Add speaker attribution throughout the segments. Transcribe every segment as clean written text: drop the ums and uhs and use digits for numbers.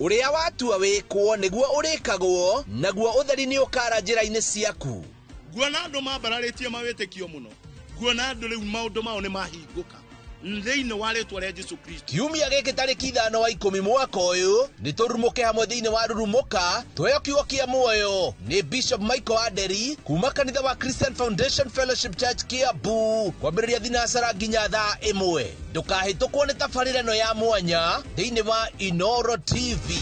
Speaker 1: Ũrĩa watua wĩkwo nĩguo ũrĩkagwo, naguo ũtheri nĩ ũkara njĩra-inĩ ciaku.
Speaker 2: Nguona andũ mambararĩtie mawĩtĩkio mũno, nguona andũ rĩu maũndũ mao nĩ mahingũka thĩinĩ wa rĩtwa rĩa Jesu Kristo.
Speaker 1: Kiumia gĩkĩ tarĩki 5 wa 10 mwaka ũyũ nĩ tũrurumũke hamwe thĩinĩ wa Rurumũka, tweo kiugo kĩa muoyo nĩ Bishop Michael Aderi kuma kanitha wa Christian Foundation Fellowship Church Kiambu, kwambĩrĩria thinacara nginya thaa 1. Ndũkahĩtũkwo nĩ tabarĩra ĩno ya mwanya thĩinĩ wa Inoro TV.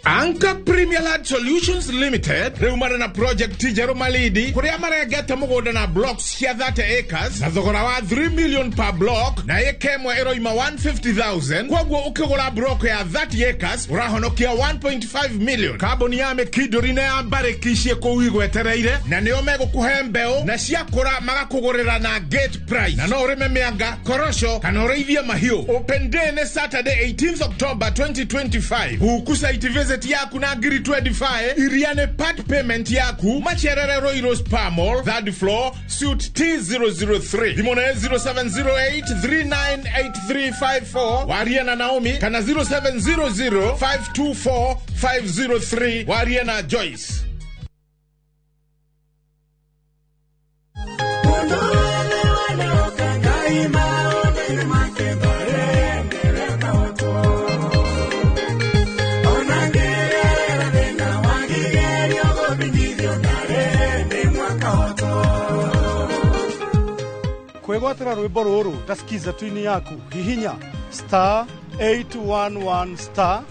Speaker 3: Anchor Premier Land Solutions Limited rĩu marĩ na project njerũ Malindi kũrĩa marengete mũgũnda na blocks cia 30 acres na thogora wa 3 million per block, na ĩka ĩmwe ĩroima 150,000. Koguo ũkĩgũra block ya 30 acres ũrahonokia 1.5 million. Kambuni ya Mĩkindũri na ya Mbarĩki ciĩ kũu igwetereire, na nĩo megũkũhe mbeũ na ciakũra magakũgũrĩra na gate price, na no ũrĩme mĩanga, korosho kana ũrĩithie mahiũ. Open day nĩ Saturday 18th October 2025. Huku site visit yaku na ngiri 25 iria nĩ part payment yaku. Macerere Royal Spa Mall, 3rd floor, suite T003. Thimũ nĩ 0708 398354 warie na Naomi, kana 0700 524 503 warie na Joyce.
Speaker 4: Kwĩgwatĩra rwĩmbo rũrũ ta skiza twini yaku, hihinya star 811 star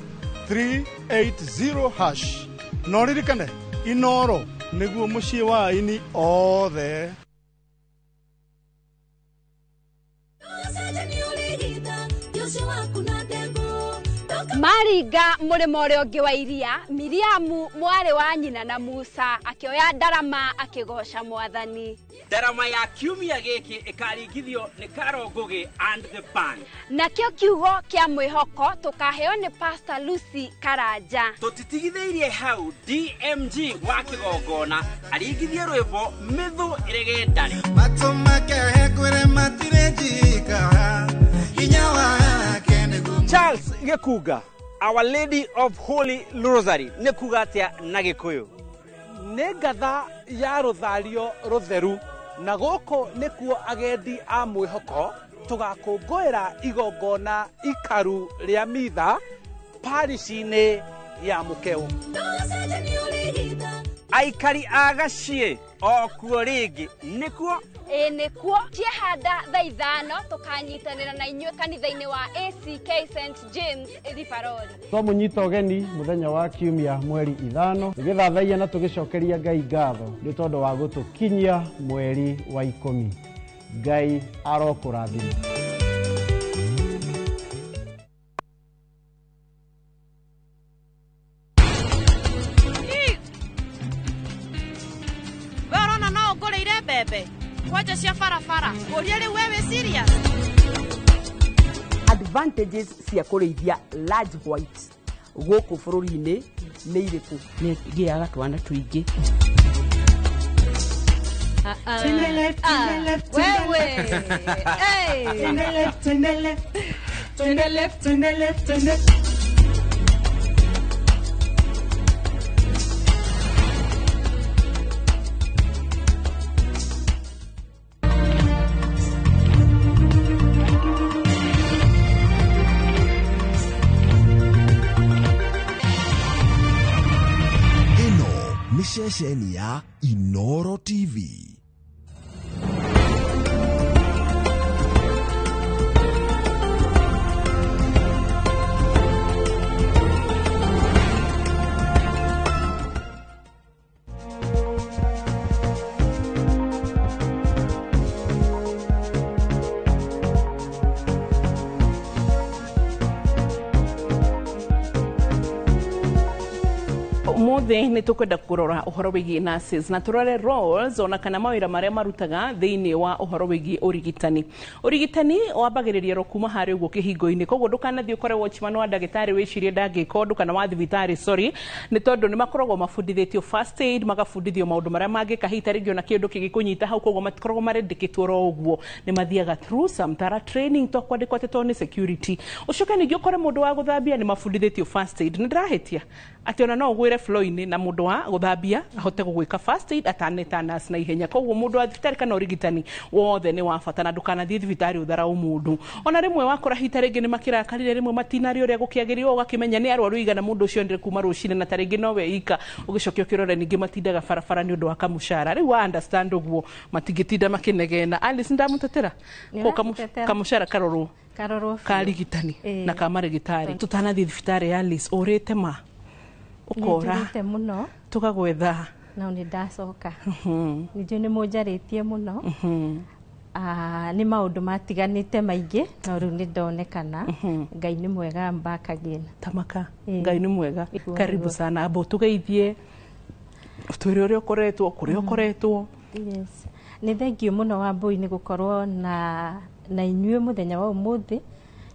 Speaker 4: 380 hash. No ririkane Inoro nĩguo mũciĩ wa aini othe.
Speaker 5: Maringa mũrĩmo ũrĩa ũngĩ wa iria, Miriamu mwarĩ wa nyina na Musa akĩoya ndarama akĩgoca Mwathani.
Speaker 6: Ndarama ya kiumia gĩkĩ ĩkaringithio nĩ Carol Ngugi and the band.
Speaker 5: Nakĩo kiugo kĩa mwĩhoko tũkaheo nĩ Pastor Lucy Karanja.
Speaker 6: Tũtitigithĩirie hau, DMG wa kĩgongona aringithie rwĩmbo mĩthũ ĩrĩgĩndarĩ.
Speaker 7: Matũ make kwĩre matirĩ njika, hinya wake nĩguo.
Speaker 6: Charles Gĩkunga, Our Lady of Holy Rosary nĩ kuga atĩa na Gĩkũyũ?
Speaker 8: Nĩ ngatha ya rũthario rũtheru, na gũkũ nĩkuo agendi a mwĩhoko tũgakũngũĩra igongona ikaru rĩa mitha parish-inĩ ya Mũkeu.
Speaker 6: Aikari a Gaciĩ o kuo rĩngĩ nĩkuo?
Speaker 5: Ĩĩ nĩkuo. Ciehanda thaa 5 tũkanyitanĩra na inyuĩ kanitha-inĩ wa ACK St James Ribarori.
Speaker 9: Twamũnyita ũgeni mũthenya wa kiumia mweri 5 tũgĩthathaia na tũgĩcokeria Ngai ngatho nĩ tondũ wa gũtũkinyia mweri wa 10. Ngai arokũrathima.
Speaker 10: We ũrona no ũngũrĩire mbembe kwanja cia barabara, ũria rĩu we wĩ serious?
Speaker 11: Advantages cia kũrĩithia large white gũkũ bũrũri-inĩ nĩ irĩkũ?
Speaker 12: Nĩ ngĩaga twana tũingĩ.
Speaker 13: To the left, to the left, to the left.
Speaker 5: Hey.
Speaker 13: To the left, to the left, to the left, to the left, to the
Speaker 14: Ĩno nĩ ceceni ya Inoro TV.
Speaker 15: Ũmũthĩ nĩ tũkwenda kũrora ũhoro wĩgiĩ nurses na tũrore roles ona kana mawĩra marĩa marutaga thĩinĩ wa ũhoro wĩgiĩ ũrigitani. Ũrigitani wambagĩrĩria ro kuma harĩa ũguo kĩhingo-inĩ, koguo ndũkanathiĩ ũkore watchman wa ndagĩtarĩ wĩcirie ndangĩka ũndũ kana wa thibitarĩ, sorry, nĩ tondũ nĩ makoragwo mabundithĩtio first aid, magabundithio maũndũ marĩa mangĩka hihi ta rĩngĩ ona kĩndũ kĩngĩkũnyita hau, koguo matikoragwo marendeketwo oro ũguo, nĩ mathiaga through some thorough training to kwandĩkwo atĩ to nĩ security. Ũcoke ningĩ ũkore mũndũ wa gũthambia nĩ mabundithĩtio first aid. Nĩ ndĩrahĩtia atĩ ona no ũgwĩre floor-inĩ na mũndũ wa gũthambia ahote gũgwĩka first aid ataneta nurse na ihenya. Koguo mũndũ wa thibitarĩ kana ũrigitani wothe nĩ wa bata, na ndũkanathiĩ thibitarĩ ũtharaũ mũndũ. Ona rĩmwe wakora hita rĩngĩ nĩ makĩrakarire, rĩmwe matinarĩ ũrĩa gũkĩagĩrĩirwo, ũgakĩmenya nĩ arwaru igana mũndũ ũcio endire kuma rũcinĩ na tarĩngĩ nowe ika, ũgĩcoke ũkĩrore ningĩ matindaga barabara nĩ ũndũ wa kamũcara. Rĩu wa understand ũguo matingĩtinda makĩnegena. Alice, ndamũtetera.
Speaker 16: Nĩũramũtetera.
Speaker 15: Kamũcara karorwo
Speaker 16: Karorwo biũ.
Speaker 15: ka rigitani
Speaker 16: Ĩĩ.
Speaker 15: na ka marĩgĩtarĩ. Tũtanathiĩ thibitarĩ, Alice, ũrĩte ma ũkora
Speaker 16: Nĩnjũrĩte mũno
Speaker 15: tũgagwetha.
Speaker 16: No nĩ ndacoka. Ningĩ nĩ mũnjarĩtie mũno. Nĩ maũndũ matiganĩte maingĩ, no rĩu nĩ ndonekana. Ngai nĩ mwega, I'm back again.
Speaker 15: Tamaka.
Speaker 16: Ĩĩ.
Speaker 15: Ngai nĩ mwega.
Speaker 16: Nĩguo,
Speaker 15: Karibu
Speaker 16: nĩguo.
Speaker 15: sana. Amba ũtũgeithie, ũtwĩre ũrĩa ũkoretwo, kũrĩa ũkoretwo.
Speaker 16: Yes. Nĩ thengiũ mũno Wambui nĩ gũkorwo na inyuĩ mũthenya wa ũmũthĩ.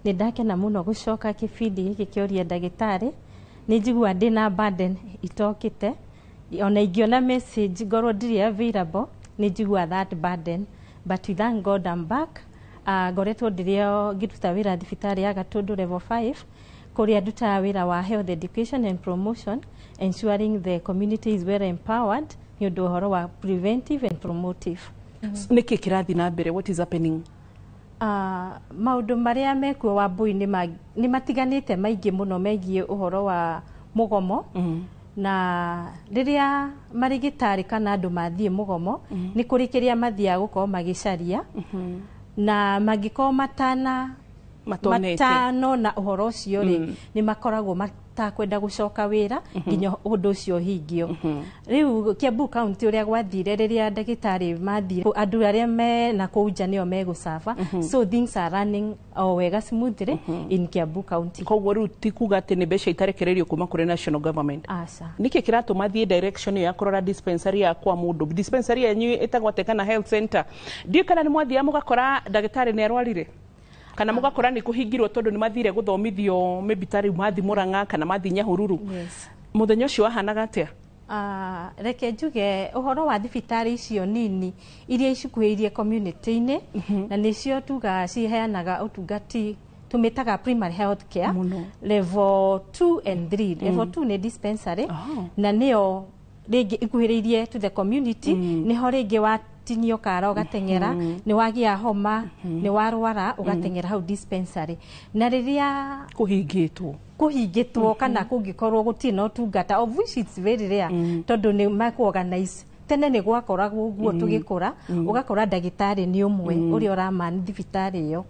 Speaker 16: Nĩ ndakena mũno gũcoka kĩbindi gĩkĩ kĩa Ũria Ndagĩtarĩ. Nĩ njiguaga ndĩna burden itokĩte. Ona ingĩona message ngorwo ndirĩ available, nĩ njiguaga that burden. But we thank God I'm back. Ngoretwo ndĩrĩ o ngĩruta wĩra thibitarĩ ya Gatũndũ level 5, kũrĩa ndutaga wĩra wa health education and promotion, ensuring the community is well empowered nĩ ũndũ ũhoro wa preventive and promotive.
Speaker 15: Nĩkĩ kĩrathiĩ na mbere? What is happening?
Speaker 16: Maũndũ marĩa mekuo Wambui nĩ matiganĩte maingĩ mũno megiĩ ũhoro wa mũgomo. Na rĩrĩa marĩgĩtarĩ kana andũ mathiĩ mũgomo, nĩ kũrĩ kĩrĩa mathiaga gũkorwo magĩcaria, na mangĩkorwo matana
Speaker 15: Matonete.
Speaker 16: matanona ũhoro ũcio rĩ, nĩ makoragwo matakwenda gũcoka wĩra nginya ũndũ ũcio ũhingio. Rĩu Kiambu County ũrĩa gwathire, rĩrĩa ndagĩtarĩ mathire, andũ arĩa me na kũu nja nĩo megũcaba. So things are running o wega smoothly in Kiambu County.
Speaker 15: Koguo rĩu ti kuga atĩ nĩ mbeca itarekereirio kuma kũrĩ national government?
Speaker 16: Aca.
Speaker 15: Nĩkĩ kĩratũma thiĩ direction ĩyo ya kũrora dispensary ya kwa mũndũ? Dispensary yanyu ĩtagwo atĩa, kana health center? Ndiũĩ kana nĩ mwathiaga mũgakora ndagĩtarĩ nĩ arwarire, kana mũgakora nĩ kũhingirwo tondũ nĩ mathire gũthomithio, maybe ta rĩu mathi Mũrang'a kana mathi Nyahururu.
Speaker 16: Yes.
Speaker 15: Mũthenya ũcio wahanaga atĩa?
Speaker 16: Reke njuge ũhoro wa thibitarĩ icio nini iria icikuhĩrĩirie community-inĩ, na nĩcio tugaga ciheanaga ũtungati tũmĩtaga primary health care level 2 and 3. Level 2 nĩ dispensary, na nĩyo rĩngĩ ikuhĩrĩirie to the community. Nĩho rĩngĩ watinio kara ũgateng'era, nĩ wagĩa homa, nĩ warwara, ũgateng'era hau dispensary. Na rĩrĩa
Speaker 15: kũhingĩtwo,
Speaker 16: kũhingĩtwo kana kũngĩkorwo gũtirĩ na ũtungata, of which it's very rare, tondũ nĩ makũorganize. Tene nĩ gwakoragwo ũguo, tũgĩkũra, ũgakora ndagĩtarĩ nĩ ũmwe ũrĩa ũramani thibitarĩ ĩyo.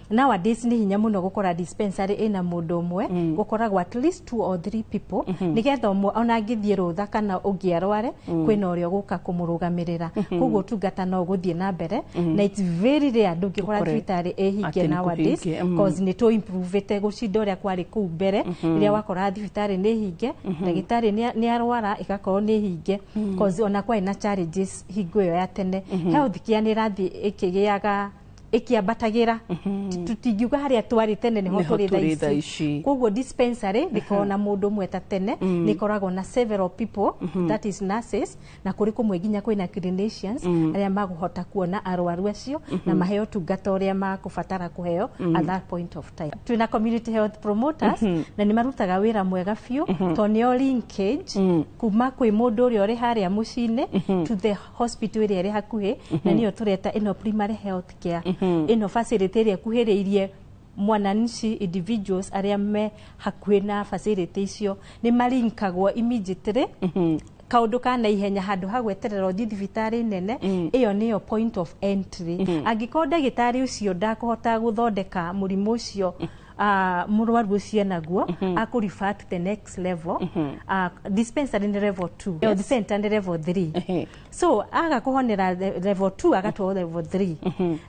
Speaker 16: Nowadays nĩ hinya mũno gũkora dispensary ĩna mũndũ ũmwe. Gũkoragwo at least two or three people, nĩgetha ũmwe ona angĩthiĩ rũtha kana ũngĩ arware, kwĩna ũrĩa ũgũka kũmũrũgamĩrĩra. Koguo ũtungata no ũgũthiĩ na mbere, na it's very rare ndũngĩkora
Speaker 15: Ũkore
Speaker 16: thibitarĩ ĩhinge
Speaker 15: atĩ nĩ
Speaker 16: nowadays,
Speaker 15: kũhinge,
Speaker 16: cause nĩ tũ improvete gũcinda ũrĩa kwarĩ kũu mbere, rĩrĩa wakora thibitarĩ nĩ hinge, ndagĩtarĩ nĩ arwara ĩgakorwo nĩ hinge, cause ona kwarĩ na challenges hingo ĩyo ya tene. Health care nĩ ĩrathiĩ ĩkĩgĩaga, ĩkĩambatagĩra. Tũtingiuga harĩa twarĩ tene nĩho
Speaker 15: Nĩho
Speaker 16: tũrĩ
Speaker 15: tũrĩ
Speaker 16: thaa
Speaker 15: thaa
Speaker 16: ici.
Speaker 15: ici.
Speaker 16: Koguo dispensary ndĩkoragwo na mũndũ ũmwe ta tene, nĩ ĩkoragwo na several people, that is nurses, na kũrĩ kũmwe nginya kwĩna clinicians arĩa magũhota kuona arwaru acio na maheo ũtungata ũrĩa makũbatara kũheo at that point of time. Twĩna community health promoters, na nĩ marutaga wĩra mwega biũ, tondũ nĩo linkage kuma kwĩ mũndũ ũrĩa ũrĩ harĩa mũciĩ-inĩ to the hospital ĩrĩa ĩrĩ hakuhĩ, na nĩyo tũreta ĩno primary health care, ĩno facility ĩrĩa ĩkuhĩrĩirie mwananchi. Individuals arĩa me hakuhĩ na facility icio nĩ marinkagwo immediately kaundu ka na ihenya, handũ ha gweterera ũthiĩ thibitarĩ nene. Ĩyo nĩyo point of entry. Angĩkorwo ndagĩtarĩ ũcio ndakũhota gũthondeka mũrimũ ũcio Mũrwaru ũcio enaguo akũ refer to the next level. Dispensary nĩ level 2, health center nĩ level 3. So aga kũhonera level 2, agatwarwo level 3.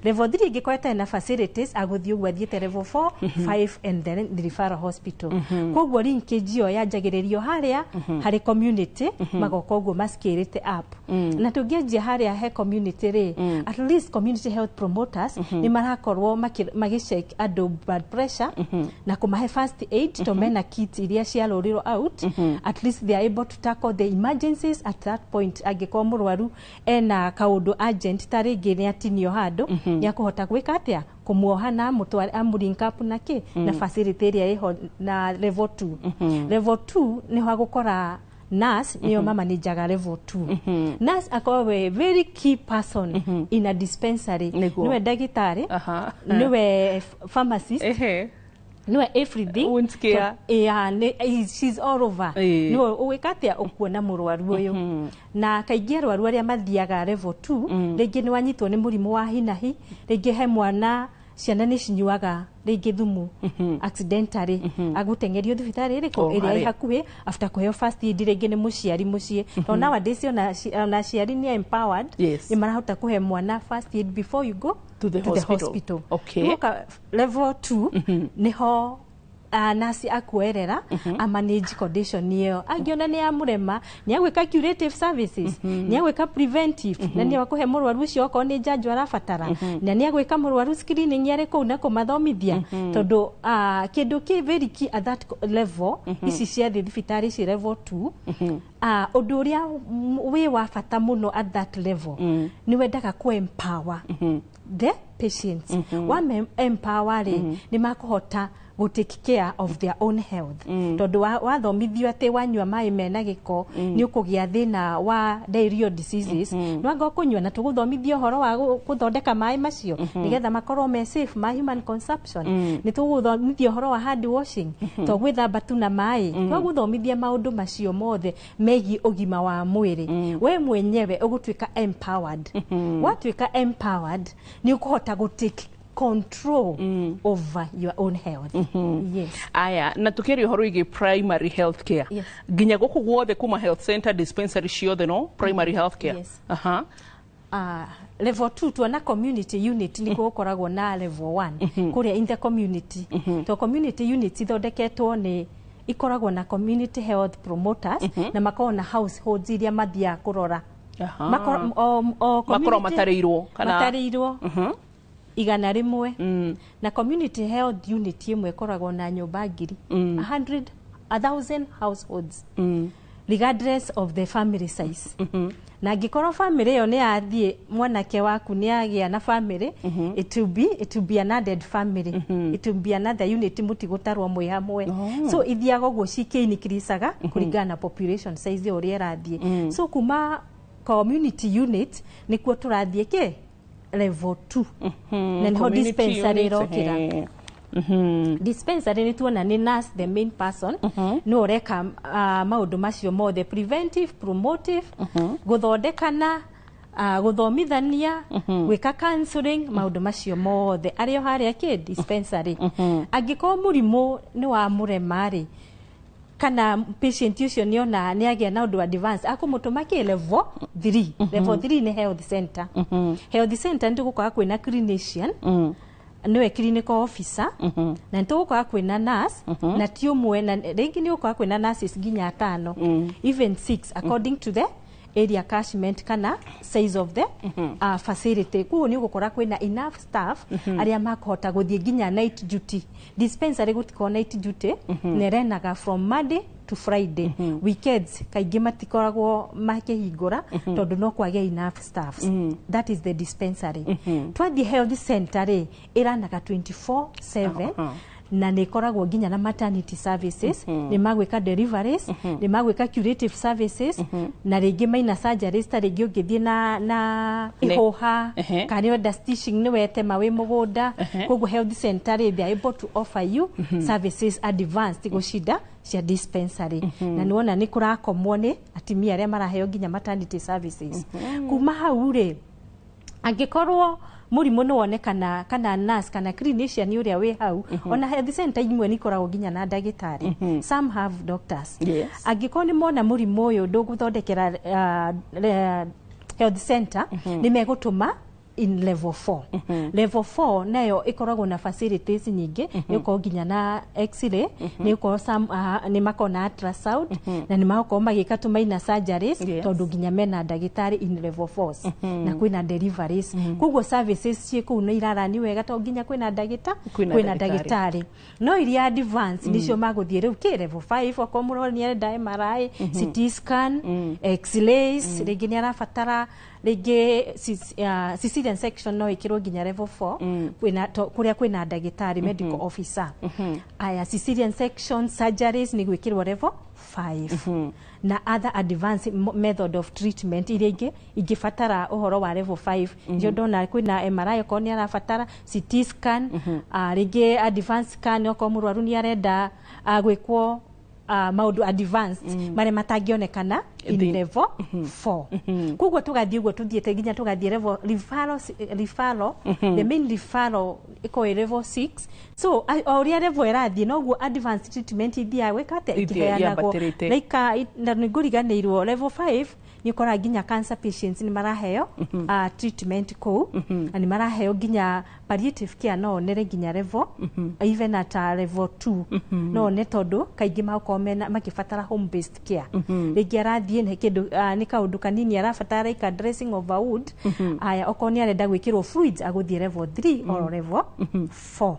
Speaker 16: Level 3 ĩngĩkorwo ĩtarĩ na facilities, agũthiĩ ũguo athiĩte level 4, 5 and then the referral hospital. Koguo linkage ĩyo yanjagĩrĩrio harĩa harĩ community, magoka ũguo mascalĩte up. Na tũngĩanjia harĩa he community rĩ, at least community health promoters nĩ marakorwo magĩcheck andũ blood pressure na kũmahe first aid, to mena kit iria ciarũrirwo out. At least they are able to tackle the emergencies at that point. Angĩkorwo mũrwaru ena kaũndũ urgent, ta rĩngĩ nĩ atinio handũ, nĩ akũhota gwĩka atĩa? Kũmuoha na amũtware, amũlink up na kĩ na facility ĩrĩa ĩho na level 2. Level 2 nĩho agũkora nurse, nĩyo mamanajaga level 2. Nurse akorwo we very key person in a dispensary. Nĩwe ndagĩtarĩ, nĩwe pharmacist, nĩwe everything.
Speaker 15: Wound care.
Speaker 16: Yeah, she's all over. Nĩwe ũgwĩka atĩa? Ũkuona mũrwaru ũyũ. Na kaingĩ arwaru arĩa mathiaga level 2, rĩngĩ nĩ wanyitwo nĩ mũrimũ wa hinahi, rĩngĩ he mwana, ciana nĩ cinyuaga rĩngĩ thumu accidentally, agũteng'erio thibitarĩ ĩrĩkũ?
Speaker 15: O,
Speaker 16: ĩrĩa ĩ
Speaker 15: harĩa.
Speaker 16: hakuhĩ, after kũheo first aid rĩngĩ nĩ mũciari mũciĩ, tondũ nowadays ona aciari nĩ empowered, nĩ marahota kũhe mwana first aid before you go
Speaker 15: to the
Speaker 16: to the
Speaker 15: hospital.
Speaker 16: Hospital. Tugoka level 2, niho nasi akuoerera amanage condition ĩyo. Angĩona nĩ yamũrema, nĩ agwĩka curative services, nĩ agwĩka preventive, na nĩ akũhe mũrwaru ũcio okorwo nĩ njanjo arabatara, na nĩ agwĩka mũrwaru screening arĩ kũu na kũmathomithia, tondũ kĩndũ kĩ very key at that level, ici cia thĩ, thibitarĩ ici level 2, ũndũ ũrĩa wĩ wa bata mũno at that level, nĩ wendaga kũ empower the patients. Wa empower rĩ, nĩ makũhota gũ take care of their own health, tondũ wathomithio atĩ wanyua maĩ mena gĩko nĩ ũkũgĩa thĩna wa diarrheal diseases, nĩ wanga ũkũnyua, na tũgũthomithio ũhoro wa gũthondeka maĩ macio nĩgetha makorwo me safe ma human consumption. Nĩ tũgũthomithio ũhoro wa hand washing, to gwĩthamba tu na maĩ. Twagũthomithia maũndũ macio mothe megiĩ ũgima wa mwĩrĩ, we mwenyewe ũgũtuĩka empowered. Watuĩka empowered, nĩ ũkũhota gũ take control over your own health. Yes.
Speaker 15: Aya, na tukiaria ũhoro wĩgiĩ primary health care, nginya gũkũ guothe kuma health center, dispensary ciothe, no primary health care?
Speaker 16: Yes. Level 2 tuona community unit, nĩkuo gũkoragwo na level 1 kũrĩa in the community, to community unit ithondeketwo nĩ ikoragwo na community health promoters, na makoragwo na households iria mathiaga kũrora. O
Speaker 15: Makorwo
Speaker 16: community-
Speaker 15: matarĩirwo kana
Speaker 16: matarĩirwo 100, na community health unit ĩmwe ĩkoragwo na nyũmba 1,000, 100, 1,000 households, regardless of the family size. Na angĩkorwo family ĩyo nĩ yathiĩ, mwanake waku nĩ agĩa na family, it will be an added family, it will be another unit, mũtigũtarwo mwĩ hamwe. So ithiaga ũguo cikĩinikiricaga kũringana na population size ũrĩa ĩrathiĩ. So kuma community unit nĩkuo tũrathiĩ kĩ level 2, na nĩho
Speaker 15: Community
Speaker 16: dispensary
Speaker 15: unit,
Speaker 16: ĩrokĩra. Dispensary nĩ tuona nĩ nurse the main person, nĩ ũreka maũndũ macio mothe, preventive, promotive, gũthondekana, gũthomithania, gwĩka counseling, maũndũ macio mothe arĩ o harĩa kĩ dispensary. Angĩkorwo mũrimũ nĩ wa mũrema rĩ, kana patient ũcio nĩona nĩ agĩa na ũndũ advance, akũmũtũma kĩ level 3. Level 3 nĩ health center. Health center nĩ tũgũkora kwĩna clinician, nĩwe clinical officer, na nĩ tũgũkora kwĩna nurse, na ti ũmwe, na rĩngĩ nĩ ũgũkora kwĩna nurses nginya atano, even six, according to the area catchment kana size of the facility. Koguo nĩ ũgũkora kwĩna enough staff arĩa makũhota gũthiĩ nginya night duty. Dispensary gũtikorwo night duty, na ĩrenaga from Monday to Friday. Weekends kaingĩ matikoragwo makĩhingũra, tondũ no kwage enough staffs. That is the dispensary. Twathiĩ health center rĩ, ĩranaga 24/7, na nä ĩkoragwo nginya na maternity services, nä magwĩka deliveries, nĩ magwĩka curative services, na rĩngĩ maina surgeries, ta rĩngĩ ũngĩthiĩ na ihũha, kana nĩ wenda stitching, nĩ wetema wĩ mũgũnda. Koguo health center rĩ, they are able to offer you services advanced gũcinda cia dispensary. Na nĩ wona nĩ kũrakomwo nĩ atimia arĩa maraheo nginya maternity services. Kuma hau rĩ, Angĩkorwo mũrimũ nĩ wonekana kana nurse kana clinician ũrĩa wĩ hau, ona health center imwe nĩ ikoragwo nginya na ndagĩtarĩ, some have doctors. Angĩkorwo nĩ mona mũrimũ ũyũ ndũgũthondekera health center, nĩ megũtũma in level 4. Level 4 nayo ĩkoragwo na facilities nyingĩ, nĩ ũkorwo nginya na x-ray, nĩ ũkorwo some, nĩ makorwo na ultrasound, na nĩ makorwo magĩka tũ minor surgeries, tondũ nginya mena ndagĩtarĩ in level 4, na kwĩna deliveries. Koguo services ciĩ kũu nĩ irarani wega tondũ nginya kwĩna ndagĩta
Speaker 15: Kwĩna
Speaker 16: kwĩna
Speaker 15: ndagĩtarĩ.
Speaker 16: Ndagĩtarĩ no iria advance nicio magũthiĩ rĩu kĩ level 5, okorwo mũrwaru nĩ arenda MRI, CT scan, x-rays, rĩngĩ nĩ arabatara rĩngĩ cesarean section no ĩkĩrwo nginya level 4, kwĩna kũrĩa kwĩna ndagĩtarĩ medical officer. Aya, cesarean section surgeries nĩ gwĩkĩrwo level 5, na other advanced method of treatment iria ingĩ ingĩbatara ũhoro wa level 5. Ndio ndona kwĩna MRI okorwo nĩ arabatara CT scan, rĩngĩ advanced scan okorwo mũrwaru nĩ arenda gwĩkwo maũndũ advanced marĩa matangĩonekana in level 4. Koguo tũgathiĩ ũguo tũthiĩte nginya tũgathiĩ level referral, the main referral ĩkorwo ĩ level 6. So o ũrĩa level ĩrathiĩ noguo advanced treatment ithiaga gwĩka atĩa,
Speaker 15: Ithiĩ
Speaker 16: ĩkĩheanagwo.
Speaker 15: yambatĩrĩte.
Speaker 16: Like na nĩ ngũriganĩirwo, level 5 nĩ ũkoraga nginya cancer patients nĩ maraheo treatment kũu, na nĩ maraheo nginya palliative care, no onere nginya level, even at level 2 no one, tondũ kaingĩ makorwo mena makĩbatara home based care. Rĩngĩ arathiĩ nĩ kĩndũ nĩ kaũndũ kanini arabatara, like a dressing of a wound. Aya, okorwo nĩ arenda gwĩkĩrwo fluids agũthiĩ level 3 or level 4,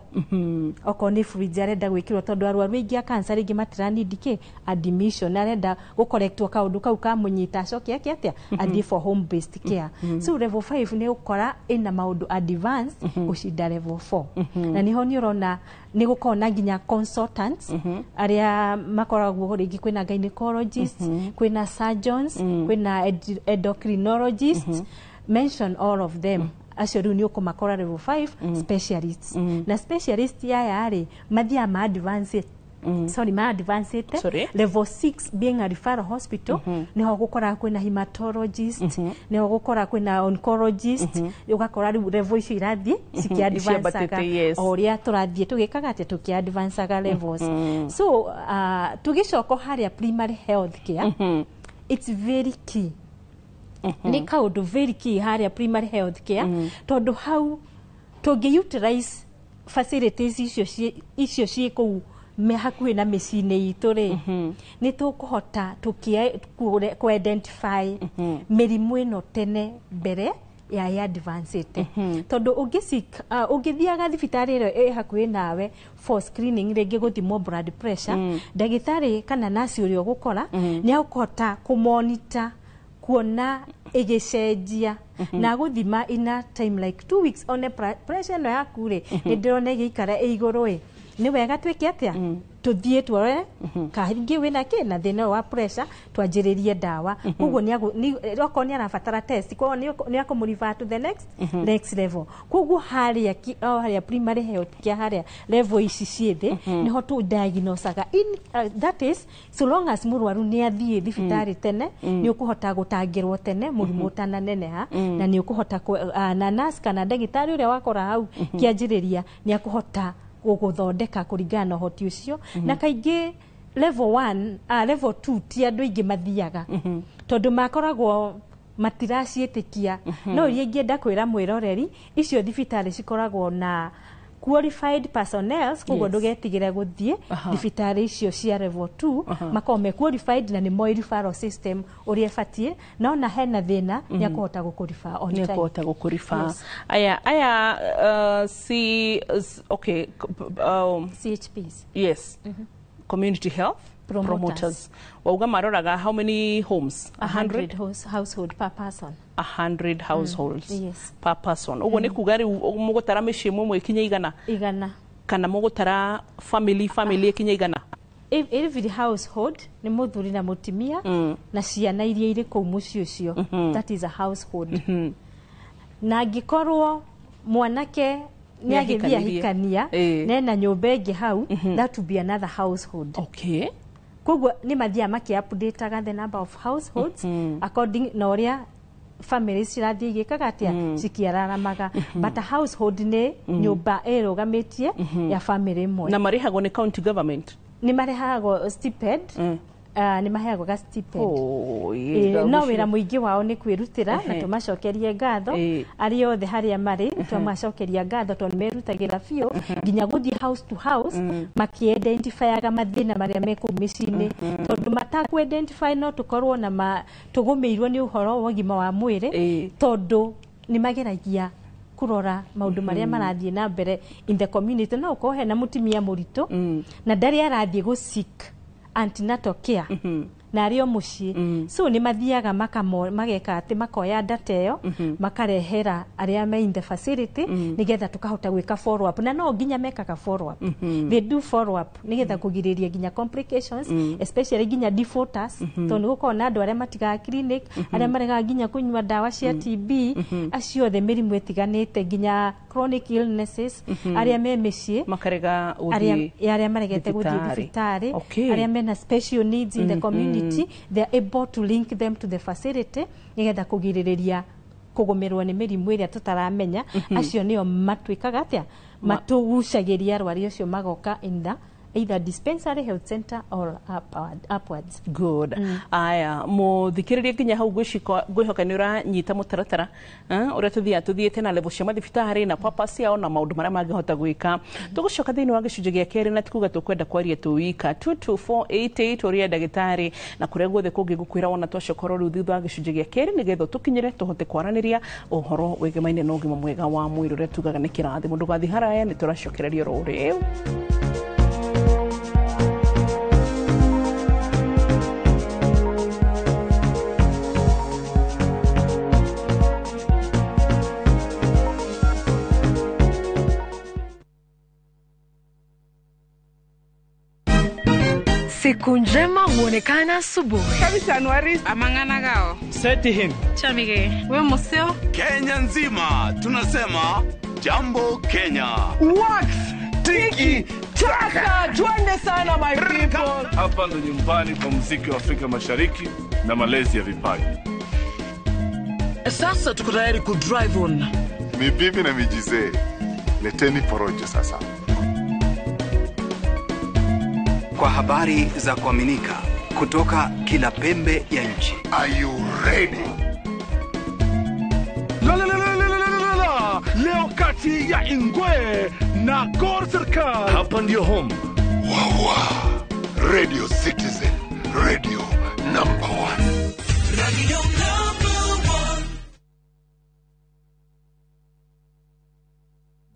Speaker 16: okorwo nĩ fluids arenda gwĩkĩrwo, tondũ arwaru aingĩ a cancer rĩngĩ matiranindi kĩ admission, arenda gũkorektwo kaũndũ kau kamũnyita acoke eke atĩa, athiĩ for home based care. So level 5 nĩ ũkora ĩna maũndũ advanced gũcinda level 4, na nĩho nĩ ũrona nĩ gũkorwo na nginya consultants arĩa makoragwo, rĩngĩ kwĩna gynecologists, kwĩna surgeons, kwĩna endocrinologists, mention all of them. Acio rĩu nĩ ũkũmakora level 5 specialists. Na specialist aya rĩ, mathiaga ma advance, sorry, ma advance.
Speaker 15: Sorry.
Speaker 16: Level 6 being a referral hospital, niho gũkora kwĩna hematologist, niho gũkora kwĩna oncologist. Ũgakora rĩu level icio irathiĩ cikiadvancaga
Speaker 15: Ciambatĩte, yes.
Speaker 16: o ũrĩa tũrathiĩ tũgĩkaga atĩ tũkĩadvancaga levels. So tũgĩcoka harĩa primary health care, it's very key, nĩ kaũndũ very key harĩa primary health care, tondũ hau tũngĩ utilize facilities icio icio ciĩ kũu me hakuhĩ na mĩciĩ-inĩ itũ rĩ, nĩ tũkũhota kũ identify mĩrimũ ĩno tene mbere ya ya advanced, tondũ ũngĩthiaga thibitarĩ ĩrĩa ĩ hakuhĩ nawe for screening, rĩngĩ gũthimwo blood pressure, ndagĩtarĩ kana nurse ũrĩa ũgũkora nĩ akũhota kũmonitor kuona ĩgĩcenjia na gũthima ina time like 2 weeks, one pressure ĩno yaku rĩ, nĩ ndĩrona ĩgĩikara ĩ igũrũ ĩ, nĩ wega twĩke atĩa, tũthiĩ tuore kaingĩ wĩna kĩ na thĩna ũyũ wa pressure, twanjĩrĩrie ndawa. Koguo okorwo nĩ arabatara test, koguo nĩ akũmũrefer to the next level. Koguo harĩa o harĩa primary health care, harĩa level ici ciĩ thĩ, nĩho tũ diagnosaga in that is so long as mũrwaru nĩ athiĩ thibitarĩ tene, nĩ ũkũhota gũtangĩrwo tene mũrimũ ũtananeneha, na nĩ ũkũhota na nurse kana ndagĩtarĩ ũrĩa wakora hau kĩanjĩrĩria nĩ akũhota gũgũthondeka kũringana na ũhoti ũcio. Na kaingĩ level 1, level 2 ti andũ aingĩ mathiaga, tondũ makoragwo matiraciĩtĩkia. No iria ingĩenda kwĩra mwĩroreri, icio thibitarĩ cikoragwo na qualified personnel, koguo ndũgetigĩre gũthiĩ thibitarĩ icio cia level 2. Makoragwo me qualified na nĩ moĩ referral system ũrĩa ĩbatiĩ, na ona hena thĩna nĩ akũhota gũkũrefer on
Speaker 15: nĩ
Speaker 16: time.
Speaker 15: akũhota gũkũriba.
Speaker 16: Yes.
Speaker 15: Aya C okay,
Speaker 16: CHPs.
Speaker 15: Yes, community health
Speaker 16: promoters.
Speaker 15: Promoters. Wauga maroraga how many homes?
Speaker 16: 100 household per person.
Speaker 15: 100 households
Speaker 16: Yes.
Speaker 15: per person. Ũguo nĩ kuga rĩu mũgũtara mĩciĩ ĩmwe ĩkinye 100?
Speaker 16: 100.
Speaker 15: Kana mũgũtara family ĩkinye 100?
Speaker 16: Every household nĩ mũthuri na mũtumia na ciana iria irĩ kũu mũciĩ ũcio, that is a household. Na angĩkorwo mwanake nĩ agĩthiĩ
Speaker 15: ahikanirie.
Speaker 16: Ahikania nena nyũmba ĩngĩ hau, that would be another household. Koguo nĩ mathiaga makĩ-updateaga the number of households according na ũrĩa families cirathiĩ igĩkaga atĩa, cikiararamaga, but a household nĩ nyũmba ĩrũgamĩtie ya family ĩmwe.
Speaker 15: Na marĩhagwo nĩ county government?
Speaker 16: Nĩ marehagwo stipend. Nĩ maheagwo ga stipend.
Speaker 15: Oh, ĩĩ,
Speaker 16: No wĩra mũingĩ wao nĩ kwĩrutĩra na tũmacokerie ngatho arĩa othe harĩa marĩ, twamacokeria ngatho tondũ nĩ merutagĩra biũ nginya gũthiĩ house to house makĩ-identifyaga mathĩna marĩa me kũu mĩciĩ-inĩ, tondũ matakũ-identify no tũkorwo na tũgũmĩirwo nĩ ũhoro wa ũgima wa mwĩrĩ, tondũ nĩ mageragia kũrora maũndũ marĩa marathiĩ na mbere in the community. No ũkorwo hena mũtumia mũritũ na ndarĩ arathiĩ gũ seek antenatal care na arĩ o mũciĩ, so nĩ mathiaga mageka atĩ makoya data ĩyo, makarehera arĩa me in the facility nĩgetha tũkahota gwĩka follow up, na no nginya mekaga follow up. They do follow up nĩgetha kũgirĩrĩria nginya complications, especially nginya defaulters, tondũ nĩ gũkoragwo na andũ arĩa matigaga clinic, arĩa maregaga nginya kũnyua ndawa cia TB, acio othe mĩrimũ ĩtiganĩte, nginya chronic illnesses, arĩa me mĩciĩ
Speaker 15: makarega
Speaker 16: arĩa
Speaker 15: gũthiĩ
Speaker 16: arĩa maregete gũthiĩ
Speaker 15: thibitarĩ.
Speaker 16: Thibitarĩ, arĩa mena special needs in the community, they are able to link them to the facility nĩgetha kũgirĩrĩria kũgũmĩrwo nĩ mĩrimũ ĩrĩa tũtaramenya. Acio nĩo matuĩkaga atĩa, matũgucagĩria arwari acio magoka in the either dispensary, health center or upwards.
Speaker 15: Good. Aya, muthikĩrĩria, nginya hau ngwĩhoka nĩ ũranyita mũtaratara ũrĩa tũthiaga tũthiĩte na level cia mathibitarĩ na purpose ciao na maũndũ marĩa mangĩhota gwĩka. Tũgũcoka thĩinĩ wa gĩcunjĩ gĩa kerĩ na tikuga tũkwenda kwaria tũwika 22488 ũrĩa ndagĩtarĩ na kũrĩa guothe kũngĩ ngũkwĩra wona twacoka rĩu thutha wa gĩcunjĩ gĩa kerĩ nĩgetha tũkinyĩre tũhote kwaranĩria ũhoro wĩgemaine na ũgima mwega wa mwĩrĩ ũrĩa tugaga nĩ kĩrathimo. Ndũgathiĩ haraya, nĩ tũracokereria oro rĩu.
Speaker 13: Siku njema huonekana asubuhi.
Speaker 10: Amang'ana
Speaker 17: Seti him.
Speaker 10: Chamige. We museo.
Speaker 18: Kenya nzima tunasema jambo Kenya.
Speaker 17: Wax tiki taka, twende sana my people.
Speaker 19: Hapa ndo nyumbani kwa muziki wa Afrika Mashariki na malezi ya vipaji.
Speaker 17: Sasa tuko tayari ku drive on.
Speaker 20: Mibibi na mijizee, leteni porojo sasa.
Speaker 21: Kwa habari za kuaminika kutoka kila pembe ya nchi.
Speaker 20: Are you ready?
Speaker 22: La la la la la la la la. Leo kati ya Ingwe na Gor Serikal.
Speaker 19: Hapa ndio home.
Speaker 20: Wawa. Radio Citizen, radio number one.
Speaker 7: Radio number one.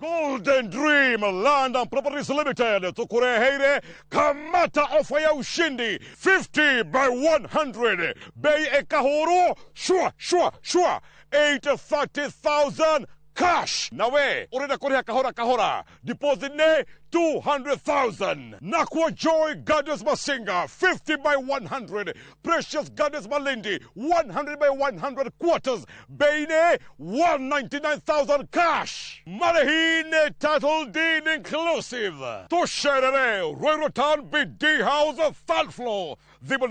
Speaker 22: Golden Dream Land and Properties Limited tukureheire kamata ofa ya ushindi 50 by 100, bei ekahuru shua shua shua 830,000 cash, nawe urenda kuriha kahora kahora, deposit ne 200,000. Nakwa Joy Gardens Masinga 50 by 100, Precious Gardens Malindi 100 by 100 quarters, bei ne 199,000 cash. Marehine title deed inclusive. Tusherere Ruiru Town BD House third floor. Thimũ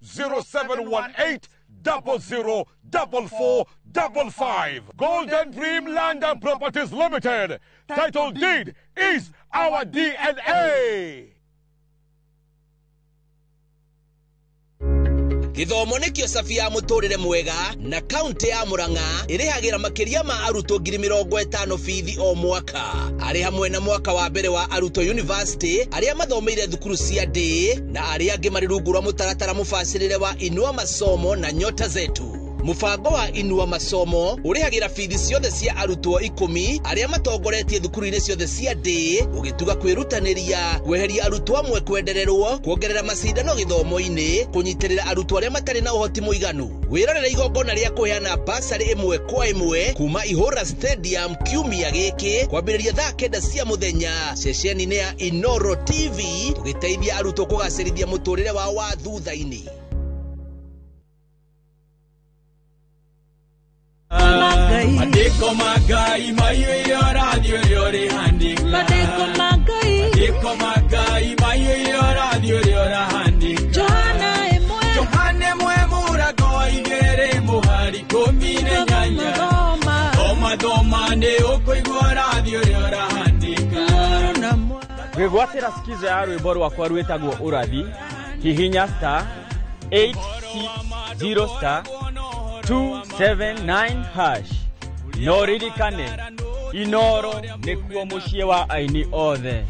Speaker 22: 0718 00 44 55. Golden Dream Land and Properties Limited. Title deed is our DNA.
Speaker 1: Gĩthomo nĩkĩo cabi ya mũtũrĩre mwega, na kaunti ya Murang'a ĩrĩhagĩra makĩria ma arutwo 50,000 bithi o mwaka, arĩ hamwe na mwaka wa mbere wa arutwo university arĩa mathomeire thukuru cia ndĩ na arĩa angĩ marĩ rungu rwa mũtaratara mũbacĩrĩre wa Inua Masomo na Nyota Zetu. Mũbango wa Inua Masomo ũrĩhagĩra bithi ciothe cia arutwo 10 arĩa matongoretie thukuru-inĩ ciothe cia ndĩ, ũgĩtuga kwĩrutanĩria kweheria arutwo amwe kwendererwo, kuongerera macindano gĩthomo-inĩ, kũnyitĩrĩra arutwo arĩa matarĩ na ũhoti mũiganu. Wĩrorere igongona rĩa kũheana basarĩ ĩmwe kwa ĩmwe kuma Ihũra Stadium kiumia gĩkĩ kwambĩrĩria thaa 9 cia mũthenya ceceni-inĩ ya Inoro TV, tũgĩteithia arutwo kũgacĩrithia mũtũrĩre wao wa thutha-inĩ.
Speaker 23: Madeko magai mayo radio yore handika.
Speaker 13: Madeko magai.
Speaker 23: Madeko magai mayo radio yore handika.
Speaker 13: Johana emwe.
Speaker 23: Johana emwe murago igere muhari. 18. Thoma thoma nĩ ũkũigua ũrathi ũrĩa ũrahandĩka.
Speaker 2: Gwĩgwatĩra skiza ya rwĩmbo rwakwa rwĩtagwo ũrathi, hihinya star 860 star 279 hash. No ririkane, Inoro nĩkuo mũciĩ wa aini othe.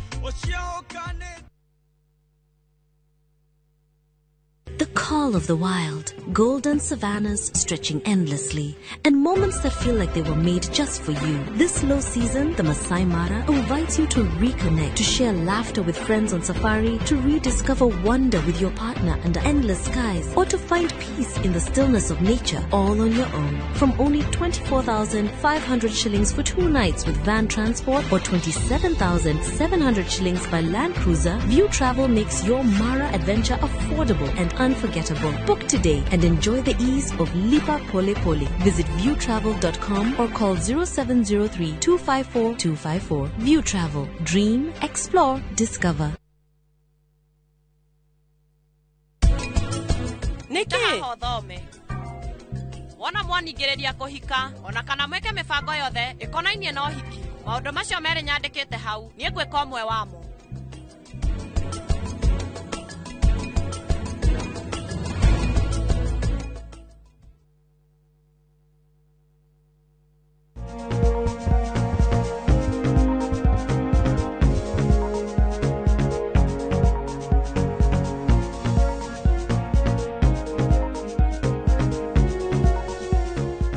Speaker 3: The call of the wild, golden savannas stretching endlessly, and moments that feel like they were made just for you. This low season, the Masai Mara invites you to reconnect, to share laughter with friends on safari, to rediscover wonder with your partner under endless skies, or to find peace in the stillness of nature all on your own. From only 24,500 shillings for 2 nights with van transport or 27,700 shillings by Land Cruiser, View Travel makes your Mara adventure affordable and unforgettable. Book today and enjoy the ease of Lipa Pole Pole. Visit viewtravel.com or call 0703 254 254. View Travel. Dream, explore, discover.
Speaker 10: Nĩkĩ? Thome. Wona mwaningĩrĩria kũhika ona kana mwĩke mĩbango yothe ĩkonainie na ũhiki, maũndũ macio merĩ nyandĩkĩte hau niĩ ngwĩka ũmwe wamo.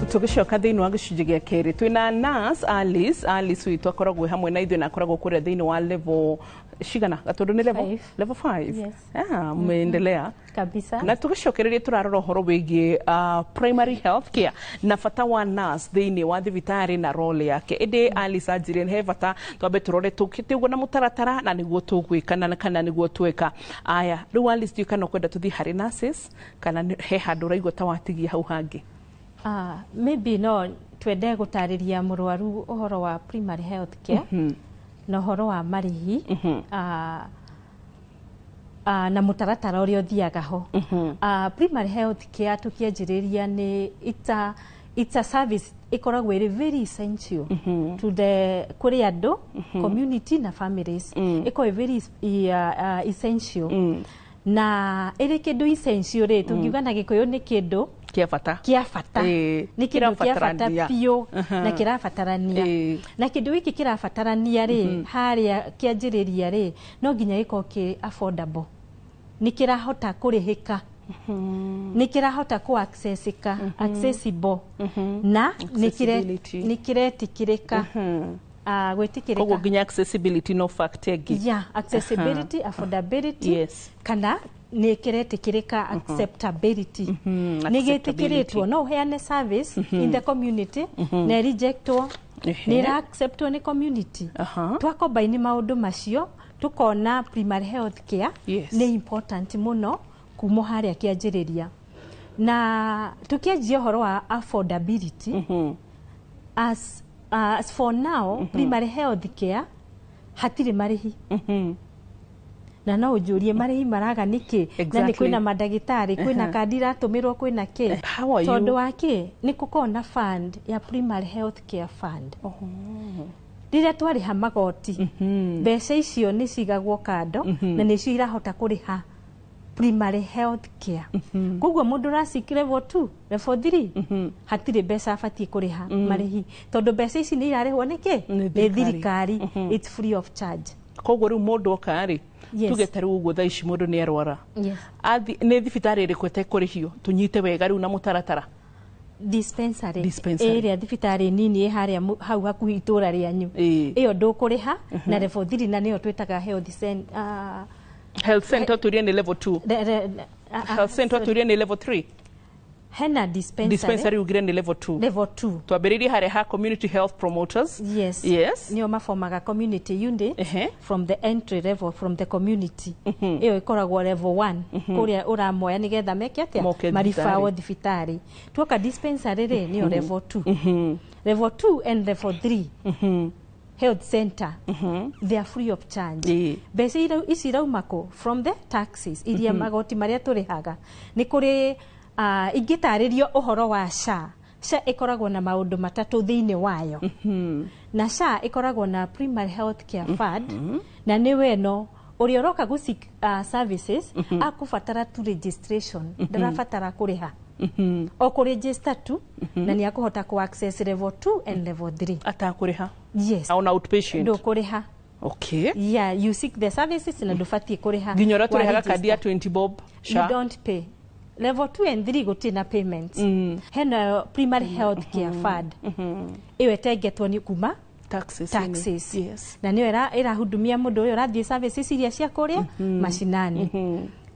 Speaker 15: Tũgĩcoka thĩinĩ wa gĩcunjĩ gĩa kerĩ twĩna nurse Alice. Alice witũ akoragwo hamwe na ithuĩ na akoragwo kũrĩa thĩinĩ wa level cigana gatũndũ nĩ level level 5.
Speaker 16: Yes.
Speaker 15: Ah, umeendelea
Speaker 16: kabisa.
Speaker 15: Na tũgĩcokereria tũrarora ũhoro wĩgiĩ primary health care na bata wa nurse thĩinĩ wa thibitarĩ na role yake. Ĩndĩ Alice anjĩrire he bata twambe tũrore tũkĩte ũguo na mũtaratara na nĩguo tũgwĩka na kana nĩguo tweka. Aya, rĩu Alice ndiũĩ kana ũkwenda tũthiĩ harĩ nurses kana he handũ ũraigua ta watigia hau hangĩ.
Speaker 16: Maybe no twende gũtarĩria mũrwaru ũhoro wa primary health care na ũhoro wa marĩhi na mũtaratara ũrĩa ũthiaga ho. Primary health care tũkĩanjĩrĩria nĩ it's a service ĩkoragwo ĩrĩ very essential to the kũrĩ andũ, community na families. Ĩkoragwo very essential na ĩrĩ kĩndũ essential rĩ, tũngiuga na Gĩkũyũ nĩ kĩndũ
Speaker 15: kia bata,
Speaker 16: kia bata, nĩ kĩndũ kĩa bata biũ na kĩrabatarania. Na kĩndũ gĩkĩ kĩrabatarania rĩ, harĩa kĩanjĩrĩria rĩ, no nginya gĩkorwo kĩ affordable, nĩ kĩrahota kũrĩhĩka, nĩ kĩrahota kũ accessika, accessible, na nĩ kĩretĩkĩrĩka. Gwĩtĩkĩrĩka.
Speaker 15: Koguo nginya accessibility no fact ĩngĩ.
Speaker 16: Yeah, accessibility, affordability,
Speaker 15: yes,
Speaker 16: kana nĩ kĩretĩkĩrĩka, acceptability, nĩ gĩtĩkĩrĩtwo, no ũheane service in the community na ĩrejectwo, nĩ ĩra acceptwo nĩ community. Twakombaini maũndũ macio tũkona primary health care nĩ important mũno kuma harĩa kĩanjĩrĩria. Na tũkĩanjia ũhoro wa affordability, as for now, primary health care hatirĩ marĩhi. Na no ũnjũrie marĩhi maraga nĩkĩ? Na nĩ kwĩna mandagĩtarĩ, kwĩna kandi iratũmĩrwo, kwĩna kĩ? Tondũ wa kĩ? Nĩ gũkoragwo na fund ya primary health care fund. Rĩrĩa twarĩha magoti, mbeca icio nĩ cigagwo kando na nĩcio irahota kũrĩha primary health care. Koguo mũndũ ũracik level 2, level 3, hatirĩ mbeca abatiĩ kũrĩha marĩhi, tondũ mbeca ici nĩ irarĩhwo nĩkĩ? Nĩ thirikari. It's free of charge.
Speaker 15: Koguo rĩu mũndũ oka rĩ, tuge ta rĩu ũguo thaa ici mũndũ nĩ arwara, nĩ thibitarĩ ĩrĩkũ ĩtekũrĩhio? Tũnyite wega rĩu na mũtaratara.
Speaker 16: Dispensary ĩrĩa thibitarĩ nini ĩ harĩa hau hakuhĩ itũra rĩanyu, ĩyo ndũkũrĩha. Na level 3 na nĩyo twĩtaga health center.
Speaker 15: Health center turie ni level 2. Health center turie ni level 3.
Speaker 16: Hena dispensary.
Speaker 15: Dispensary ugire ni level 2.
Speaker 16: Level 2.
Speaker 15: Twambĩrĩirie harĩa ha community health promoters.
Speaker 16: Yes.
Speaker 15: Yes.
Speaker 16: Nĩo mabomaga community unit from the entry level, from the community. Ĩyo ĩkoragwo level 1 kũrĩa ũramoya nĩgetha meke atĩa? Maribawo thibitarĩ. Tuoka dispensary rĩ, nĩyo level 2. Level 2 and level 3. Health center, they are free of charge. Mbeca ici irauma kũ? From the taxes iria magoti marĩa tũrĩhaga. Nĩ kũrĩ ingĩtarĩrio ũhoro wa SHA SHA ĩkoragwo na maũndũ matatũ thĩinĩ wayo. Na SHA ĩkoragwo na primary health care fund, na nĩwe ĩno ũrĩa ũroka gũ seek services akũbatara tu registration, ndarabatara kũrĩha, o kũ register tu, na nĩ akũhota kũ access level 2 and level 3
Speaker 15: atakũrĩha.
Speaker 16: Yes.
Speaker 15: Ona outpatient?
Speaker 16: Ndũkũrĩha. Yeah, you seek the services na ndũbatiĩ kũrĩha.
Speaker 15: Nginya ũrĩa tũrĩhaga
Speaker 16: Wa
Speaker 15: kandi ya 20 bob?
Speaker 16: You
Speaker 15: SHA?
Speaker 16: don't pay. Level 2 and 3 gũtirĩ na payment. Hena primary health care fund, ĩyo ĩtengetwo nĩ kuma
Speaker 15: taxes.
Speaker 16: Taxes. Na nĩyo ĩrahudumia mũndũ ũyũ ũrathiĩ services iria cia kũrĩa macinani,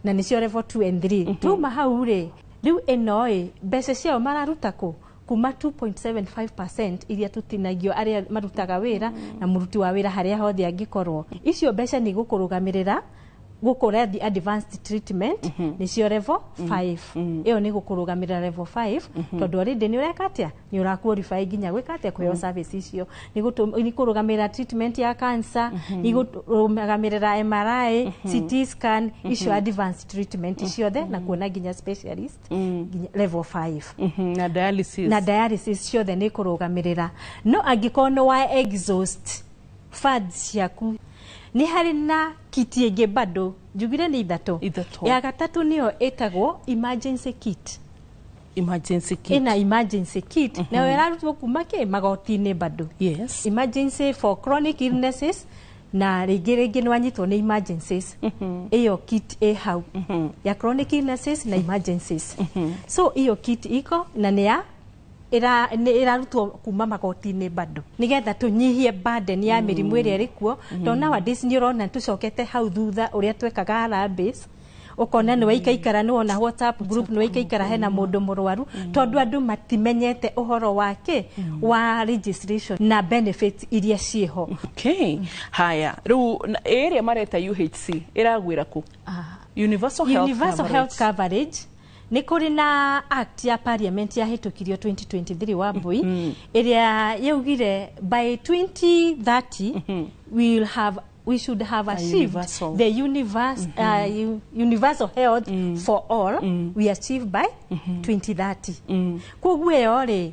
Speaker 16: na nĩcio level 2 and 3. Tuma hau rĩ, rĩu ĩno ĩ mbeca ciao mararuta kũ? Kuma 2.75% iria tũtinagio arĩa marutaga wĩra na mũruti wa wĩra harĩa hothe angĩkorwo. Icio mbeca nĩ gũkũrũgamĩrĩra gũkũ the advanced treatment, nĩcio level 5. Ĩyo nĩ gũkũrũgamĩrĩra level 5, tondũ already nĩ ũreka atĩa, nĩ ũra qualify nginya gwĩka atĩa, kũheo service icio. Nĩ kũrũgamĩrĩra treatment ya cancer, nĩ gũkũrũgamĩrĩra MRI, CT scan, icio advanced treatment ciothe, na kuona nginya specialist nginya level 5.
Speaker 15: Na dialysis.
Speaker 16: Na dialysis ciothe nĩ kũrũgamĩrĩra. No angĩkorwo nĩ wa exhaust funds ciaku, nĩ harĩ na kiti ĩngĩ bado. Njugire nĩ ithatũ.
Speaker 15: Ithatũ.
Speaker 16: Ya gatatũ nĩyo ĩtagwo emergency kit.
Speaker 15: Emergency kit.
Speaker 16: Ĩna emergency kit nayo ĩrarutwo kuma kĩ magoti-inĩ bado. Emergency for chronic illnesses, na rĩngĩ nĩ wanyitwo nĩ emergencies, ĩyo kit ĩ hau ya chronic illnesses na emergencies. So ĩyo kit iko na nĩ ya nĩ ĩrarutwo kuma magoti-inĩ bado, nĩgetha tũnyihie burden ya mĩrimũ ĩrĩa ĩrĩ kuo, tondũ nowadays nĩ ũrona tũcokete hau thutha ũrĩa twekaga harambee. Ũkona nĩ waikaikara, nĩ wona WhatsApp group nĩ waikaikara hena mũndũ mũrwaru, tondũ andũ matimenyete ũhoro wake wa registration na benefits iria ciĩho.
Speaker 15: Okay, haya, rĩu ĩrĩa mareta UHC ĩragwĩra kũ? Universal health
Speaker 16: Universal
Speaker 15: coverage.
Speaker 16: Health coverage, nĩ kũrĩ na act ya parliament yahĩtũkirio 2023 wa mbui, ĩrĩa yaugire by 2030 we should have
Speaker 15: A
Speaker 16: achieved
Speaker 15: universal.
Speaker 16: the universal health for all, we achieve by 2030. Koguo ĩyo rĩ,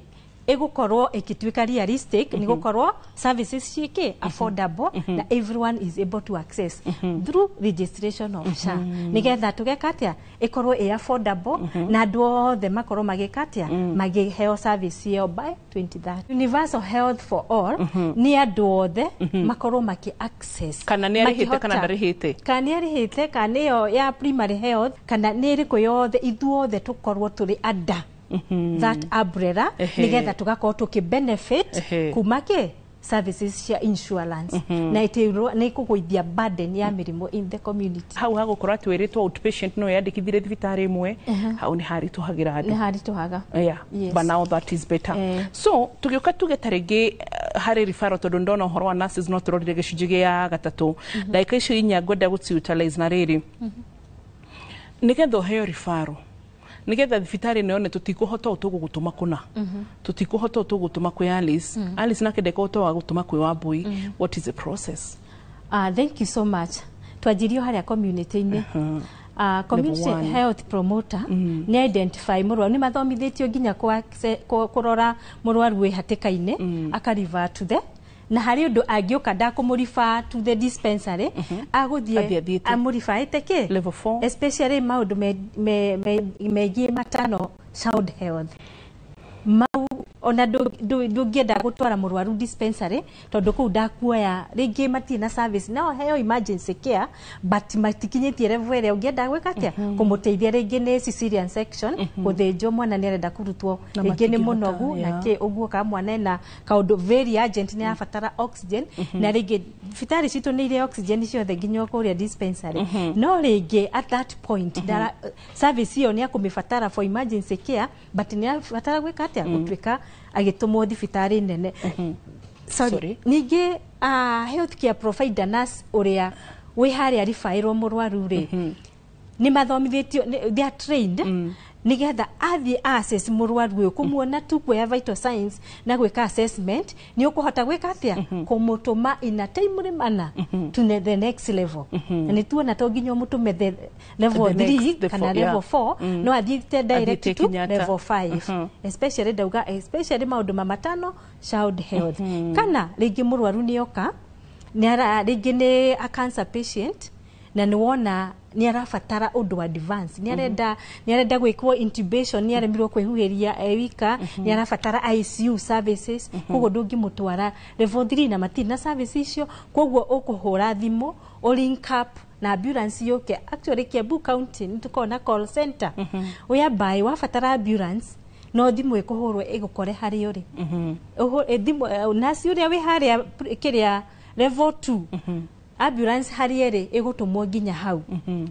Speaker 16: ĩgũkorwo ĩgĩtuĩka realistic nĩ gũkorwo services ciĩkĩ affordable na everyone is able to access through registration of SHA, nĩgetha tũgeka atĩa, ĩkorwo ĩ affordable na andũ othe makorwo magĩka atĩa, magĩheo service ĩyo by 2030. Universal health for all nĩ andũ othe makorwo makĩ access.
Speaker 15: Kana nĩ arĩhĩte kana
Speaker 16: Makĩhota-
Speaker 15: ndarĩhĩte.
Speaker 16: Kana nĩ arĩhĩte, kana nĩyo ya primary health, kana nĩ ĩrĩkũ yothe, ithuothe tũkorwo tũrĩ under that umbrella, nĩgetha tũgakorwo tũkĩ benefit kuma kĩ services cia insurance, na nĩ ĩkũgũithia burden ya mĩrimũ in the community.
Speaker 15: Hau hagũkorwo atĩ wĩrĩtwo outpatient no yandĩkithire thibitarĩ ĩmwe, hau nĩ haritũhagĩra andũ.
Speaker 16: Nĩ haritũhaga. Yes.
Speaker 15: But now that is better. So tũgĩũka tuge ta rĩngĩ harĩ referral, tondũ ndona ũhoro wa nurses no tũrorire gĩcunjĩ gĩa gatatũ, ndagĩka icio inya ngwenda gũci utilize na rĩrĩ, nĩgetha ũheo referral, nĩgetha thibitarĩ ĩno yone tũtikũhota ũũ tũgũgũtũma kũna, tũtikũhota ũũ tũgũtũma kwĩ Alice, Alice nake ndekũhota wa gũtũma kwĩ Wambui, what is the process?
Speaker 16: Thank you so much. Twanjirio harĩa community-inĩ. Community
Speaker 15: Level one.
Speaker 16: Health promoter nĩ identify mũrwaru, nĩ mathomithĩtio nginya kũrora mũrwaru wĩ hatĩka-inĩ, aka refer to the, na harĩ ũndũ angĩũka ndakũmũriba to the dispensary,
Speaker 15: Athiĩ
Speaker 16: agũthiĩ
Speaker 15: athiĩte.
Speaker 16: amũribaĩte kĩ
Speaker 15: Level 4.
Speaker 16: Especially maũndũ megiĩ maternal child health, mau ona ndũngĩenda gũtwara mũrwaru dispensary, tondũ kũu ndakuoya rĩngĩ matirĩ na service, no heo emergency care but matikinyĩtie level ĩrĩa ũngĩenda gwĩka atĩa, kũmũteithia. Rĩngĩ nĩ cesarean section, gũthĩnjwo, mwana nĩ arenda kũrutwo,
Speaker 15: Na
Speaker 16: rĩngĩ nĩ
Speaker 15: matingĩhota,
Speaker 16: mũnogu na kĩ ũguo, kana mwana ena kaũndũ very urgent, nĩ arabatara oxygen, na rĩngĩ thibitarĩ citũ nĩ irĩ oxygen ciothe nginya kũrĩa dispensary, no rĩngĩ at that point service ĩyo nĩ akũmĩbatara for emergency care, but nĩ arabatara gwĩka atĩa, gũtuĩka agĩtũmwo thibitarĩ nene. Sorry.
Speaker 15: Sorry.
Speaker 16: Ningĩ health care provider nurse ũrĩa wĩ harĩa ribaĩrwo mũrwaru rĩ, nĩ mathomithĩtio, they are trained. Nigetha athiĩ assess mũrwaru ũyũ, kũmuona tu, kuoya vital signs na gwĩka assessment, nĩ ũkũhota gwĩka atĩa? Kũmũtũma in a timely manner to the next level. Na nĩ tuona to nginya ũmũtũme the level
Speaker 15: The next,
Speaker 16: 3
Speaker 15: the
Speaker 16: kana
Speaker 15: four,
Speaker 16: level
Speaker 15: yeah.
Speaker 16: 4, no athiĩte direct
Speaker 15: Athiĩte
Speaker 16: to
Speaker 15: Kenyatta.
Speaker 16: level 5, especially ndauga especially maũndũ ma matano child health. Kana rĩngĩ mũrwaru nĩ oka, nĩ ara rĩngĩ nĩ a cancer patient na nĩ wona nĩ arabatara ũndũ advance, nĩ arenda gwĩkwo intubation, nĩ aremirwo kwĩhuhĩria e wika, nĩ arabatara ICU services. Koguo ndũngĩmũtwara level 3 na matirĩ na service icio. Koguo ũkũhũra thimũ, ũ link up na ambulance yũke. Actually, Kiambu County nĩ tũkoragwo na call center whereby wabatara ambulance no thimũ ĩkũhũrwo ĩgũkore harĩa ũrĩ. Thimũ nasi ũrĩa wĩ harĩa kĩrĩa level 2, ambulance harĩa ĩrĩ ĩgũtũmwo nginya hau.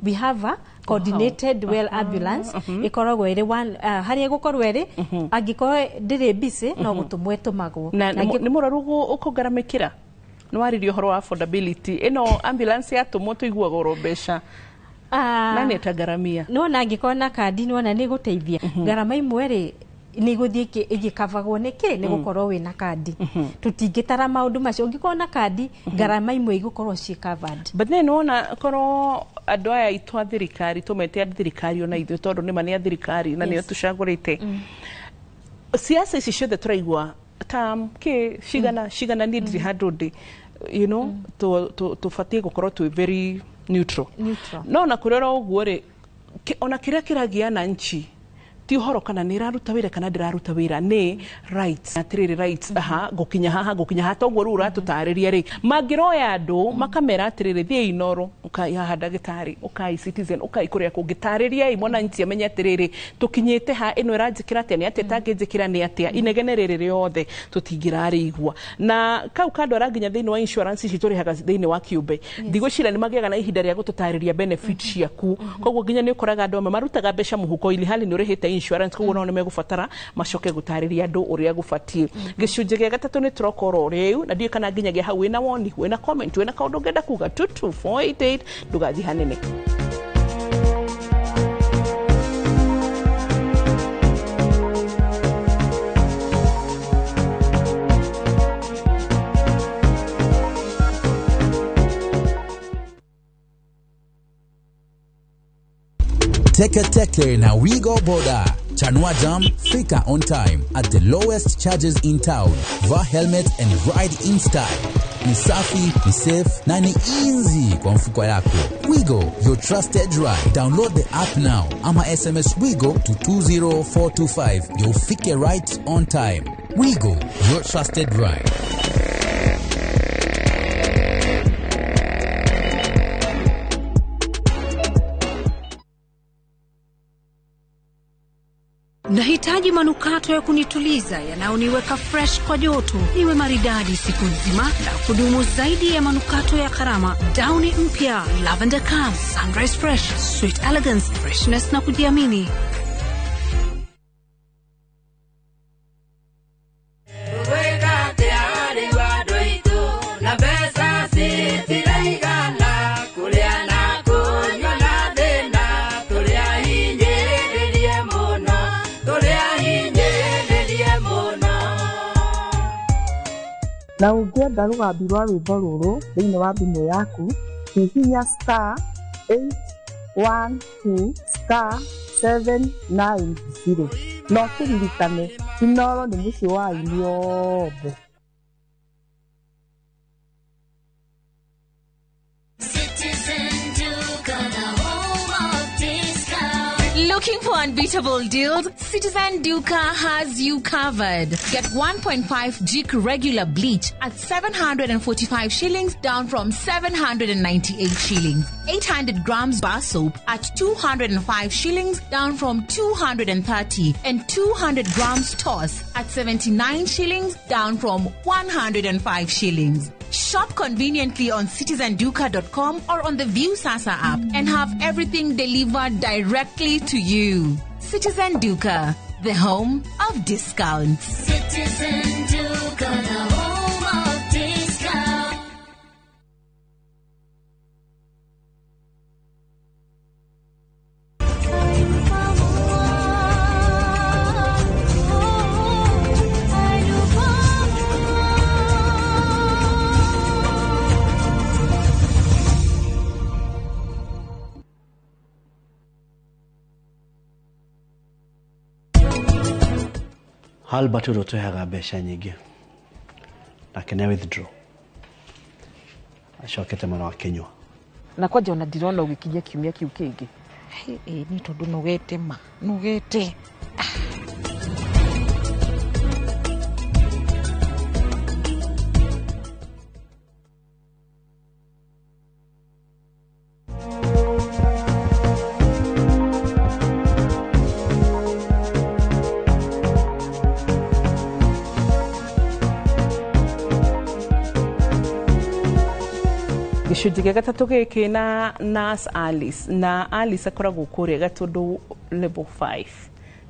Speaker 16: We have a coordinated well ambulance ĩkoragwo ĩrĩ one, harĩa ĩgũkorwo ĩrĩ, angĩkorwo ndĩrĩ busy no gũtũmwo ĩtũmagwo.
Speaker 15: Na
Speaker 16: Na
Speaker 15: nĩ mũrwaru ũkũgaramĩkĩra, nĩ waririe ũhoro wa affordability, ĩno ambulance yatũmwo tũiguaga oro mbeca na nĩ ĩtangaramia.
Speaker 16: Nĩwona angĩkorwo na kandi, nĩwona nĩ ĩgũteithia ngarama imwe rĩ, nĩ igũthiĩ ĩgĩkavagwo nĩ kĩ? Nĩ gũkorwo wĩna kandi. Tũtingĩtara maũndũ macio. Ũngĩkorwo na kandi, ngarama imwe igũkorwo ciĩ covered.
Speaker 15: But then wona korwo andũ aya aitũ a thirikari, tũmete a thirikari ona ithuĩ, tondũ nĩma nĩ a thirikari na nĩo tũcagũrĩte, siasa ici ciothe tũraigua ta kĩ cigana cigana, niĩ ndirĩ handũ ndĩ, tũbatiĩ gũkorwo twĩ very neutral.
Speaker 16: Neutral.
Speaker 15: No ona kũrĩ oro ũguo rĩ, ona kĩrĩa kĩragia na nchi ti ũhoro kana nĩ ĩraruta wĩra kana ndĩraruta wĩra, nĩ rights, atĩrĩrĩ, rights, aha, ngũkinya haha, ngũkinya haha, toguo rĩu ũratũtarĩria rĩ, mangĩroya andũ makamera atĩrĩrĩ, thiĩ Inoro, ũkai haha ndagĩtarĩ, ũkai Citizen, ũkai kũrĩa kũngĩ, tarĩriai mwananchi amenye atĩrĩrĩ, tũkinyĩte ha, ĩno ĩranjĩkĩra atĩa, nĩ atĩa ĩtangĩnjĩkĩra, nĩ atĩa, inegene rĩrĩ rĩothe tũtingĩrarĩigua. Na kau kandwara nginya thĩinĩ wa insurance ici tũrĩhaga thĩinĩ wa kĩũmbe, ndigwĩciria nĩ magĩaga na ihinda rĩa gũtũtarĩria benefit ciaku. Koguo nginya nĩ ũkoraga andũ amwe marutaga mbeca mũhuko ili hali nĩ ũrĩhĩte insurance, koguo nao nĩ megũbatara macoke gũtarĩria andũ ũrĩa gũbatiĩ. Gĩcunjĩ gĩa gatatũ nĩ tũrokorwo rĩu, na ndiũĩ kana nginyagia hau wĩna woni, wĩna comment, wĩna kaũndũ ũngĩenda kuga, 22488, ndũgathiĩ hanene.
Speaker 4: Teke Teke na Wigo Boda. Chanua Jam, fika on time at the lowest charges in town. Vaa helmet and ride in style. Ni safi, ni safe na ni easy kwa mfuko yako. Wigo, your trusted ride. Download the app now ama SMS Wigo to 20425 ndio ufike right on time. Wigo, your trusted ride.
Speaker 6: Nahitaji manukato ya kunituliza yanayoniweka fresh kwa joto, niwe maridadi siku nzima na kudumu zaidi ya manukato ya gharama. Downy mpya Lavender Calm, Sunrise Fresh, Sweet Elegance, freshness na kujiamini.
Speaker 7: Weka tayari wadu itu na mbeca citiraigana kuria na kunywa na thina turia hinyĩrĩrie mũno, turia hinyĩrĩrie mũno.
Speaker 8: Na ũngĩenda rũgambi rwa rwĩmbo rũrũ thĩinĩ wa thimũ yaku, hihinya *812*790. Na ũkĩririkane, Inooro nĩ mũciĩ wa aini othe.
Speaker 24: Citizen Duka, the home of discount.
Speaker 25: Looking for unbeatable deals? Citizen Duka has you covered. Get 1.5 Jik regular bleach at 745 shillings, down from 798 shillings. 800 grams bar soap at 205 shillings, down from 230. And 200 grams toss at 79 shillings, down from 105 shillings. Shop conveniently on citizenduka.com or on the Viusasa app and have everything delivered directly to you. Citizen Duka, the home of discounts.
Speaker 24: Citizen Duka, the home of discount.
Speaker 5: Albert ũrĩa ũtũheaga mbeca nyingĩ nake nĩ withdraw acokete mwena wa Kĩnyua.
Speaker 9: Na kwanja ona ndirona ũgĩkinyia kiumia kĩu kĩngĩ.
Speaker 11: Ĩ nĩ tondũ nogete ma nogete.
Speaker 15: Gĩcunjĩ gĩa gatatũ gĩkĩ na Nurse Alice, na Alice akoragwo kũrĩa Gatũndũ level 5.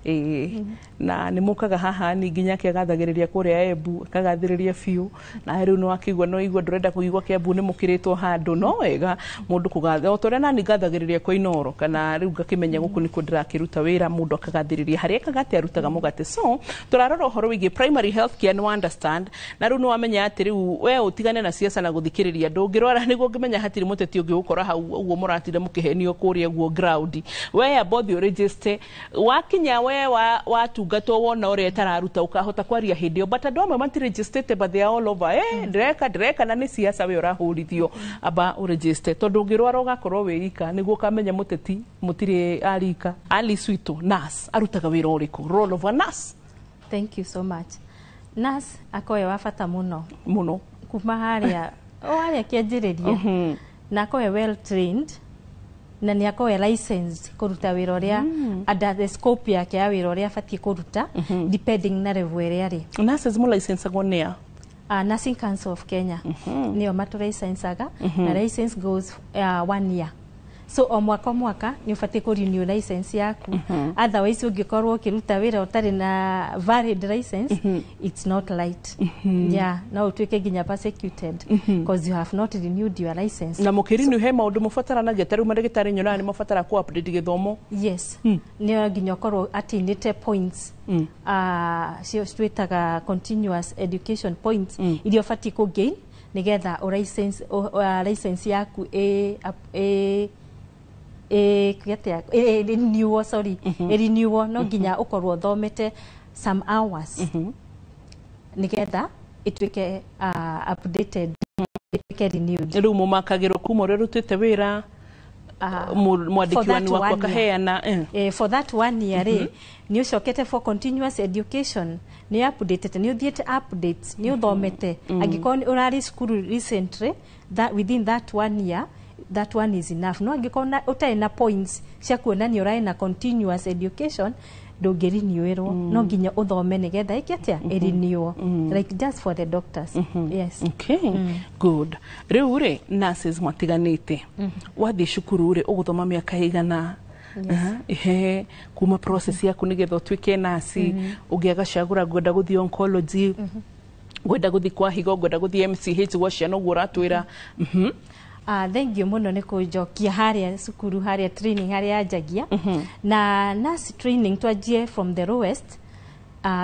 Speaker 15: Ĩĩ, na nĩ mũkaga haha ni nginya akĩagathagĩrĩria kũrĩa Embu, akagathĩrĩria biũ, na rĩu nĩ wakĩigua no igua ndũrenda kũigua Kĩambu nĩ mũkĩrĩtwo handũ, no wega mũndũ kũgatha o ta ũrĩa nani ngathagĩrĩria kwa Inooro, kana rĩu ngakĩmenya gũkũ nĩkuo ndĩrakĩruta wĩra, mũndũ akagathĩrĩria harĩa ekaga atĩ arutaga mũgate. So tũrarora ũhoro wĩgiĩ primary health care, nĩ understand, na rĩu nĩ wamenya atĩ rĩu we ũtigane na siasa na gũthikĩrĩria andũ, ũngĩrwara nĩguo ũngĩmenya hatirĩ mũteti ũngĩgũkora hau ũguo mũratinda mũkĩhenio kũrĩa ũguo ground. We amba ũthiĩ ũregister, wakinya we watungatwo wona ũrĩa ĩtararuta ũkahota kwaria hĩndĩ ĩyo, but andũ amwe matiregistete but they are all over. Ndĩreka na nĩ siasa we ũrahũrithio, amba ũregister tondũ ũngĩrwara ũgakorwo wĩ ika nĩguo ũkamenya mũteti mũtirĩ arika. Alice witũ nurse arutaga wĩra ũrĩkũ? Role of a nurse.
Speaker 16: Thank you so much. Nurse akoe wa bata mũno
Speaker 15: mũno
Speaker 16: kuma harĩa o harĩa kĩanjĩrĩria, na akoe well trained na nĩ akorwo licensed kũruta wĩra ũrĩa under the scope yake ya wĩra ũrĩa abatiĩ kũruta, depending na level ĩrĩa arĩ.
Speaker 15: Nurses mu licensagwo nĩa?
Speaker 16: Nursing Council of Kenya nĩo matũlicensaga, na license goes 1 year, so o mwaka o mwaka nĩ ũbatiĩ kũ renew license yaku. Otherwise ũngĩkorwo ũkĩruta wĩra ũtarĩ na valid license, it's not right. Yeah, no ũtuĩke nginya persecuted because you have not renewed your license.
Speaker 15: Na mũkĩrenew he maũndũ mũbataranagia, ta rĩu mandagĩtarĩ nyonaga nĩ mabatara kũ update gĩthomo.
Speaker 16: Yes, nĩ nginya ũkorwo attainĩte points, cio twĩtaga continuous education points, iria ũbatiĩ kũ gain nĩgetha license license yaku ĩ ĩ renewal, sorry, renewal, no nginya ũkorwo ũthomete some hours nĩgetha ĩtuĩke updated, ĩtuĩke renewed.
Speaker 15: Rĩu mũmakagĩrwo kuma ũrĩa ũrutĩte wĩra, mwandĩki wanu waku akaheana.
Speaker 16: For that 1 year rĩ, nĩ ũcokete for continuous education, nĩ updated, nĩ ũthiĩte updates, nĩ ũthomete. Angĩkorwo ũrarĩ cukuru recently, that within that 1 year, that one is enough. No angĩkorwo ũtarĩ na points cia kuonania ũrarĩ na continuous education, ndũngĩrinewĩrwo, no nginya ũthome nĩgetha ĩke atĩa, ĩrenew, like just for the doctors. Yes.
Speaker 15: Okay, good. Rĩu rĩ, nurses matiganĩte, wathiĩ cukuru rĩ, ũgũthoma mĩaka ĩigana? Ehe, kuma process yaku nĩgetha ũtuĩke nurse, ũngĩaga cagũra ngwenda gũthiĩ oncology, ngwenda gũthiĩ kwa higo, ngwenda gũthiĩ MCH gwa ciana ũguo ũratwĩra.
Speaker 16: Thank you mũno nĩ kũnjokia harĩa cukuru, harĩa training harĩa yanjagia. Na nurse training twanjie from the lowest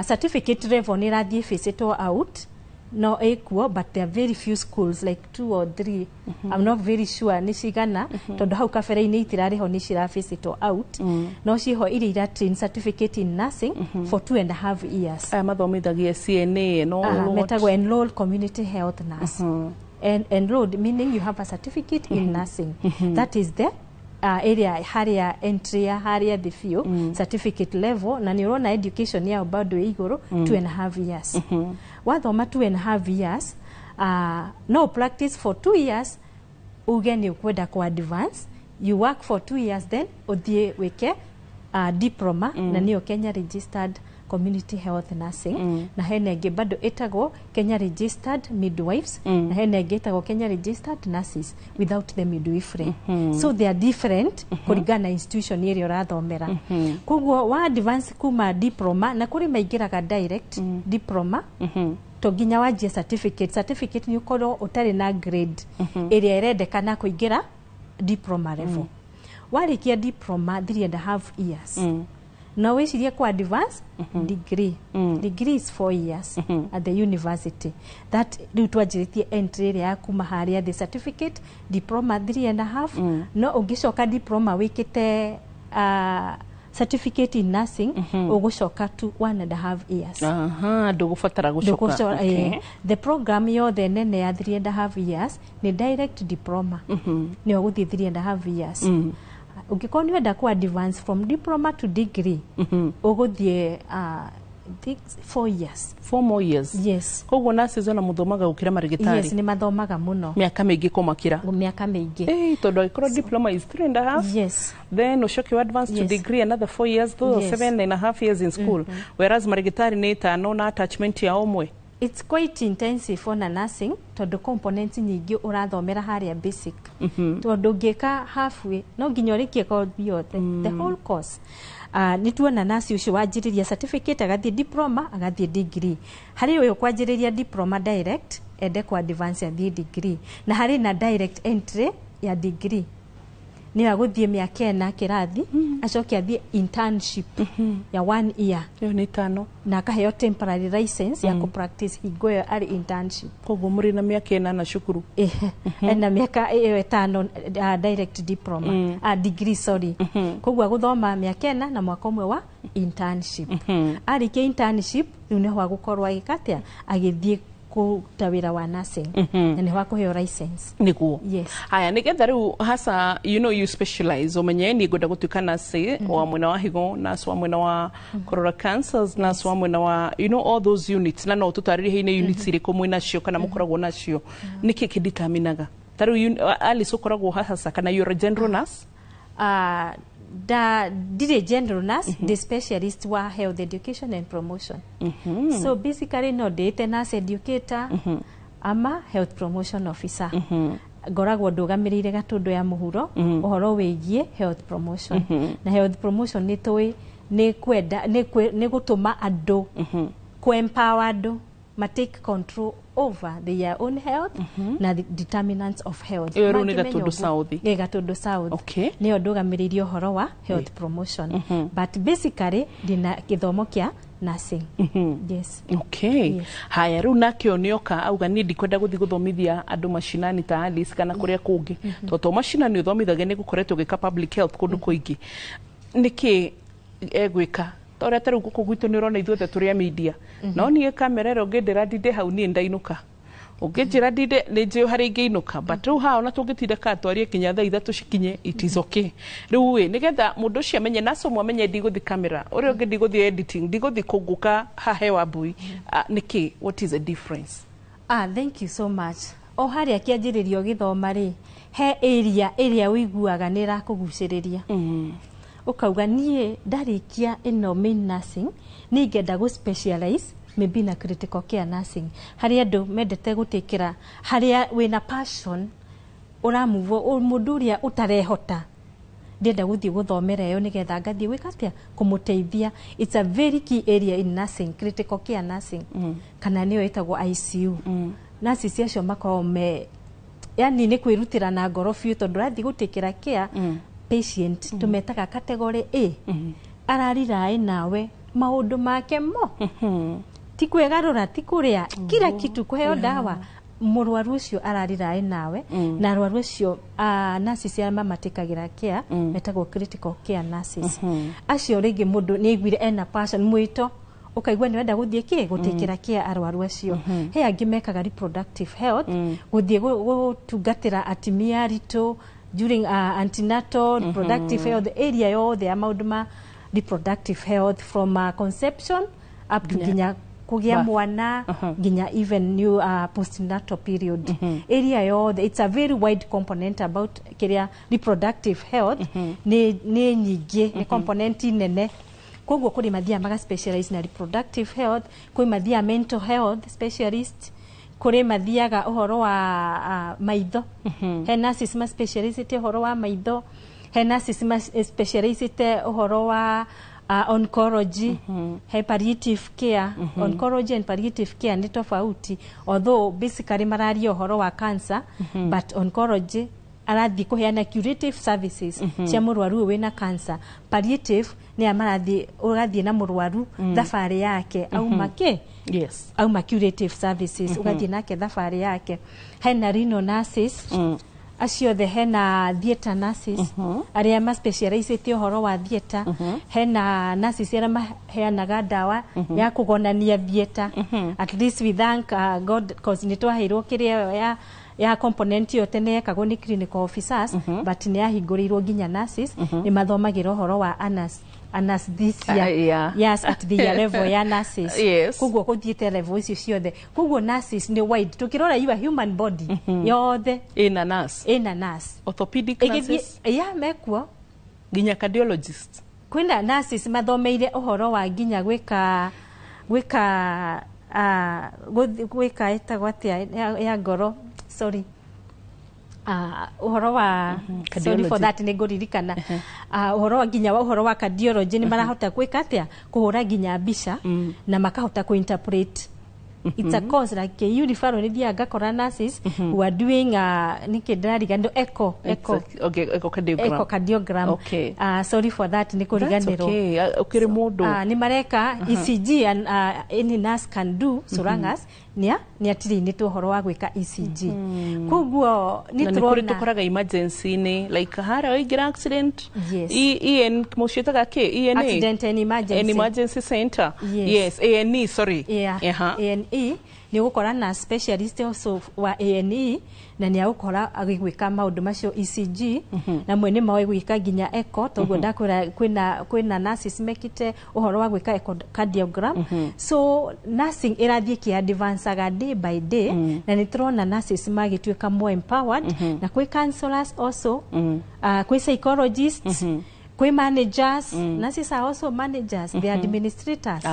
Speaker 16: certificate level, nĩ ĩrathiĩ phased out, no ĩkuo, but there are very few schools, like 2 or 3, I'm not very sure nĩ cigana, tondũ hau kabere-inĩ itirarĩ ho, nĩ cira phased out, no ciho iria ira train certificate in nursing for 2.5 years.
Speaker 15: Aya mathomithagia CNA no?
Speaker 16: Metagwo enrolled community health nurse. And enrolled meaning you have a certificate in nursing. That is the area harĩa entry ya harĩa the few certificate level, na nĩ ũrona education yao bado ĩ igũrũ, 2.5 years. Wathoma 2.5 years, no practice for 2 years, uge nĩ ũkwenda ku advance, you work for 2 years, then ũthiĩ wĩke diploma, na nĩyo Kenya Registered Community Health Nursing, na hena ĩngĩ bado ĩtagwo Kenya Registered Midwives, na hena ĩngĩ ĩtagwo Kenya Registered Nurses without the midwifery. So they are different kũringana na institution ĩrĩa ũrathomera. Koguo wa advance kuma diploma, na kũrĩ maingĩraga direct diploma, to nginya wanjie certificate. Certificate nĩ ũkorwo ũtarĩ na grade ĩrĩa ĩrendekana kũingĩra diploma level. Warĩkia diploma 3.5 years, no wĩcirie ku advance degree. Degree is 4 years at the university. That rĩu twanjĩrĩtie entry ĩrĩa ya kuma harĩa the certificate, diploma 3.5, no ũngĩcoka diploma wĩkĩte Certificate in nursing ũgũcoka to 1.5 years.
Speaker 15: Aha, ndũgũbatara gũcoka.
Speaker 16: The program yothe nene ya 3.5 years nĩ direct diploma, nĩyo gũthiĩ 3.5 years. Ũngĩkorwo nĩ wenda ku advance from diploma to degree, ũgũthiĩ think 4 years.
Speaker 15: 4 more years.
Speaker 16: Yes.
Speaker 15: Koguo nurses ona mũthomaga gũkĩra marĩgĩtarĩ.
Speaker 16: Yes, nĩ mathomaga mũno.
Speaker 15: Mĩaka mĩingĩ kũmakĩra.
Speaker 16: Mĩaka mĩingĩ.
Speaker 15: Eh, tondũ angĩkorwo diploma is 3.5, then ũcoke advance to degree another 4 years, those are 7.5 years in school, whereas marĩgĩtarĩ nĩ 5 na attachment ya ũmwe.
Speaker 16: It's quite intensive ona nursing, tondũ components nyingĩ ũrathomera harĩa basic, tondũ ũngĩka halfway no nginya ũrĩkie course yothe, the whole course. Nĩ tuona nurse ũcio wanjĩrĩria certificate agathiĩ diploma, agathiĩ degree. Harĩ ũyũ kwanjĩrĩria diploma direct ende ku advance athiĩ degree, na harĩ na direct entry ya degree, nĩyo agũthiĩ mĩaka 4 kĩrathi, acoke athiĩ internship ya one year.
Speaker 15: Ĩyo nĩ 5.
Speaker 16: Na akaheo temporary license ya kũ-practice hingo ĩyo arĩ internship.
Speaker 15: Koguo mũrĩ na mĩaka 8 cukuru.
Speaker 16: Ena mĩaka ĩyo 5, direct diploma, degree, sorry. Koguo agũthoma mĩaka 4 na mwaka ũmwe wa internship. Arĩkia internship, rĩu nĩho agũkorwo agĩka atĩa, agĩthiĩ kũruta wĩra wa nursing, na nĩho akũheo license.
Speaker 15: Nĩguo.
Speaker 16: Yes.
Speaker 15: Haya, nĩgetha rĩu hasa you specialize, ũmenye niĩ ngwenda gũtuĩka nurse wa mwena wa higo, nurse wa mwena wa kũrora cancers, nurse wa mwena wa all those units, na no tũtarĩrie hihi units irĩkũ mwĩ nacio kana mũkoragwo nacio, nĩkĩ kĩdeterminaga ta rĩu Alice ũkoragwo hasa, kana you're a general nurse?
Speaker 16: Da ndirĩ general nurse, ndĩ specialist wa health education and promotion. So basically no ndĩĩte nurse educator ama health promotion officer. Ngoragwo ndũgamĩrĩire Gatũndũ ya mũhuro ũhoro wĩgiĩ health promotion. Na health promotion nĩ tũĩ nĩ kwenda nĩ gũtũma andũ, kũ empower andũ ma take control over their own health na the determinants of health.
Speaker 15: Ĩyo rĩu nĩ
Speaker 16: Mangĩmenya
Speaker 15: Gatũndũ
Speaker 16: ũguo-
Speaker 15: South.
Speaker 16: Ĩ, Gatũndũ South. Nĩyo ndũgamĩrĩire ũhoro wa health promotion, but basically ndĩna gĩthomo kĩa nursing. Yes.
Speaker 15: Okay. Haya, rĩu nake ũyũ nĩoka auga niĩ ndikwenda gũthiĩ gũthomithia andũ macinani ta Alice kana kũrĩa kũngĩ, tondũ to macinani ũthomithagia, nĩ gũkoretwo ũgĩka public health kũndũ kũingĩ, nĩkĩ egwĩka? Ta ũrĩa ta rĩu gũkũ gwitũ nĩ ũrona ithuothe tũrĩ a media, no niĩ kamera ĩrĩa ũngĩndĩra ndinde hau, niĩ ndainũka. Ũngĩnjĩra ndinde, nĩ njũĩ harĩa ingĩinũka, but rĩu haha ona tũngĩtinda kana twarie kinya thaa 3 cikinye, it is okay. Rĩu ĩ, nĩgetha mũndũ ũcio amenye, naco ũmwe amenye ndigũthi kamera, ũrĩa ũngĩ ndigũthiĩ editing, ndigũthiĩ kũngũka haha he Wambui. Ah, nĩkĩ, what is the difference?
Speaker 16: Ah, thank you so much. O harĩa kĩanjĩrĩrio gĩthoma rĩ, he area ĩrĩa ũiguaga nĩ ĩrakũgucĩrĩria, ũkauga niĩ ndarĩkia ĩno main nursing nĩ ingĩenda gũ specialize maybe na critical care nursing. Harĩa andũ mendete gũtĩkĩra, harĩa wĩna passion ũramuvwo mũndũ ũrĩa ũtarehota, ndĩrenda gũthiĩ gũthomera ĩyo nĩgetha ngathiĩ gwĩka atĩa, kũmũteithia. It's a very key area in nursing, critical care nursing, kana nĩyo ĩtagwo ICU. Nurses acio makoragwo me yani nĩ kwĩrutĩra na ngoro biũ, tondũ ũrathiĩ gũtĩkĩra care patient tũmetaga category A, arariraĩ nawe maũndũ make mo, ti kwĩgarũra, ti kũrĩa, kila kitu, kũheo ndawa, mũrwaru ũcio arariraĩ nawe. Na arwaru acio, nurses arĩa mamatĩkagĩra care metagwo critical care nurses. Acio rĩngĩ mũndũ nĩ aiguire ena passion, mwĩto ũkaigua nĩ wenda gũthiĩ kĩ gũtĩkĩra care arwaru acio. He angĩ mekaga reproductive health, gũthiĩ gũtungatĩra atumia aritũ during antenatal, reproductive health area yothe ya maũndũ ma reproductive health from conception up to nginya kũgĩa
Speaker 15: birth.
Speaker 16: Mwana nginya even new postnatal period area yothe. It's a very wide component about kĩrĩa reproductive health nĩ nyingĩ, nĩ component nene. Koguo kũrĩ mathiaga maga specialize na reproductive health, kwĩ mathiaga mental health specialist, kũrĩ mathiaga ũhoro wa maitho, he nurses ma specialiste ũhoro wa maitho, he nurses ma specialiste ũhoro wa oncology, he palliative care. Oncology and palliative care nĩ tofauti, although basically mararia ũhoro wa cancer, but oncology arathiĩ kũheana curative services cia mũrwaru ũyũ wĩna cancer. Palliative nĩ aya marathiĩ, ũgathiĩ na mũrwaru thabarĩ yake auma kĩ auma curative services, ũgathiĩ nake thabarĩ yake. Hena renal nurses. Acio othe, hena theatre nurses arĩa ma specializĩte ũhoro wa theatre, hena nurses arĩa maheanaga ndawa ya kũgonania theatre. At least we thank God, cause nĩ twaheirwo kĩrĩa ĩyo ya component ĩyo tene yekagwo nĩ clinical officers, but nĩ yahingũrĩirwo nginya nurses, nĩ mathomagĩra ũhoro wa anesthesia. Yes, at the level ya nurses. Koguo gũthiĩte level icio ciothe, koguo nurses nĩ wide. Tũkĩrora your human body yothe
Speaker 15: ĩna nurse.
Speaker 16: Ĩna nurse.
Speaker 15: Orthopedic nurses?
Speaker 16: Yeah, mekuo.
Speaker 15: Nginya cardiologist?
Speaker 16: Kwĩna nurses mathomeire ũhoro wa nginya gwĩka ĩtagwo atĩa ya ngoro, sorry, ũhoro wa, sorry for
Speaker 15: Cardiology.
Speaker 16: that, nĩ ngũririkana ũhoro wa nginya wa ũhoro wa cardiology. Nĩ marahota gwĩka atĩa, kũhũra nginya mbica na makahota kũ-interpret. It's a course like KU referral, nĩ thiaga ngakora nurses who are doing nĩkĩ ndĩrariganĩrwo, echo.
Speaker 15: Okay, echocardiogram.
Speaker 16: Echocardiogram. Sorry for that, nĩ
Speaker 15: That's
Speaker 16: kũriganĩrwo.
Speaker 15: okay. Ũkĩrĩ mũndũ.
Speaker 16: Nĩ mareka ECG, and any nurse can do so long as nĩ atirainĩtwo ũhoro wa gwĩka ECG. Koguo nĩ
Speaker 15: Na nĩ kũrĩ
Speaker 16: tũrona
Speaker 15: tũkoraga emergency-inĩ, like harĩa waingĩra accident.
Speaker 16: Yes.
Speaker 15: EN mũciĩtaga kĩ? ENA?
Speaker 16: Accident and emergency.
Speaker 15: And emergency center.
Speaker 16: Yes.
Speaker 15: Yes, A&E, sorry.
Speaker 16: Yeah. A&E nĩ ũgũkora na specialist also wa A&E, na nĩ agũkora agĩgwĩka maũndũ macio, ECG, na mwe nĩ moĩ gwĩka nginya echo, toguo ndakwĩra kwĩna nurses mekĩte ũhoro wa gwĩka echocardiogram. So nursing ĩrathiĩ ĩkĩ advancaga day by day, na nĩ tũrona nurses magĩtuĩka more empowered, na kwĩ counselors also, kwĩ psychologists, kwĩ managers. Nurses are also managers, they are administrators.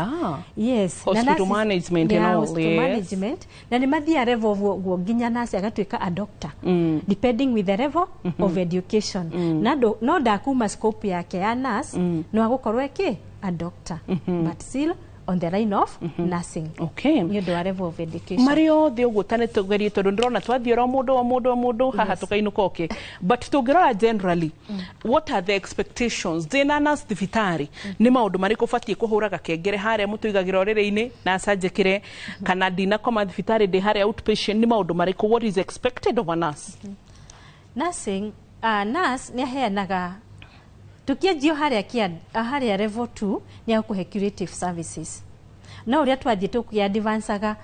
Speaker 16: Yes. Na
Speaker 15: Hospital management and
Speaker 16: yeah,
Speaker 15: all,
Speaker 16: hospital
Speaker 15: yes.
Speaker 16: management, na nĩ mathiaga level ũguo nginya nurse agatuĩka a doctor, depending with the level of education. Na no ndakuma scope yake ya nurse, no agũkorwo ĩkĩ a doctor, but still on the line of nursing nĩ ũndũ wa level of education.
Speaker 15: Marĩ othe ũguo, ta nĩ tũgerie, tondũ ndĩrona twathiĩ oro mũndũ o mũndũ o mũndũ haha tũkainũka. Okay, but tũngĩrora generally, what are the expectations ndĩna nurse thibitarĩ? Nĩ maũndũ marĩkũ batiĩ kũhũra gakengere harĩa mũtũigagĩra ũrĩrĩ-inĩ na acanjĩkĩre, kana ndinakoma thibitarĩ, ndĩ harĩa outpatient, nĩ maũndũ marĩkũ, what is expected of a nurse?
Speaker 16: Nursing, nurse nĩ aheanaga, tukianjio harĩa harĩa level 2, nĩ agũkũhe curative services. No ũrĩa twathiĩ tũkĩ-advancaga,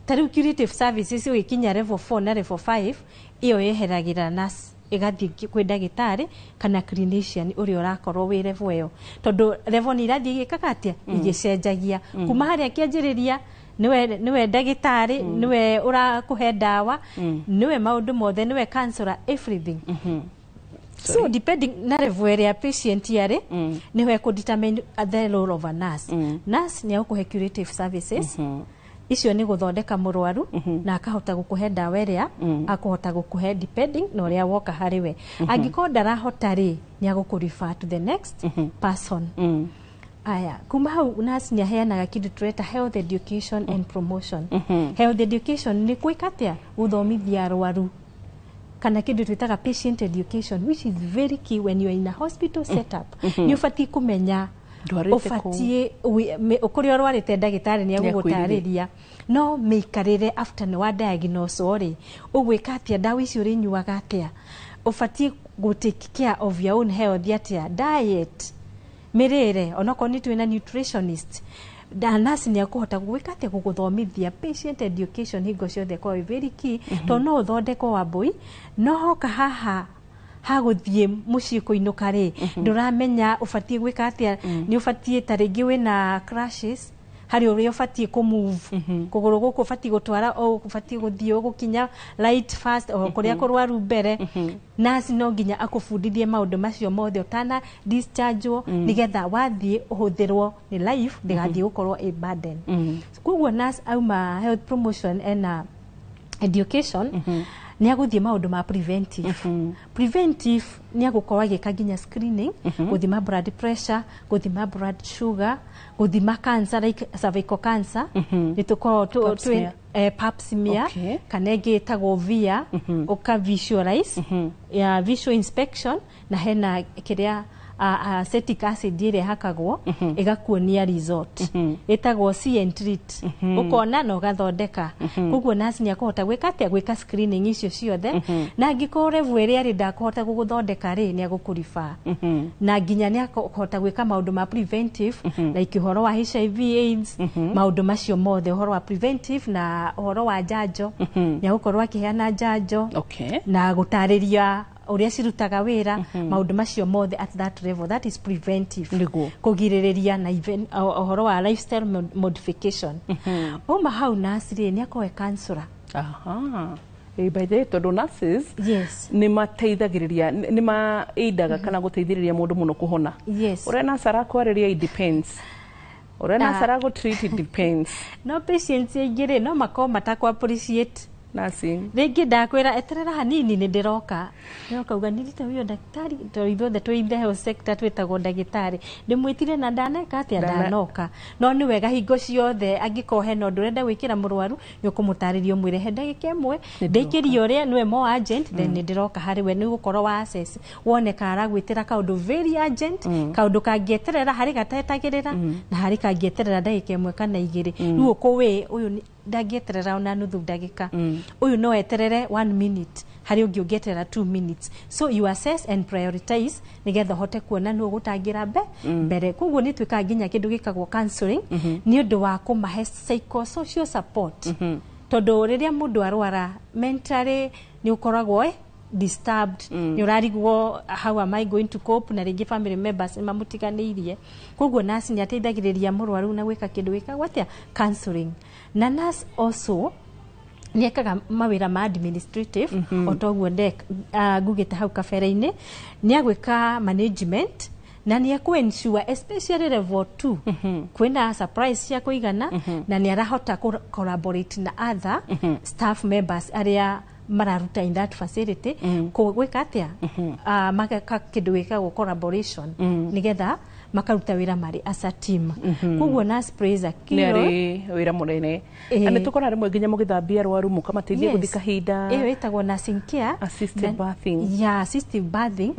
Speaker 16: ta rĩu curative services ũgĩkinya level 4 na level 5, ĩyo yeheragĩra nurse ĩgathiĩ kwĩ ndagĩtarĩ kana clinician ũrĩa ũrakorwo wĩ level ĩyo, tondũ level nĩ irathiĩ igĩkaga atĩa, igĩcenjagia. Kuma harĩa kĩanjĩrĩria nĩwe ndagĩtarĩ, nĩwe ũrakũhe ndawa, nĩwe maũndũ mothe, nĩwe counselor, everything. So depending na level ĩrĩa patient yarĩ, nĩho ĩkũ determine the role of a nurse. Nurse nĩ agũkũhe curative services, icio nĩ gũthondeka mũrwaru na akahota gũkũhe ndawa ĩrĩa akũhota gũkũhe depending na ũrĩa woka harĩ we. Angĩkorwo ndarahota rĩ, nĩ agũkũ refer to the next person. Aya, kuma hau nurse nĩ aheanaga kĩndũ tũreta health education and promotion. Health education nĩ gwĩka atĩa, gũthomithia arwaru, kana kĩndũ twĩtaga patient education, which is very key when you are in a hospital setup. Nĩ ũbatiĩ kũmenya
Speaker 15: Ndwarĩte kũ.
Speaker 16: Ũbatiĩ kũrĩa ũrwarĩte, ndagĩtarĩ nĩ agũgũtarĩria, no mĩikarĩre after nĩ wa diagnose rĩ, ũgwĩka atĩa, ndawa icio ũrĩnyuaga atĩa, ũbatiĩ gũ take care of your own health atĩa, diet, mĩrĩre, onokorwo nĩ twĩna nutritionist. Nurse nĩ akũhota gwĩka atĩa, gũgũthomithia. Patient education hingo ciothe ĩkoragwo ĩ very key, tondũ no ũthondekwo wambui, no hoka haha hagũthiĩ mũciĩ kũinũka rĩ, ndũramenya ũbatiĩ gwĩka atĩa. Nĩ ũbatiĩ, ta rĩngĩ wĩna crashes, harĩ ũrĩa ũbatiĩ kũ move kũgũrũ gũkũ, ũbatiĩ gũtwara o ũbatiĩ gũthiĩ ũgũkinya right first o kũrĩa kũrwaru mbere. Nurse no nginya akũbundithie maũndũ macio mothe ũtana dischargewo, nĩgetha wathiĩ ũhũthĩrwo nĩ life ndĩgathiĩ gũkorwo ĩ burden. Koguo nurse auma health promotion ena education, nĩ agũthiĩ maũndũ ma preventive. Preventive nĩ agũkorwo agĩka nginya screening, gũthima blood pressure, gũthima blood sugar, gũthima cancer like cervical cancer, nĩ tũkoragwo
Speaker 15: Pap smear.
Speaker 16: Pap smear, kana ĩngĩ ĩtagwo VIA, ũka visualize ya visual inspection, na hena kĩrĩa Acetic acid ĩrĩa ĩhakagwo ĩgakuonia result, ĩtagwo see and treat, ũkona na ũgathondeka. Koguo nurse nĩ akũhota gwĩka atĩa? Gwĩka screening icio ciothe, na angĩkorwo level ĩrĩa arĩ ndakũhota gũgũthondeka rĩ, nĩ agũkũriba, na nginya nĩ akũhota gwĩka maũndũ ma preventive, like ũhoro wa HIV AIDS, maũndũ macio mothe, ũhoro wa preventive na ũhoro wa njanjo, nĩ agũkorwo akĩheana njanjo na gũtarĩria ũrĩa cirutaga wĩra, maũndũ macio mothe at that level. That is preventive, kũgirĩrĩria, na even ũhoro wa lifestyle modification. Uma hau, nurse rĩ, nĩ akorwo e counselor.
Speaker 15: Aha. By the way, tondũ nurses nĩ mateithagĩrĩria, nĩ maĩndaga kana gũteithĩrĩria mũndũ mũno kũhona. Ũrĩa nurse arakwarĩria, it depends. Ũrĩa nurse aragũ-treat, it depends.
Speaker 16: No patients aingĩ rĩ, no makorwo matakũ appreciate
Speaker 15: nursing.
Speaker 16: Rĩngĩ ndakwĩra eterera hanini, nĩ ndĩroka, ndĩroka, uga nirite huyo daktari, tondũ ithuothe twĩ in the health sector twĩtagwo ndagĩtarĩ, ndĩmwĩtire na ndaneka atĩa, ndanoka. No nĩ wega hingo ciothe angĩkorwo hena ũndũ ũrenda gwĩkĩra mũrwaru, nĩ ũkũmũtarĩria, ũmwĩre he ndagĩka ĩmwe ndĩikĩrie ũrĩa nĩwe more urgent, then nĩ ndĩroka harĩ we. Nĩ ũgũkorwo wa access wone ka aragwĩtĩra kaũndũ very urgent, kaũndũ kangĩeterera, harĩ gatetagĩrĩra na harĩ kangĩeterera ndagĩka ĩmwe kana igĩrĩ. Rĩu ũkũwĩ ũyũ ndangĩeterera ona nuthu ndagĩka, ũyũ no eterere 1 minute, harĩ ũngĩ ũngĩeterera 2 minutes. So you assess and prioritize nĩgetha ũhote kuona nũ ũgũtangĩra mbere. Koguo nĩ twĩkaga nginya kĩndũ gĩkagwo counseling nĩ ũndũ wa kũmahe psychosocial support, tondũ rĩrĩa mũndũ arwara mentally nĩ ũkoragwo disturbed, nĩ ũrarigwo, "How am I going to cope?" Na rĩngĩ family members nĩ mamũtiganĩirie. Koguo nurse nĩ ateithagĩrĩria mũrwaru na gwĩka kĩndũ gĩkagwo atĩa? Counseling. Na nurse also nĩ ekaga mawĩra ma administrative, o toguo ngugĩte hau kabere-inĩ, nĩ agwĩka management na nĩ ekũ ensure, especially level 2, kwĩna supplies cia kũigana, na nĩ arahota collaborate na other staff members arĩa mararuta in that facility. Gwĩka atĩa? Mageka kĩndũ gĩkagwo collaboration nĩgetha makaruta wĩra marĩ as a team. Koguo nurse plays a key
Speaker 15: nĩ
Speaker 16: role.
Speaker 15: Arĩ wĩra mũnene, na nĩ tũkora rĩmwe nginya mũgĩthambia arwaru, mũkamateithia gũthiĩ kahinda.
Speaker 16: Ĩyo ĩtagwo nursing care.
Speaker 15: Assisted birthing.
Speaker 16: Yeah, assistive birthing.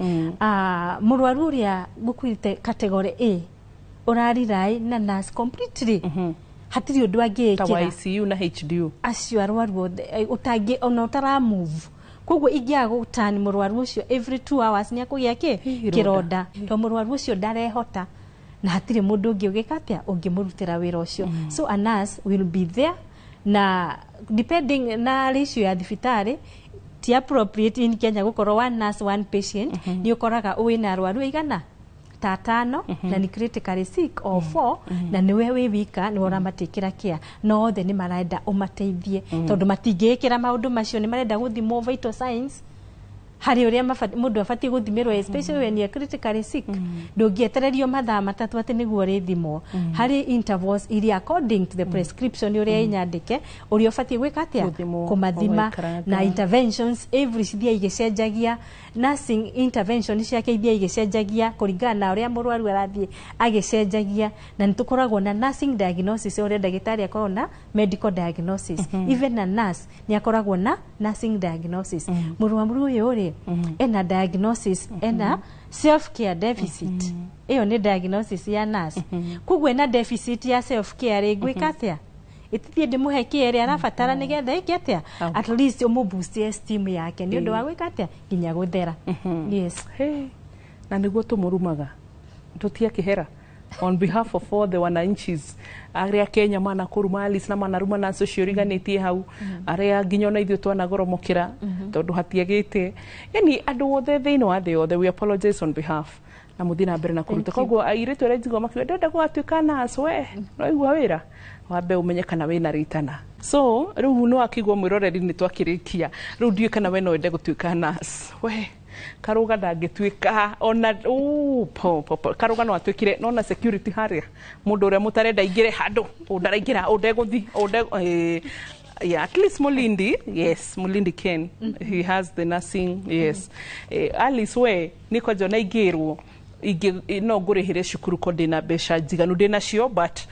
Speaker 16: Mũrwaru ũrĩa ngũkwĩrĩte category A ũrarirai na nurse completely, hatirĩ ũndũ
Speaker 15: ta wa
Speaker 16: angĩĩkĩra.
Speaker 15: ICU na HDU.
Speaker 16: Acio arwaru othe ũtangĩ ona ũtara move, koguo ingĩaga gũtani mũrwaru ũcio every 2 hours, nĩ akũgĩa kĩ?
Speaker 15: Kĩronda.
Speaker 16: Kĩronda, to mũrwaru ũcio ndarehota na hatirĩ mũndũ ũngĩ ũgĩka atĩa ũngĩmũrutĩra wĩra ũcio. So a nurse will be there, na depending na ratio ya thibitarĩ, ti appropriate in Kenya gũkorwo one nurse one patient. Nĩ ũkoraga wĩna arwaru aigana ta atano na nĩ critically sick or four, na nĩwe wĩ wika nĩwe ũramatikĩra care, no othe nĩ marenda ũmateithie, tondũ matingĩĩkĩra maũndũ macio, nĩ marenda gũthimwo vital signs, harĩ ũrĩa mũndũ abatiĩ gũthimĩrwo, especially when you're critically sick. Ndũngĩetererio mathaa 3 atĩ nĩguo ũrĩthimwo, harĩ intervals iria according to the prescription ũrĩa ĩnyandĩke, ũrĩa ũbatiĩ gwĩka atĩa?
Speaker 15: Gũthimwo,
Speaker 16: kũmathima.
Speaker 15: ũgaikaranga.
Speaker 16: Na interventions every cithiaga igĩcenjagia, nursing intervention ciake ithiaga igĩcenjagia kũringana na ũrĩa mũrwaru arathiĩ agĩcenjagia. Na nĩ tũkoragwo na nursing diagnosis, ũrĩa ndagĩtarĩ akoragwo na medical diagnosis, even a nurse nĩ akoragwo na nursing diagnosis. Mũrwaru ũyũ rĩ, ena diagnosis, ena self care deficit, ĩyo nĩ diagnosis ya nurse. Koguo ena deficit ya self care rĩ, ngwĩka atĩa? Ĩtithie ndĩmũhe kĩ ĩrĩa arabatara nĩgetha ĩke atĩa? At least ũmũ boost esteem yake nĩ ũndũ wa gwĩka atĩa? Nginya gũthera. Yes.
Speaker 15: Hey, na nĩguo tũmũrumaga tũtiakĩhera on behalf of all the wananchis arĩa Kenya manakũruma Alice na manaruma na ũcio ũriganĩtie hau, arĩa nginya ona ithuĩ twanagoromokĩra tondũ hatiagĩte, yani andũ othe thĩinĩ wa thĩ yothe, we apologize on behalf na mũthiĩ na mbere na kũruta.
Speaker 16: Thank you.
Speaker 15: Koguo airĩtu arĩa njigua makiuga ndĩrenda gũgatuĩka nurse, we no igua wĩra wambe ũmenye kana wĩna ritana. So rĩu nĩ wakĩigua mwĩroreri, nĩ twakĩrĩkia. Rĩu ndiũĩ kana we no wende gũtuĩka nurse. We Karuga ndangĩtuĩka ona po, po, po. Karuga no atuĩkire nona security harĩa mũndũ ũrĩa mũtarenda aingĩre handũ, ũndaraingĩra, ũndegũthi ũnde yeah, at least Mulindi, yes, Mulindi Ken, he has the nursing, yes. Alice, we nĩ kwanja ona ingĩrwo ingĩ no ngũrĩhĩre cukuru ko ndĩna mbeca njiganu ndĩnacio, but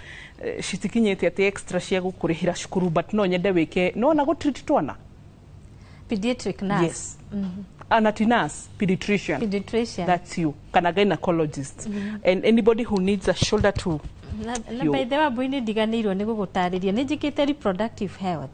Speaker 15: citikinyĩte atĩ extra cia gũkũrĩhĩra cukuru, but no nyende wĩke no na gũtreat twana.
Speaker 16: Pediatric nurse.
Speaker 15: Yes. Anati nurse, pediatrician.
Speaker 16: Pediatrician.
Speaker 15: That's you. Kana gynecologist. And anybody who needs a shoulder to
Speaker 16: na by the way mbui nĩ ndiganĩirwo nĩ gũgũtarĩria nĩ njĩkĩte reproductive health.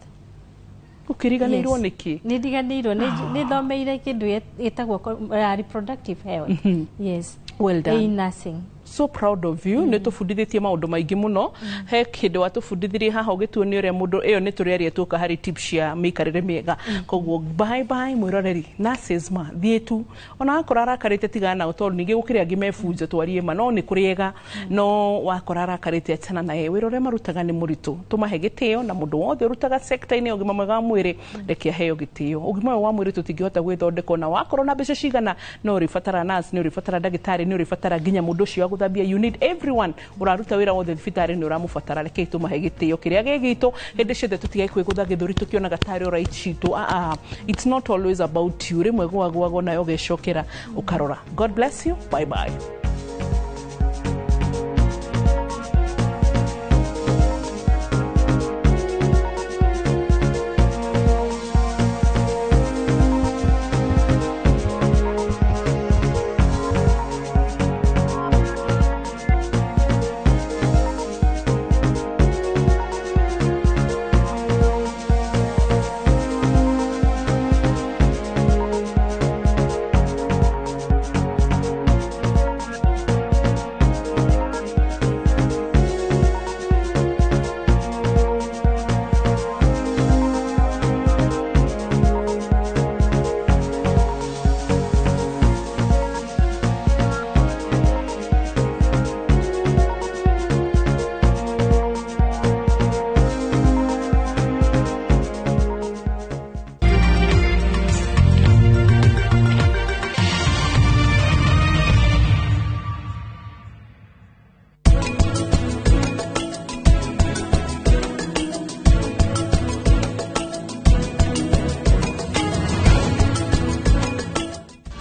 Speaker 15: Ũkĩriganĩirwo nĩkĩ?
Speaker 16: Nĩ ndiganĩirwo, nĩ thomeire kĩndũ gĩtagwo reproductive health. Yes.
Speaker 15: Well done.
Speaker 16: In nursing.
Speaker 15: So proud of you. Nĩ tũbundithĩtie maũndũ maingĩ mũno. He kĩndũ watũbundithirie haha ũgĩtuonia ũrĩa mũndũ ĩyo nĩ tũrĩaria tuoka harĩ tips cia mĩikarĩre mĩega. Koguo bye bye mwĩroreri, nurses ma thiĩ tu ona wakora arakarĩte tigana nao, tondũ ningĩ gũkĩrĩ angĩ mebunja twarie ma no nĩ kũrĩega, no wakora arakarĩte achana naye. Wĩra ũrĩa marutaga nĩ mũritũ, tũmahe gĩtĩo, na mũndũ wothe ũrutaga sector-inĩ ya ũgima mwega wa mwĩrĩ reke aheo gĩtĩo. Ũgima ũyũ wa mwĩrĩ tũtingĩhota gwĩthondeka ona wakorwo na mbeca cigana, no ũrĩbatara nurse, nĩ ũrĩbatara ndagĩtarĩ, nĩ ũrĩbatara nginya mũndũ ũcio wa gũthambia. You need everyone ũraruta wĩra wothe thibitarĩ nĩ ũramũbatara. Rekei tũmahe gĩtĩo kĩrĩa gĩ gitũ hĩndĩ ciothe, tũtigae kwĩgũtha gĩthũri tũkĩonaga tarĩ right citũ. Ah, it's not always about you. Rĩmwe gwagwagwo nayo ũgecokera ũkarora. God bless you. Bye bye.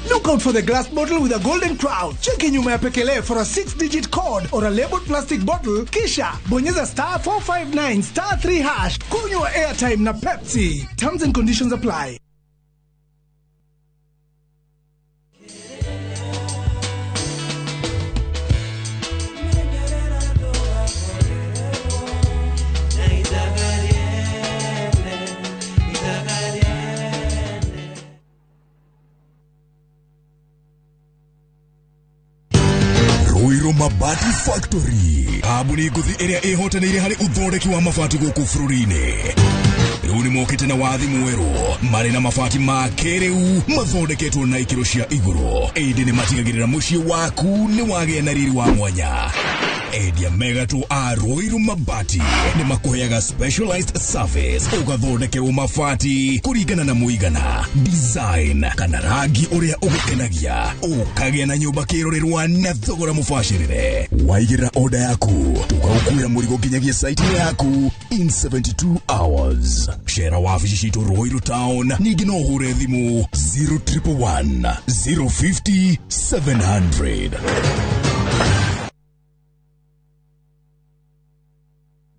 Speaker 12: Look out for the glass bottle with a golden crown. Cheki nyuma ya pekele for a 6-digit code or a labeled plastic bottle. Kisha bonyeza star 459 star 3 hash. Kunywa airtime na Pepsi. Terms and conditions apply.
Speaker 14: Ruiru Mabati Factory, kambuni ngũthi ĩrĩa ĩhotanĩire harĩ ũthondeki wa mabati gũkũ bũrũri-inĩ. Rĩu nĩ mokĩte na wathi mwerũ marĩ na mabati ma kĩrĩu mathondeketwo na ikĩro cia igũrũ, ĩndĩ nĩ matigagĩrĩra mũciĩ waku nĩ wagĩa na riri wa mwanya. Endia megatũ a Ruiru Mabati nĩ makũheaga specialized service, ũgathondekerwo mabati kũringana na mũigana, design kana rangi ũrĩa ũgũkenagia, ũkagĩa na nyũmba kĩrorerwa na thogora mũbacĩrĩre. Waigĩrĩra order yaku tũgagũkuĩra mũrigo nginyagia site yaku in 72 hours. Cera wabici citũ Ruiru Town, ningĩ no ũhũre thimũ 0111 050 700.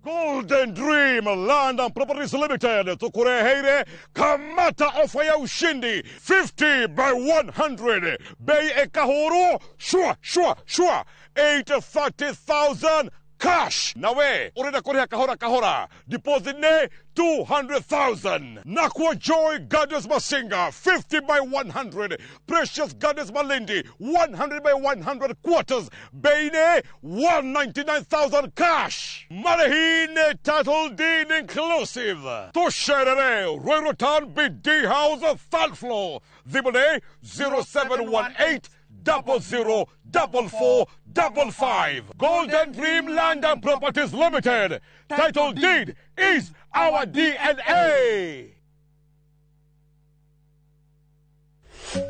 Speaker 22: Golden Dream Land and Properties Limited tukureheire kamata ofa ya ushindi 50 by 100 bei ekahuru shwa shwa shwa 830,000 cash. Nawe urenda kuriha kahora kahora, deposit ne 200,000. Nakwa Joy Gardens Masinga 50 by 100, Precious Gardens Malindi 100 by 100 quarters, bei ne 199,000 cash. Marehine title deed inclusive. Tusherere Ruiru Town BD House third floor. Thimũ 0718 00 44 55. Golden Dream Land and Properties Limited. Title deed is our DNA.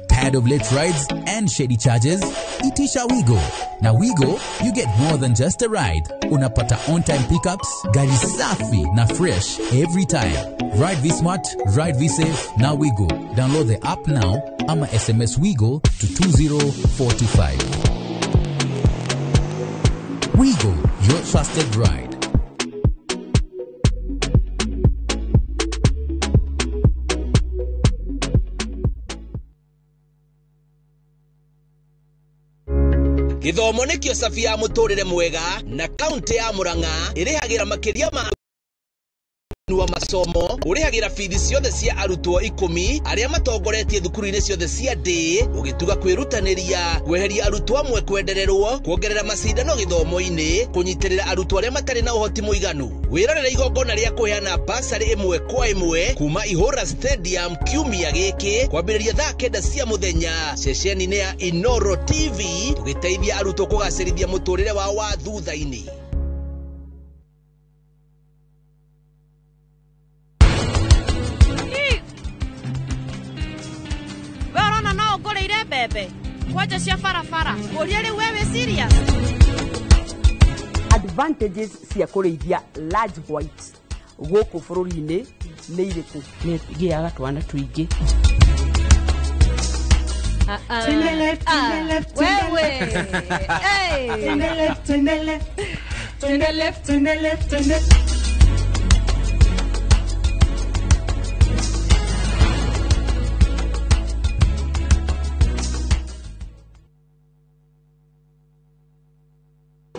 Speaker 4: Tired of late rides and shady charges? Itisha Wigo. Now Wigo, you get more than just a ride. Unapata on-time pickups, gari safi na fresh every time. Ride V Smart, ride V Safe, now Wigo. Download the app now ama SMS Wigo to 20425. Wigo, your trusted ride.
Speaker 1: Gĩthomo nĩkĩo cabi ya mũtũrĩre mwega na kaunti ya Murang'a ĩrĩhagĩra makĩria ma wa masomo ũrĩhagĩra bithi ciothe cia arutwo 10 arĩa matongoretie thukuru-inĩ ciothe cia ndĩ ũgĩtuga kwĩrutanĩria kweheria arutwo amwe kwendererwo kuongerera macindano gĩthomo-inĩ kũnyitĩrĩra arutwo arĩa matarĩ na ũhoti mũiganu. Wĩrorere igongona rĩa kũheana basarĩ 1 kwa 1 kuma Ihũra Stadium kiumia gĩkĩ kwambĩrĩria thaa 9 cia mũthenya ceceni-inĩ ya Inoro TV tũgĩteithia arutwo kũgacĩrithia mũtũrĩre wao wa thutha-inĩ.
Speaker 10: Mbembe kwanja cia barabara ũria rĩu we wĩ serious.
Speaker 9: Advantages cia kũrĩithia large white gũkũ bũrũri-inĩ nĩ irĩkũ?
Speaker 15: Nĩ gĩaga twana tũingĩ.
Speaker 13: To the left, to the left, to the left. To the left, to the left, to the left, to the left, to the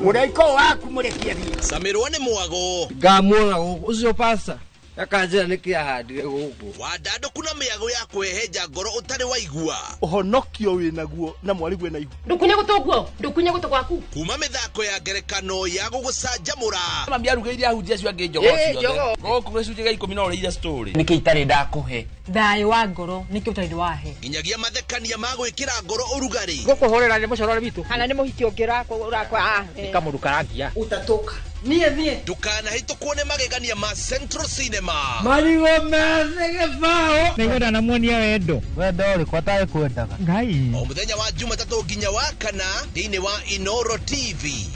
Speaker 17: Mũraiko waku mũrekie thiĩ.
Speaker 1: Samirwo nĩ mwago.
Speaker 18: Ngamuona gũkũ ũcio pasta akanjĩra nĩkĩ ahandire gũkũ.
Speaker 1: Wandandũku na mĩago ya kũhehenja ngoro ũtarĩ waigua.
Speaker 19: Ũhonokio wĩnaguo na mwarigwe na ihu.
Speaker 9: Ndũkunye gũtũ guo, ndũkunye gũtũ gwaku.
Speaker 1: Kuma mĩthako ya ngerekano ya gũgũcanjamũra.
Speaker 20: Mami arugĩire ahunjia acio angĩ njogoo ciothe. Gũkũ gĩcunjĩ gĩa 10 no ũrĩire story.
Speaker 21: Nĩkĩ itarĩ ndakũhe?
Speaker 9: Thayũ wa ngoro nĩkĩ ũtarĩ wahe.
Speaker 1: Nginyagia mathekania ma gwĩkĩra ngoro ũrugarĩ.
Speaker 22: Gũkũhũrĩra nĩ mũcorore witũ.
Speaker 23: Kana nĩ mũhiki ũngĩ ũrakwa.
Speaker 22: Nĩ kamũndũ karangia.
Speaker 23: Utatoka. Niĩ thiĩ.
Speaker 1: Ndũkanahĩtũkwo nĩ magegania ma Central Cinema.
Speaker 18: Marigũ methĩ gĩbaũ.
Speaker 22: Nĩngwenda namuonia wendo.
Speaker 18: Wendo ũrĩkũ atarĩ kwendaga? Ngai.
Speaker 1: O mũthenya wa Jumatatũ nginya wa kana thĩinĩ wa Inoro TV.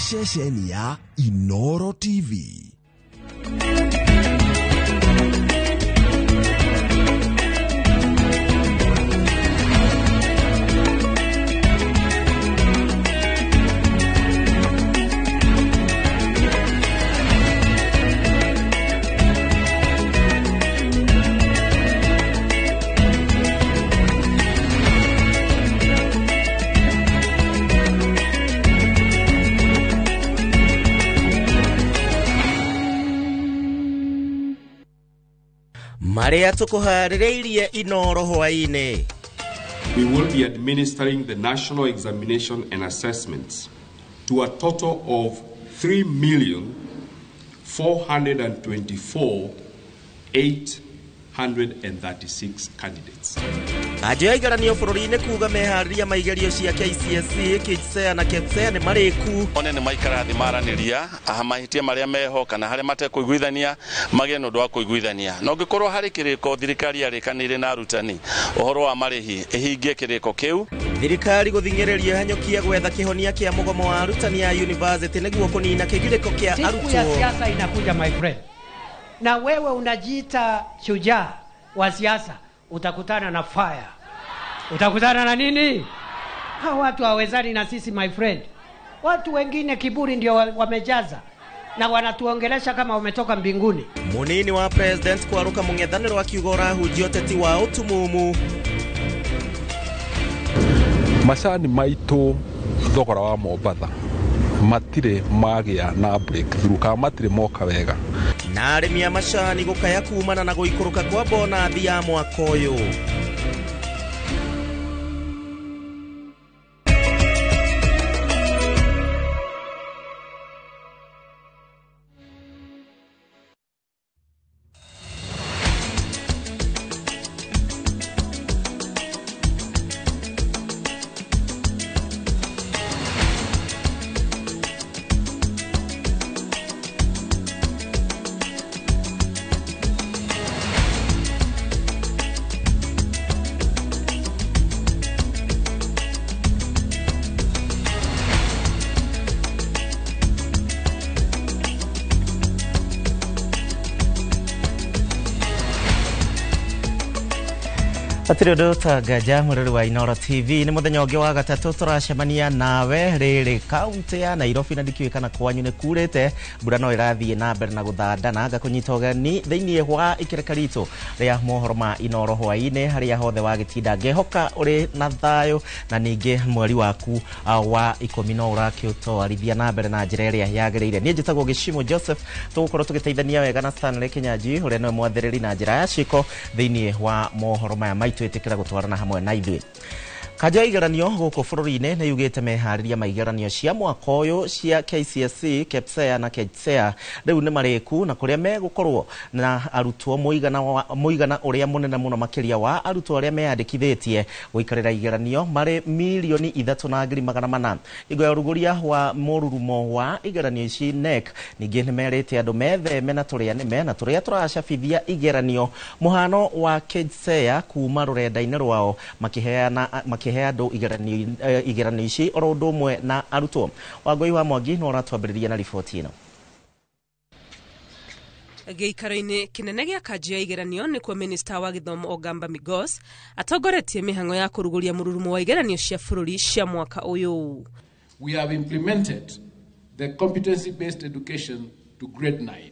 Speaker 14: Ceceni ya Inoro TV.
Speaker 24: Marĩa tũkũharĩrĩirie Inoro hwaĩ-inĩ.
Speaker 25: We will be administering the national examination and assessments to a total of 3,424,836 candidates.
Speaker 24: Kanjũ ya igeranio bũrũri-inĩ kuga meharĩria ma igerio cia KCSE, KJSEA na KPSEA nĩ marĩku.
Speaker 26: One nĩ maikara thĩ maranĩria mahĩtia marĩa meho kana harĩa matekũiguithania magĩe na ũndũ wa kũiguithania. Na ũngĩkorwo harĩ kĩrĩko thirikari yarĩkanĩire na arutani ũhoro wa marĩhi ĩhingie kĩrĩko kĩu.
Speaker 24: Thirikari gũthing'ĩrĩria hanyũkia gwetha kĩhonia kĩa mũgomo wa arutani a university nĩguo kũnina kĩgirĩko kĩa arutwo.
Speaker 27: Siku ya siasa inakuja my friend. Na wewe unajiita shujaa wa siasa, utakutana na fire. Utakutana na nini? Hawa watu hawezani na sisi my friend. Watu wengine kiburi ndio wamejaza na wanatuongelesha kama wametoka mbinguni.
Speaker 24: Munini wa president kwaruka mũng'ethanĩro akiuga ũrahunjia ũteti wa ũtumumu.
Speaker 28: Macani maitũ thogora wa Mombatha matirĩ magĩa na breakthrough kana matirĩ moka wega.
Speaker 24: Na arĩmi a macani gũkaya kumana na gũikũrũka kwa bonathi ya mwaka ũyũ. Hatirĩ ũndũ ũtanganja mũrĩrĩ wa Inooro TV nĩ mũthenya ũngĩ wa gatatũ tũracemania nawe rĩrĩ kaunti ya Nairobi na ndikĩũĩ kana kwanyu nĩ kurĩte mbura no ĩrathiĩ na mbere na gũthandana ngakũnyita ũgeni thĩinĩ wa ikereka ritũ rĩa mohoro ma Inooro hwaĩ-inĩ harĩa hothe wagĩtinda ngehoka ũrĩ na thayũ na ningĩ mweri waku wa 10 no ũrakĩũtwarithia na mbere na njĩra ĩrĩa yagĩrĩire. Niĩ njĩtagwo Gĩcimo Joseph, tũgũkorwo tũgĩteithania wega na Stanley Kinyanjui ũrĩa nĩwe mwathĩrĩri na njĩra ya ciĩko thĩinĩ wa mohoro maya maitũ ĩtĩkĩra gũtwarana hamwe na ithuĩ. Kanjo ya igeranio gũkũ bũrũri-inĩ nĩ yugĩte meharĩria ma igeranio cia mwaka ũyũ cia KCSE, KPSEA na KJSEA rĩu nĩ marĩku na kũrĩa megũkorwo na arutwo mũigana ũrĩa mũnene mũno makĩria wa arutwo arĩa meyandĩkithĩtie gũikarĩra igeranio marĩ 3,400,000. Hingo ya ũrugũria wa mũrurumo wa igeranio ici KNEC ningĩ nĩ merĩte andũ metheme na tũrĩa nĩme na tũrĩa tũracabithia igeranio mũhano wa KJSEA kuma rũrenda-inĩ rwao makĩheana andũ igeranio ici oro ũndũ ũmwe na arutwo. Wangũi wa Mwangi no ũratwambĩrĩria na riboti ĩno.
Speaker 2: Gĩikaro-inĩ kĩnene gĩa kanjũ ya igeranio nĩkuo minista wa gĩthomo Ogamba Migos atongoretie mĩhang'o ya kũrugũria mũrurumo wa igeranio cia bũrũri cia mwaka ũyũ.
Speaker 3: We have implemented the competency-based education to grade 9.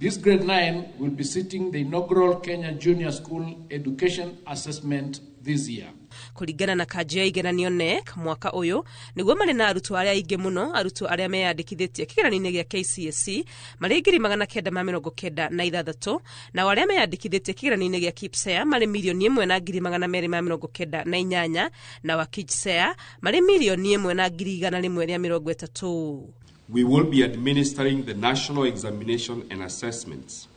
Speaker 3: This grade 9 will be sitting the inaugural Kenya Junior School Education Assessment this year.
Speaker 2: Kũringana na kanjũ ya igeranio KNEC mwaka ũyũ nĩguo marĩ na arutwo arĩa aingĩ mũno arutwo arĩa meyandĩkithĩtie kĩgeranio-inĩ gĩa KCSE marĩ 996,000 nao arĩa meyandĩkithĩtie kĩgeranio-inĩ gĩa KPSEA marĩ 1,298,000 na wa KJSEA marĩ 1,130,000.
Speaker 5: We will be administering the national examination and assessments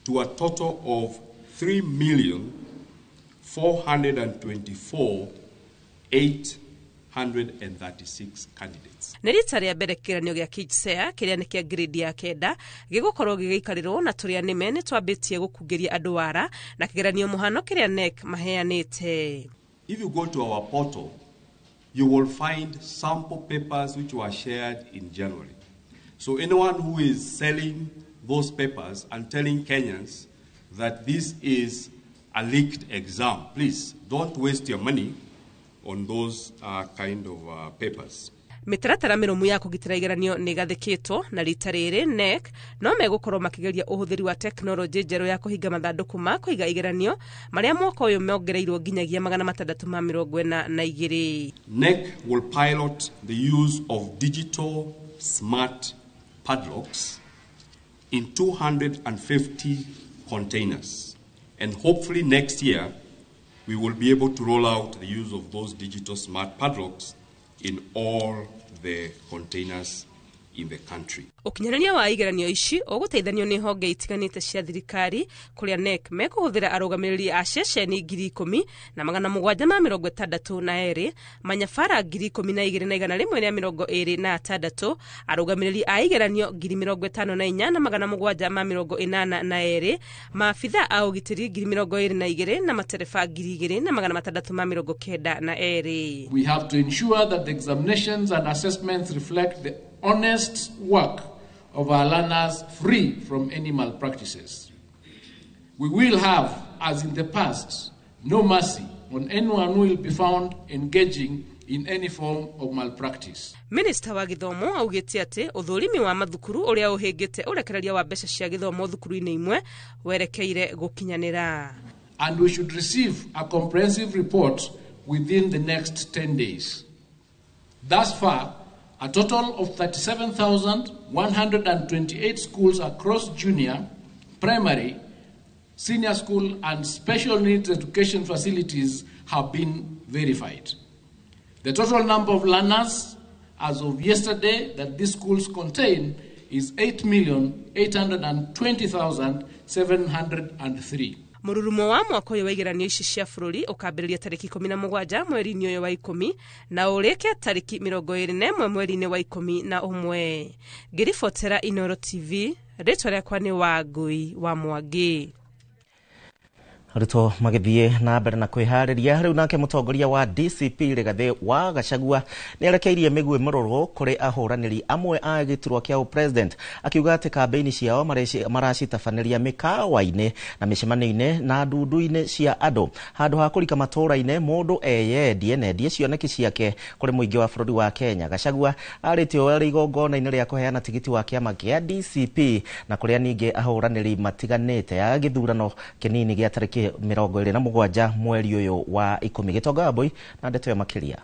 Speaker 5: to a total of 3,424,836 candidates.
Speaker 2: Nĩ rita rĩa mbere kĩgeranio gĩa KJSEA kĩrĩa nĩ kĩa grade ya 9 gĩgũkorwo gĩgĩikarĩrwo na tũrĩa nĩme nĩ twambĩtie gũkungĩria andũ wara na kĩgeranio mũhano kĩrĩa KNEC maheanĩte.
Speaker 5: If you go to our portal, you will find sample papers which were shared in January. So anyone who is selling those papers and telling Kenyans that this is a leaked exam, please don't waste your money on those kind of papers.
Speaker 2: Mĩtaratara mĩrũmu ya kũgitĩra igeranio nĩ ĩgathĩkĩtwo na rita rĩrĩ KNEC no megũkorwo makĩgeria ũhũthĩri wa tekinoronjĩ njerũ ya kũhinga mathandũkũ ma kũiga igeranio marĩa mwaka ũyũ mongereirwo nginyagia 642.
Speaker 5: KNEC will pilot the use of digital smart padlocks in 250 containers. And hopefully next year, we will be able to roll out the use of those digital smart padlocks in all the containers in the country.
Speaker 2: Ũkinyanĩria wa igeranio ici ũgũteithanio nĩ honge itiganĩte cia thirikari kũrĩa KNEC mekũhũthĩra arũgamĩrĩri a ceceni 10,762, manyabara 12,126, arũgamĩrĩri a igeranio 54,782, maabitha a ũgitĩri 22,000 na matereba 2,692.
Speaker 3: We have to ensure that the examinations and assessments reflect the honest work of our learners free from any malpractices. We will have, as in the past, no mercy on anyone who will be found engaging in any form of malpractice.
Speaker 2: Minister wa gĩthomo augĩte atĩ ũthũrimi wa mathukuru ũrĩa ũhĩngĩte ũrekereria wa mbeca cia gĩthomo thukuru-inĩ imwe werekeire gũkinyanĩra.
Speaker 3: And we should receive a comprehensive report within the next 10 days. Thus far, a total of 37,128 schools across junior, primary, senior school and special needs education facilities have been verified. The total number of learners as of yesterday that these schools contain is 8,820,703.
Speaker 2: Mũrurumo wa mwaka ũyũ wa igeranio ici cia bũrũri ũkambĩrĩria tarĩki 17 mweri-inĩ ũyũ wa 10 na ũrĩke tarĩki 21 mweri-inĩ wa 11. Ngĩribotera Inooro TV, rĩtwa rĩakwa nĩ Wangũi wa Mwangi.
Speaker 24: Arutwo magĩthiĩ na mbere na kwĩharĩria rĩu nake mũtongoria wa DCP Rigathĩ wa Gachagua nĩarekeirie mĩguĩ mĩrũrũ kũrĩ ahũranĩri amwe a gĩturwa kĩa president akiuga atĩ kambĩini ciao maracitabanĩria mĩkawa-inĩ na mĩcemanio-inĩ na ndundu-inĩ cia andũ handũ ha kũrika matũũra-inĩ mũndũ eyendie na endie cioneki ciake kũrĩ mũingĩ wa bũrũri wa Kenya. Gachagua arĩtie ũũ arĩ igongona-inĩ rĩa kũheana tigiti wa kĩama kĩa DCP na kũrĩa ningĩ ahũranĩri matiganĩte a gĩthurano kĩnini gĩa tarĩki 27 mweri ũyũ wa 10. Gĩtonga wa Mbui na ndeto ya makĩria.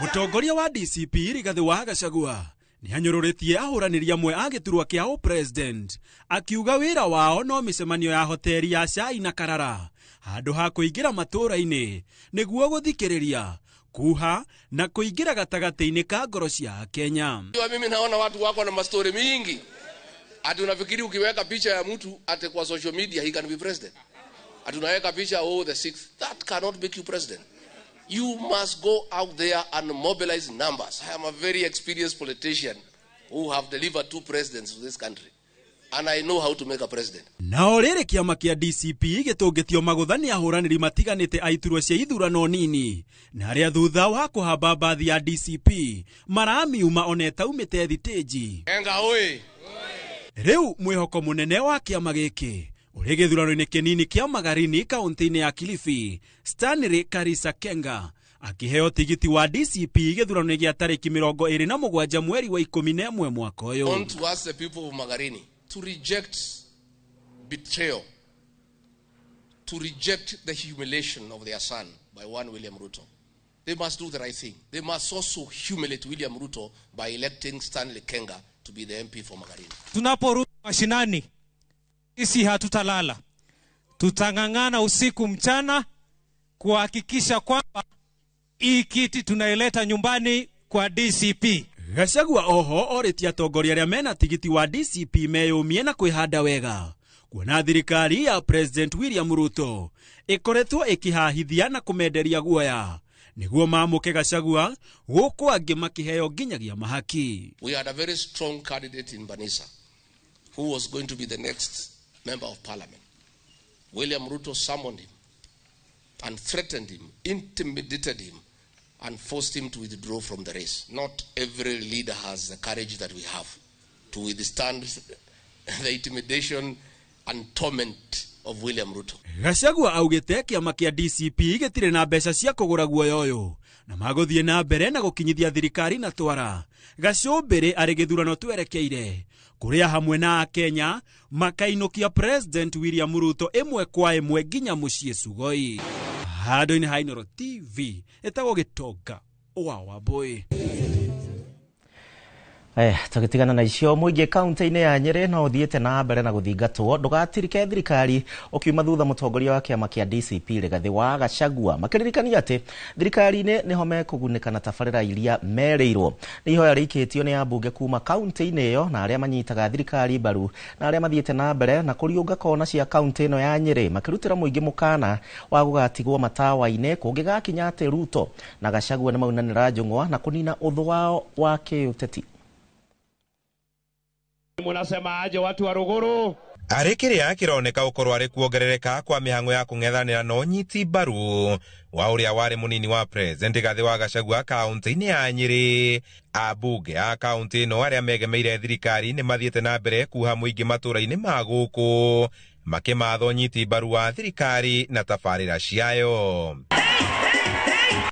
Speaker 4: Mũtongoria wa DCP Rigathĩ wa Gachagua nĩanyũrũrĩtie ahũranĩri amwe a gĩturwa kĩa president akiuga wĩra wao no mĩcemanio ya hoteri ya cai na karara handũ ha kũingĩra matũũra-inĩ nĩguo gũthikĩrĩria kuha na kũingĩra gatagatĩ-inĩ ka ngoro cia Kenya.
Speaker 6: Mimi naona watu wako na mastori mingi. Ati unafikiri ukiweka picha ya mtu ati kwa social media he can be president. Ati unaweka picha oh the sixth, that cannot make you president. You must go out there and mobilize numbers. I am a very experienced politician who have delivered 2 presidents to this country. And I know how to make a president.
Speaker 4: Nao rĩrĩ kĩama kĩa DCP gĩtũngĩtio magũtha nĩ ahũranĩri matiganĩte a iturwa cia ithurano nini na arĩa thutha wa kũhamba mbathi ya DCP maramiuma ona ĩtaumĩte thitĩnji.
Speaker 6: Enga oi.
Speaker 4: Rĩu mwĩhoko mũnene wa kĩama gĩkĩ ũrĩ gĩthurano-inĩ kĩnini kĩa Magarini kaunti-inĩ ya Kilifi, Stanley Karisa Kenga akĩheo tigiti wa DCP gĩthurano-inĩ gĩa tarĩki 27 mweri wa 11 mwaka ũyũ.
Speaker 6: Want to ask the people of Magarini to reject betrayal, to reject the humiliation of their son by one William Ruto. They must do the right thing. They must also humiliate William Ruto by electing Stanley Kenga to be the MP for Magarini.
Speaker 7: Tunaporudi mashinani, sisi hatutalala. Tutang'ang'ana usiku mchana kuhakikisha kwamba hii kiti tunaileta nyumbani kwa DCP.
Speaker 4: Gachagua oho orĩtie atongoria arĩa mena tigiti wa DCP meyũmie na kwĩhanda wega kuona thirikari ya President William Ruto ĩkoretwo ĩkĩhahithia na kũmenderia guoya nĩguo mamũke Gachagua gũkũ angĩ makĩheo nginyagia mahaki.
Speaker 6: We had a very strong candidate in Banisa who was going to be the next member of parliament. William Ruto summoned him and threatened him, intimidated him, and forced him to withdraw from the race. Not every leader has the courage that we have to withstand the intimidation and torment of William Ruto.
Speaker 4: Gachagua augĩte kĩama kĩa DCP gĩtirĩ na mbeca cia kũgũra guoya ũyũ na magũthiĩ na mbere na gũkinyithia thirikari na twara gacũmbĩrĩ arĩ gĩthurano twerekeire kũrĩa hamwe na Akenya makainũkia President William Ruto ĩmwe kwa ĩmwe nginya mũciĩ Sugoi. Handũ-inĩ ha Inooro TV ĩtagwo Gĩtonga wa Wambui.
Speaker 24: Tũgĩtigana na icio mũingĩ kaunti-inĩ ya Nyĩrĩ no ũthiĩte na mbere na gũthingatwo ndũgatirike thirikari ũkiuma thutha mũtongoria wa kĩama kĩa DCP Rigathĩ wa Gachagua makĩririkania atĩ thirikari-inĩ nĩho mekũgunĩka na tabarĩra iria merĩirwo. Nĩ ihoya rĩikĩtio nĩ ambunge kuma kaunti-inĩ ĩyo na arĩa manyitaga thirikari mbaru na arĩa mathiĩte na mbere na kũriũnga kona cia kaunti ĩno ya Nyĩrĩ makĩrutĩra mũingĩ mũkana wa gũgatigwo matawa-inĩ kũngĩgakinya atĩ Ruto na Gachagua nĩ maunanĩra njũng'wa na kũnina ũthũ wao wa kĩũteti.
Speaker 8: Munasema aje watu wa Ruguru?
Speaker 11: Arĩ kĩrĩa kĩroneka gũkorwo arĩ kuongerereka kwa mĩhang'o ya kũng'ethanĩra na ũnyiti mbaru wa ũrĩa warĩ mũnini wa President Rigathĩ wa Gachagua kaunti-inĩ ya Nyĩrĩ. Ambunge a kaunti ĩno arĩa megemeire thirikari nĩ mathiĩte na mbere kuha mũingĩ matũũra-inĩ ma gũkũ makĩmatha ũnyiti mbaru wa thirikari na tabarĩra ciayo.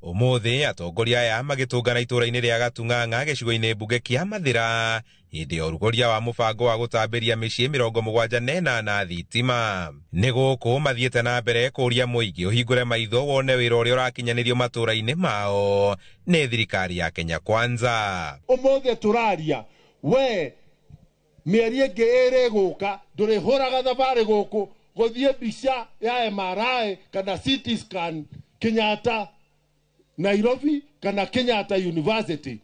Speaker 11: Ũmũthĩ atongoria aya magĩtũngana itũũra-inĩ rĩa Gatung'ang'a gĩcigo-inĩ mbunge kĩa Mathĩra hĩndĩ ya ũrugũria wa mũbango wa gũtambĩria mĩciĩ 78 thitima. Nĩ gũkũ mathiĩte na mbere kũũria mũingĩ ũhingũre maitho wone wĩra ũrĩa ũrakinyanĩrio matũũra-inĩ mao nĩ thirikari ya Kenya Kwanza.
Speaker 12: Ũmũthĩ tũraria we mĩeri ĩngĩ ĩrĩ gũka ndũrĩhũraga thabarĩ gũkũ gũthiĩ mbica ya MRI kana CT scan Kenyatta Nairobi kana Kenyatta University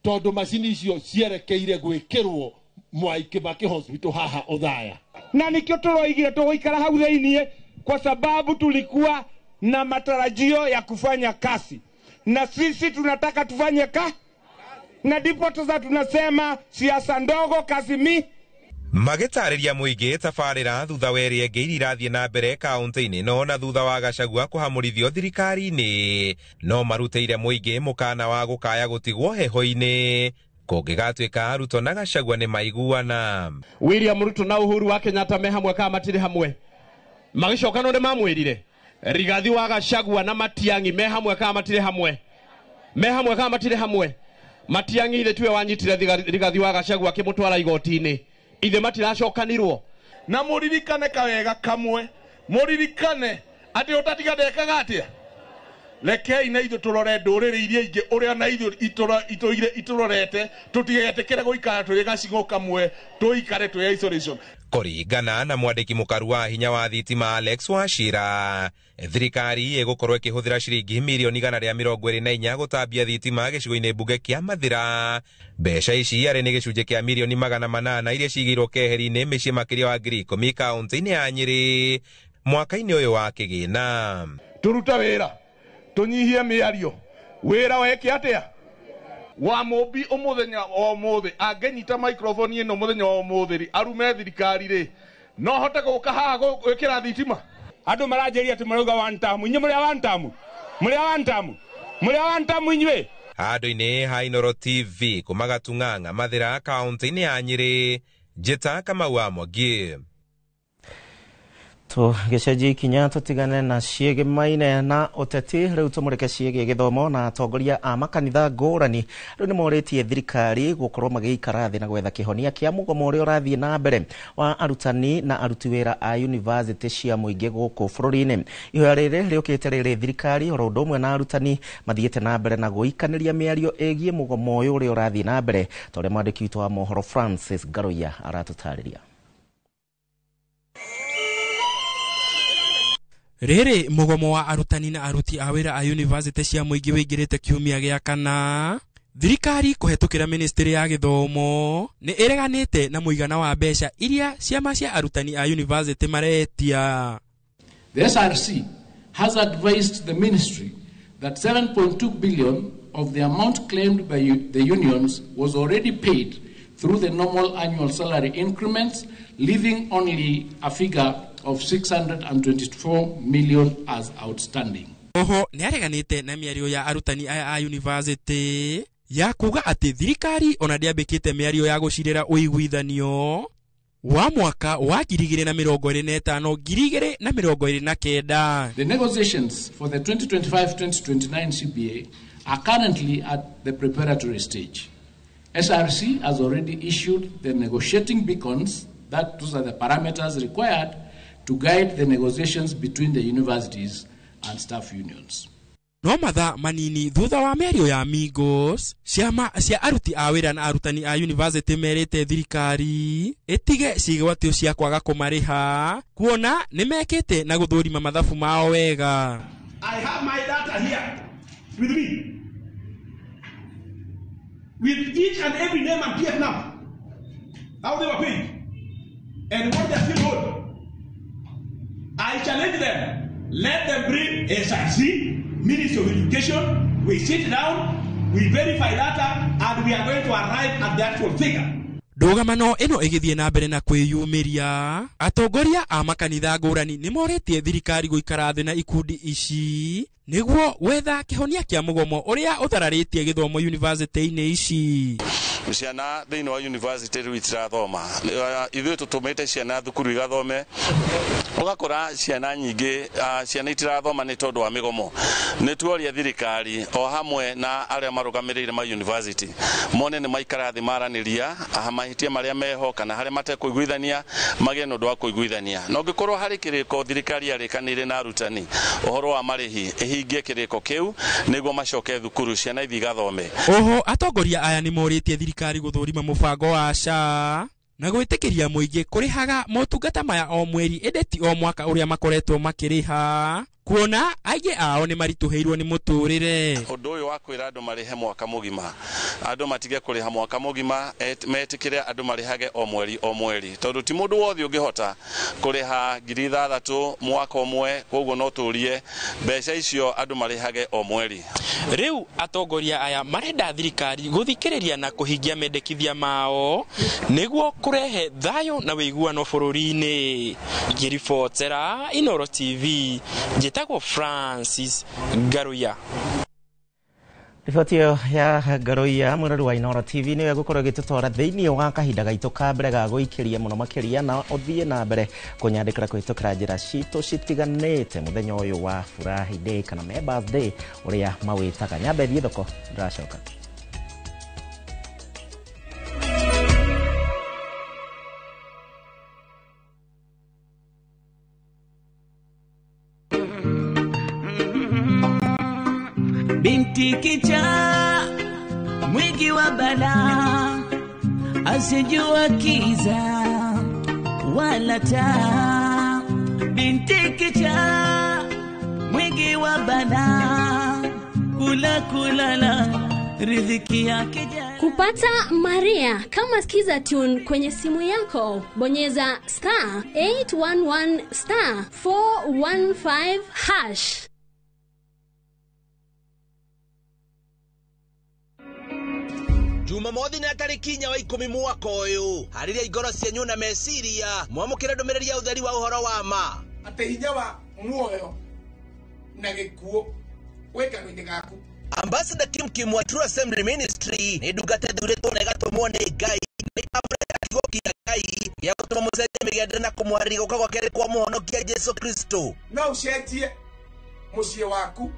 Speaker 12: tondu macini icio cierekeire gwikirwo Mwai Kibaki Hospital haha Othaya.
Speaker 16: Na nikio turoigire tuguikara hau thiini kwa sababu tulikuwa na matarajio ya kufanya kazi, na sisi tunataka tufanye kazi, na ndipo sasa tunasema siasa ndogo kazi mi.
Speaker 11: Magĩtarĩria mũingĩ tabarĩra thutha wa ĩrĩa ĩngĩ iria irathiĩ na mbere kaunti-inĩ ĩno na thutha wa Gachagua kũhamũrithio thirikari-inĩ, no marutĩire mũingĩ mũkana wa gũkaya gũtigwo heho-inĩ kũngĩgatuĩka Ruto na Gachagua nĩ maiguana.
Speaker 8: William Ruto na Uhuru wa Kenyatta me hamwe kana matirĩ hamwe? Magĩcoka no nĩ mamwĩrire Rigathi wa Gachagua na Matiang'i me hamwe kana matirĩ hamwe? Me hamwe kana matirĩ hamwe? Matiang'i ithe tiwe wanyitire Rigathi wa Gachagua akĩmũtwara igoti-inĩ, ithe matiracokanirwo.
Speaker 9: Na mũririkane kawega kamwe, mũririkane atĩ ũtatiga ndekaga atĩa. Rekei na ithuĩ tũrore ndũrĩrĩ iria ingĩ ũrĩa na ithuĩ itũire itũrorete, tũtigetĩkĩre gũikara tũrĩ gacigo kamwe, tũikare twĩ isolation.
Speaker 11: Kũringana na mwandĩki mũkaru wa hinya wa thitima Alex Wachira, thirikari ĩgũkorwo ĩkĩhũthĩra ciringi mirioni 124 gũtambia thitima gĩcigo-inĩ mbunge kĩa Mathĩra. Mbeca ici arĩ nĩ gĩcunjĩ kĩa mirioni 800 iria cigĩirwo keheri-inĩ mĩciĩ makĩria wa 10,000 kaunti-inĩ ya Nyĩrĩ mwaka-inĩ ũyũ wa kĩgĩna.
Speaker 9: Tũrute wĩra, tũnyihie mĩario, wĩra weke atĩa? Wa mũmbi ũmũthenya o ũmũthĩ angĩnyita microphone ĩno mũthenya wa ũmũthĩ rĩ, arume thirikari rĩ, no hote gũka haha gwĩkĩra thitima.
Speaker 16: Andũ maranjĩria atĩ marauga one term, inyuĩ mũrĩ a one term, mũrĩ a one term, mũrĩ a one term inyuĩ.
Speaker 11: Handũ-inĩ ha Inooro TV kuma Gatung'ang'a Mathĩra kaunti-inĩ ya Nyĩrĩ, Njĩta Kamau wa Mwangi.
Speaker 24: Tũgĩcenjia ikinya tũtigane na ciĩgĩmaine na ũteti, rĩu tũmũrĩke ciĩgiĩ gĩthomo na atongoria a makanitha ngũrani rĩu nĩ morĩtie thirikari gũkorwo magĩikara thĩ na gwetha kĩhonia kĩa mũgomo ũrĩa ũrathiĩ na mbere wa arutani na aruti wĩra a yunivasĩtĩ cia mũingĩ gũkũ bũrũri-inĩ. Ihoya rĩrĩ rĩũkĩte rĩrĩ thirikari oro ũndũ ũmwe na arutani mathiĩte na mbere na gũikanĩria mĩario ĩgiĩ mũgomo ũyũ ũrĩa ũrathiĩ na mbere, ta ũrĩa mwandĩki witũ wa mohoro Francis Ngaruiya aratũtarĩria.
Speaker 4: Rĩrĩ mũgomo wa arutani na aruti a wĩra a yunivasĩtĩ cia mũingĩ wĩingĩrĩte kiumia gĩa kana, thirikari kũhetũkĩra ministry ya gĩthomo nĩ ĩreganĩte na mũigana wa mbeca iria ciama cia arutani a yunivasĩtĩ maretia.
Speaker 3: The SRC has advised the ministry that 7.2 billion of the amount claimed by the unions was already paid through the normal annual salary increments, leaving only a figure of 624 million as outstanding.
Speaker 4: Oho nĩareganĩte na mĩario ya arutani aya a yunivasĩtĩ ya kuga atĩ thirikari ona ndĩambĩkĩte mĩario ya gũcirĩra ũiguithanio wa mwaka wa 2025 2029.
Speaker 3: The negotiations for the 2025-2029 CBA are currently at the preparatory stage. SRC has already issued the negotiating beacons, that those are the parameters required to guide the negotiations between the universities and staff unions.
Speaker 4: No mathaa manini thutha wa mĩario ya Migos, ciama cia aruti a wĩra na arutani a yunivasĩtĩ merĩte thirikari ĩtige ciĩgwatio cia kwaga kũmarĩha kuona nĩmekĩte na gũthũrima mathabu mao wega.
Speaker 10: I have my data here with me, with each and every name and PF number, how they were paid and what they are still owed. I challenge them. Let them bring SRC, Ministry of Education. We sit down, we verify data, and we are going to arrive at the actual figure.
Speaker 4: Ndũgamano ĩno ĩgĩthiĩ na mbere na kwĩyumĩria, atongoria a makanitha ngũrani nĩmorĩtie thirikari gũikara thĩ na ikundi ici nĩguo gwetha kĩhonia kĩa mũgomo ũrĩa ũthararĩtie gĩthomo yunivasĩtĩ-inĩ ici.
Speaker 26: Ciana thĩinĩ wa university rĩu itirathoma, ithuĩ tũtũmĩte ciana thukuru igathome, ũgakora ciana nyingĩ ciana itirathoma nĩ tondũ wa mĩgomo. Nĩ tuoria thirikari o hamwe na arĩa marũgamĩrĩire ma university mone nĩ maikara thĩ maranĩria mahĩtia marĩa meho kana harĩa matekũiguithania magĩe na ũndũ wa kũiguithania. Na ũngĩkorwo harĩ kĩrĩko thirikari yarĩkanĩire na arutani ũhoro wa marĩhi, ĩhingie kĩrĩko kĩu nĩguo macoke thukuru ciana ithiĩ igathome.
Speaker 4: Oho atongoria aya nĩ morĩtie thirikari gũthũrima mũbango wa SHA na gwĩtĩkĩria mũingĩ kũrĩhaga motungata maya o mweri ĩndĩ ti o mwaka ũrĩa makoretwo makĩrĩha,
Speaker 13: Kuona aingĩ ao nĩ maritũhĩirwo nĩ mũtũrĩre.
Speaker 26: Ũndũ ũyũ wa kwĩra andũ marĩhe mwaka mũgima, andũ matige kũrĩha mwaka mũgima, metĩkĩre andũ marĩhage o mweri o mweri, tondũ ti mũndũ wothe ũngĩhota kũrĩha 6,000 mwaka ũmwe, koguo no tũrie mbeca icio andũ marĩhage o mweri.
Speaker 13: Rĩu atongoria aya marenda thirikari gũthikĩrĩria na kũhingia mendekithia mao nĩguo kũrehe thayũ na ũiguano bũrũri-inĩ. Ngĩribotera Inooro TV, njĩtagwo Francis Ngaruiya.
Speaker 24: Riboti ĩyo ya Ngaruiya mwĩrori wa Inooro TV nĩyo ĩgũkorwo ĩgĩtũtwara thĩinĩ wa kahinda gaitũ ka mbere ga gũikĩria mũno makĩria, na ũthiĩ na mbere kũnyandĩkĩra kũhĩtũkĩra njĩra citũ citiganĩte mũthenya ũyũ wa Furahi Day kana Members Day ũrĩa mawĩtaga. Nyambe thiĩ thoko, ndĩracoka.
Speaker 15: Binti kichaa mwingi wa balaa, asijua kiza wala taa. Binti kichaa mwingi wa balaa, kula kulala riziki yake.
Speaker 17: Kupata Maria kama Skiza tune kwenye simu yako, bonyeza star 811 star 415 hash.
Speaker 1: Jumamothi na tarĩki 4 wa 10 mwaka ũyũ, harĩria ngoro cianyu na meciria mwamũkĩre ndũmĩrĩri ya ũtheri wa ũhoro wa ma
Speaker 19: atĩ hinya wa muoyo na gĩkuũ wĩ kanua-inĩ gaku.
Speaker 1: Ambassador Kim Kim wa True Assembly Ministry nĩ ndungata ĩthurĩtwo na ĩgatũmwo nĩ Ngai nĩ amũreka kiugo kĩa Ngai gĩa gũtũma mũcenjie mĩgendere na kũmũharĩria gũka gwa kerĩ kwa mũhonokia Jesũ Kristo.
Speaker 19: No ũcenjie mũciĩ waku,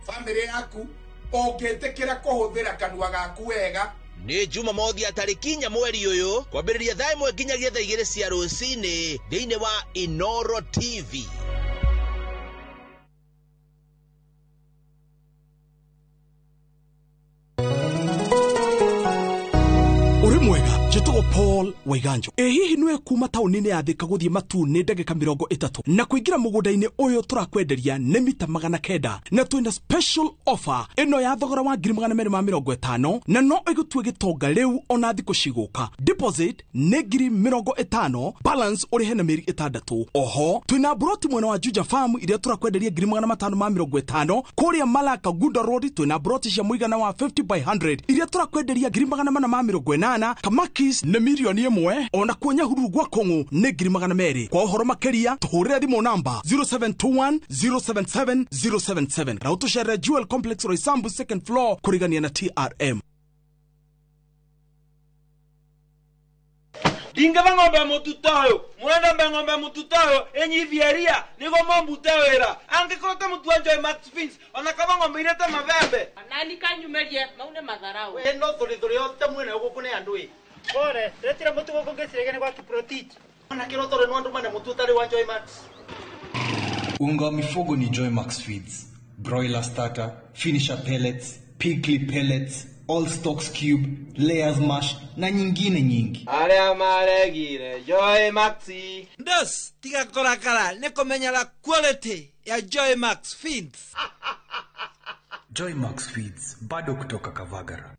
Speaker 19: bamĩrĩ yaku, ũngĩtĩkĩra kũhũthĩra kanua gaku wega.
Speaker 1: Nĩ Jumamothi ya tarĩki 4 mweri ũyũ kwambĩrĩria thaa 1 nginyagia thaa 2 cia rũcinĩ thĩinĩ wa Inooro TV.
Speaker 20: Ũrĩ mwega, njĩtagwo Paul Waiganjo. Ĩ hihi nĩwe kuma taũni-inĩ ya Thika gũthiĩ Matuu nĩ ndagĩka 30 na kũingĩra mũgũnda-inĩ ũyũ tũrakwenderia nĩ mita 900 na twĩna special offer ĩno ya thogora wa 250,000 na no ĩgũtue gĩtonga rĩu ona thikũ cigũka. Deposit nĩ 50,000, balance ũrĩhe na mĩeri 6. Oho twĩna broti mwena wa Juja Farm iria tũrakwenderia 550,000. Kũrĩa Malaka Gunda Road twĩna broti cia mũigana wa 50 by 100 iria tũrakwenderia 480,000. Kamakis nĩ 1,000,000, ona kuo Nyahururu gwa Kong'u nĩ 200,000. Kwa ũhoro makĩria tũhũrĩre thimũ namba 0721 077 077 na ũtũcerere Jewel Complex Roysambu second floor kũrigania na TRM.
Speaker 21: Ndingĩba ng'ombe mũtuta ũyũ, mũrenda mbe ng'ombe mũtuta ũyũ ĩnyithie ria nĩguo mũmbute wĩra. Angĩkorwo ta mũtu wa Joy Max Beans, ona kaba ng'ombe irĩte mabembe.
Speaker 2: Nani kanyumerie maune matharau.
Speaker 21: We no thũrĩ yote mwene gũkũ nĩ andũ ĩ.
Speaker 22: Pole, retira mũtu gũkũ ngĩciragia nĩ gwa Kiprotich.
Speaker 21: Ona kĩroto rĩ no andũ mane mũtu ũtarĩ wa Joy Max.
Speaker 23: Unga wa mifugo ni Joy Max Feeds, broiler starter, finisher pellets, pigly pellets, all stocks cube, layers mash na nyingine nyingi.
Speaker 21: Arĩa maregire Joy Max.
Speaker 29: Ndos, tiga kũrakara nĩ kũmenyera quality ya Joy Max Feeds.
Speaker 23: Joy Max Feeds bado kutoka Kavagara.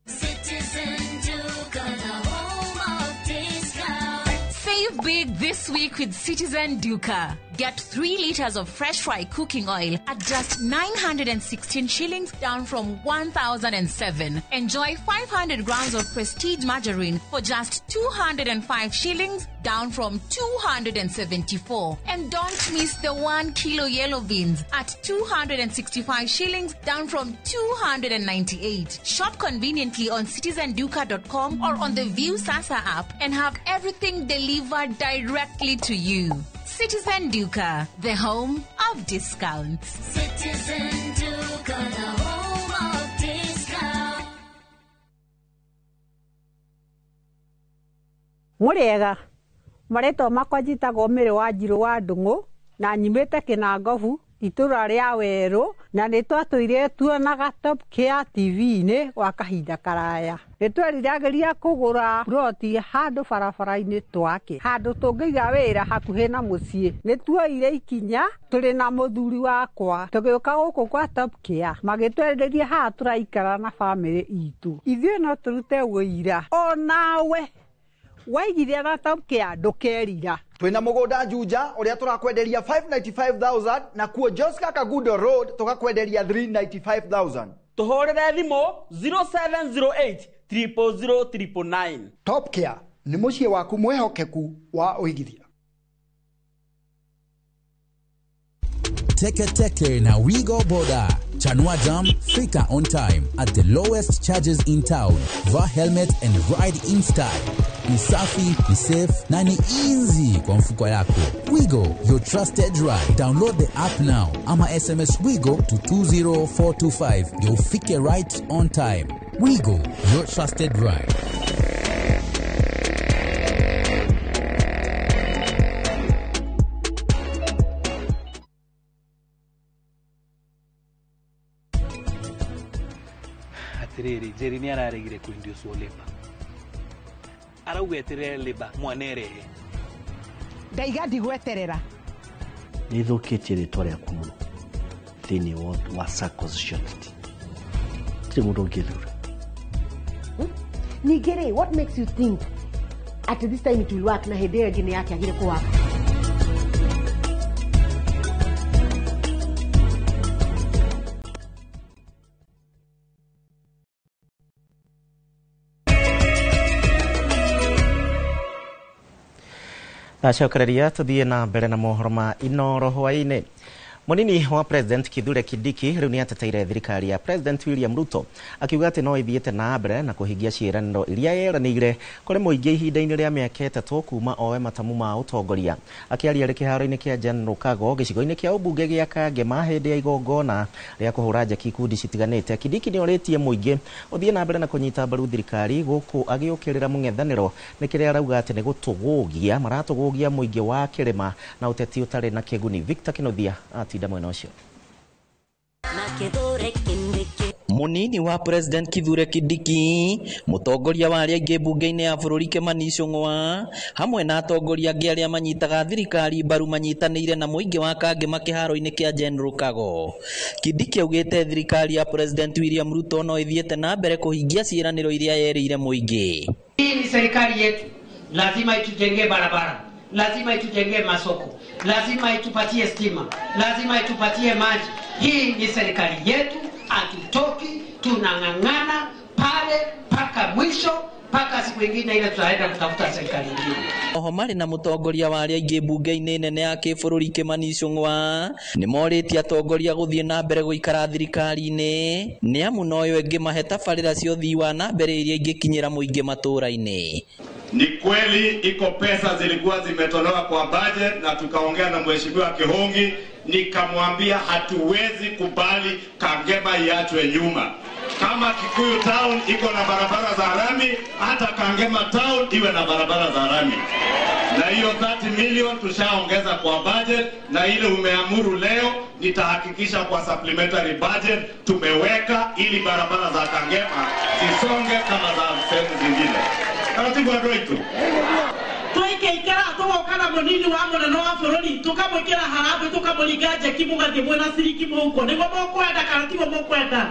Speaker 30: Citizen Duka, the home of discount.
Speaker 25: Save big this week with Citizen Duka. Get 3 liters of fresh fry cooking oil at just 916 shillings, down from 1,007. Enjoy 500 grams of Prestige margarine for just 205 shillings, down from 274. And don't miss the 1 kilo yellow beans at 265 shillings, down from 298. Shop conveniently on citizenduka.com or on the View Sasa app and have everything delivered directly to you. Citizen Duka, the home of discounts.
Speaker 30: Citizen Duka, the home of discounts.
Speaker 31: Mũrĩega, marĩtwa makwa njĩtagwo Mary Wanjirũ wa Ndung'u na nyumĩte Kĩnangobu
Speaker 5: Itũra rĩa werũ na nĩ twatũire tuonaga Top Care TV-inĩ gwa kahinda karaya. Nĩ tweriragĩria kũgũra ploti handũ barabara-inĩ twake, handũ tũngĩiga wĩra hakuhĩ na mũciĩ. Nĩ tuoire ikinya tũrĩ na mũthuri wakwa tũgĩũka gũkũ kwa Top Care, magĩtwenderia haha tũraikara na bamĩrĩ itũ. Ithuĩ no tũrute wũira onawe waigithia na Top Care ndũkerira.
Speaker 6: Twina mugunda Juja uria turakwenderia 595,000 na kuo Joska Kagudo Road tukakwenderia 395,000.
Speaker 21: Tuhurire thimu 0708 000 999.
Speaker 6: Top Care ni muciĩ waku mwihokeku wa uigithia.
Speaker 7: Teke Teke na Wigo Boda. Chanua Jam, fika on time at the lowest charges in town. Vaa helmet and ride in style. Ni safi, ni safe na ni easy kwa mfuko yako. Wigo, your trusted ride. Download the app now ama SMS Wigo to 20425. Ndio ufike right on time. Wigo, your trusted ride.
Speaker 8: Atiriri, Jerry nĩ araregire kũindiũcwo leba. Arauga eterere leba mwana erehe.
Speaker 9: Ndaiga ndigweterera.
Speaker 12: Nĩ ĩthũkĩtie rĩtwa rĩaku mũno thĩinĩ wa SACCOs cia ũteti. Gũtirĩ mũndũ ũngĩthura.
Speaker 14: Ningĩ rĩ, what makes you think at this time it will work na hĩndĩ ĩyo ĩngĩ nĩ yakĩagire kũwaka?
Speaker 24: Ndacokereria tuthiĩ na mbere na mohoro ma Inoro hwaĩ-inĩ. Munini wa President Kithure Kindiki rĩu nĩ ateteire thirikari ya President William Ruto akiuga atĩ no ĩthiĩte na mbere na kũhingia ciĩranĩro iria yeranĩire kũrĩ mũingĩ ihinda-inĩ rĩa mĩaka 3 kuma oe matamu ma ũtongoria. Akĩaria arĩ kĩharo-inĩ kĩa General Kago gĩcigo-inĩ kĩa ũmbunge gĩa Kangema hĩndĩ ya igongona rĩa kũhũra njeki ikundi citiganĩte, Kindiki nĩ orĩtie mũingĩ ũthiĩ na mbere na kũnyita mbaru thirikari gũkũ agĩũkĩrĩra mũng'ethanĩro nĩ kĩrĩa arauga atĩ nĩ gũtũgũgia maratũgũgia mũingĩ wa kĩrĩma na ũteti ũtarĩ na kĩguni. Victor Kinothia atinda mwena ũcio.
Speaker 18: Munini wa President Kithure Kindiki, mutongoria wa arĩa aingĩ mbunge-inĩ ya bũrũri Kimani Ichung'wa, hamwe na atongoria angĩ arĩa manyitaga thirikari mbaru manyitanĩire na mũingĩ wa Kangema kĩharo-inĩ kĩa General Kago. Kindiki augĩte thirikari ya President William Ruto no ĩthiĩte na mbere kũhingia ciĩranĩro iria yerĩire mũingĩ.
Speaker 27: Hii ni serikali yetu, lazima itujengee barabara, lazima itujengee masoko, lazima itupatie stima, lazima itupatie maji. Hii ni serikali yetu, hatutoki, tunang'ang'ana pale mpaka mwisho, mpaka siku ingine ile tutaenda kutafuta serikali nyingine.
Speaker 18: Oho marĩ na mũtongoria wa arĩa aingĩ mbunge-inĩ nene ya kĩbũrũri Kimani Ichung'wa nĩ morĩtie atongoria gũthiĩ na mbere gũikara thirikari-inĩ nĩ amu noyo ĩngĩmahe tabarĩra cia ũthii wa na mbere iria ingĩkinyĩra mũingĩ matũũra-inĩ.
Speaker 28: Ni kweli iko pesa zilikuwa zimetolewa kwa budget, na tukaongea na Mheshimiwa Kihongi, nikamwambia hatuwezi kubali Kangema iachwe nyuma. Kama Kikuyu Town iko na barabara za rami, hata Kangema Town iwe na barabara za rami. Na hiyo 30 million tushaongeza kwa budget, na ile umeamuru leo nitahakikisha kwa supplementary budget tumeweka ili barabara za Kangema zisonge kama za sehemu zingine. Taratibu andũ
Speaker 31: twaikaikara tũgoka na mũnini wa mũnene wa bũrũri tũkamwĩkĩra harambĩ tũkamũringa njeki mũgathiĩ mwĩna ciringi mũhuko nĩguo mũkwenda kana tiguo mũkwenda.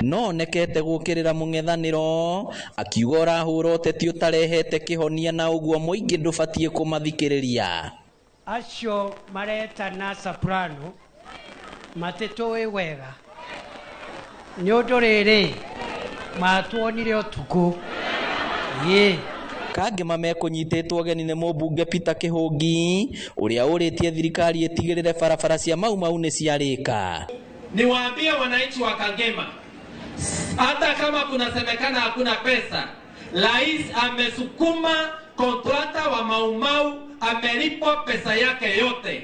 Speaker 18: No onekete gũkĩrĩra mũng'ethanĩro akiuga ũrahũra ũteti ũtarehete kĩhonia na ũguo mũingĩ ndũbatiĩ kũmathikĩrĩria.
Speaker 27: Acio maretana soprano matitũĩ wega nĩ ũndũ rĩrĩ matuonire ũtukũ.
Speaker 18: Kangema mekũnyitĩtwo ũgeni nĩ mũmbunge Peter Kihũngi ũrĩa ũrĩtie thirikari ĩtigĩrĩre barabara cia Mau Mau nĩ ciarĩka.
Speaker 32: Niwaambie wananchi wa Kangema, hata kama kunasemekana hakuna pesa, Rais amesukuma kontrata wa Mau Mau, amelipwa pesa yake yote.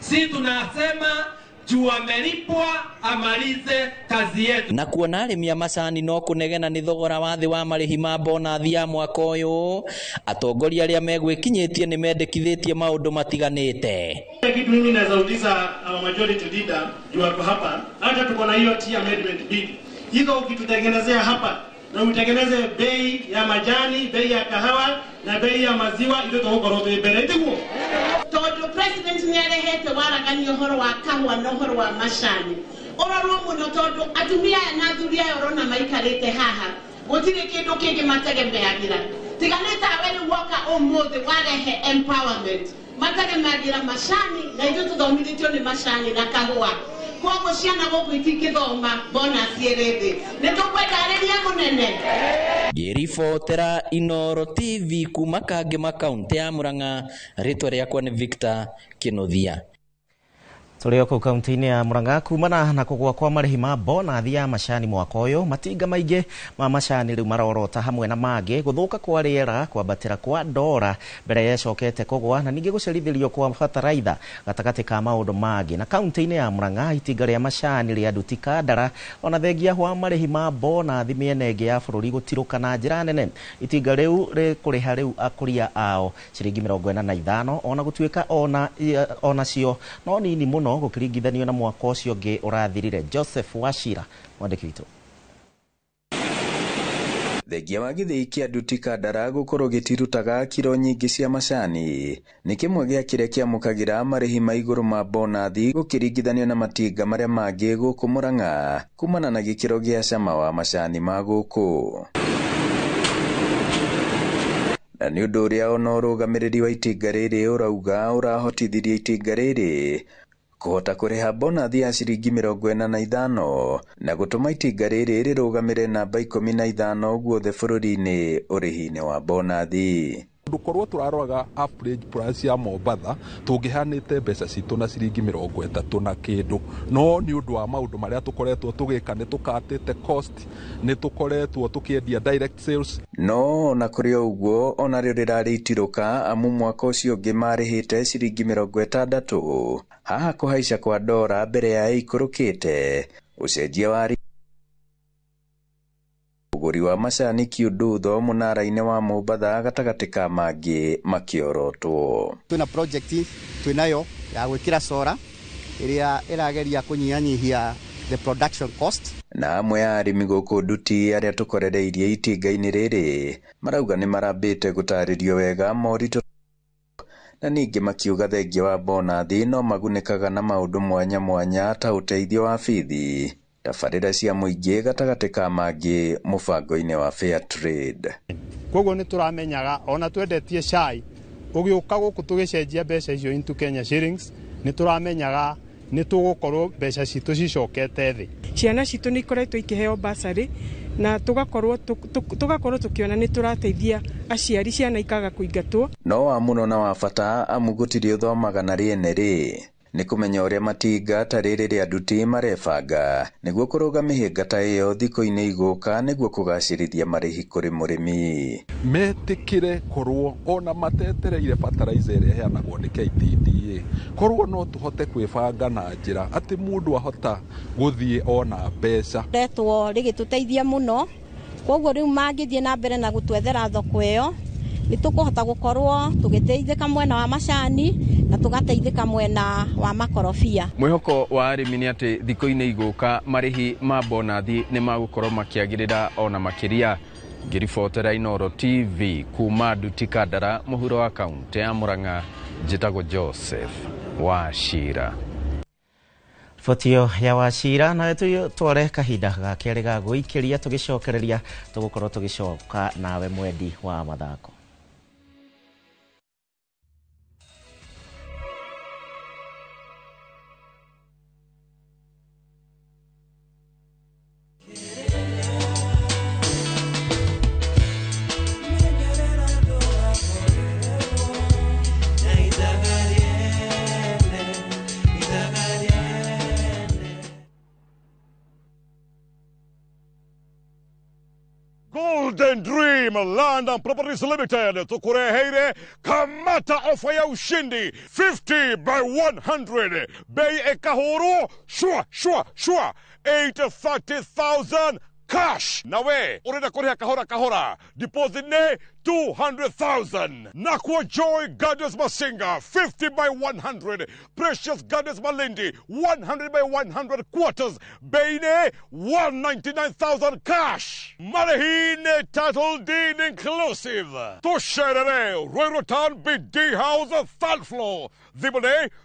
Speaker 32: Si tunasema Juu amelipwa amalize kazi yetu.
Speaker 18: Na kuona arĩmi a macani no kũnegena nĩ thogora wa thĩ wa marĩhi ma bonathi ya mwaka ũyũ, atongoria arĩa megwĩkinyĩtie nĩ mendekithĩtie maũndũ matiganĩte.
Speaker 1: Kitu mimi naweza uliza our majority leader juu ako hapa, hata tuko na hiyo tea amendment bill hizo, ukitutengenezea hapa na utengeneze bei ya majani, bei ya kahawa na bei ya maziwa, ithuĩ tũgũkorwo twĩ mbere, tiguo?
Speaker 31: Tondu president nĩ arehete waragania ũhoro wa kahũa na ũhoro wa macani, ũrorwo mũno tondu atumia aya na athuri aya ũrona maikarĩte haha gũtirĩ kĩndũ kĩngĩ mategemeagĩra tiga nĩ tawe rĩu woka ũmũthĩ warehe empowerment. Mategemeagĩra macani na ithuĩ tũthomithĩtio nĩ macani na kahũa, koguo ciana gũkũ itingĩthoma bonus ĩrĩ thĩ. Nĩ tũkwenda arĩria mũnene.
Speaker 18: Ngĩribotera Inooro TV kuma Kangema kaunti ya Murang'a, rĩtwa rĩakwa nĩ Victor Kĩnuthia.
Speaker 24: Tũrĩ o kũu kaunti-inĩ ya Murang'a kumana na kũgũa kwa marĩhi ma bonathi ya macani mwaka ũyũ, matinga maingĩ ma macani rĩu marorota hamwe na mangĩ gũthũka kwa rĩera, kwambatĩra kwa ndora mbere yecokete kũgũa na ningĩ gũcerithĩrio kwa bataraitha gatagatĩ ka maũndũ mangĩ. Na kaunti-inĩ ya Murang'a itinga rĩa macani rĩa Nduti Kandara ona thengia wa marĩhi ma bonathi mĩena ĩngĩ ya bũrũri gũtirũka na njĩra nene, itinga rĩu rĩkũrĩha rĩu akũria ao ciringi 45 ona gũtuĩka onacio no nini mũno gũkĩringithanio na mwaka ũcio ũngĩ ũrathirire. Joseph Wachira mwandĩki witũ.
Speaker 3: Thengia wa gĩthĩi kĩa Nduti Kandara gũkorwo gĩtirutaga kiro nyingĩ cia macani nĩ kĩmwe gĩa kĩrĩa kĩamũkagĩra marĩhi ma igũrũ ma bonathi gũkĩringithanio na matinga marĩa mangĩ gũkũ Murang'a kumana na gĩkĩro gĩa cama wa macani ma gũkũ. Na nĩ ũndũ ũrĩa ona ũrũgamĩrĩri wa itinga rĩrĩ ũrauga ũrahotithirie itinga rĩrĩ kũhota kũrĩha bonathi ya ciringi 45 na gũtũma itinga rĩrĩ rĩrũgamĩre namba 15 guothe bũrũri-inĩ ũrĩhi-inĩ wa bonathi.
Speaker 4: Ndũkorwo tũraroraga average price ya Mombatha tũngĩhanĩte mbeca citũ na ciringi 30 na kĩndũ, no nĩ ũndũ wa maũndũ marĩa tũkoretwo tũgĩka nĩ tũkatĩte cost, nĩ tũkoretwo tũkĩendia direct sales.
Speaker 3: No ona kũrĩ o ũguo onarĩo rĩrarĩ itirũka amu mwaka ũcio ũngĩ marĩhĩte ciringi 60. Haha kũhaica kwa ndora mbere ya ĩikũrũkĩte ũcenjia wa ũgũri wa macani kiundutho mũnara-inĩ wa Mombatha gatagatĩ ka mangĩ makĩorotwo.
Speaker 10: Twĩna project twĩnayo ya gwĩkĩra sora ĩrĩa ĩrageria kũnyihanyihia the production cost.
Speaker 3: Na amwe a arĩmi gũkũ Nduti arĩa tũkorereirie itinga-inĩ rĩrĩ marauga nĩ marambĩte gũtarĩrio wega moritũ na ningĩ makiuga thengia wa bonathi no magunĩkaga na maũndũ mwanya mwanya ta ũteithio wa bithi, tabarĩra cia mũingĩ gatagatĩ ka mangĩ mũbango-inĩ wa Fair Trade.
Speaker 11: Koguo nĩ tũramenyaga ona twendetie cai ũgĩũka gũkũ tũgĩcenjia mbeca icio into Kenya shillings, nĩ tũramenyaga nĩ tũgũkorwo mbeca citũ cicokete thĩ.
Speaker 13: Ciana citũ nĩ ikoretwo ikĩheo basarĩ na tũgakorwo tũkĩona nĩ tũrateithia aciari ciana ikaga kũingatwo.
Speaker 3: No wa mũno na wa bata amu gũtirĩ ũthomaga na rĩene rĩ nĩ kũmenya ũrĩa matinga ta rĩrĩ rĩa Nduti marebanga nĩguo kũrũga mĩhĩnga ta ĩyo thikũ-inĩ igũka nĩguo kũgacĩrithia marĩhi kũrĩ mũrĩmi.
Speaker 4: Metĩkĩre korwo ona matetereire fertilizer ĩrĩa ĩheanagwo nĩ KTDA, korwo no tũhote kwĩbanga na njĩra atĩ mũndũ ahota gũthiĩ ona mbeca.
Speaker 15: Retwo rĩgĩtũteithia mũno, koguo rĩu mangĩthiĩ na mbere na gũtwethera thoko ĩyo nĩ tũkũhota gũkorwo tũgĩteithĩka mwena wa macani na tũgateithĩka mwena wa makorobia.
Speaker 16: Mwĩhoko wa arĩmi nĩ atĩ thikũ-inĩ igũka marĩhi ma bonathi nĩ magũkorwo makĩagĩrĩra ona makĩria. Ngĩribotera Inooro TV kuma Nduti Kandara mũhuro wa kaunti ya Murang'a, njĩtagwo Joseph Wachira.
Speaker 24: Riboti ĩyo ya Wachira nawe tware kahinda ga kerĩ ga gũikĩria tũgĩcokereria tũgũkorwo tũgĩcoka nawe mwendi wa mathako.
Speaker 2: Golden Dream Land and Properties Limited tukureheire kamata ofa ya ushindi 50 by 100 bei ekahuru shwa shwa shwa 830,000 cash nawe urenda kuriha kahora kahora deposit ne 200,000 Nakwa Joy Gardens Masinga 50 by 100 Precious Gardens Malindi 100 by 100 quarters Beine 199,000 cash Marihine title deed inclusive Tusherere Ruiru Town BD House third floor Thimũ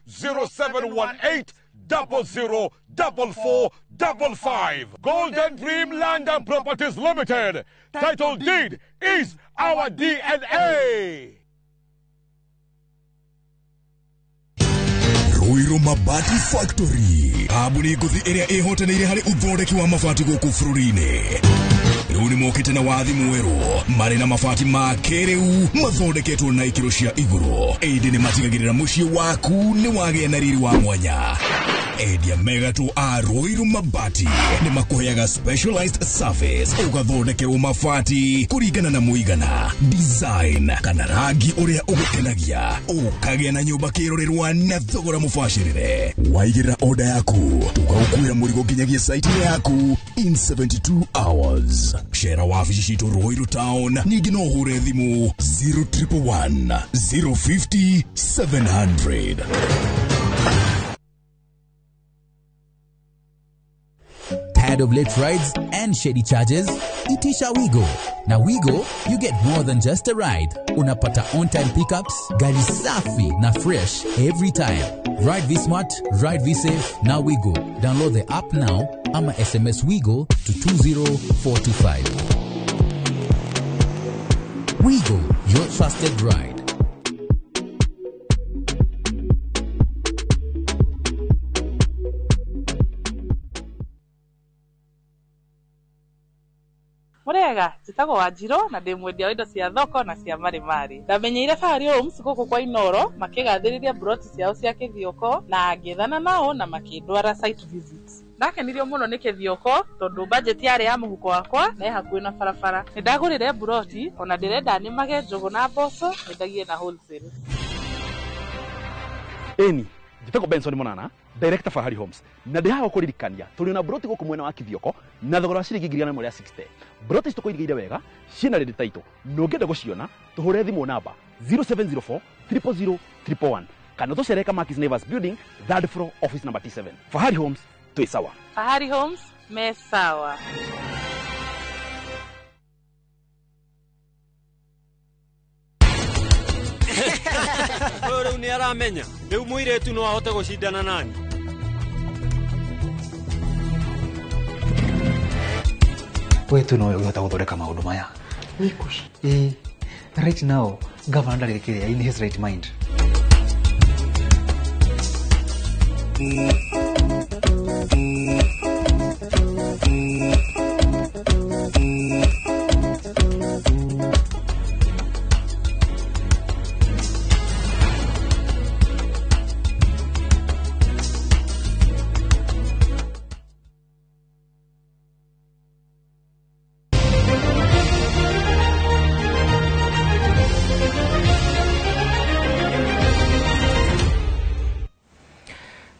Speaker 2: 0718 00 44 55. Golden Dream Land and Properties Limited. Title deed is our DNA.
Speaker 5: Ruiru Mabati Factory kambuni ngũthi ĩrĩa ĩhotanĩire harĩ ũthondeki wa mabati gũkũ bũrũri-inĩ rĩu nĩ mokĩte na wathi mwerũ marĩ na mabati ma kĩrĩu mathondeketwo na ikĩro cia igũrũ ĩndĩ nĩ matigagĩrĩra mũciĩ waku nĩ wagĩa na riri wa mwanya. Endia megatũ a Ruiru Mabati nĩ makũheaga specialized service ũgathondekerwo mabati kũringana na mũigana, design kana rangi ũrĩa ũgũkenagia, ũkagĩa na nyũmba kĩrorerwa na thogora mũbacĩrĩre. Waigĩrĩra order yaku tũgagũkuĩra mũrigo nginyagia site yaku in 72 hours. Cera wabici citũ Ruiru Town, ningĩ no ũhũre thimũ 0111 050 700.
Speaker 7: Tired of late rides and shady charges? Itisha Wigo. Na Wigo, you get more than just a ride. Unapata on-time pickups, gari safi na fresh every time. Ride V Smart, ride V Safe, na Wigo. Download the app now ama SMS Wigo to 20425. Wigo, your trusted ride.
Speaker 17: Murega njĩtagwo Wanjirũ na ndĩ mwendia wa indo cia thoko na cia marimari. Ndamenyeire Fahari Homes gũkũ kwa Inoro makĩgathĩrĩria broti ciao cia Kĩthioko na ngĩethana nao na makĩndwara site visit. Ndakenirio mũno nĩ Kĩthioko tondũ budget yarĩ ya mũhuko wakwa na ĩ hakuhĩ na barabara. Nĩndagũrire broti ona ndĩrenda nĩmage njũgũ na mboco nyendagie na wholesale.
Speaker 19: Ĩni njĩtagwo Benson Monana, Director Fahari Homes, na ndĩ haha kũririkania tũrĩ na broti gũkũ mwena wa Kĩthioko na thogora wa ciringi 160. Broti ici tũkũigĩire wega ciĩna ready title na ũngĩenda gũciona tũhũre thimũ namba 0704 000 111 kana tũcere Kamakis Neighbors Building, third floor, office number T7. Fahari Homes twĩ sawa.
Speaker 17: Fahari Homes me sawa.
Speaker 20: Ũyũ rĩu nĩ aramenya rĩu mũirĩtu no ahote gũcindana nani.
Speaker 21: We tu nowe ũngĩhota gũthondeka maũndũ maya. Ĩĩ, right now governor ndarĩ kĩrĩa in his right mind.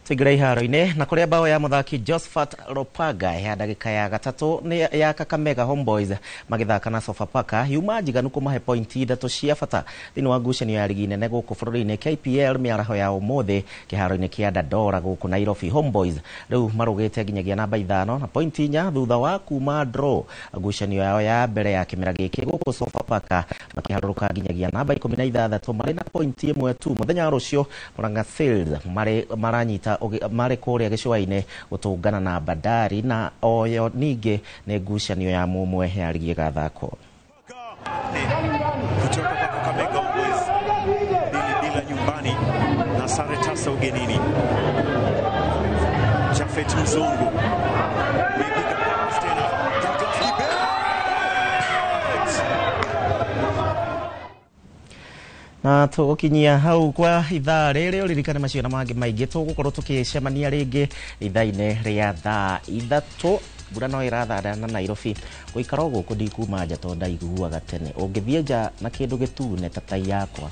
Speaker 24: Tuingĩre iharo-inĩ na kũrĩa bao ya mũthaki Josephat Lopaga ya ndagĩka ya gatatũ nĩ ya Kakamega Homeboys magĩthaka na Sofapaka yuma njiganu kũmahe pointi ithatũ cia bata thĩinĩ wa ngucanio ya rigi nene gũkũ bũrũri-inĩ KPL mĩaraho ya ũmũthĩ kĩharo-inĩ kĩa Dandora gũkũ Nairobi. Homeboys rĩu marũgĩte nginyagia namba 5 na pointi 4 thutha wa kuma draw ngucanio yao ya mbere ya kĩmera gĩkĩ gũkũ Sofapaka makĩharũrũka nginyagia namba 16 marĩ na pointi ĩmwe tu. Mũthenya wa rũciũ Murang'a Seals maranyita marĩ kũrĩa gĩcũa-inĩ gũtũngana na Bandari na oyo ningĩ nĩ ngucanio ya mũmwe ya rigi ĩgathakwo.
Speaker 22: Kutoka kwa Kakamega Homeboys 2-2 nyumbani na sare tasa ugenini. Jafet Mzungu amepiga pass tena Douglas Kibet.
Speaker 24: Na tũgũkinyia hau kwa ithaa rĩrĩ ũririkane macio na mangĩ maingĩ tũgũkorwo tũkĩcemania rĩngĩ ithaa-inĩ rĩa thaa 3. Mbura no ĩrathandana Nairobi. Gũikara o gũkũ ndikuma nja tondũ ndaiguaga tene. Ũngĩthiĩ nja na kĩndũ gĩtune ta tai yakwa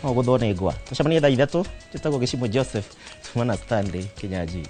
Speaker 24: no gũthwo nĩ ngwa. Tũcemanie thaa 3. Njĩtagwo Gĩcimo Joseph, tuma na Stanley Kinyanjui.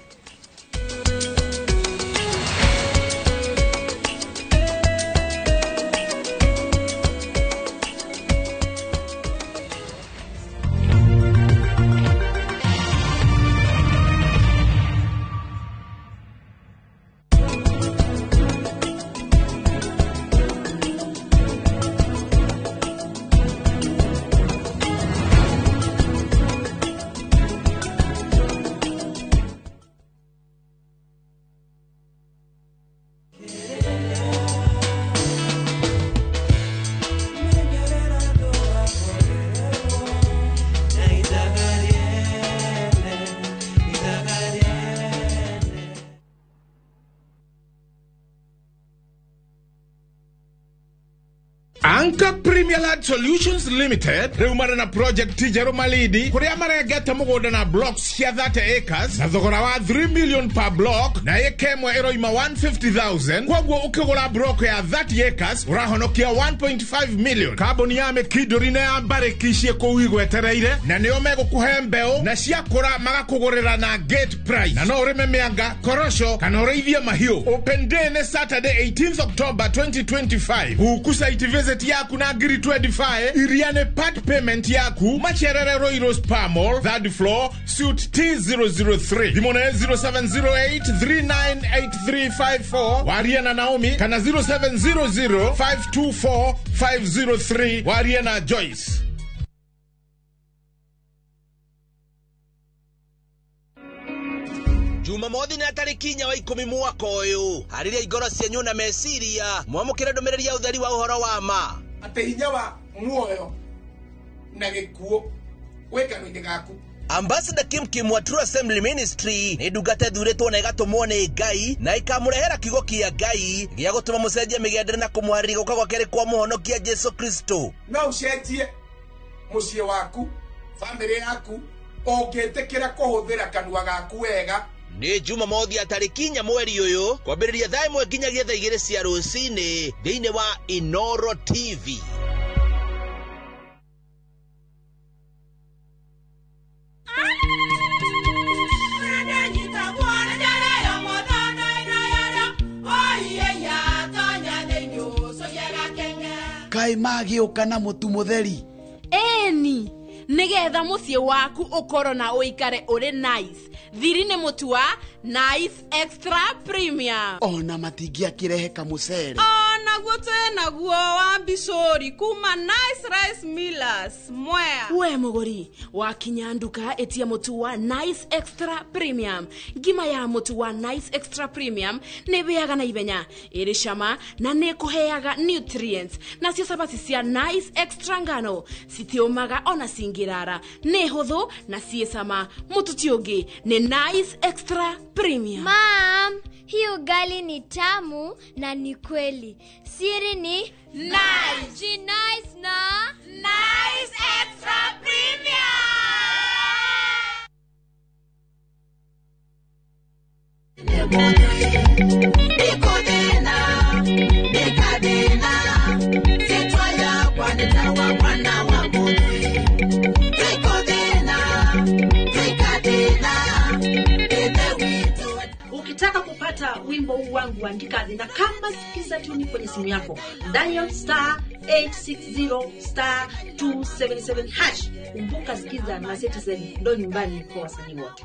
Speaker 6: Anchor Premier Land Solutions Limited rĩu marĩ na project njerũ Malindi kũrĩa marengete mũgũnda na blocks cia 30 acres na thogora wa 3 million per block na ĩka ĩmwe ĩroima 150,000. Koguo ũkĩgũra block ya 30 acres ũrahonokia 1.5 million. Kambuni ya Mĩkindũri na ya Mbarĩki ciĩ kũu igwetereire na nĩo megũkũhe mbeũ na ciakũra magakũgũrĩra na gate price, na no ũrĩme mĩanga, korosho kana ũrĩithie mahiũ. Open day nĩ Saturday 18th October 2025. Huku site visit yaku na ngiri 25 iria nĩ part payment yaku. Macherere Royal Spa Mall, 3rd floor, suite T003. Thimũ nĩ 0708 398354 warie na Naomi kana 0700 524 503 warie na Joyce.
Speaker 8: Jumamothi nĩ tarĩki 4 wa 10 mwaka ũyũ. Harĩria ngoro cianyu na meciria mwamũkĩre ndũmĩrĩri ya ũtheri wa ũhoro wa ma
Speaker 9: atĩ hinya wa muoyo na gĩkuũ wĩ kanua-inĩ gaku.
Speaker 8: Ambassador Kim Kim wa True Assembly Ministry nĩ ndungata ĩthurĩtwo na ĩgatũmwo nĩ Ngai na ĩkamũrehera kiugo kĩa Ngai gĩa gũtũma mũcenjie mĩgendere na kũmũharĩria gũka gwa kerĩ kwa mũhonokia Jesu Kristo.
Speaker 9: No ũcenjie mũciĩ waku, bamĩrĩ yaku, ũngĩtĩkĩra kũhũthĩra kanua gaku wega.
Speaker 8: Nĩ Jumamothi ya tarĩki 4 mweri ũyũ kwambĩrĩria thaa 1 nginyagia thaa 2 cia rũcinĩ thĩinĩ wa Inoro TV.
Speaker 12: Kaĩ magĩũka na mũtu mũtheri?
Speaker 14: Ĩni, nĩgetha mũciĩ waku ũkorwo na ũikare ũrĩ nice. Thiri nĩ mũtu wa Nice Extra Premium.
Speaker 12: Ona matingĩakĩrehe kamũcere.
Speaker 23: Onaguo twĩnaguo wa mbicũri kuma Nice Rice Millers Mwea.
Speaker 14: We mũgũri wakinya nduka ĩtia mũtu wa Nice Extra Premium. Ngima ya mũtu wa Nice Extra Premium nĩ ĩhĩaga na ihenya, ĩrĩ cama na nĩ ĩkũheaga nutrients. Nacio cabaci cia Nice Extra ngano citiũmaga ona cingĩrara, nĩ hũthũ na ciĩ cama. Mũtu ti ũngĩ nĩ Nice Extra Premium.
Speaker 25: Mom, hii ugali ni tamu na ni kweli. Siri ni Nice. Nice na
Speaker 23: Nice Extra Premium.
Speaker 26: Ukitaka kupata wimbo huu wangu andika na kama sikiza tuni kwenye simu yako, dial star 860 star 277 hash. Kumbuka sikiza na Citizen ndo nyumbani kwa wasanii wote.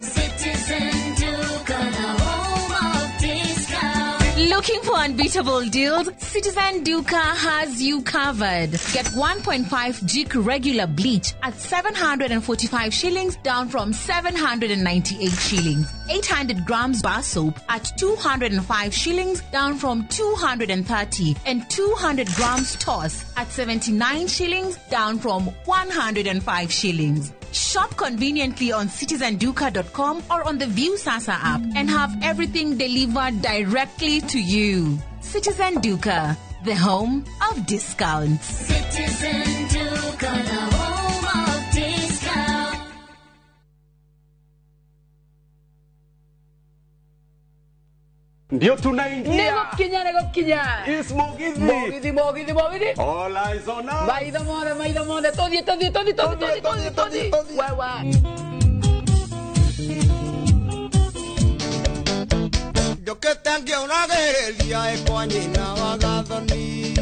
Speaker 27: Citizen Duka, the home of discount.
Speaker 28: Looking for unbeatable deals? Citizen Duka has you covered. Get 1.5 Jik regular bleach at 745 shillings, down from 798 shillings. 800 grams bar soap at 205 shillings, down from 230. And 200 grams toss at 79 shillings, down from 105 shillings. Shop conveniently on citizenduka.com or on the View Sasa app and have everything delivered directly to you. Citizen Duka, the home of discounts.
Speaker 27: Citizen Duka, the home of discounts.
Speaker 1: Ndio tunaingia.
Speaker 3: Nĩgũkinya nĩgũkinya.
Speaker 1: Is Mugithi.
Speaker 3: Mugithi Mugithi Mugithi.
Speaker 1: All eyes on us.
Speaker 3: Maitho mothe maitho mothe tũthiĩ tũthiĩ tũthiĩ tũthiĩ tũthiĩ tũthiĩ tũthiĩ. Wewe.
Speaker 4: Njũkĩte ngĩũragĩrĩria ĩkwa nyina wa gathoni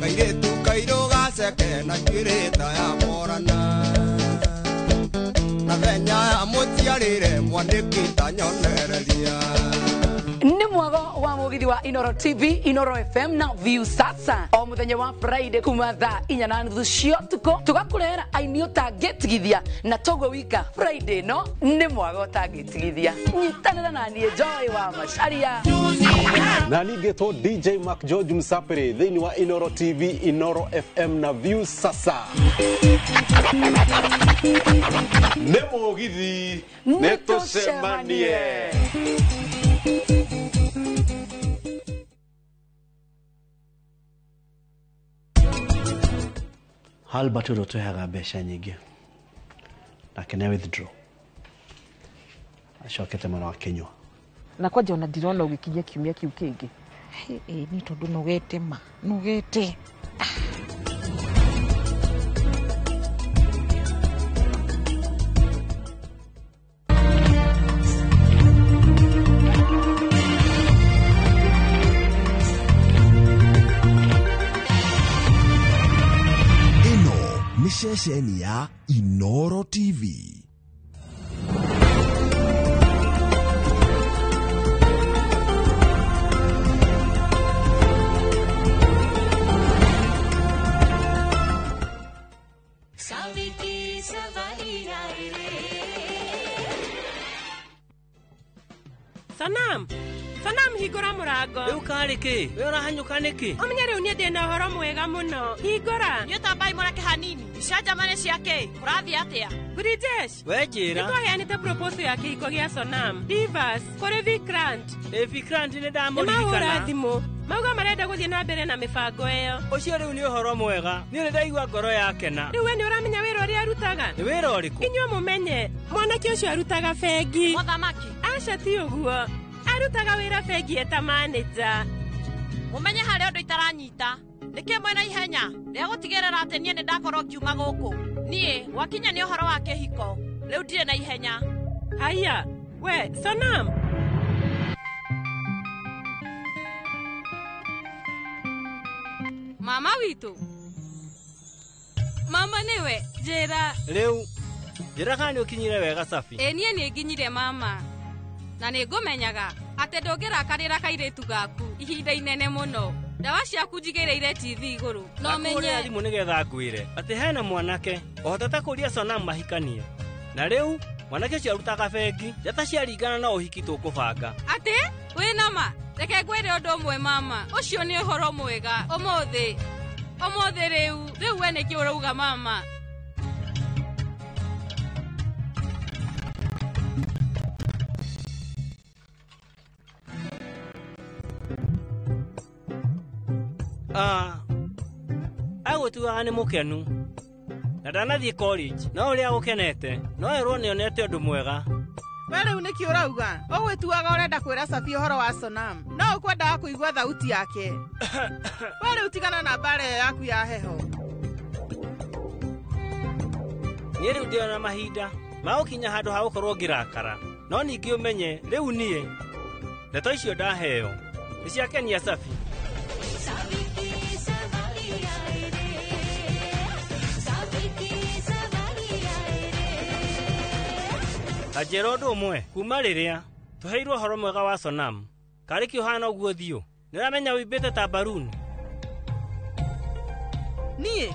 Speaker 4: kairĩtu kairũ gaceke na njuĩrĩ ta ya morana na thenya ya mũciarĩre mwanĩki ta nyonereria.
Speaker 3: Nĩ mwago wa mugithi wa Inoro TV, Inoro FM na View Sasa o muthenya wa Friday kuma thaa 4:30 cia ũtukũ tũgakũrehera aini ũtangĩtigithia na toguo wika Friday no nĩ mwago ũtangĩtigithia. Nyitanĩra na niĩ Joy wa Macharia
Speaker 1: na ningĩtwo DJ Mark George Msapere thĩinĩ wa Inoro TV, Inoro FM na View Sasa. Nĩ mũgithi nĩ tũcemanie.
Speaker 10: Albert ũrĩa ũtũheaga mbeca nyingĩ nake nĩ withdraw acokete mwena wa Kenya
Speaker 11: na kwanja ona ndirona ũgĩkinyia kiumia kĩu kĩngĩ.
Speaker 13: Ĩ nĩ tondũ nogete ma nogete.
Speaker 5: Ceceni ya Inoro TV.
Speaker 15: Sanam, Sanam hingũra mũrango.
Speaker 20: Rĩu karĩ kĩ? We ũrahanyũka nĩkĩ?
Speaker 15: Ũmenye rĩu niĩ ndĩ na ũhoro mwega mũno. Hingũra.
Speaker 18: Niĩ tambai mũreke hanini. Icanjama nĩ cia kĩ? Kũrathiĩ atĩa?
Speaker 15: Brijesh.
Speaker 20: We njĩra.
Speaker 15: Nĩtwaheanĩte proposal ya kĩhiko gĩa Sonam. Divas, kũrĩ Vikrant.
Speaker 20: Ĩ Vikrant nĩ ndamũririkana.
Speaker 15: Nĩmahũra thimũ. Mauga marenda gũthiĩ na mbere na mĩbango ĩyo.
Speaker 20: Ũcio rĩu nĩ ũhoro mwega. Niĩ nĩndaigua ngoro yakena.
Speaker 15: Rĩu we nĩũramenya wĩra ũrĩa arutaga?
Speaker 20: Nĩ wĩra ũrĩkũ?
Speaker 15: Inyuĩ mũmenye, mwanake ũcio arutaga bengi.
Speaker 18: Mũthamaki.
Speaker 15: Aca ti ũguo. Arutaga wĩra bengi eta manager.
Speaker 18: Mũmenye harĩ ũndũ itaranyita. Nĩkĩ mwĩna ihenya rĩa gũtigĩrĩra atĩ niĩ nĩndakorwo ngiuma gũkũ? Niĩ gwakinya nĩ ũhoro wa kĩhiko. Rĩu ndirĩ na ihenya.
Speaker 15: Haya, we Sonam.
Speaker 23: Mama witũ. Mama nĩwe njĩra.
Speaker 20: Rĩu njĩra kana nĩũkinyire wega Safi?
Speaker 23: Ĩ niĩ nĩnginyire mama. Na nĩngũmenyaga atĩ ndũngĩrakarĩra kairĩtu gaku ihinda inene mũno. Ndawa ciaku njigĩrĩire TV igũrũ. No menye
Speaker 20: thimũ nĩgetha ngwĩre atĩ hena mwanake ũhotete kũria Sonam mahikanie. Na rĩu mwanake ũcio arutaga bengi, njata ciaringana na ũhiki tũkũbanga.
Speaker 23: Atĩ wĩna ma? Reke ngwĩre ũndũ ũmwe mama, ũcio nĩ ũhoro mwega. Ũmũthĩ ũmũthĩ rĩu rĩu we nĩkĩ ũrauga mama?
Speaker 20: Agũtuaga nĩ mũkenu na ndanathiĩ college no ũrĩa agũkenete no erwo nĩonete ũndũ mwega.
Speaker 17: We rĩu nĩkĩ ũrauga? Ũgwĩtuaga ũrenda kwĩra Safi ũhoro wa Sonam no ũkwendaga kũigua thauti yake. We rĩu tigana na mbara ĩyo yaku ya heho.
Speaker 20: Niĩ rĩu ndĩona mahinda ma gũkinya handũ ha gũkorwo ngĩrakara no ningĩ ũmenye rĩu niĩ ndeto icio ndaheo nĩ ciakenia Safi. Ta njĩra ũndũ ũmwe kuma rĩrĩa tũheirwo ũhoro mwega wa Sonam karĩ kĩ ũhana ũguo thiũ nĩũramenya ũimbĩte ta mbaruni.
Speaker 17: Niĩ?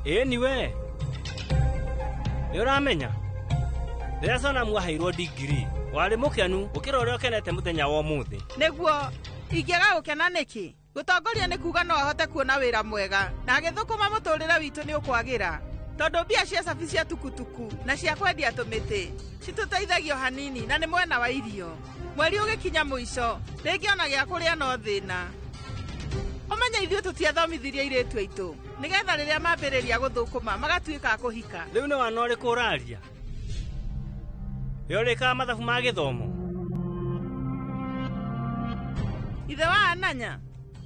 Speaker 20: Ĩĩ niwe. Nĩũramenya rĩrĩa Sonam aheirwo degree warĩ mũkenu gũkĩra ũrĩa ũkenete mũthenya wa ũmũthĩ.
Speaker 17: Nĩguo ingĩaga gũkena nĩkĩ? Gũtongoria nĩ kuga no ahote kuona wĩra mwega na agĩthũkũma mũtũrĩre witũ nĩ ũkwagĩra. Tondũ mbia cia Safi cia tukutuku na cia kwendia tũmĩtĩ citũteithagio hanini na nĩ mwena wa irio. Mweri ũgĩkinya mũico rĩngĩ ona gĩa kũrĩa no thĩna. Ũmenye ithuĩ tũtiathomithirie airĩtu aitũ nĩgetha rĩrĩa mambĩrĩria gũthũkũma magatuĩka a kũhika.
Speaker 20: Rĩu nĩ wana ũrĩkũ ũraria? We ũrĩkaga mathabu ma gĩthomo?
Speaker 17: Ithe wa Ananya,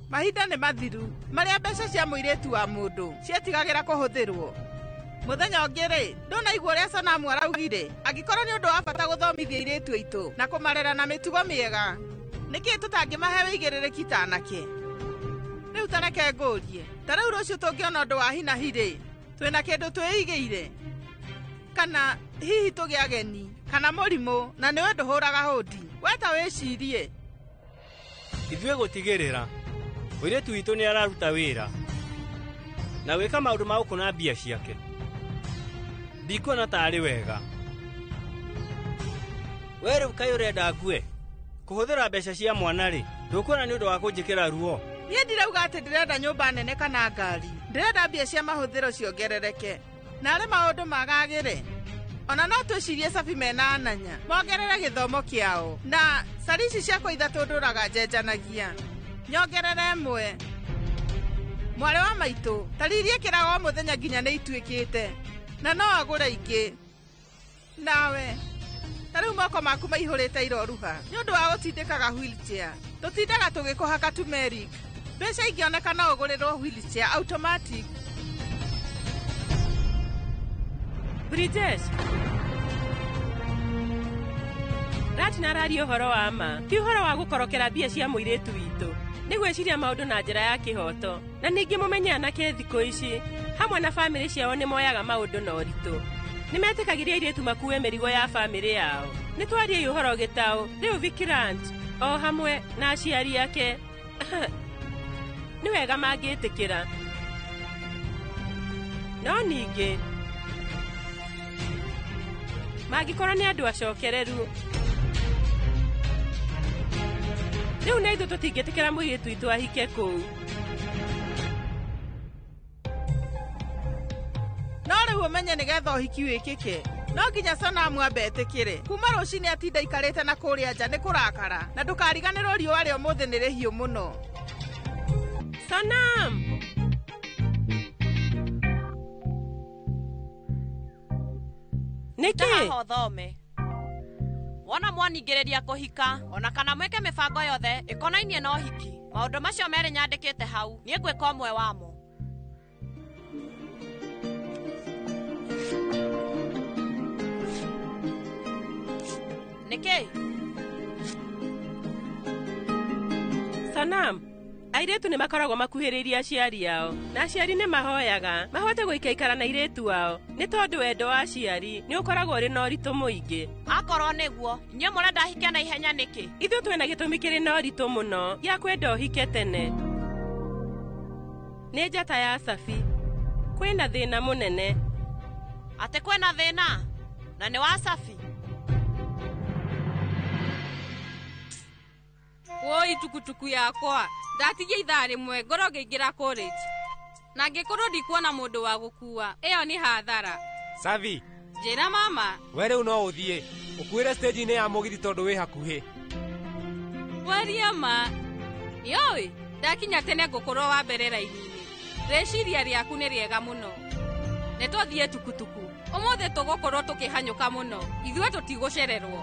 Speaker 17: mahinda nĩ mathiru marĩa mbeca cia mũirĩtu wa mũndũ cietigagĩra kũhũthĩrwo. Mũthenya ũngĩ rĩ, ndũnaigua ũrĩa Sonamu araugire angĩkorwo nĩ ũndũ wa bata gũthomithia airĩtu aitũ na kũmarera na mĩtugo mĩega, nĩkĩ tũtangĩmahe wĩigĩrĩrĩki ta anake? Rĩu ta reke ngũrie, ta rĩu rũciũ tũngĩona ũndũ wa hi na hi rĩ, twĩna kĩndũ twĩigĩire? Kana hihi tũgĩe ageni kana mũrimũ na nĩwe ndũhũraga hũndi? We ta wĩcirie.
Speaker 20: Ithuĩ gũtigĩrĩra mũirĩtu witũ nĩ araruta wĩra na gwĩka maũndũ ma gũkũna mbia ciake. Ndikuona tarĩ wega. We rĩu kaĩ ũrenda ngue? Kũhũthĩra mbeca cia mwana rĩ, ndũkuona nĩ ũndũ wa kũnjĩkĩra ruo?
Speaker 17: Niĩ ndirauga atĩ ndĩrenda nyũmba nene kana ngari. Ndĩrenda mbia cia mahũthĩro ciongerereke. Na arĩ maũndũ magagĩre. Ona no twĩcirie Sabi mena Ananya mongerere gĩthomo kĩao. Na cari ici ciakwa ithatũ ndũraga njenjanagia, nyongerere ĩmwe. Mwarĩ wa maitũ tari iria ĩkĩraga o mũthenya nginya nĩ ituĩkĩte, na no agũre ingĩ. Nawe ta rĩu moko maku maihũrĩte iroruha nĩ ũndũ wa gũtindĩkaga wheelchair. Tũtindaga tũgĩkũhaka turmeric. Mbeca ingĩoneka no ũgũrĩrwo wheelchair automatic.
Speaker 15: Bridges, Ratina araria ũhoro wa ma, ti ũhoro wa gũkorokera mbia cia mũirĩtu witũ. Nĩ gwĩciria maũndũ na njĩra ya kĩhooto. Na ningĩ mũmenye anake thikũ ici hamwe na bamĩrĩ ciao nĩ moyaga maũndũ na ũritũ. Nĩ metĩkagĩria airĩtu makue mĩrigo ya bamĩrĩ yao. Nĩ twariei ũhoro gĩtaũ rĩu Vikrant o hamwe na aciari ake nĩ wega mangĩtĩkĩra. No ningĩ mangĩkorwo nĩ andũ acokereru, rĩu na ithuĩ tũtingĩtĩkĩra mũirĩtu witũ ahike kũu.
Speaker 17: No rĩu ũmenye nĩgetha ũhiki wĩkĩke no nginya Sonamu ambe etĩkĩre. Kuma rũcinĩ atinda aikarĩte na kũrĩa nja nĩ kũrakara, na ndũkariganĩrwo riũa rĩa ũmũthĩ nĩ rĩhiũ mũno.
Speaker 15: Sonam! Nĩkĩ?
Speaker 18: Haha ũthome. Wona mwaningĩrĩria kũhika ona kana mwĩke mĩbango yothe ĩkonainie na ũhiki, maũndũ macio merĩ nyandĩkĩte hau, niĩ ngwĩka ũmwe wamo. Nĩkĩ?
Speaker 15: Sonam, airĩtu nĩ makoragwo makuhĩrĩirie aciari ao, na aciari nĩ mahoyaga mahote gũikaikara na airĩtu ao, nĩ tondũ wendo wa aciari nĩ ũkoragwo ũrĩ na ũritũ mũingĩ.
Speaker 18: Akorwo nĩguo, inyuĩ mũrenda hike na ihenya nĩkĩ?
Speaker 15: Ithuĩ twĩna gĩtũmi kĩrĩ na ũritũ mũno gĩa kwenda ũhike tene. Nĩ njata ya Sabi. Kwĩna thĩna mũnene.
Speaker 18: Atĩ kwĩna thĩna? Na nĩ wa Sabi?
Speaker 23: Woi tukutuku yakwa ndatigia ithaa rĩmwe ngorwo ngĩingĩra college, na ngĩkorwo ndikuona mũndũ wa gũkua, ĩyo nĩ hathara.
Speaker 2: Savi,
Speaker 23: njĩra mama.
Speaker 2: We rĩu no ũthiĩ ũkuĩre stage-inĩ ya mũgithi tondũ wĩ hakuhĩ.
Speaker 23: Waria ma. Yoi, ndakinya tene ngũkorwo wa mbere raini-inĩ. Rĩciria rĩaku nĩ rĩega mũno. Nĩ twathiĩ tukutuku. Ũmũthĩ tũgũkorwo tũkĩhanyũka mũno. Ithuĩ tũtigũcererwo.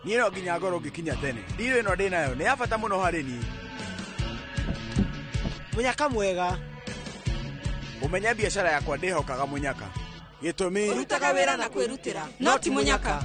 Speaker 12: Niĩ no nginya ngorwo ngĩkinya tene. Ndirĩ ĩno ndĩ nayo nĩ ya bata mũno harĩ niĩ.
Speaker 6: Mũnyaka mwega.
Speaker 12: Ũmenye biacara yakwa ndĩhokaga mũnyaka. Gĩtũmi
Speaker 7: ũrutaga wĩra na kwĩrutĩra, no ti mũnyaka.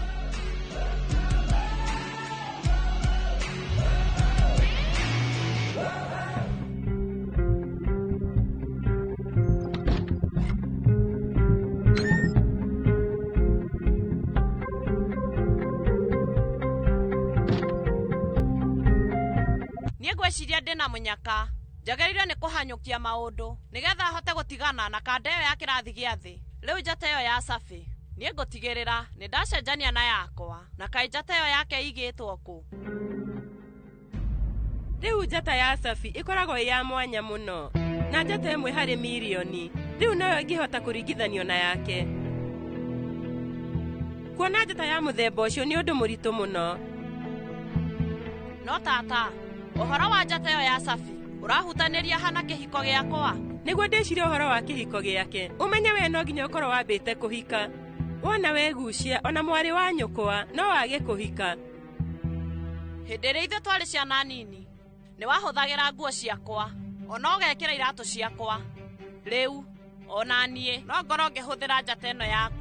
Speaker 18: Niĩ ngwĩciria ndĩna mũnyaka. Njagĩrĩirwo nĩ kũhanyũkia maũndũ nĩgetha hote gũtigana na kanda ĩyo ya kĩrathi gĩa thĩ. Rĩu njata ĩyo ya Sabi niĩ ngũtigĩrĩra nĩ ndacenjania na yakwa, na kaĩ njata ĩyo yake ĩigĩtwo kũ?
Speaker 15: Rĩu njata ya Sabi ĩkoragwo ĩ ya mwanya mũno, na njata ĩmwe harĩ mirioni rĩu noyo ĩngĩhota kũringithanio na yake. Kuona njata ya mũthemba ũcio nĩ ũndũ mũritũ mũno.
Speaker 18: No tata, ũhoro wa njata ĩyo ya Sabi ũrahutanĩria hana kĩhiko gĩakwa?
Speaker 15: Nĩguo ndĩcirie ũhoro wa kĩhiko gĩake. Ũmenye we no nginya ũkorwo wambĩte kũhika. Wona wegucia ona mwarĩ wa nyũkwa no wage kũhika.
Speaker 18: Hĩndĩ ĩrĩa ithuĩ twarĩ ciana nini, nĩ wahũthagĩra nguo ciakwa, ona ũgekĩra iratũ ciakwa. Rĩu, ona niĩ no ngorwo ngĩhũthĩra njata ĩno yaku.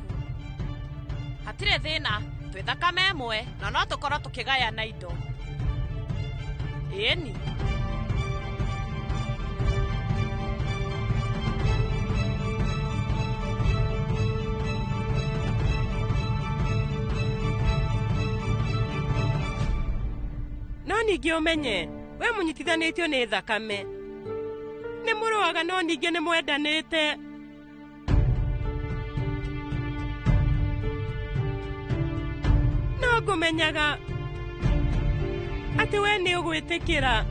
Speaker 18: Hatirĩ thĩna, twĩ thakame ĩmwe na no tũkorwo tũkĩgayana indo. Ĩni.
Speaker 15: No ningĩ ũmenye, we mũnyitithanĩtio nĩ thakame. Nĩ mũrũaga no ningĩ nĩ mwendanĩte. No ngũmenyaga atĩ we nĩ ũgwĩtĩkĩra.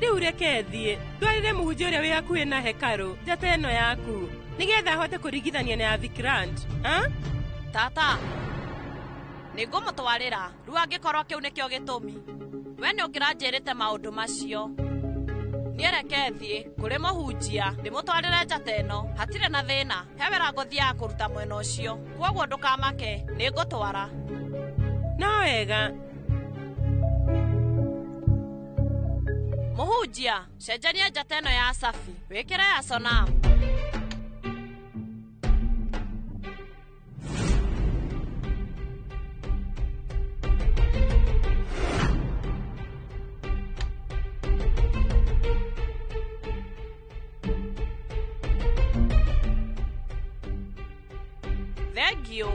Speaker 15: Rĩu reke thiĩ, ndwarĩre mũhunjia ũrĩa wĩ hakuhĩ na hekarũ njata ĩno yaku, nĩgetha ahote kũringithania na ya Vikrant.
Speaker 18: Tata, nĩ ngũmũtwarĩra, rĩu angĩkorwo kĩu nĩkĩo gĩtũmi. We nĩ ũkĩranjĩrĩte maũndũ macio. Niĩ reke thiĩ kũrĩ mũhunjia ndĩmũtwarĩre njata ĩno, hatirĩ na thĩna, he wĩra ngũthiaga kũruta mwena ũcio. Kwoguo ndũkamake, nĩ ngũtwara.
Speaker 15: No wega.
Speaker 18: Mũhunjia, cenjania njata ĩno ya Safi, wĩkĩre ya Sonam. Thank you.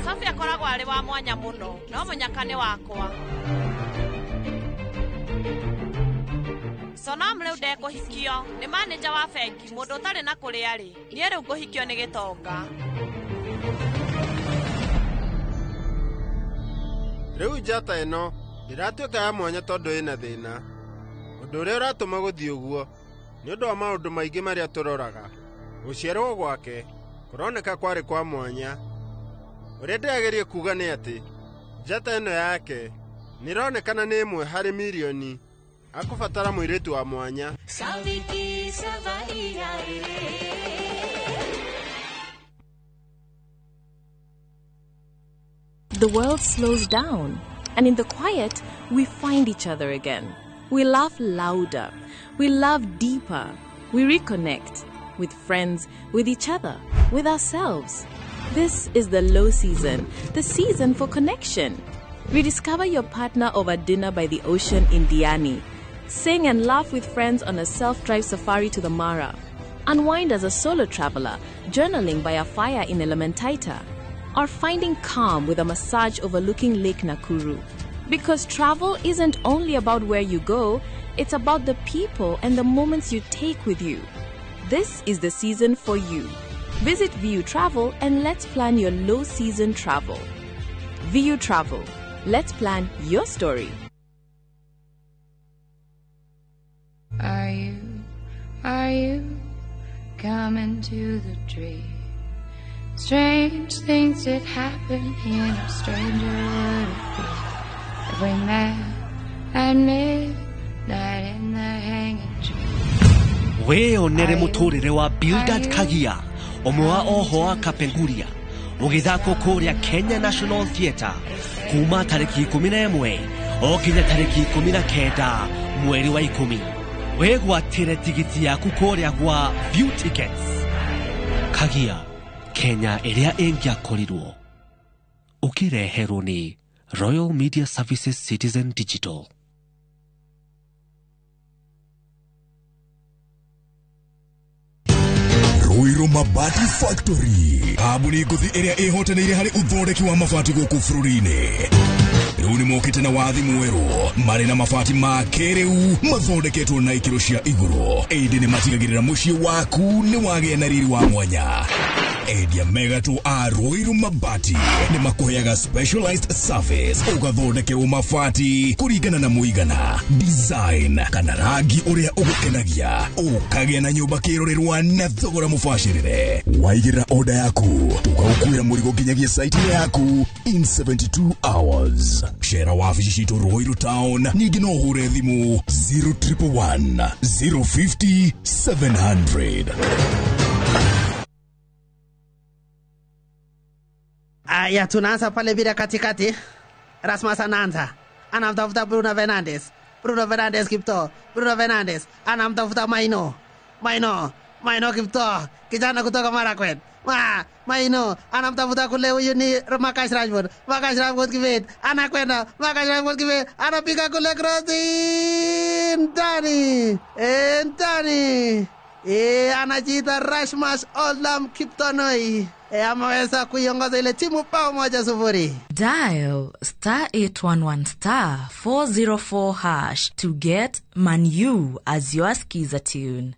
Speaker 18: Safi akoragwo arĩ wa mwanya mũno, no mũnyaka nĩ wakwa. Sonam rĩu ndekũhikio nĩ manĩnja wa bengi, mũndũ ũtarĩ na kũrĩa rĩ. Niĩ rĩu ngũhikio nĩ gĩtonga.
Speaker 6: Rĩu njata ĩno ndĩratuĩka ya mwanya tondũ ĩna thĩna. Ũndũ ũrĩa ũratũma gũthiĩ ũguo nĩ ũndũ wa maũndũ maingĩ marĩa tũroraga. Gũciarwo gwake kũroneka kwarĩ kwa mwanya. Ũrĩa ndĩrageria kuuga nĩ atĩ njata ĩno yake nĩĩronekana nĩ ĩmwe harĩ mirioni akũbatara mũirĩtu wa mwanya.
Speaker 8: The world slows down, and in the quiet, we find each other again. We laugh louder, we love deeper, we reconnect with friends, with each other, with ourselves. This is the low season, the season for connection. Rediscover your partner over dinner by the ocean in Diani. Sing and laugh with friends on a self-drive safari to the Mara. Unwind as a solo traveler, journaling by a fire in Elementaita. Or finding calm with a massage overlooking Lake Nakuru. Because travel isn't only about where you go, it's about the people and the moments you take with you. This is the season for you. Visit VU Travel and let's plan your low season travel. VU Travel. Let's plan your story.
Speaker 9: Are you coming to the tree? Strange things did happen here, no stranger would it be if we met at midnight in the hanging tree.
Speaker 16: Wĩyonere mũtũrĩre wa Bildad Kagia, ũmwe wa oho a Kapenguria, ũgĩthakwo kũrĩa Kenya National Theatre kuma tarĩki 11 o nginya tarĩki 19 mweri wa 10. Wĩgwatĩre tigiti yaku kũrĩa gwa View Tickets. Kagia, Kenya ĩrĩa ĩngĩakorirwo. Ũkĩreherwo nĩ Royal Media Services Citizen Digital.
Speaker 5: Ruiru Mabati Factory, kambuni ngũthi ĩrĩa ĩhotanĩire harĩ ũthondeki wa mabati gũkũ bũrũri-inĩ. Rĩu nĩ mokĩte na wathi mwerũ, marĩ na mabati ma kĩrĩu mathondeketwo na ikĩro cia igũrũ. Ĩndĩ nĩ matigagĩrĩra mũciĩ waku nĩ wagĩa na riri wa mwanya. Endia megatũ a Ruiru Mabati nĩ makũheaga specialized service ũgathondekerwo mabati kũringana na mũigana, design kana rangi ũrĩa ũgũkenagia, ũkagĩa na nyũmba kĩrorerwa na thogora mũbacĩrĩre. Waigĩrĩra oda yaku tũgagũkuĩra mũrigo nginyagia site yaku in 72 hours. Cera wabici citũ Ruiru town, ningĩ no ũhũre thimũ 0111 050 700.
Speaker 14: Aya, tunaanza pale bila katikati. Rasmus anaanza, anamtafuta Bruno Fernandes. Bruno Fernandes Kipto, Bruno Fernandes anamtafuta Maino, Maino, Maino Kipto, kijana kutoka Marakwet. Maino anamtafuta kule, huyu ni Marcus Rashford. Marcus Rashford Kibet anakwenda, Marcus Rashford Kibet anapiga kule cross ndani, ndani. Anajiita Rasmus Olam Kiptonoi. Ameweza kuiongoza ile timu bao 1-0.
Speaker 19: Dial star 811 star 404 hash to get Manu as your skiza tune.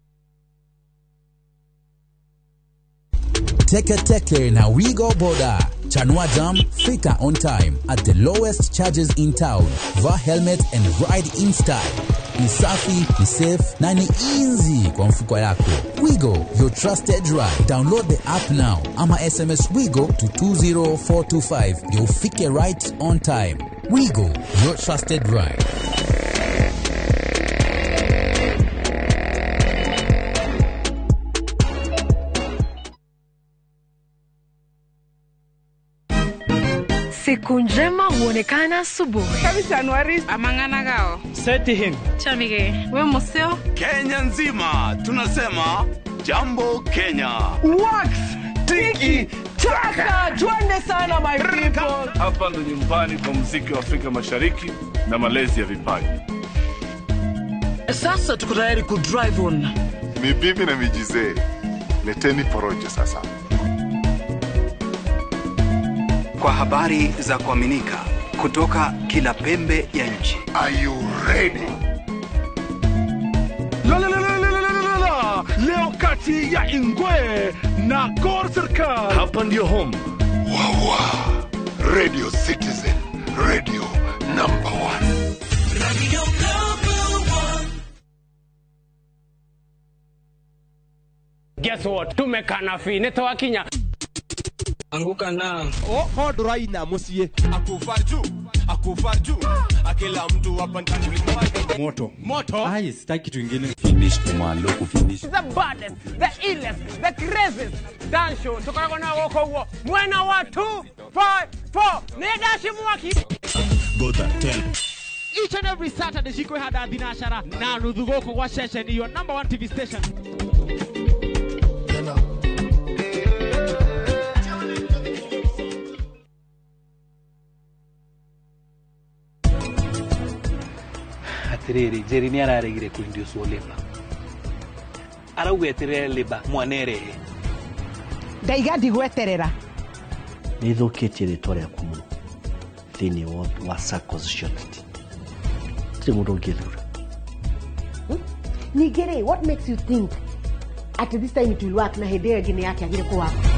Speaker 21: Teke Teke na Wigo Boda. Chanua Jam, fika on time at the lowest charges in town. Vaa helmet and ride in style. Ni safi, ni safe na ni easy kwa mfuko yako. Wigo, your trusted ride. Download the app now ama SMS Wigo to 20425. You'll fike right on time. Wigo, your trusted ride.
Speaker 22: Siku njema huonekana asubuhi.
Speaker 23: Januari amangana gao.
Speaker 20: Seti him.
Speaker 23: Chamige. We museo.
Speaker 24: Kenya nzima tunasema jambo Kenya.
Speaker 25: Wax tiki taka, twende sana my people.
Speaker 26: Hapa ndo nyumbani kwa muziki wa Afrika Mashariki na malezi ya vipaji.
Speaker 3: Sasa tuko tayari ku drive on.
Speaker 28: Ni bibi na mijizee. Leteni porojo sasa.
Speaker 29: Kwa habari za kuaminika kutoka kila pembe ya nchi.
Speaker 28: Are you ready?
Speaker 26: La la la la la la la. Leo kati ya Ingwe na Gor Serikal. Hapa ndio home.
Speaker 28: Wawa. Radio Citizen, radio number 1.
Speaker 30: Radio number 1.
Speaker 31: Guess what? Tumekana fi netoa
Speaker 32: Anguka na
Speaker 33: oh nduraina muciĩ
Speaker 34: akufaju akufaju akila mtu hapa ndani
Speaker 35: moto
Speaker 33: moto.
Speaker 35: Ai, sitaki kitu kingine. Finish kumalo kufinish.
Speaker 2: The baddest, the illest, the craziest dance show tukoragwo na gũkũ guo mwena wa 2 5 4 nĩ ndaci mwaki
Speaker 35: Gotha tell.
Speaker 2: Each and every Saturday cikwĩhanda thinacara na nuthu gũkũ gwa ceceni your number 1 TV station.
Speaker 36: Atiriri Jerry nĩ araregire kũindiũcwo leba, arauga eterere leba mwana erehe.
Speaker 13: Ndaiga ndigweterera.
Speaker 10: Nĩ ithũkĩtie rĩtwa rĩaku mũno thĩinĩ wa SACCOs cia ũteti. Gũtirĩ mũndũ ũngĩthura.
Speaker 37: Ningĩ rĩ, what makes you think at this time it will work na hĩndĩ ĩyo ĩngĩ nĩ yakĩagire kũwaka?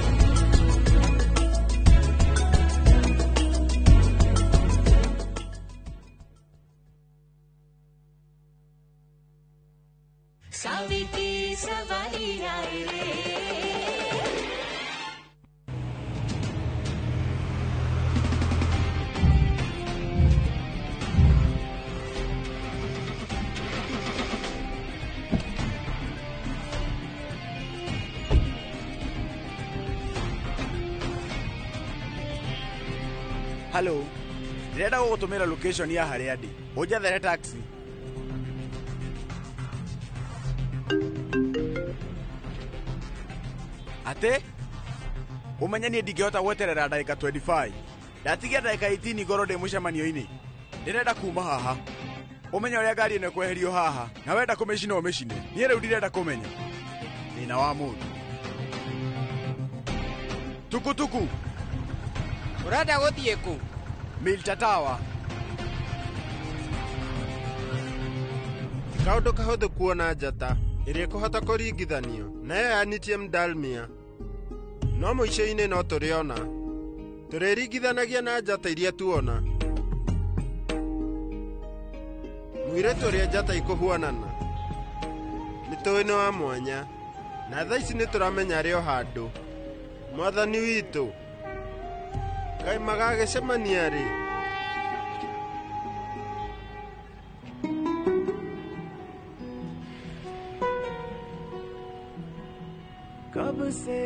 Speaker 12: Hello, ndĩrenda gũgũtũmĩra location ya harĩa ndĩ. Ũnjethere taxi. Atĩ ũmenye niĩ ndingĩhota gweterera ndagĩka 25. Ndatigia ndagĩka 18 ngorwo ndĩ mũcemanio-inĩ. Ndĩrenda kuma haha. Ũmenye ũrĩa ngari ĩno ĩkweherio haha na wenda kũmĩcina ũmĩcine. Niĩ rĩu ndirenda kũmenya. Thĩna wa mũndũ. Tukutuku.
Speaker 2: Ũrenda gũthiĩ kũ?
Speaker 12: Milta Tower.
Speaker 6: Kaũndũ kahũthũ kuona njata ĩrĩa ĩkũhota kũringithanio na ĩyo ya Nitiem Dalmia. No mũico-inĩ no tũrĩona. Tũrĩringithanagia na njata iria tuona. Mũirĩtu ũrĩa njata ikũhuanana. Nĩ tũĩ nĩ wa mwanya. Na thaa ici nĩ tũramenya arĩ o handũ. Mwathani witũ. Kaĩ magagĩcemania rĩ?
Speaker 1: कब से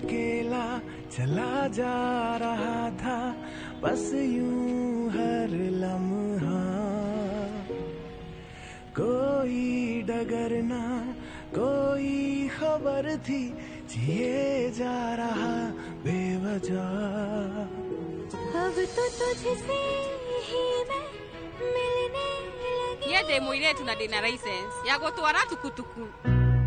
Speaker 1: अकेला चला जा रहा था बस यूं हर लम्हा कोई डगर ना कोई खबर थी जिए जा रहा बेवजह।
Speaker 4: अब तो तुझसे ही मैं मिलने लगी।
Speaker 23: Niĩ ndĩ mũirĩtu na ndĩna license ya gũtwara tukutuku.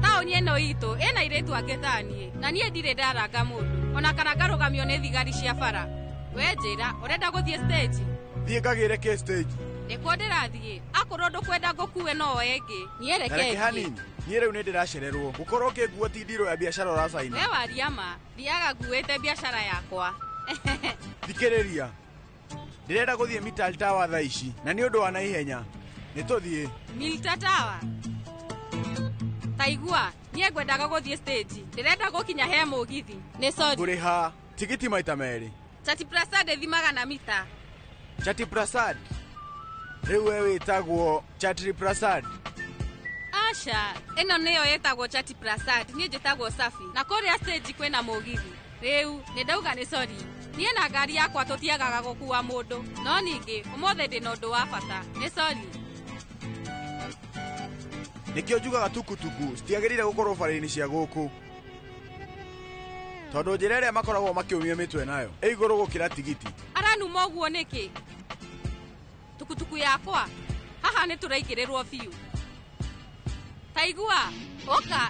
Speaker 23: Taũni ĩno itũ ĩna airĩtu angĩ ta niĩ, na niĩ ndirĩ ndaranga mũndũ ona kana ngarũgamio nĩ thigari cia bara. We njĩra, ũrenda gũthiĩ stage?
Speaker 12: Thiĩ ngagĩre kĩ stage?
Speaker 23: Nĩkuo ndĩrathiĩ. Akorwo ndũkwenda ngũkue no woe ĩngĩ. Niĩ reke
Speaker 12: Reke
Speaker 23: thiĩ.
Speaker 12: hanini. Niĩ rĩu nĩ ndĩracererwo. Gũkorwo ũkĩngua ti ndirũ ya biacara ũracaina.
Speaker 23: We waria ma, thiaga nguĩte biacara yakwa.
Speaker 12: Thikĩrĩria. Ndĩrenda gũthiĩ Mital Tower thaa ici na nĩ ũndũ wa naihenya. Nĩ tũthiĩ.
Speaker 23: Milta Tower? Ta igua, niĩ ngwendaga gũthiĩ stage. Ndĩrenda gũkinya he mũgithi. Nĩ sorry.
Speaker 12: Ngũrĩha tigiti maita merĩ.
Speaker 23: Chati Prasad ĩthimaga na mita.
Speaker 12: Chati Prasad? Rĩu we wĩtagwo Chatri Prasad.
Speaker 23: Aca, ĩno nĩyo ĩtagwo Chati Prasad, niĩ njĩtagwo Safi. Na kũrĩa stage kwĩna mũgithi. Rĩu nĩ ndauga nĩ sorry. Niĩ na ngari yakwa tũtiagaga gũkua mũndũ. No ningĩ, ũmũthĩ ndĩna ũndũ wa bata. Nĩ sorry.
Speaker 12: Nĩkĩo njugaga tukutuku citiagĩrĩire gũkorwo bara-inĩ cia gũkũ. Tondũ njĩra ĩrĩa makoragwo makĩũmia mĩtwe nayo ĩ igũrũ gũkĩra tigiti.
Speaker 23: Aranuma ũguo nĩkĩ? Tukutuku yakwa haha nĩ tũraingĩrĩrwo biũ. Ta igua, ũka.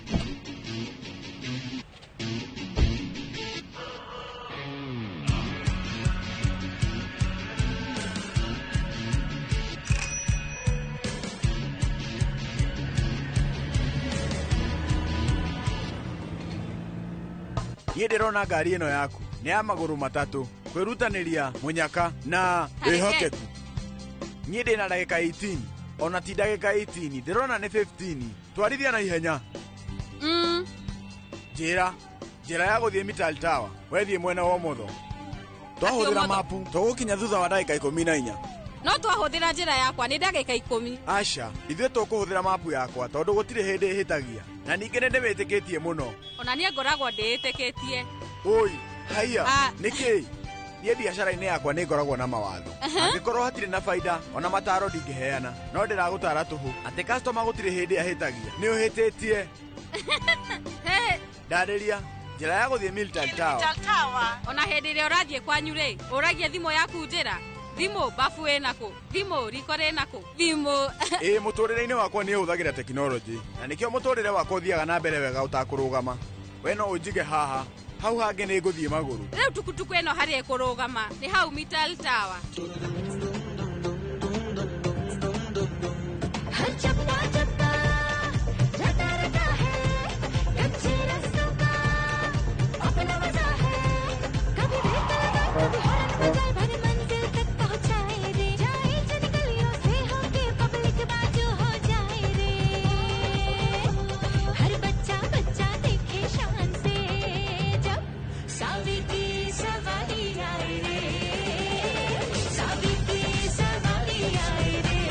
Speaker 12: Niĩ ndĩrona ngari ĩno yaku nĩ ya magũrũ matatũ, kwĩrutanĩria, mũnyaka na
Speaker 23: Tareke.
Speaker 12: wĩhokeku. Niĩ ndĩna ndagĩka 18, ona ti ndagĩka 18, ndĩrona nĩ 15. Twarithia na ihenya. Njĩra, njĩra ya gũthiĩ Mital Tower, wethiĩ mwena wa ũmotho. Twahũthĩra
Speaker 23: Atĩ ũmotho?
Speaker 12: mapu, tũgũkinya thutha wa ndagĩka 14.
Speaker 23: No twahũthĩra njĩra yakwa nĩ ndagĩka 10.
Speaker 12: Aca, ithuĩ tũkũhũthĩra mapu yakwa tondũ gũtirĩ hĩndĩ ĩhĩtagia. Na ningĩ nĩ ndĩmĩtĩkĩtie mũno.
Speaker 23: Ona niĩ ngoragwo ndĩĩtĩkĩtie.
Speaker 12: Oi, haiya,
Speaker 23: Ah.
Speaker 12: nĩkĩ? Niĩ biacara-inĩ yakwa nĩ ngoragwo na mawatho. Angĩkorwo hatirĩ na baida, ona mataro ndingĩheana. No ndĩragũtara tũhũ atĩ customer gũtirĩ hĩndĩ ahĩtagia. Nĩ ũhĩtĩtie.
Speaker 23: He.
Speaker 12: Ndarĩria, njĩra ya gũthiĩ Milton Tower.
Speaker 23: Tower. Ona hĩndĩ ĩrĩa ũrathiĩ kwanyu rĩ, ũragia thimũ yaku njĩra. Thimũ bafu ĩna kũ? Thimũ riko rĩna kũ? Thimũ.
Speaker 12: Ĩĩ, mũtũrĩre-inĩ wakwa nĩ hũthagĩra tekinoronjĩ. Na nĩkĩo mũtũrĩre wakwa ũthiaga na mbere wega ũtakũrũgama. We no ũnjige haha, hau hangĩ nĩ ngũthiĩ magũrũ.
Speaker 23: Rĩu tukutuku ĩno harĩa ĩkũrũgama nĩ hau Mital Tower.
Speaker 4: हर चप्पा चप्पा रटा रटा है कच्चे रस्तों का अपना मजा है कभी ब्रेक लगा कभी हॉर्न बजाए भर मंजिल तक पहुंचाए रे जाए जिन गलियों से होके पब्लिक बाजू हो जाए रे हर बच्चा बच्चा देखे शान से जब सावी की सवारी आए रे सावी की सवारी आए रे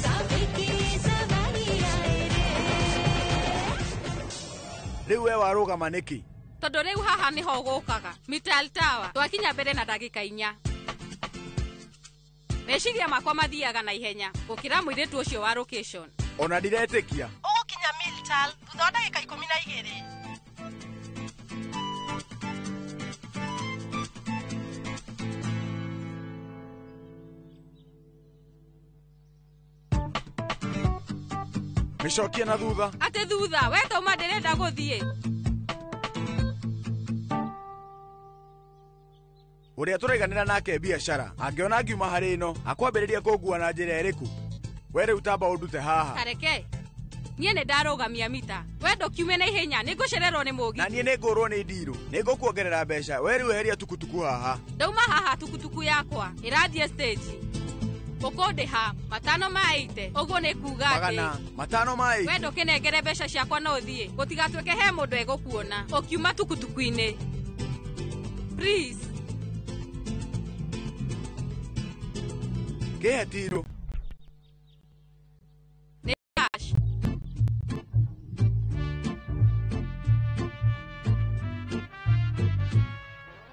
Speaker 4: सावी की सवारी आए रे
Speaker 12: Rĩu we warũgama nĩkĩ?
Speaker 23: Tondũ rĩu haha nĩho ũgũkaga. Mital Tower. Twakinya mbere na ndagĩka 4. Meciria makwa mathiaga na ihenya gũkĩra mũirĩtu ũcio wa location.
Speaker 12: Ona ndiretĩkia.
Speaker 5: Ũgũkinya Miltal thutha wa ndagĩka 12.
Speaker 12: Mĩcokie na thutha.
Speaker 23: Atĩ thutha, we tauma ndĩrenda gũthiĩ.
Speaker 12: Ũrĩa tũraiganĩra nake biacara, angĩona ngiuma harĩ ĩno, akwambĩrĩria kũngua na njĩra ĩrĩkũ? We rĩu tamba ũndute haha.
Speaker 23: Tareke. Niĩ nĩ ndarũgamia mita. We ndũkiume na ihenya, nĩ ngũcererwo nĩ mũgithi.
Speaker 12: Na niĩ nĩ ngũrwo nĩ ndirũ. Nĩ ngũkuongerera mbeca. We rĩu eheria tukutuku haha.
Speaker 23: Ndauma haha tukutuku yakwa ĩrathiĩ stage. Ũkũndĩha 5 ma 80. Ũguo nĩ kuuga atĩ
Speaker 12: Magana 5 ma 80.
Speaker 23: We ndũkĩnengere mbeca ciakwa no ũthiĩ. Gũtigatuĩke he mũndũ egũkuona ũkiuma tukutuku-inĩ. Please.
Speaker 12: Kĩhe tirũ.
Speaker 23: Nĩ cash.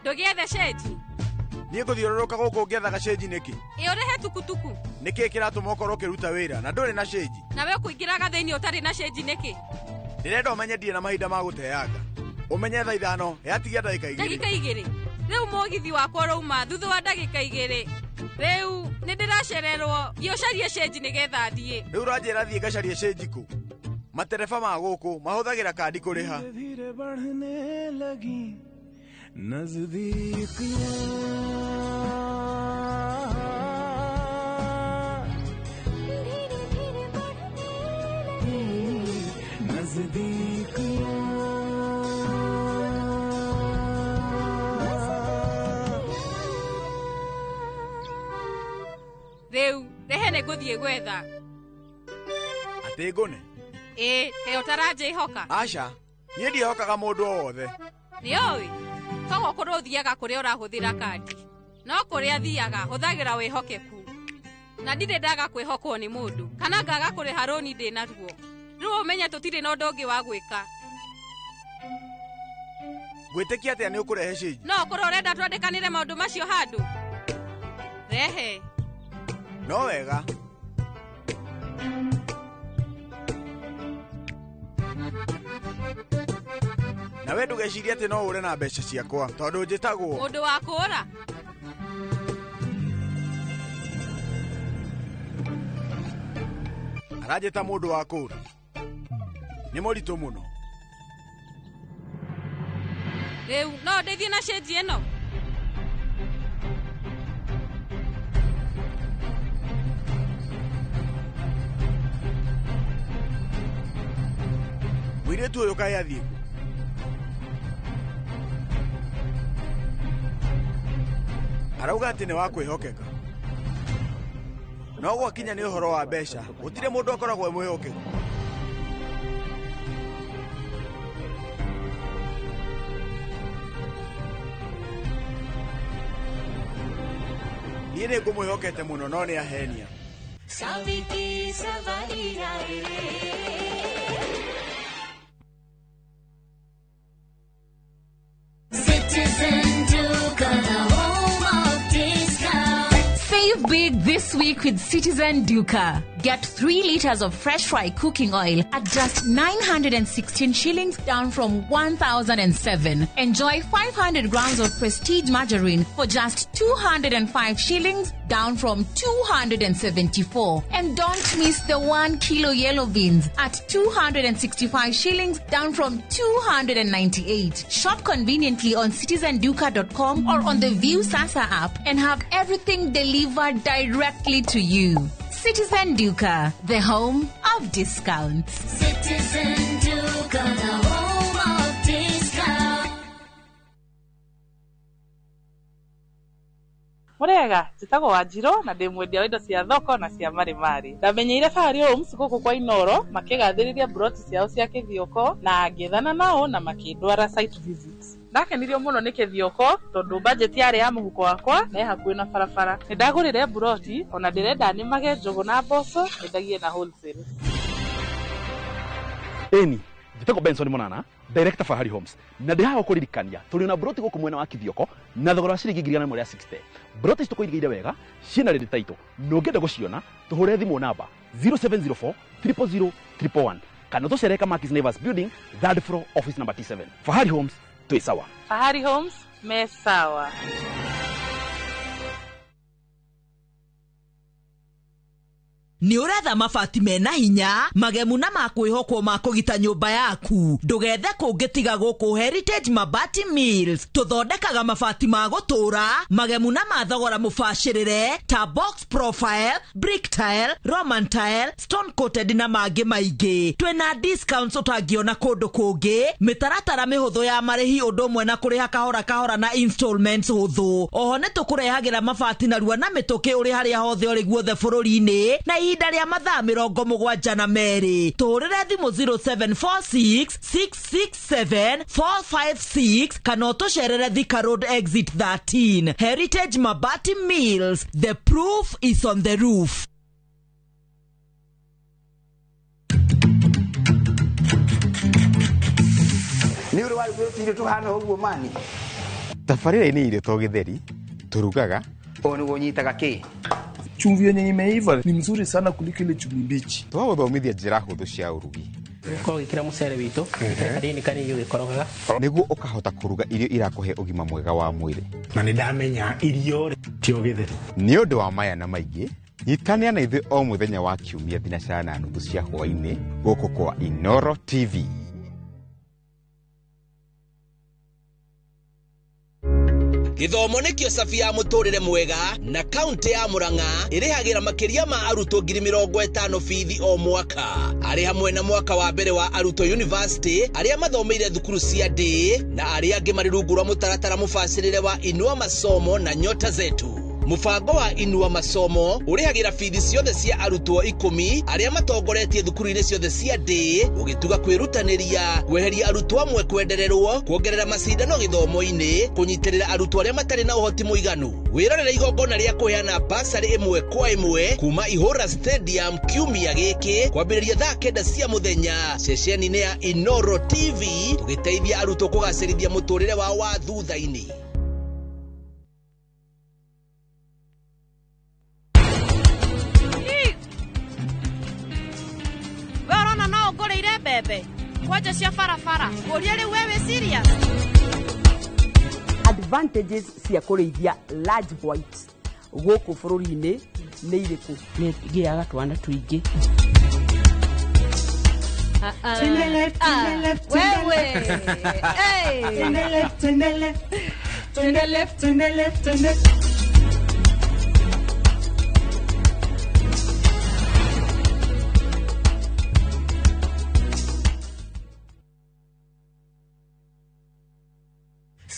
Speaker 23: Ndũgĩethe cenji.
Speaker 12: Niĩ ngũthiũrũrũka gũkũ ngĩethaga cenji nĩkĩ?
Speaker 23: Ĩ ũrĩhe tukutuku.
Speaker 12: Nĩkĩ kĩratũma ũkorwo ũkĩruta wĩra na ndũrĩ na cenji?
Speaker 23: Nawe ũkũingĩraga thĩinĩ ũtarĩ na cenji nĩkĩ?
Speaker 12: Ndĩrenda ũmenye ndirĩ na mahinda ma gũteanga. Ũmenye thaa 5 yatigia ndagĩka 2.
Speaker 23: Ndagĩka 2. Rĩu mũgithi wakwa ũrauma thutha wa ndagĩka 2. Rĩu nĩ ndĩracererwo. Thiĩ ũcarie cenji nĩgetha thiĩ.
Speaker 12: Rĩu ũranjĩra thiĩ ngacarie cenji kũ? Matereba ma gũkũ mahũthagĩra kandi kũrĩha.
Speaker 1: धीरे बढ़ने लगी नजदीकियां नजदीकियां।
Speaker 23: Rĩu rehe nĩ ngũthiĩ gwetha.
Speaker 12: Atĩ ngũne?
Speaker 23: Ĩ, kaĩ ũtaranjĩhoka?
Speaker 12: Aca, niĩ ndiĩhokaga mũndũ o wothe.
Speaker 23: Nĩũĩ, toguo kũrĩa ũthiaga kũrĩa ũrahũthĩra kandi. No kũrĩa thiaga hũthagĩra wĩhokeku. Na ndirĩ ndaga kwĩhokwo nĩ mũndũ kana ngaga kũrĩha rũni ndĩ naruo. Rĩu ũmenye tũtirĩ na ũndũ ũngĩ wa gwĩka.
Speaker 12: Ngwĩtĩkia atĩa nĩ ũkũrehe cenji?
Speaker 23: No ũkorwo ũrenda twandĩkanĩre maũndũ macio handũ. Rehe.
Speaker 12: No wega. Nawe ndũgecirie atĩ no ũre na mbeca ciakwa tondũ njĩtagwo
Speaker 23: mũndũ wa kũũra.
Speaker 12: Aranjĩta mũndũ wa kũũra. Nĩ mũritũ mũno.
Speaker 23: Rĩu no ndeithie na cenji ĩno?
Speaker 12: Mũirĩtu ũyũ kaĩ athiĩ kũ? Arauga atĩ nĩ wa kwĩhokeka. No gwakinya nĩ ũhoro wa mbeca, gũtirĩ mũndũ akoragwo e mwĩhokeku. Niĩ nĩ ngũmwĩhokete mũno no nĩ ahenia.
Speaker 4: Saviti savari aaye re. Citizen Duka, the home of discount.
Speaker 3: Save big this week with Citizen Duka. Get 3 liters of fresh fry cooking oil at just 916 shillings, down from 1,007. Enjoy 500 grams of Prestige margarine for just 205 shillings, down from 274. And don't miss the 1 kilo yellow beans at 265 shillings, down from 298. Shop conveniently on citizenduka.com or on the View Sasa app and have everything delivered directly to you. Citizen Duka, the home of discounts.
Speaker 4: Citizen Duka, the home of discounts.
Speaker 7: Murega, njĩtagwo Wanjirũ na ndĩ mwendia wa indo cia thoko na cia marĩmarĩ. Ndamenyeire Fahari Homes gũkũ kwa Inoro makĩgathĩrĩria buroti ciao cia Kĩthioko na ngĩethana nao na makĩndwara site visit. Ndakenirio mũno nĩ Kĩthioko tondũ budget yarĩ ya mũhuko wakwa na ĩ hakuhĩ na barabara. Nĩ ndagũrire buroti ona ndĩrenda nĩmage njũgũ na mboco nyendagie na wholesale.
Speaker 8: Ĩni, njĩtagwo Benson Monana, director Fahari Homes, na ndĩ haha gũkũririkania tũrĩ na buroti gũkũ mwena wa Kĩthioko na thogora wa ciringi 160,000. Buroti ici tũkũirigĩire wega ciĩna rĩrĩ taitũ na ũngĩenda gũciona tũhũre thimũ namba 0704 000 111 kana tũcere Kamakis Neighbors Building, third floor, office number T7. Fahari Homes, twĩ sawa.
Speaker 7: Fahari Homes, me sawa.
Speaker 9: Nĩ ũretha mabati mena hinya magemu na ma kwĩhokwo ma kũgita nyũmba yaku ndũgethe kũngĩ tiga gũkũ Heritage Mabati Mills. Tũthondekaga mabati ma gũtũũra magemu na ma thogora mũbacĩrĩre ta box profile, brick tile, roman tile, stone coated na mangĩ maingĩ. Twĩna discounts ũtangĩona kũndũ kũngĩ, mĩtaratara mĩhũthũ ya marĩhi ũndũ ũmwe na kũrĩha kahora kahora na installments hũthũ. Oho nĩ tũkũrehagĩra mabati narua na mĩtũkĩ ũrĩ harĩa hothe ũrĩ guothe bũrũri-inĩ na ihinda rĩa mathaa 72. Tũhũrĩre thimũ 0746 667 456 kana ũtũcerere Thika Road exit 13. Heritage Mabati Mills, the proof is on the roof.
Speaker 11: Nĩ ũrĩ warugĩte irio tũhana ũguo mani?
Speaker 14: Tabarĩra-inĩ irio to gĩtheri tũrugaga.
Speaker 11: Ũũ nĩguo ũnyitaga kĩ?
Speaker 1: Chumvi yenye imeiva ni mzuri sana kuliko ile chumvi mbichi.
Speaker 14: Twagũthomithia njĩra hũthũ cia ũrugi.
Speaker 15: Ũkorwo ũgĩkĩra mũcere witũ kanini kanini ũgĩkorogaga
Speaker 14: nĩguo ũkahota kũruga irio irakũhe ũgima mwega wa mwĩrĩ.
Speaker 16: Na nĩ ndamenya irio ti gĩtheri.
Speaker 14: Nĩ ũndũ wa maya na maingĩ, nyitanĩra na ithuĩ o mũthenya wa kiumia 4:30 cia hwaĩ-inĩ gũkũ kwa Inoro TV.
Speaker 17: Gĩthomo nĩkĩo cabi ya mũtũrĩre mwega na kaunti ya Murang'a ĩrĩhagĩra makĩria ma arutwo 50,000 bithi o mwaka. Arĩ hamwe na mwaka wa mbere wa arutwo university arĩa mathomeire thukuru cia ndĩ na arĩa angĩ marĩ rungu rwa mũtaratara mũbacĩrĩre wa Inua Masomo na Nyota Zetu. Mũbango wa Inua Masomo ũrĩhagĩra bithi ciothe cia arutwo 10 arĩa matongoretie thukuru-inĩ ciothe cia ndĩ, ũgĩtuga kwĩrutanĩria kweheria arutwo amwe kwendererwo, kuongerera macindano gĩthomo-inĩ, kũnyitĩrĩra arutwo arĩa matarĩ na ũhoti mũiganu. Wĩrorere igongona rĩa kũheana basarĩ 1 kwa 1 kuma Ihũra Stadium kiumia gĩkĩ kwambĩrĩria thaa 9 cia mũthenya ceceni-inĩ ya Inoro TV, tũgĩteithia arutwo kũgacĩrithia mũtũrĩre wao wa thutha-inĩ.
Speaker 23: Mbembe kwanja cia barabara ũria rĩu we wĩ serious.
Speaker 37: Advantages cia kũrĩithia large white gũkũ bũrũri-inĩ nĩ irĩkũ?
Speaker 15: Nĩ ngĩaga twana tũingĩ.
Speaker 4: To the left, to the left, to the left. To the left, to the left, to the left, to the left, to the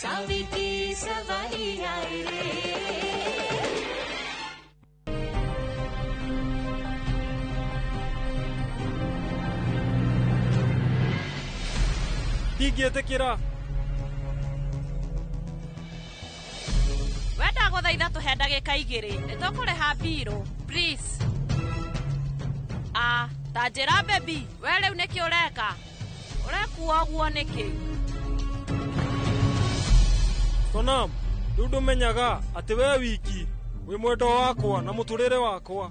Speaker 4: Saviti savari ai re.
Speaker 32: Ndingĩtĩkĩra.
Speaker 23: Wenda gũthaitha tũhe ndagĩka 2 nĩtũkũrĩha mbirũ please. Ah, ta njĩra baby, we rĩu nĩkĩ ũreka? Ũrekua ũguo nĩkĩ?
Speaker 32: Sonam, rĩu ndũmenyaga atĩ we wiki wĩ mwendwa wakwa na mũtũrĩre wakwa.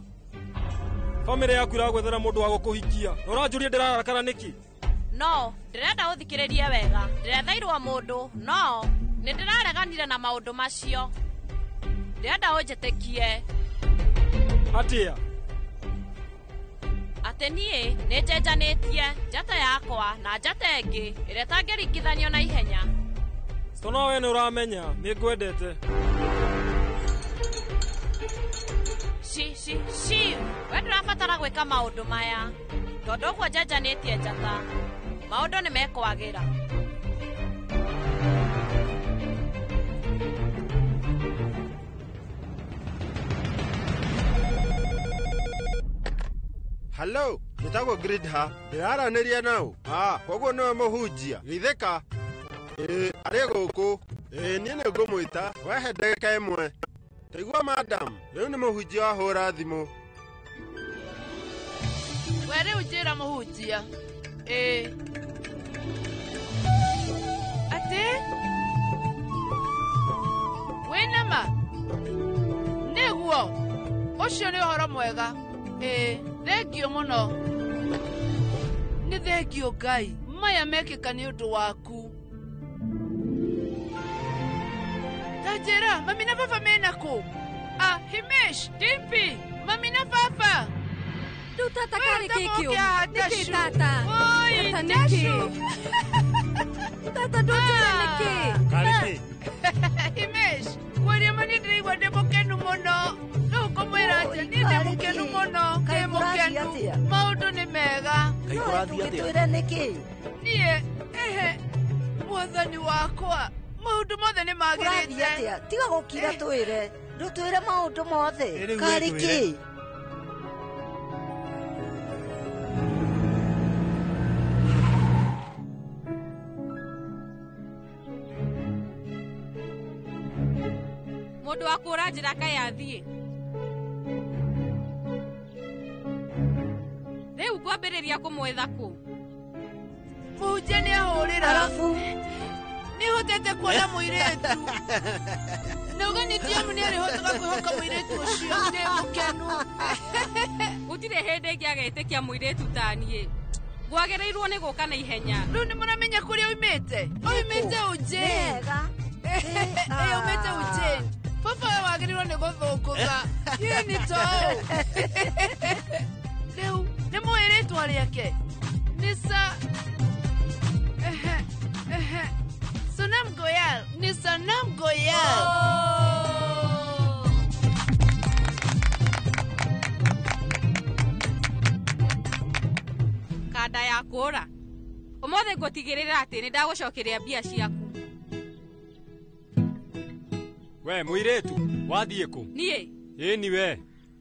Speaker 32: Bamĩrĩ yaku ĩragwethera mũndũ wa gũkũhikia na ũranjũria ndĩrarakara nĩkĩ?
Speaker 23: No, ndĩrenda ũthikĩrĩrie wega. Ndĩretheirwo mũndũ, no nĩ ndĩrareganire na maũndũ macio. Ndĩrenda ũnjĩtĩkie.
Speaker 32: Atĩa?
Speaker 23: Atĩ niĩ nĩ njenjanĩtie njata yakwa na njata ĩngĩ ĩrĩa ĩtangĩringithanio na ihenya.
Speaker 32: Sona we nĩ ũramenya nĩ ngwendete.
Speaker 23: Shi shi shi, we ndũrabatara gwĩka maũndũ maya tondũ ũguo njenjanĩtie njata maũndũ nĩ mekwagĩra.
Speaker 6: Hello, njĩtagwo Gridha, ndĩraranĩria nau. Ah, koguo nĩwe mũhunjia. Geithĩka. Ĩĩ, arĩ gũkũ. Ĩĩ, niĩ nĩ ngũmwĩta. Wehe ndagĩka 1. Taigua madam, rĩu nĩ mũhunjia wahũra thimũ.
Speaker 18: We rĩu njĩra mũhunjia. Ĩĩ. Atĩ? Wĩna ma? Nĩguo. Ũcio nĩ ũhoro mwega. Ĩĩ, thengiũ mũno. Nĩ thengiũ Ngai. Maya mekĩka nĩ ũndũ waku. Ta njĩra, mami na baba mena kũ? Ah, Himesh, Dimpi, mami na baba.
Speaker 23: Rĩu tata karĩ
Speaker 18: Wĩrute
Speaker 23: kĩ kĩũru?
Speaker 18: gũkĩa
Speaker 23: Nĩkĩ
Speaker 18: Ndashu.
Speaker 23: tata?
Speaker 18: Oi,
Speaker 23: Tata
Speaker 18: Ndashu.
Speaker 23: nĩkĩ? Tata ndũnjĩre nĩkĩ?
Speaker 6: Karĩ kĩ?
Speaker 18: Himesh, kwaria ma niĩ ndĩraigua ndĩ mũkenu mũno. Rĩu ngũmwĩra atĩa, niĩ ndĩ mũkenu mũno,
Speaker 13: Kaĩ
Speaker 18: ndĩ
Speaker 13: kũrathiĩ
Speaker 18: mũkenu.
Speaker 13: atĩa?
Speaker 18: Maũndũ nĩ mega.
Speaker 17: Kaĩ kũrathiĩ atĩa?
Speaker 13: Tũgĩtwĩre nĩkĩ?
Speaker 18: Niĩ, ehe, mwathani wakwa, maũndũ mothe nĩ
Speaker 13: Kũrathiĩ
Speaker 18: magĩrĩte.
Speaker 13: atĩa? Tiga gũkira twĩre. Ndũtwĩre maũndũ mothe.
Speaker 6: Rĩu
Speaker 13: Karĩ
Speaker 6: wĩtwĩre.
Speaker 13: kĩ?
Speaker 23: Mũndũ wa kũra njĩra kaĩ athiĩ. Rĩu ngwambĩrĩria kũmwetha kũ?
Speaker 18: Mũhunjia nĩ ahũrĩra.
Speaker 13: Arabu.
Speaker 18: Nĩ hotete kuona mũirĩtu. Nauga nĩ tiamu nĩ arĩhotaga kwĩhoka mũirĩtu ũcio. Ndĩ mũkenu.
Speaker 23: Gũtirĩ hĩndĩ ĩngĩ agetĩkia mũirĩtu ta niĩ. Ngwagĩrĩirwo nĩ gũka na ihenya.
Speaker 18: Rĩu nĩ mũramenya kũrĩa oimĩte? Oimĩte Ujjain.
Speaker 13: Wega.
Speaker 18: Ĩ aumĩte Ujjain. Baba we wagĩrĩirwo nĩ gũthũngũtha. Niĩ nĩ toũ. Rĩu nĩ mũĩ rĩtwa rĩake? Nĩ sa ehe, ehe. Sonam Goyal. Nĩ Sonam Goyal.
Speaker 23: Kanda ya kũra. Ũmũthĩ ngũtigĩrĩra atĩ nĩ ndagũcokeria mbia ciaku.
Speaker 6: We mũirĩtu, wathiĩ kũ?
Speaker 23: Niĩ
Speaker 6: Ĩni we.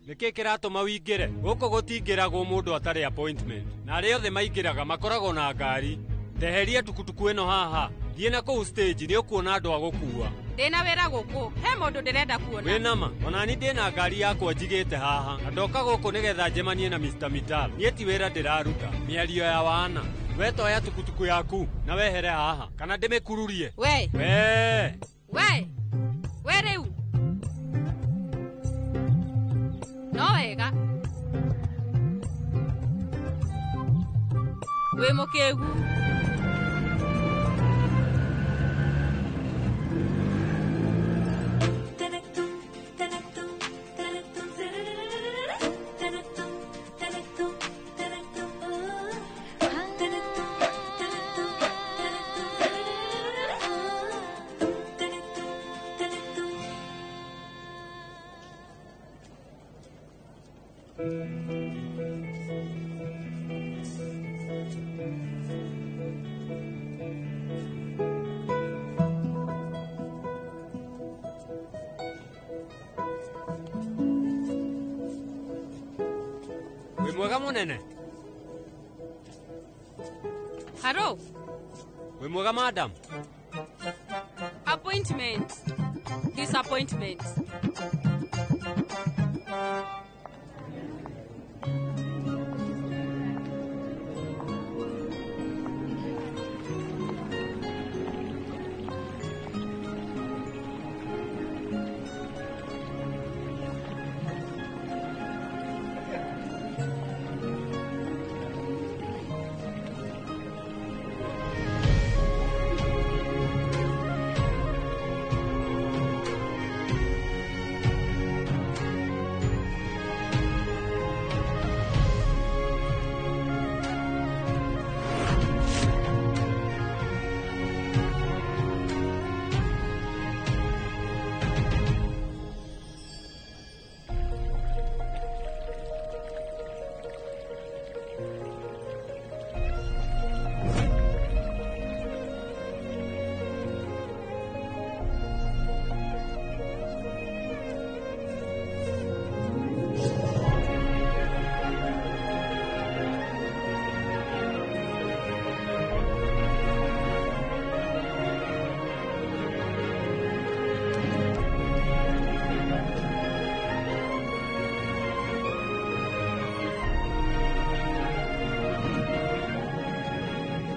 Speaker 6: Nĩkĩ kĩratũma wingĩre? Gũkũ gũtingĩragwo mũndũ atarĩ appointment. Na arĩa othe maingĩraga makoragwo na ngari. Teheria tukutuku ĩno haha. Thiĩ na kũu stage nĩ ũkuona andũ a gũkua.
Speaker 23: ndĩna wĩra gũkũ. He mũndũ ndĩrenda kuona.
Speaker 6: Wĩ nama, ona ni ndĩna ngari yakwa njigĩte haha. Na ndoka gũkũ nĩgetha njemanie na Mr. Mittal. Niĩ ti wĩra ndĩraruta. Mĩario ya wana. We toya tukutuku yaku na wehere haha. Kana ndĩmĩkururie.
Speaker 23: We.
Speaker 6: We.
Speaker 23: We. We rĩu. No wega. Wĩ mũkĩgu.
Speaker 6: Wĩ mwega mũnene?
Speaker 23: Haro.
Speaker 6: Wĩ mwega madam?
Speaker 23: Appointment. Disappointment.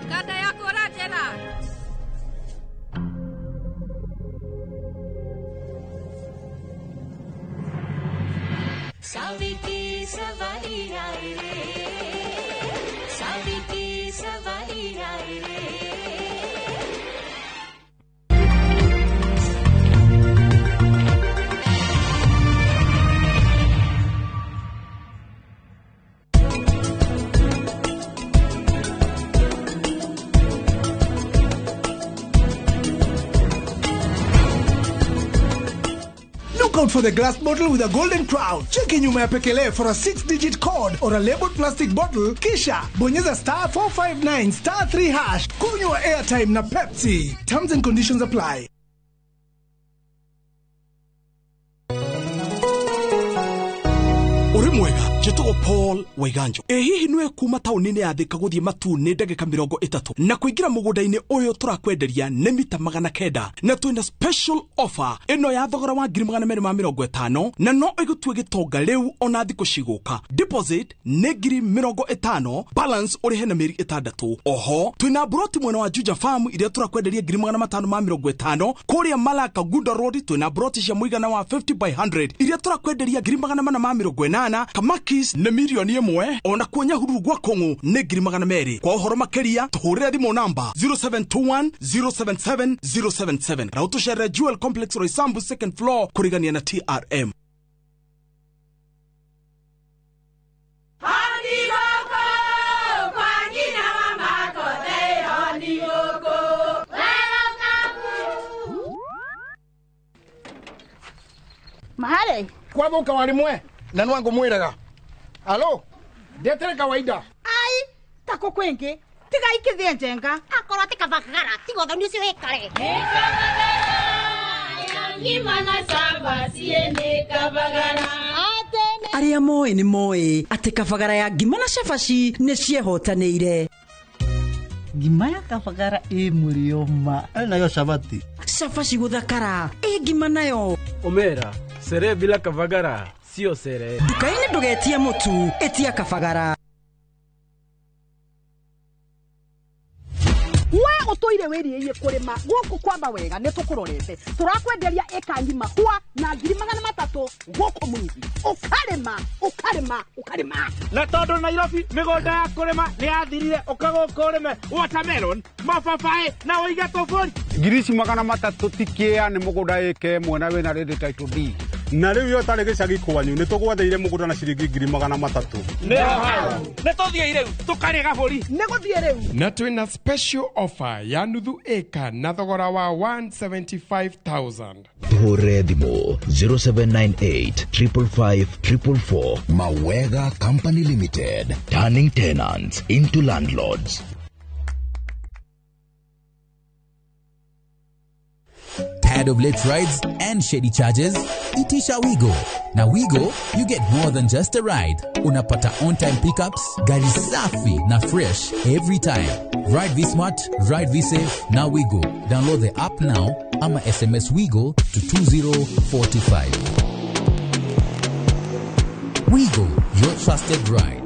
Speaker 23: Kanda ya kũra njera.
Speaker 4: सावी की सवारी आए रे, सावी की सवारी आए रे।
Speaker 10: Out for the glass bottle with a golden crown. Cheki nyuma ya pekele for a 6-digit code or a labeled plastic bottle, kisha bonyeza star 459 star 3 hash. Kunywa airtime na Pepsi. Terms and conditions apply.
Speaker 19: Uri mwega njĩtagwo Paul Waiganjo. Ĩ hihi nĩwe kuma taũni-inĩ ya Thika gũthiĩ Matuu nĩ ndagĩka 30 na kũingĩra mũgũnda-inĩ ũyũ tũrakwenderia nĩ mita 900 na twĩna special offer ĩno ya thogora wa 250,000 na no ĩgũtue gĩtonga rĩu ona thikũ cigũka. Deposit nĩ 50,000, balance ũrĩhe na mĩeri 6. Oho twĩna broti mwena wa Juja Farm iria tũrakwenderia 550,000. Kũrĩa Malaka Gunda Road twĩna broti cia mũigana wa 50 by 100 iria tũrakwenderia 480,000. Kamakis nĩ 1,000,000 ona kuo Nyahururu gwa Kũng'ũ nĩ 200,000. Kwa ũhoro makĩria tũhũrĩre thimũ namba 0721 077 077 na ũtũcerere Jewel Complex Roysambu second floor kũrigania na TRM.
Speaker 20: Mahare
Speaker 21: kwathuka warimwe na nwangu mwiraga alo ndetere kawaida
Speaker 20: ai tako kwingi tiga ikithie njenga akorwo ti kabagara tiga uthoni ucio wikare
Speaker 9: Arĩa moĩ nĩ moĩ atĩ kabagara ya ngima na cabaci nĩ ciehotanĩire.
Speaker 22: Ngima ya kabagara ĩ mũrĩo ma
Speaker 24: nayo cabati
Speaker 9: cabaci gũthakara ĩ ngima nayo
Speaker 25: Omera sere bila kabagara sio sere.
Speaker 9: Nduka-inĩ ndũgetie mũtu ĩtia kabagara.
Speaker 5: We ũtũire wĩriĩie kũrĩma gũkũ kwamba wega nĩ tũkũrorete tũrakwenderia ĩka ngima hwa na 300,000 gũkũ Mwithi ũkarĩma ũkarĩma ũkarĩma.
Speaker 2: Na tondũ Nairobi mĩgũnda ya kũrĩma nĩ yathirire ũka gũkũ ũrĩme watermelon mababaĩ na ũige tũbũri.
Speaker 26: 300,000 ti kĩa nĩ mũgũnda ĩka ĩmwe na wĩna ready title deed.
Speaker 27: Na rĩu yo tarĩ gĩcagi kwanyu nĩ tũgwathĩire mũgũnda na ciringi 300,000.
Speaker 2: Nĩ tũthiĩ rĩu tũkarĩe gabũri.
Speaker 5: Nĩ gũthiĩ rĩu.
Speaker 28: Na twĩna special offer ya nuthu ĩka na thogora wa 175,000.
Speaker 29: Tũhũrĩre thimũ 0798 555 444. Mawega Company Limited, turning tenants into landlords.
Speaker 30: Tired of late rides and shady charges? Itisha Wigo. Na Wigo, you get more than just a ride. Unapata on-time pickups, gari safi na fresh every time. Ride V-Smart, ride V-Safe, na Wigo. Download the app now ama SMS Wigo to 20425. Wigo, your trusted ride.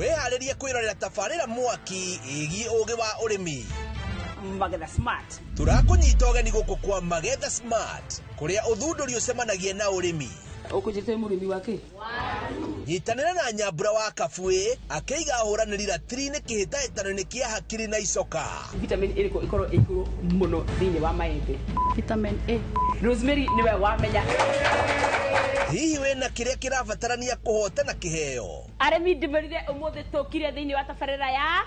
Speaker 17: Wĩharĩrie kwĩrorera tabarĩra mwaki ĩgiĩ ũgĩ wa ũrĩmi.
Speaker 37: Magetha Smart.
Speaker 17: Tũrakũnyita ũgeni gũkũ kwa Magetha Smart kũrĩa ũthundũri ũcemanagia na ũrĩmi.
Speaker 37: Ũkũnjĩte mũrĩmi wake?
Speaker 17: Nyitanĩra na Nyambura wa Kabuĩ akĩiga ahũranĩri ratiri-inĩ kĩhĩtahĩtano-inĩ kĩa hakiri na icoka.
Speaker 37: Vitamin ĩrĩkũ ĩkorwo ĩ igũrũ mũno thĩinĩ wa maembe? Vitamin A. Rosemary nĩwe wamenya.
Speaker 17: Hihi wĩna kĩrĩa kĩrabatarania kũhotana kĩheo?
Speaker 37: Arĩmi ndĩmerire ũmũthĩ tũkire thĩinĩ wa tabarĩra ya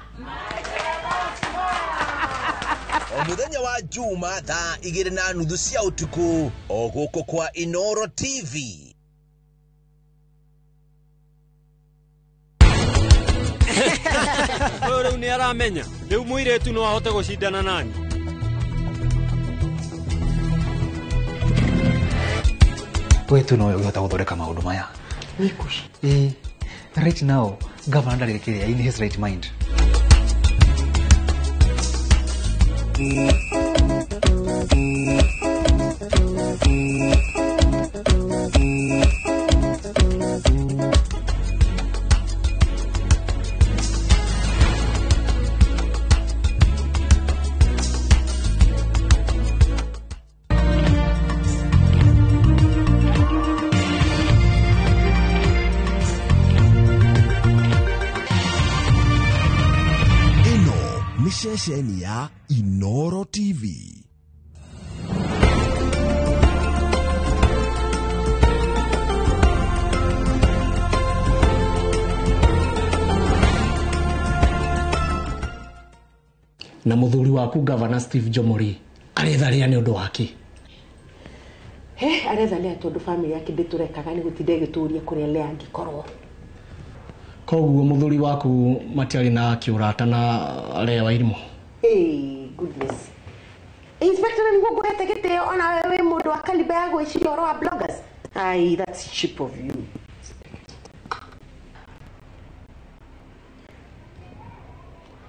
Speaker 17: O mũthenya wa Juma thaa 2:30 cia ũtukũ o gũkũ kwa Inoro TV.
Speaker 6: Ũyũ rĩu nĩ aramenya rĩu mũirĩtu no ahote gũcindana nani.
Speaker 11: We tu nowe ũngĩhota gũthondeka maũndũ maya. Ĩĩ, right now governor ndarĩ kĩrĩa in his right mind.
Speaker 17: Ceceni ya Inoro TV.
Speaker 1: Na muthuri waku Governor Steve Jomori aretharia ni undu wake.
Speaker 3: He aretharia tondu family yake nditurekaga ni gutinda igituria kuria le angikorwo.
Speaker 1: Koguo muthuri waku matiari na kiurata na Lea Wairimu.
Speaker 3: Hey, goodness. Inspector niguo nguhete gitio ona wewe wi mundu wa kaliba ya gwiciria uhoro wa bloggers. Ai, that's cheap of you.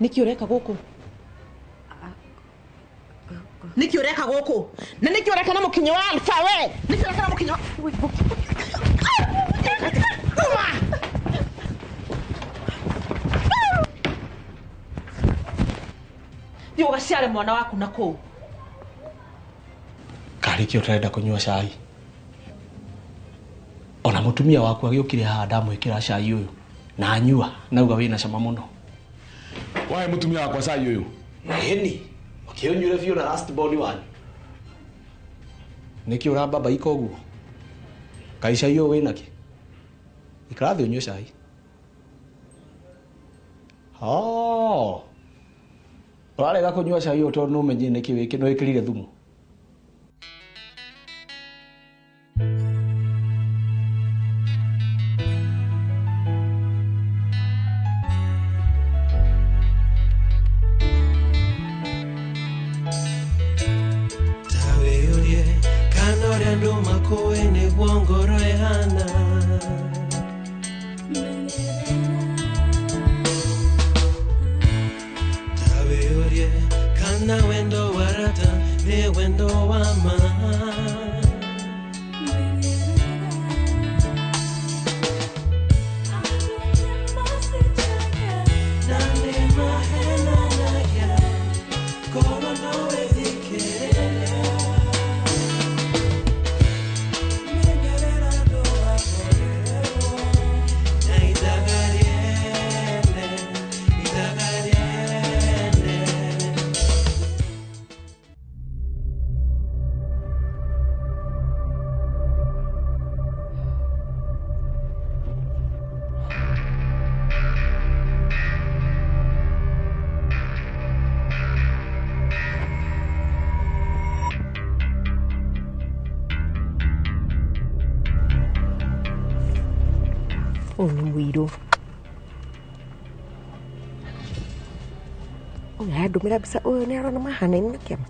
Speaker 5: Niki ureka guku? Niki ureka guku? Na niki ureka na mukinyo wa Alpha we? Niki ureka na mukinyo wa Thiĩ ũgaciare mwana waku na kũu.
Speaker 1: Karĩ kĩ ũtarenda kũnyua cai? Ona mũtumia waku agĩũkire haha ndamwĩkĩra cai ũyũ na anyua nauga wĩna cama mũno.
Speaker 19: Wahe mũtumia wakwa cai ũyũ?
Speaker 1: Ĩni, ũkĩũnyuire biũ na last born wanyu. Nĩkĩ ũrambabaika ũguo? Kaĩ cai ũyũ wĩna kĩ? Ikara thĩ ũnyue cai. Oh. Ũrarega kũnyua cai ũyũ tondũ nĩũmenyire nĩkĩ wĩkĩrire thumu.
Speaker 3: Ũyũ nĩ mũirũ. Ũyũ arandũmĩra mbica ũyũ nĩ arona mahanaine na kĩama.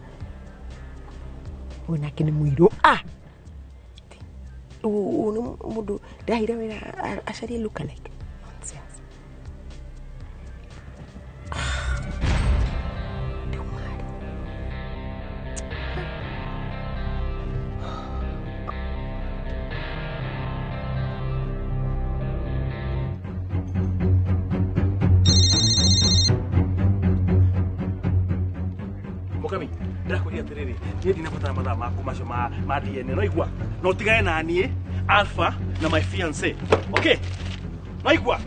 Speaker 3: Ũyũ nake nĩ mũirũ. Ah! Ũyũ nĩ mũndũ ndahire wĩra acarie lookalike. Nonsense.
Speaker 7: Mukami, ndirakwĩria atĩrĩrĩ, niĩ ndinabatara mathaa maku macio ma DNA, no igua, no ũtigane na niĩ, Alpha na my fiance. Okay? No igua.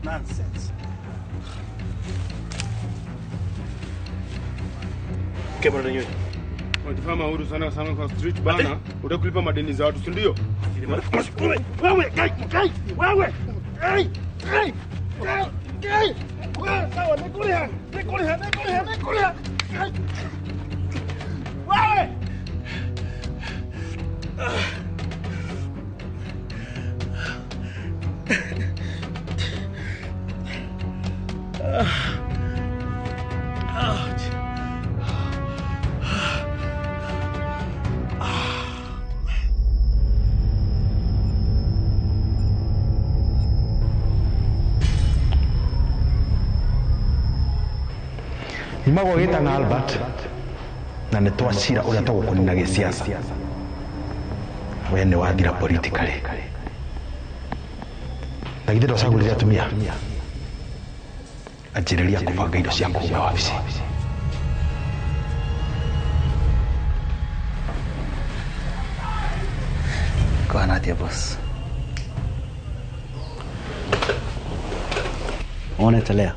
Speaker 7: Nonsense. Kemero nyewe.
Speaker 27: Unajifanya huru sana sana kwa street bana, utakulipa madeni za watu, si ndio?
Speaker 7: Wewe, kai, kai, wewe. Kai, kai, kai, kai. Wewe, sawa, nikuliha, nikuliha, nikuliha, nikuliha. Wewe!
Speaker 8: Imagwo gĩtana Albert na nĩ twacira ũrĩa tũgũkũnina gĩsiasa. We nĩ wathira politically. Na githĩ ndwacagũrire atumia? Anjĩrĩria kũbanga indo cia kuuma wabici.
Speaker 11: Kũhana atĩa boss? Wonete Lea?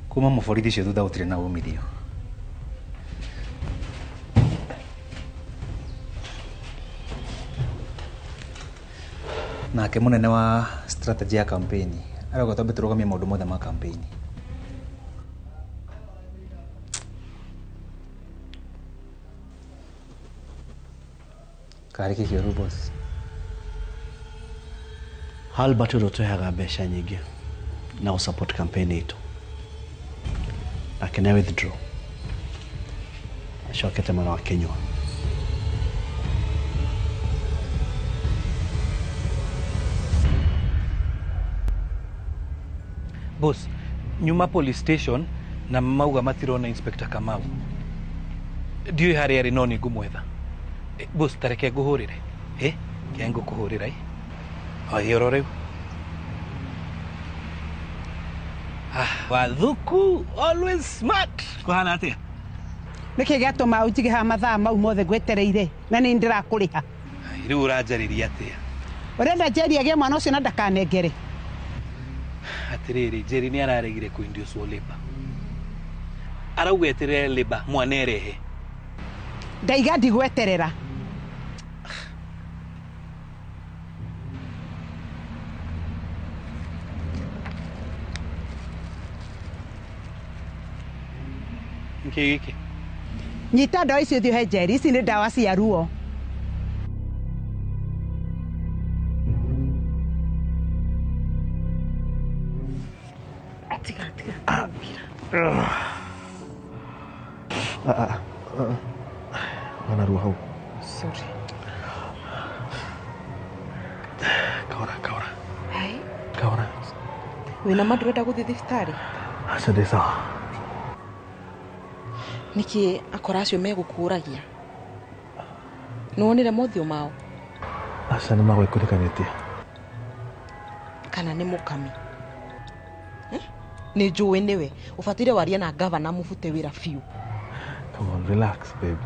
Speaker 11: Kuma mũborithi ũcio thutha gũtirĩ na umithio. Nake mũnene wa strategy ya campaign arauga twambe tũrũgamie maũndũ mothe ma campaign. Karĩ kĩ kĩũru boss?
Speaker 1: Albert ũrĩa ũtũheaga mbeca nyingĩ na gũ support campaign itũ nake nĩ withdraw, acokete mwena wa Kinyua.
Speaker 11: Boss, nyuma police station na mauga matirona Inspector Kamau. Ndiũĩ harĩa arĩ no nĩ ngũmwetha. Boss, ta reke ngũhũrĩre. Ke ngũkũhũrĩra ĩ. Oi oro rĩu. Ah, Wathuku always smart. Kũhana atĩa?
Speaker 5: Nĩkĩ gĩatũma ũnjige haha mathaa mau mothe ngwetereire na nĩ ndĩrakũrĩha?
Speaker 11: Rĩu ũranjarĩria atĩa?
Speaker 5: Ũrenda Njeri agĩe mwana ũcio na ndakanengere?
Speaker 11: Atĩrĩrĩ, Njeri nĩ araregire kũ-induce labor. Arauga eterere labor mwana erehe.
Speaker 5: Ndaiga ndigweterera.
Speaker 11: Nĩkĩ gĩkĩ?
Speaker 5: Nyita ndawa icio ũthiĩ ũhe Njeri, ici nĩ ndawa cia ruo.
Speaker 3: Tiga, tiga.
Speaker 8: Wana ruo hau.
Speaker 3: Sorry.
Speaker 8: Kahora, kahora.
Speaker 3: Hai.
Speaker 8: Kahora.
Speaker 3: Wĩna ma ndũrenda gũthiĩ thibitarĩ?
Speaker 8: Aca ndĩ sawa.
Speaker 3: Nĩkĩ akora acio megũkũragia? Nĩwonire mothiũ mao?
Speaker 8: Aca nĩ magwĩkũrĩkanĩtie.
Speaker 3: Kana nĩ mũkami? Nĩ njũĩ nĩwe. Ũbataire warie na gavana mũbute wĩra biũ.
Speaker 8: Come on, relax, babe.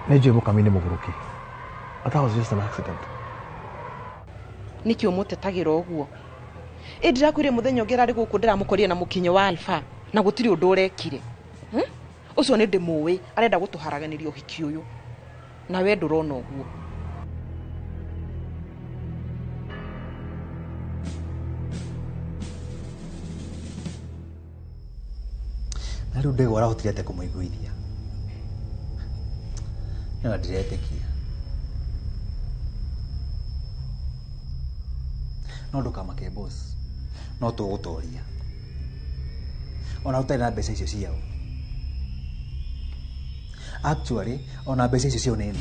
Speaker 8: Nĩ njũĩ mũkami nĩ mũgũrũki. But that was just an accident.
Speaker 3: Nĩkĩ ũmũtetagĩra ũguo? Ĩ ndĩrakwĩrire mũthenya ũngĩ ararĩ gũkũ ndĩramũkorire na mũkinyo wa Alpha na gũtirĩ ũndũ ũrekire. Ũcio nĩ ndĩmũĩ arenda gũtũharaganĩria ũhiki ũyũ. Na we ndũrona ũguo.
Speaker 11: Na rĩu ndegwa arahotire atĩa kũmũiguithia? No ndiretĩkia. No ndũkamake boss. No tũgũtoria. Ona ũtarĩ na mbeca icio ciao. Actually, ona mbeca icio ciao nĩ nini.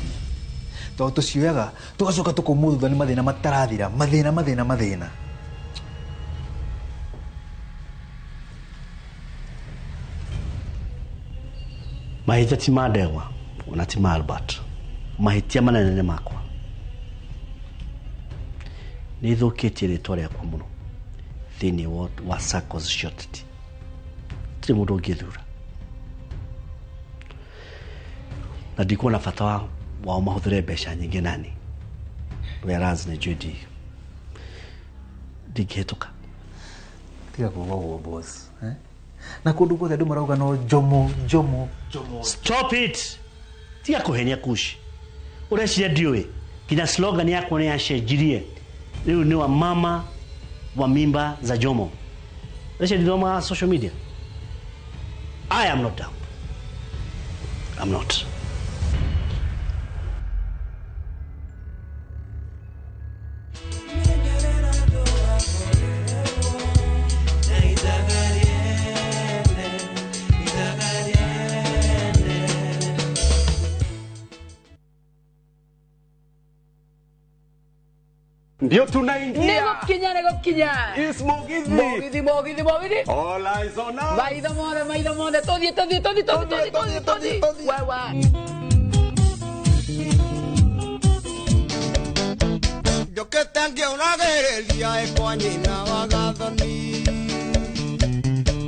Speaker 11: Tondũ tũcioyaga tũgacoka tũkaumwo thutha nĩ mathĩna matarathira, mathĩna mathĩna mathĩna.
Speaker 1: Mahĩtia ti ma Ndegwa ona ti ma Albert. Mahĩtia manene nĩ makwa. Nĩ thũkĩtie rĩtwa rĩakwa mũno thĩinĩ wa SACCOs cia ũteti. Gũtirĩ mũndũ ũngĩthura. Na ndikuona bata wao mahũthĩre mbeca nyingĩ nani. Whereas nĩ njũĩ ndingĩhĩtũka.
Speaker 11: Tiga kuuga ũguo boss. Na kũndũ guothe andũ marauga no Jomo, Jomo, Jomo.
Speaker 1: Stop it! Tiga kũhenia kushi. Ũreciria ndiũĩ. Nginya slogan yakwa nĩ yacenjirie. Rĩu nĩ wa mama wa mimba za Jomo. Ũreciria ndithomaga social media? I am not dumb. I'm not.
Speaker 27: Ndio tunaingia.
Speaker 4: Nĩgũkinya.
Speaker 27: Is Mugithi.
Speaker 4: Mugithi, Mugithi, Mugithi.
Speaker 27: All eyes on us.
Speaker 4: Maitho mothe, maitho mothe. Tũthiĩ, tũthiĩ, tũthiĩ, tũthiĩ, tũthiĩ, tũthiĩ, tũthiĩ. Wewe.
Speaker 6: Njũkĩte ngĩũragĩrĩria ĩ kwa nyina wa Gathoni.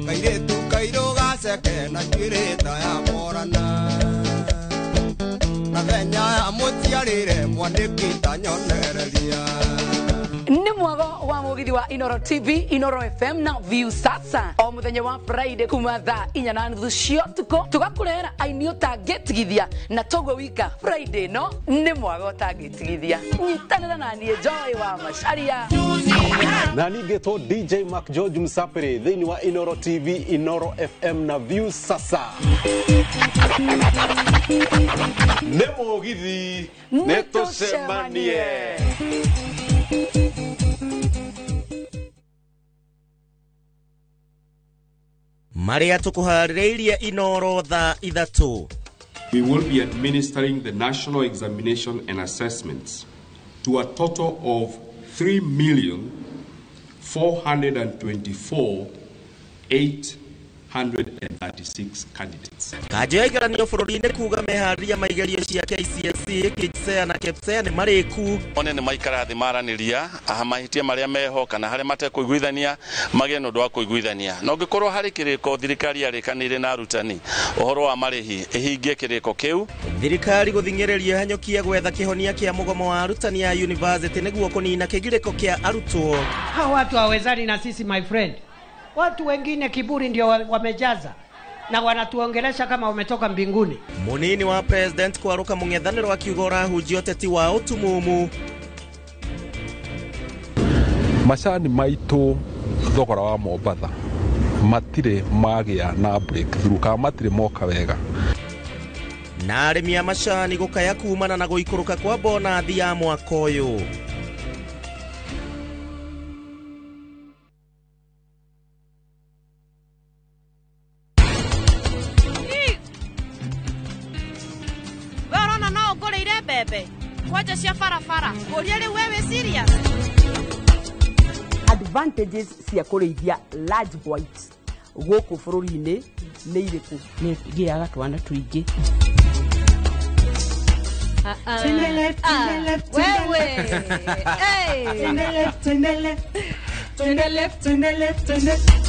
Speaker 6: Kairĩtu kairũ gaceke na njuĩrĩ ta ya Morana. Nathenya ya mũciarĩre mwanĩki ta nyonereria.
Speaker 4: Nĩ Mwago wa mugithi wa Inoro TV, Inoro FM na View Sasa. O muthenya wa Friday kuma thaa 4:30 cia ũtukũ tũgakũrehera aini ũtangĩtigithia na toguo wika Friday no nĩ mwago ũtangĩtigithia. Nyitanĩra na niĩ Joy wa Macharia.
Speaker 10: Na ningĩtwo DJ Mark George Msapere thĩinĩ wa Inoro TV, Inoro FM na View Sasa.
Speaker 12: Nĩ mũgithi nĩ tũcemanie.
Speaker 13: Marĩa tũkũharĩrĩirie Inoro thaa 3.
Speaker 28: We will be administering the national examination and assessments to a total of 3,424,836 candidates.
Speaker 13: Kanjũ ya igeranio bũrũri-inĩ kuga meharĩria ma igerio cia KCSE, KJSEA na KPSEA nĩ marĩku.
Speaker 14: One nĩ maikara thĩ maranĩria aha mahĩtia marĩa meho kana harĩa matekũiguithania magĩe na ũndũ wa kũiguithania. Na ũngĩkorwo harĩ kĩrĩko thirikari yarĩkanĩire na arutani ũhoro wa marĩhi ĩhingie kĩrĩko kĩu.
Speaker 13: Thirikari gũthing'ĩrĩria hanyũkia gwetha kĩhonia kĩa mũgomo wa arutani a university nĩguo kũnina kĩgirĩko kĩa arutwo.
Speaker 15: Hawa watu hawezani na sisi my friend. Watu wengine kiburi ndio wamejaza na wanatuongelesha kama wametoka mbinguni.
Speaker 13: Munini wa president kwaruka mũng'ethanĩro akiuga ũrahunjia ũteti wa ũtumumu.
Speaker 16: Macani maitũ thogora wa Mombatha matirĩ magĩa na breakthrough kana matirĩ moka wega.
Speaker 13: Na arĩmi a macani gũkaya kumana na gũikũrũka kwa bonathi ya mwaka ũyũ.
Speaker 18: Kwanja cia barabara ngũrie rĩu we wĩ serious.
Speaker 37: Advantages cia kũrĩithia large white gũkũ bũrũri-inĩ nĩ irĩkũ?
Speaker 20: Nĩ ngĩaga twana tũingĩ.
Speaker 18: To the left, to the left, to the left. To the left, to the left, to the left, to the left, to the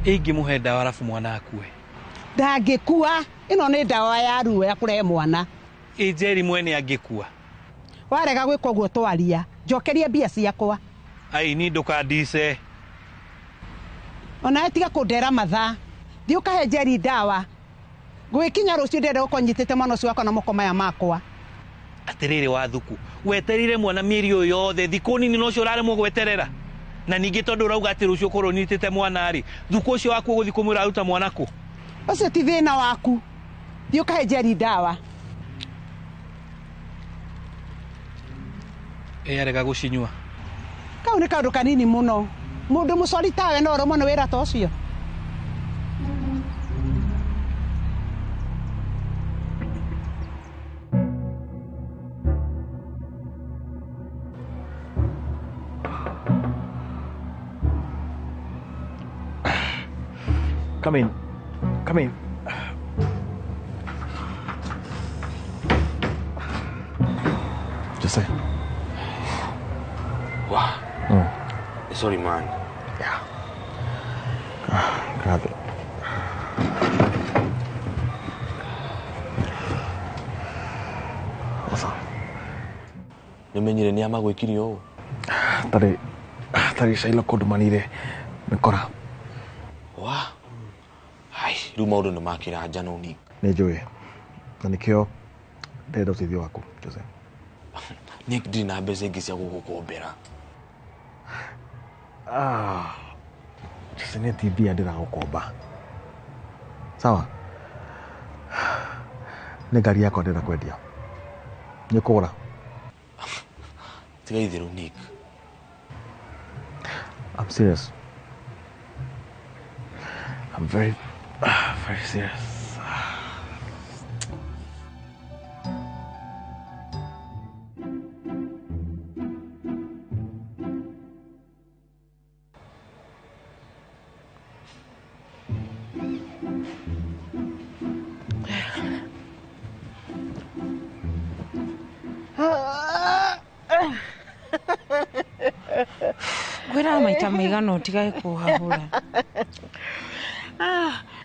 Speaker 11: Ingĩmũhe ndawa arabu mwana akue.
Speaker 5: Ndangĩkua, ĩno nĩ ndawa ya ruo ya kũrehe mwana.
Speaker 11: Ĩ Njeri mwene angĩkua.
Speaker 5: Warega gwĩka ũguo twaria, njokeria mbia ciakwa.
Speaker 11: Ai ni ndũkandice.
Speaker 5: Onawe tiga kũndera mathaa. Thiĩ ũkahe Njeri ndawa. Gũgĩkinya rũciũ ndĩrenda gũkorwo nyitĩte mwana ũcio wakwa na moko maya makwa.
Speaker 11: Atĩrĩrĩ Wathuku, wetereire mwana mĩeri ũyũ yothe, thikũ nini no ũcio ũraremwo gweterera. Na ningĩ tondũ ũrauga atĩ rũciũ ũkorwo ũnyitĩte mwana rĩ, thukũ ũcio waku ũgũthiĩ kũmwĩra aruta mwana kũ?
Speaker 5: Ũcio ti thĩna waku. Thiĩ ũkahe Njeri ndawa.
Speaker 11: Ĩ arega gũcinyua.
Speaker 5: Kau nĩ kaũndũ kanini mũno. Mũndũ mũcori tawe no ũrũmwo nĩ wĩra ta ũcio.
Speaker 8: Come in. Come in. Just say.
Speaker 21: Wow. Sorry, man.
Speaker 8: Yeah. Grab it. What's up?
Speaker 21: Nĩmenyire nĩ amagwĩkire ũũ.
Speaker 8: Tarĩ Shaila kũndũmanire mĩkora.
Speaker 21: Wow. Hai, rĩu maũndũ nĩ makĩra njano ni.
Speaker 8: Nĩ njũĩ. Na nĩkĩo ndĩrenda ũteithio waku, Jose.
Speaker 21: Nick, ndirĩ na mbeca ingĩ cia gũgũkombera.
Speaker 8: Jose, nĩ ti mbia ndĩragũkomba. Sawa? Nĩ ngari yakwa ndĩrenda kwendia. Nĩ ũkũgũra?
Speaker 21: Tiga itherũ, Nick.
Speaker 8: I'm serious. I'm very, very serious.
Speaker 18: Ngũkwĩraga maita maigana ũtigage kũhahũra.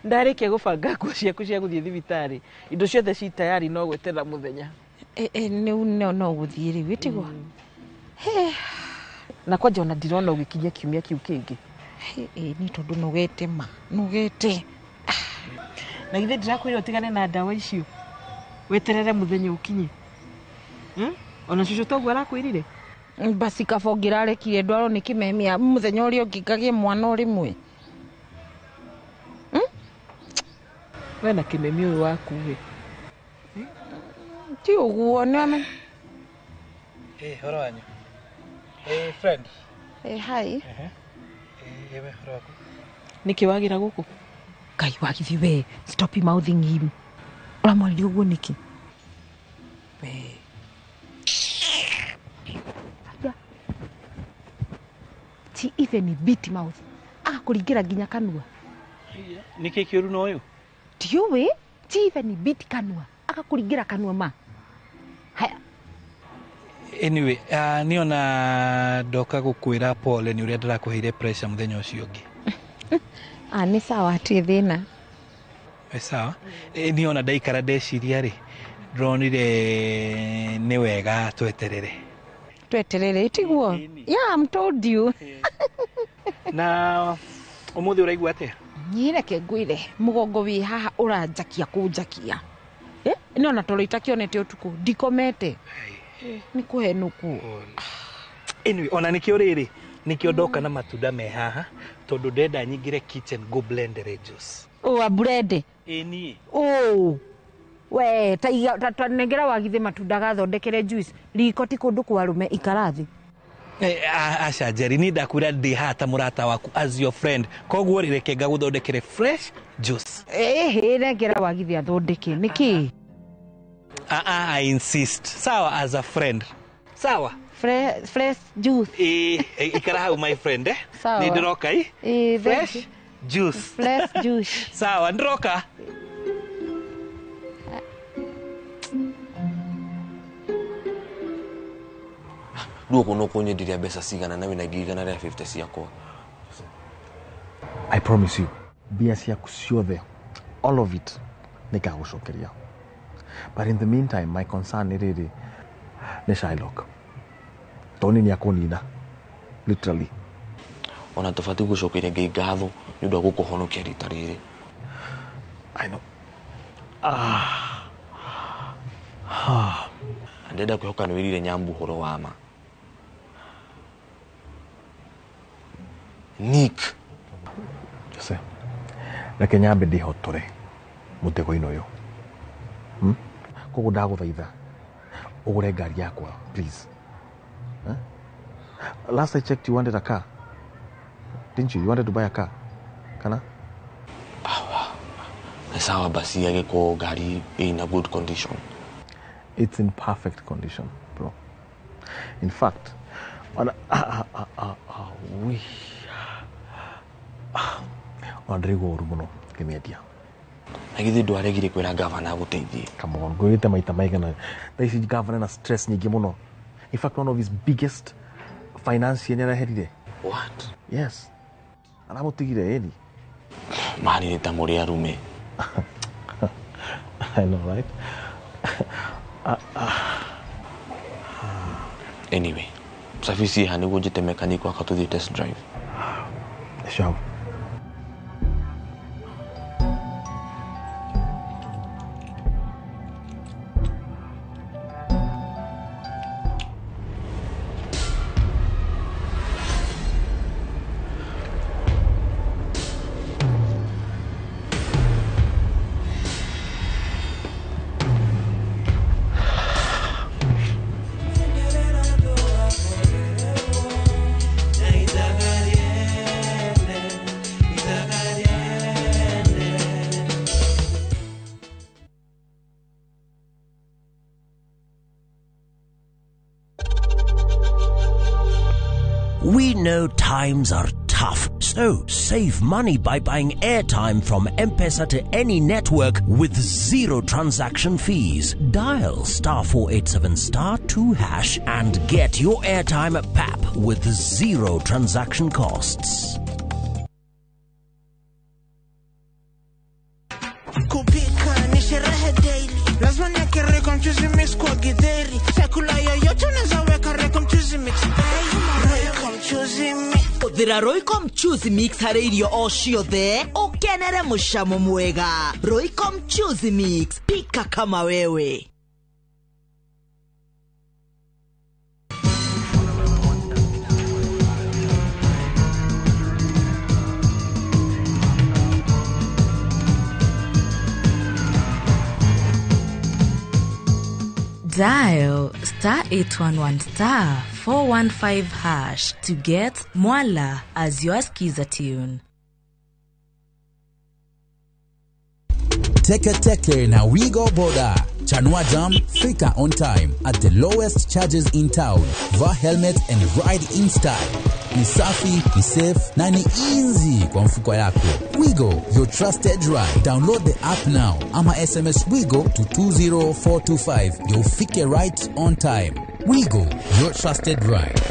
Speaker 3: Ndarĩkia gũbanga nguo ciaku cia gũthiĩ thibitarĩ. Indo ciothe ci tayari no gweterera mũthenya.
Speaker 18: Rĩu no gũthiĩ rĩu ĩtigwo.
Speaker 3: Na kwanja ona ndirona ũgĩkinyia kiumia kĩu kĩngĩ.
Speaker 18: Nĩ tondũ nogete ma nogete.
Speaker 3: Na githĩ ndĩrakwĩra ũtigane na ndawa icio weterere mũthenya ũkinye. Ona cũcũ toguo arakwĩrire?
Speaker 18: Basi kaba ũngĩrarekire ndwarwo nĩ kĩmemia mũthenya ũrĩa ũngĩ ngagĩe mwana o rĩmwe.
Speaker 3: We na kĩmemia ũyũ waku we.
Speaker 18: Ti ũguo nĩ
Speaker 11: horo wanyu. Friend.
Speaker 18: Hi.
Speaker 11: We horo waku.
Speaker 3: Nĩkĩ wagĩra gũkũ?
Speaker 18: Ngai wagithi we, stop mouthing him. Ũramwarĩria ũguo nĩkĩ? We. Ti even bit mouth. Agakũringĩra nginya kanua.
Speaker 11: Nĩkĩ kĩũru na ũyũ?
Speaker 18: Ndiũĩ, ti even bit kanua. Agakũringĩra kanua ma. Haya.
Speaker 11: Anyway, niĩ ona ndoka gũkwĩra pole nĩ ũrĩa ndĩrakũheire pressure mũthenya ũcio ũngĩ.
Speaker 18: Nĩ sawa hatirĩ thĩna.
Speaker 11: Nĩ sawa. Niĩ ona ndaikara ndeciria rĩ, ndĩronire nĩ wega tweterere.
Speaker 18: Tweterere tiguo? Yeah, I'm told you.
Speaker 11: Na ũmũthĩ ũraigua atĩa?
Speaker 18: Niĩ reke ngwĩre mũgongo wĩ haha ũranjakia kũnjakia. Nĩ ona toro itakĩonete ũtukũ ndikomete. Nĩ kũhenũkwo.
Speaker 11: Anyway, ona nĩkĩo rĩrĩ nĩkĩo ndoka na matunda me haha tondũ ndenda nyingĩre kitchen go blend juice.
Speaker 18: Ũ blend?
Speaker 11: Ĩ niĩ.
Speaker 18: Ũ we ta nengera wagithe matunda gathondekere juice riko ti kũndũ kwa arũme ikara thĩ.
Speaker 11: Aca Njeri, niĩ ndakwĩra ndĩ haha ta mũrata waku as your friend, koguo rĩ reke ngagũthondekere fresh juice.
Speaker 18: Ĩhĩ nengera wagithe athondeke nĩkĩ?
Speaker 11: I insist. Sawa, as a friend. Sawa.
Speaker 18: Fresh juice.
Speaker 11: Ikara hau my friend eh.
Speaker 18: Sawa.
Speaker 11: Nĩ ndĩroka i? Fresh juice.
Speaker 18: Fresh juice.
Speaker 11: Sawa, ndĩroka.
Speaker 21: Rĩu ũguo no kũnyenderia mbeca cigana na wĩna 150 ciakwa.
Speaker 8: I promise you, mbia ciaku ciothe, all of it, nĩngagũcokeria. But in the meantime, my concern nĩ rĩrĩ, nĩ Shylock. Tondũ nĩ akũnina, literally.
Speaker 21: Ona tũbatiĩ gũcokeria Ngai ngatho nĩ ũndũ wa gũkũhonokia rita rĩrĩ.
Speaker 8: I know.
Speaker 21: Ndĩrenda kwĩhoka nĩ wĩrire Nyambu ũhoro wa ma. Nick.
Speaker 8: Jose, reke nyambe ndĩhotore mũtego-inĩ ũyũ. Koguo ndagũthaitha ũgũre ngari yakwa, please. Last I checked, you wanted a car. Didn't you? You wanted to buy a car. Kana?
Speaker 21: Sawa basi yagĩkorwo ngari in a good condition.
Speaker 8: It's in perfect condition, bro. In fact, ona ona ndĩraigua ũru mũno ngĩmĩendia.
Speaker 21: Na githĩ ndwaregire kwĩra gavana agũteithie?
Speaker 8: Come on, ngwĩrĩte maita maigana. Thaa ici gavana na stress nyingĩ mũno. In fact, one of his biggest financier nĩ areherire.
Speaker 21: What?
Speaker 8: Yes. Aramũtigire ĩni.
Speaker 21: Mani nĩ ta mũrĩ arume.
Speaker 8: I know, right?
Speaker 21: Anyway, Msafisi ha nĩguo njĩte mechanic wakwa tũthiĩ test drive.
Speaker 8: Sure.
Speaker 1: We know times are tough,
Speaker 2: So, save money by buying airtime from M-Pesa to any network with zero transaction fees. Dial star 487 star 2 hash and get your airtime at PAP with zero transaction costs.
Speaker 9: Kupika ni sherehe daily, lazima niweke Royco mchuzi mix kwa githeri. Chakula yoyote unaweza weka Royco mchuzi mix. Royco mchuzi mix.
Speaker 17: Hũthĩra Royco mchuzi mix harĩ irio o ciothe ũkenere mũcamo mwega. Royco mchuzi mix, pika kama wewe.
Speaker 19: Dial star 811 star 415 hash to get Mwala as your skiza tune.
Speaker 22: Teke Teke na Wigo Boda. Chanua Jam, fika on time at the lowest charges in town. Vaa helmet and ride in style. Ni safi, ni safe na ni easy kwa mfuko yako. Wigo, your trusted ride. Download the app now ama SMS Wigo to 20425. You'll fike right on time. Wigo, your trusted ride.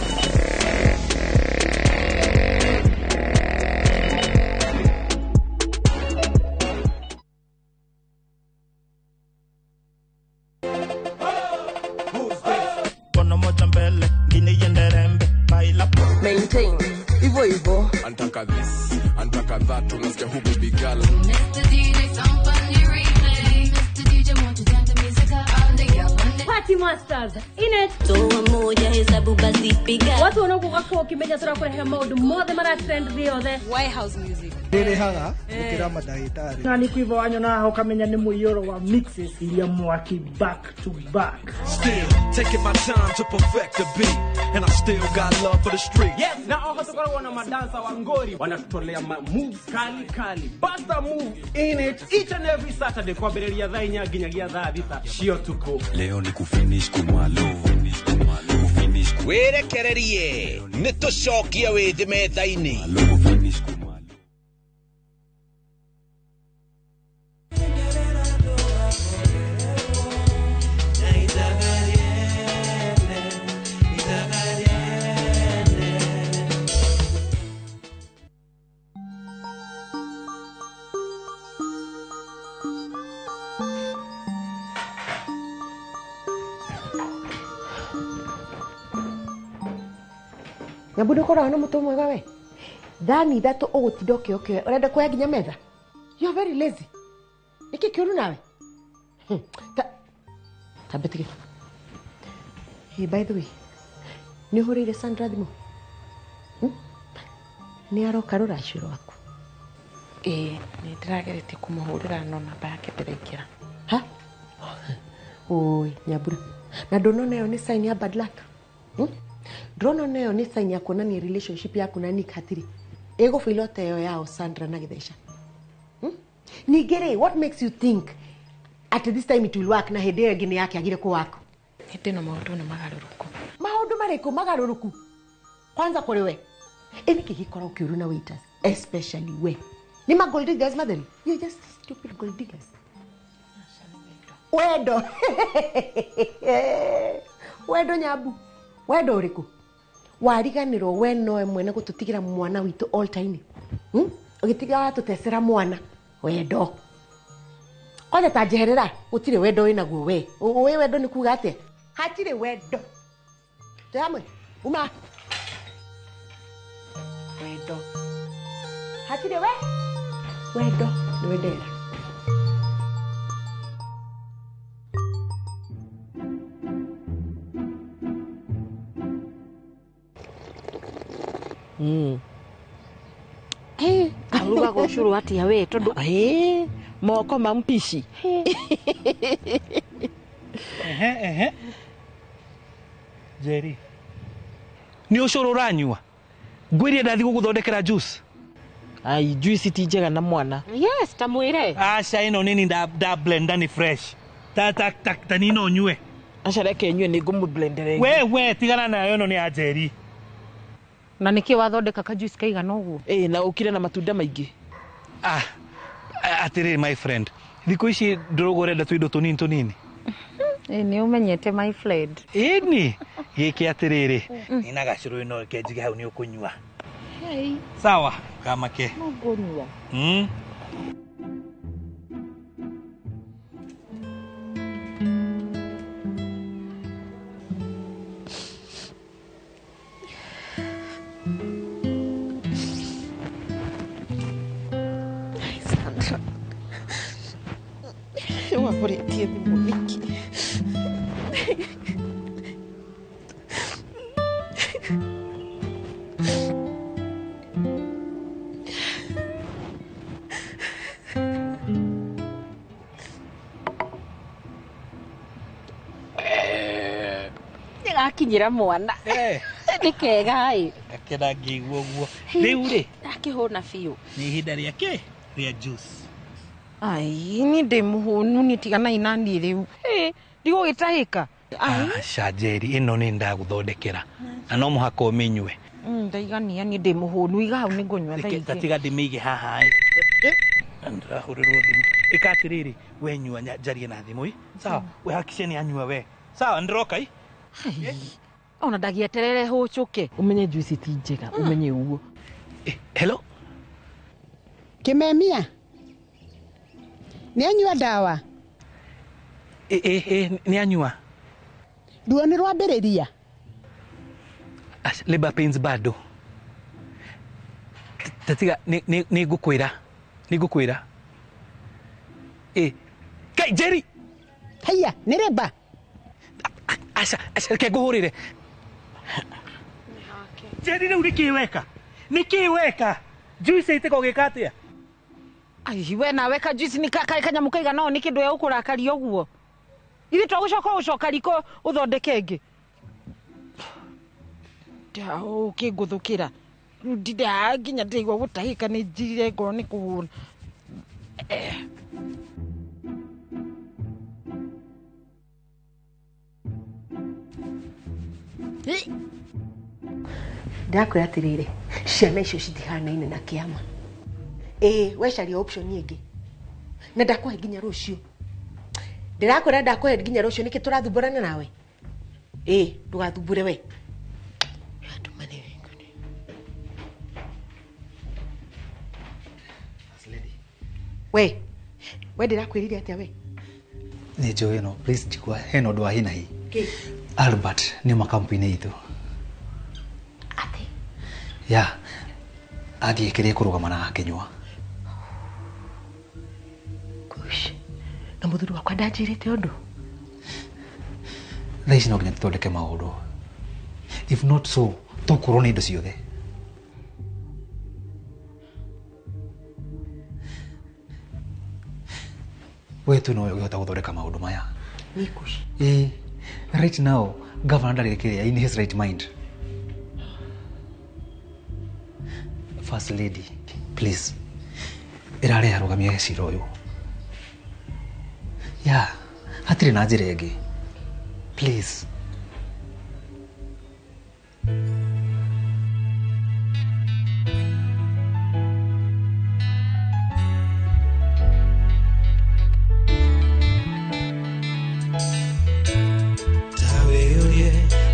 Speaker 4: Maintain hivyo hivyo.
Speaker 23: Antaka this, antaka that, unasikia who baby girl.
Speaker 24: Mr. DJ, somebody replay. Mr. DJ, won't you turn the music up?
Speaker 25: Party Masters in it.
Speaker 24: Toa moja hesabu basi piga.
Speaker 25: Watu wanaokuwa kwa kimenya turakurehera maundu mothe mara trend thi yothe.
Speaker 18: White House music.
Speaker 26: Ndĩrĩhaga gũkĩra mandagĩtarĩ.
Speaker 29: Na nĩ kũiva wanyona aho kamenya nĩ mũiyũro wa mixes iria mwaki back to back.
Speaker 30: Still taking my time to perfect the beat and I still got love for the street.
Speaker 31: Yes, na oho tukoragwo na madansa wa ngori wanatutolea ma moves kali kali. Basta move in it each and every Saturday kwambĩrĩria thaa 4 nginyagia thaa 6 cio tuko.
Speaker 32: Leo ni kufinish kumalo. Kufinish.
Speaker 33: Wĩrekererie nĩ tũcokie wĩthĩ metha-inĩ.
Speaker 3: Nyambu ndukoragwo na mũtwe mwega we. Thani 3 ũgũtinda ũkĩokĩoya ũrenda kuoya nginya metha. You are very lazy. Nĩkĩ kĩũru nawe? Ta mbĩtĩke. Hey, by the way, nĩ ũhũrĩire Sandra thimũ? Nĩ aroka rũracio rwaku? Ĩĩ, nĩ ndĩrageretie kũmũhũrĩra no namba yake ndĩraingĩra. Ha? Oi, Nyambura. Na ndũnona ĩyo nĩ sign ya bad luck? Ndĩrona ĩyo nĩ sign ya kuonania relationship yaku na Nick hatirĩ. Ĩgũbĩirwo ta ĩyo yao Sandra na Gĩtheca. Ningĩ rĩ, what makes you think at this time it will work na hĩndĩ ĩyo ĩngĩ nĩ yakĩagire kũ work? Hĩndĩ ĩno maũndũ nĩ magarũrũku. Maũndũ marĩkũ magarũrũku? Kwanza kũrĩ we. Ĩ nĩkĩ gĩkoragwo kĩũru na waiters, especially we? Nĩ ma gold diggers matheri? You're just stupid gold diggers. Wendo. Wendo Nyambu. Wendo ũrĩkũ? Wariganĩrwo we nowe mwene gũtũtigĩra mwana witũ altar-inĩ. Ũgĩtiga watũtecera mwana. Wendo. Kwanza ta njeherera, gũtirĩ wendo wĩnaguo we. Ũĩ wendo nĩ kuga atĩa? Hatirĩ wendo. Twĩ hamwe? Uma. Wendo. Hatirĩ we? Wendo nĩ wendera.
Speaker 20: Arugaga ũcũrũ atĩa we tondũ moko ma mpici.
Speaker 11: Ehe ehe. Jerry. Nĩ ũcũrũ ũranyua? Ngwĩrie ndathi gũgũthondekera juice.
Speaker 20: Ai, juice ti njega na mwana.
Speaker 5: Yes, ta mwĩre.
Speaker 11: Aca ĩno nini nda blender ni fresh. Ta ta ta ta nino nyue.
Speaker 20: Aca reke nyue nĩ ngũmũ blendere.
Speaker 11: We tigana nayo ĩno nĩ ya Jerry.
Speaker 20: Na nĩkĩ wathondeka kajuice kaigana ũguo?
Speaker 3: Ĩĩ, na ũkire na matunda maingĩ.
Speaker 11: Ah, atĩrĩrĩ my friend, thikũ ici ndũrũgũ ũrenda tũindo tũnini tũnini.
Speaker 20: Ĩĩ, nĩ ũmenyete my friend.
Speaker 11: Ĩni, gĩkĩ atĩrĩrĩ, nina gacũrũ ĩno reke njige hau nĩ ũkũnyua.
Speaker 20: Hey.
Speaker 11: Sawa, kamake.
Speaker 20: No ngũnyua.
Speaker 3: Sandra, wahũrĩtie thimũ nĩkĩ?
Speaker 20: Nĩgakinyĩra mwana. Nĩ kega ĩ.
Speaker 11: Ngakena ngĩigua ũguo. Rĩu rĩ,
Speaker 20: Ndakĩhũna biũ.
Speaker 11: nĩ ihinda rĩa kĩ? Rĩa juice.
Speaker 3: Ai, niĩ ndĩ mũhũnu, niĩ tiganai na niĩ rĩu. Ndigũgĩtahĩka.
Speaker 11: Aca Njeri, ĩno nĩ ndagũthondekera na no mũhaka ũmĩnyue.
Speaker 3: Ndaigania, niĩ ndĩ mũhũnu, iga hau nĩngũnyua thaa
Speaker 11: Reke
Speaker 3: ingĩ.
Speaker 11: tatiga ndĩmĩige haha ĩ. Na ndĩrahũrĩrwo thimũ. Ĩka atĩrĩrĩ, we nyua njarie na thimũ ĩ. Sawa, we hakikisha nĩ anyua we. Sawa, nĩndĩroka ĩ.
Speaker 20: Ona ndagĩeterere hũcũke.
Speaker 3: Ũmenye juice ti njega, ũmenye ũguo.
Speaker 11: Hello?
Speaker 5: Kimemia, nĩ anyua ndawa?
Speaker 11: Ĩ, nĩ anyua.
Speaker 5: Ruo nĩ rwambĩrĩria?
Speaker 11: Aca, labor pains bado. Tatiga nĩ ngũkwĩra. Nĩ ngũkwĩra. Ĩ, Kai Jerry.
Speaker 5: Haiya, nĩ rĩmba?
Speaker 11: Aca, aca reke ngũhũrĩre. Jerry rĩu nĩkĩ weka? Nĩkĩ weka? Juice ĩtĩka ũgĩka atĩa?
Speaker 20: Ai, we nawe kajuice nĩ kanyamũ kaigana ũũ nĩ kĩndũ gĩa gũkũrakaria ũguo. Ithuĩ twagũcoka gũcoka riko ũthondeke ĩngĩ. Ũkĩngũthũkĩra. Rĩu ndinda nginya ndĩraigua gũtahĩka nĩ njirire ngoro nĩ kũhũna.
Speaker 1: Ndakwĩra atĩrĩrĩ, ciana icio citihanaine na kĩama. Ĩĩ, wecaria option ĩngĩ. Na ndakũhe nginya rũciũ. Ndĩrakwĩra ndakũhe nginya rũciũ, nĩkĩ tũrathumbũrana nawe? Ĩĩ, ndũgathumbũre we. We, we ndĩrakwĩrire atĩa we?
Speaker 22: Nĩ njũĩ no, please njigua hena ũndũ wa hi na hi.
Speaker 1: Kĩ?
Speaker 22: Albert nĩ ma kampuni itũ.
Speaker 1: Atĩ?
Speaker 22: Ya, athiĩ kĩrĩa kũrũgama na akĩnyua.
Speaker 1: Gosh, na mũthuri wakwa ndanjĩrĩte ũndũ.
Speaker 22: Thaa ici no nginya tũthondeke maũndũ. If not so, tũkũrwo nĩ indo ciothe. We tu nowe ũngĩhota gũthondeka maũndũ maya.
Speaker 1: Nĩ Kush.
Speaker 22: Ĩĩ, right now, governor ndarĩ kĩrĩa in his right mind. First lady, please. Ĩrarĩ arũgamie cira ũyũ. Ya, hatirĩ na njĩra ĩngĩ. Please.
Speaker 6: Tawĩũrie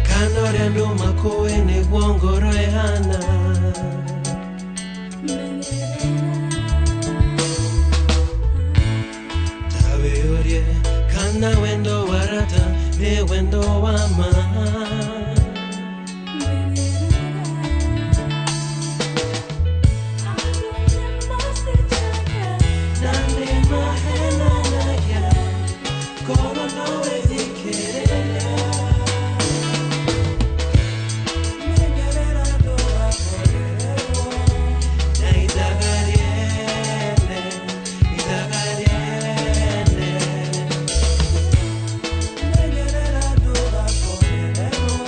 Speaker 6: kana ũrĩa andũ makũĩ nĩguo ngoro ĩhana. Tawĩũrie kana wendo wa rata nĩ wendo wa ma. Na nĩ mahenanagia, korwo no wĩthikĩrĩria. Na ithaga rĩene, ithaga rĩene. Menyerera ndũgakorererwo.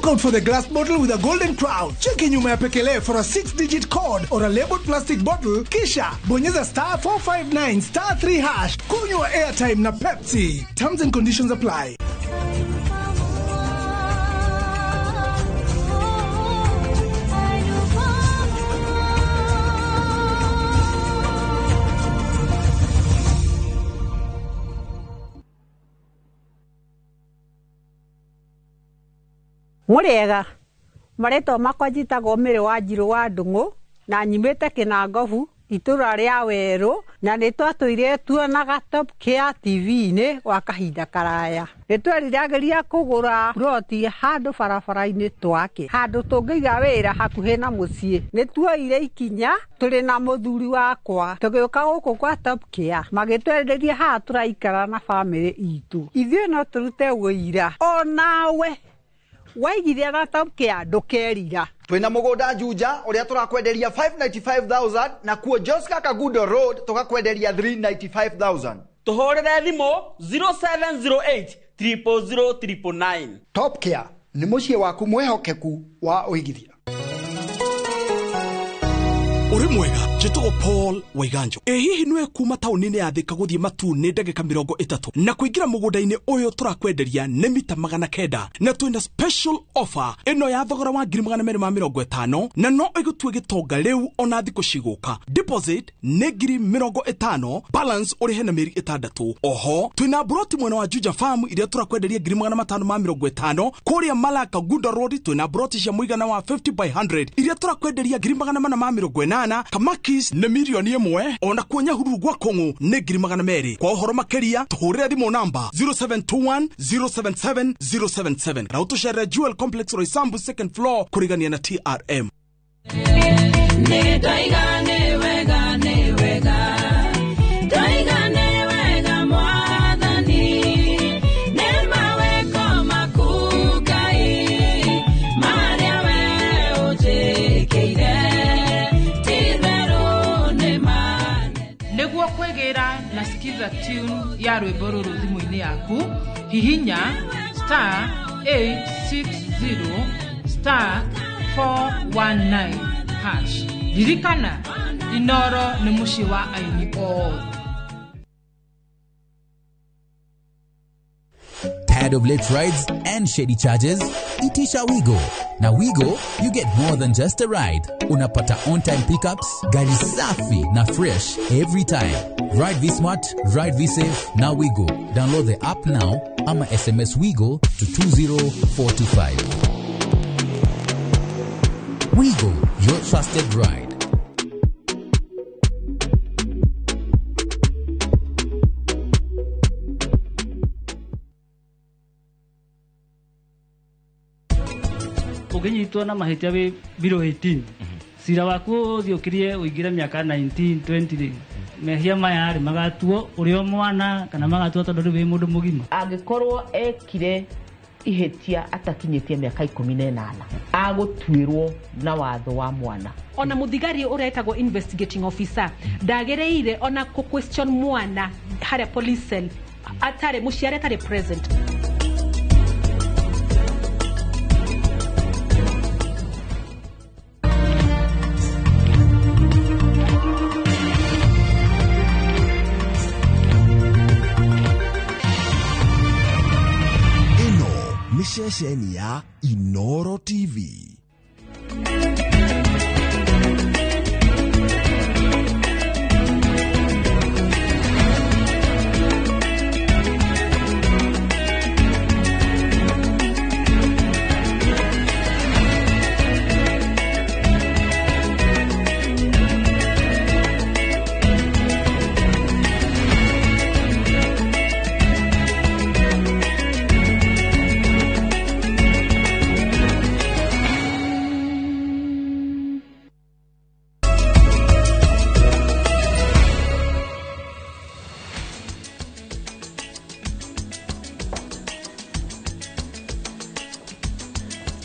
Speaker 2: Look out for the glass bottle with a golden crown. Cheki nyuma ya pekele for a 6-digit code or a labeled plastic bottle, kisha bonyeza star 459 star 3 hash. Kunywa airtime na Pepsi. Terms and conditions apply.
Speaker 7: Muriega maretwa makwa njitagwo Mary Wanjiru wa Ndung'u na nyumĩte Kĩnangobu itũra rĩa Werũ na nĩ twatũire tuonaga Top Care TV-inĩ gwa kahinda karaya. Nĩ tweriragĩria kũgũra ploti handũ barabara-inĩ twake, handũ tũngĩiga wĩra hakuhĩ na mũciĩ. Nĩ tuoire ikinya tũrĩ na mũthuri wakwa tũgĩũka gũkũ kwa Top Care, magĩtwenderia haha tũraikara na bamĩrĩ itũ. Ithuĩ no tũrute wũira onawe waigithia na Top Care ndũkerira.
Speaker 8: Twina mugunda Juja uria turakwenderia 595,000 na kuo Joska Kagudo Road tukakwenderia 395,000.
Speaker 9: Tuhurire thimu 0708 000 999.
Speaker 8: Top Care ni muciĩ waku mwihokeku wa uigithia.
Speaker 30: Uri mwega njĩtagwo Paul Waiganjo. Ĩ hihi nĩwe kuma taũni-inĩ ya Thika gũthiĩ Matu nĩ ndagĩka 30 na kũingĩra mũgũnda-inĩ ũyũ tũrakwenderia nĩ mita 900 na twĩna special offer ĩno ya thogora wa 250,000 na no ĩgũtue gĩtonga rĩu ona thikũ cigũka. Deposit nĩ 50,000, balance ũrĩhe na mĩeri 6. Oho twĩna broti mwena wa Juja Farm iria tũrakwenderia 550,000. Kũrĩa Malaka Gunda Road twĩna broti cia mũigana wa 50 by 100 iria tũrakwenderia 480,000. Kamakis nĩ mirioni 1, ona kuo Nyahururu gwa Kong'u nĩ 200,000. Kwa ũhoro makĩria tũhũrĩre thimũ namba 0721 077 077 na ũtũcerere Jewel Complex Roysambu second floor kũrigania na TRM.
Speaker 10: Nĩ ndaiga nĩ wega, nĩ wega, ndaiga nĩ wega Mwathani, nĩ mawĩko maku Ngai marĩa we ũnjĩkĩire.
Speaker 12: Nĩguo kwĩgĩra na skiza tune ya rwĩmbo rũrũ thimũ-inĩ yaku, hihinya star 860 star 419 hash. Ririkana, Inoro nĩ mũciĩ wa aini othe.
Speaker 22: Tired of late rides and shady charges? Itisha Wigo. Now Wigo, you get more than just a ride. Unapata on-time pickups, gari safi na fresh every time. Ride V Smart, ride V Safe, now Wigo. Download the app now ama SMS Wigo to 20425. Wigo, your trusted ride.
Speaker 13: Ũngĩnyitwo na mahĩtia wĩ below 18 cira waku ũthiũkĩrie ũingĩre mĩaka 19 20 rĩ, mehia maya rĩ magatuo ũrĩ o mwana kana magatuo tondũ rĩu wĩ mũndũ mũgima.
Speaker 1: Angĩkorwo ekire ihĩtia atakinyĩtie mĩaka 18 agũtuĩrwo na watho wa mwana.
Speaker 25: Ona mũthigari ũrĩa etagwo investigating officer ndagĩrĩire ona kũ question mwana harĩa police cell atarĩ mũciari atarĩ present.
Speaker 14: Ceceni ya Inoro TV.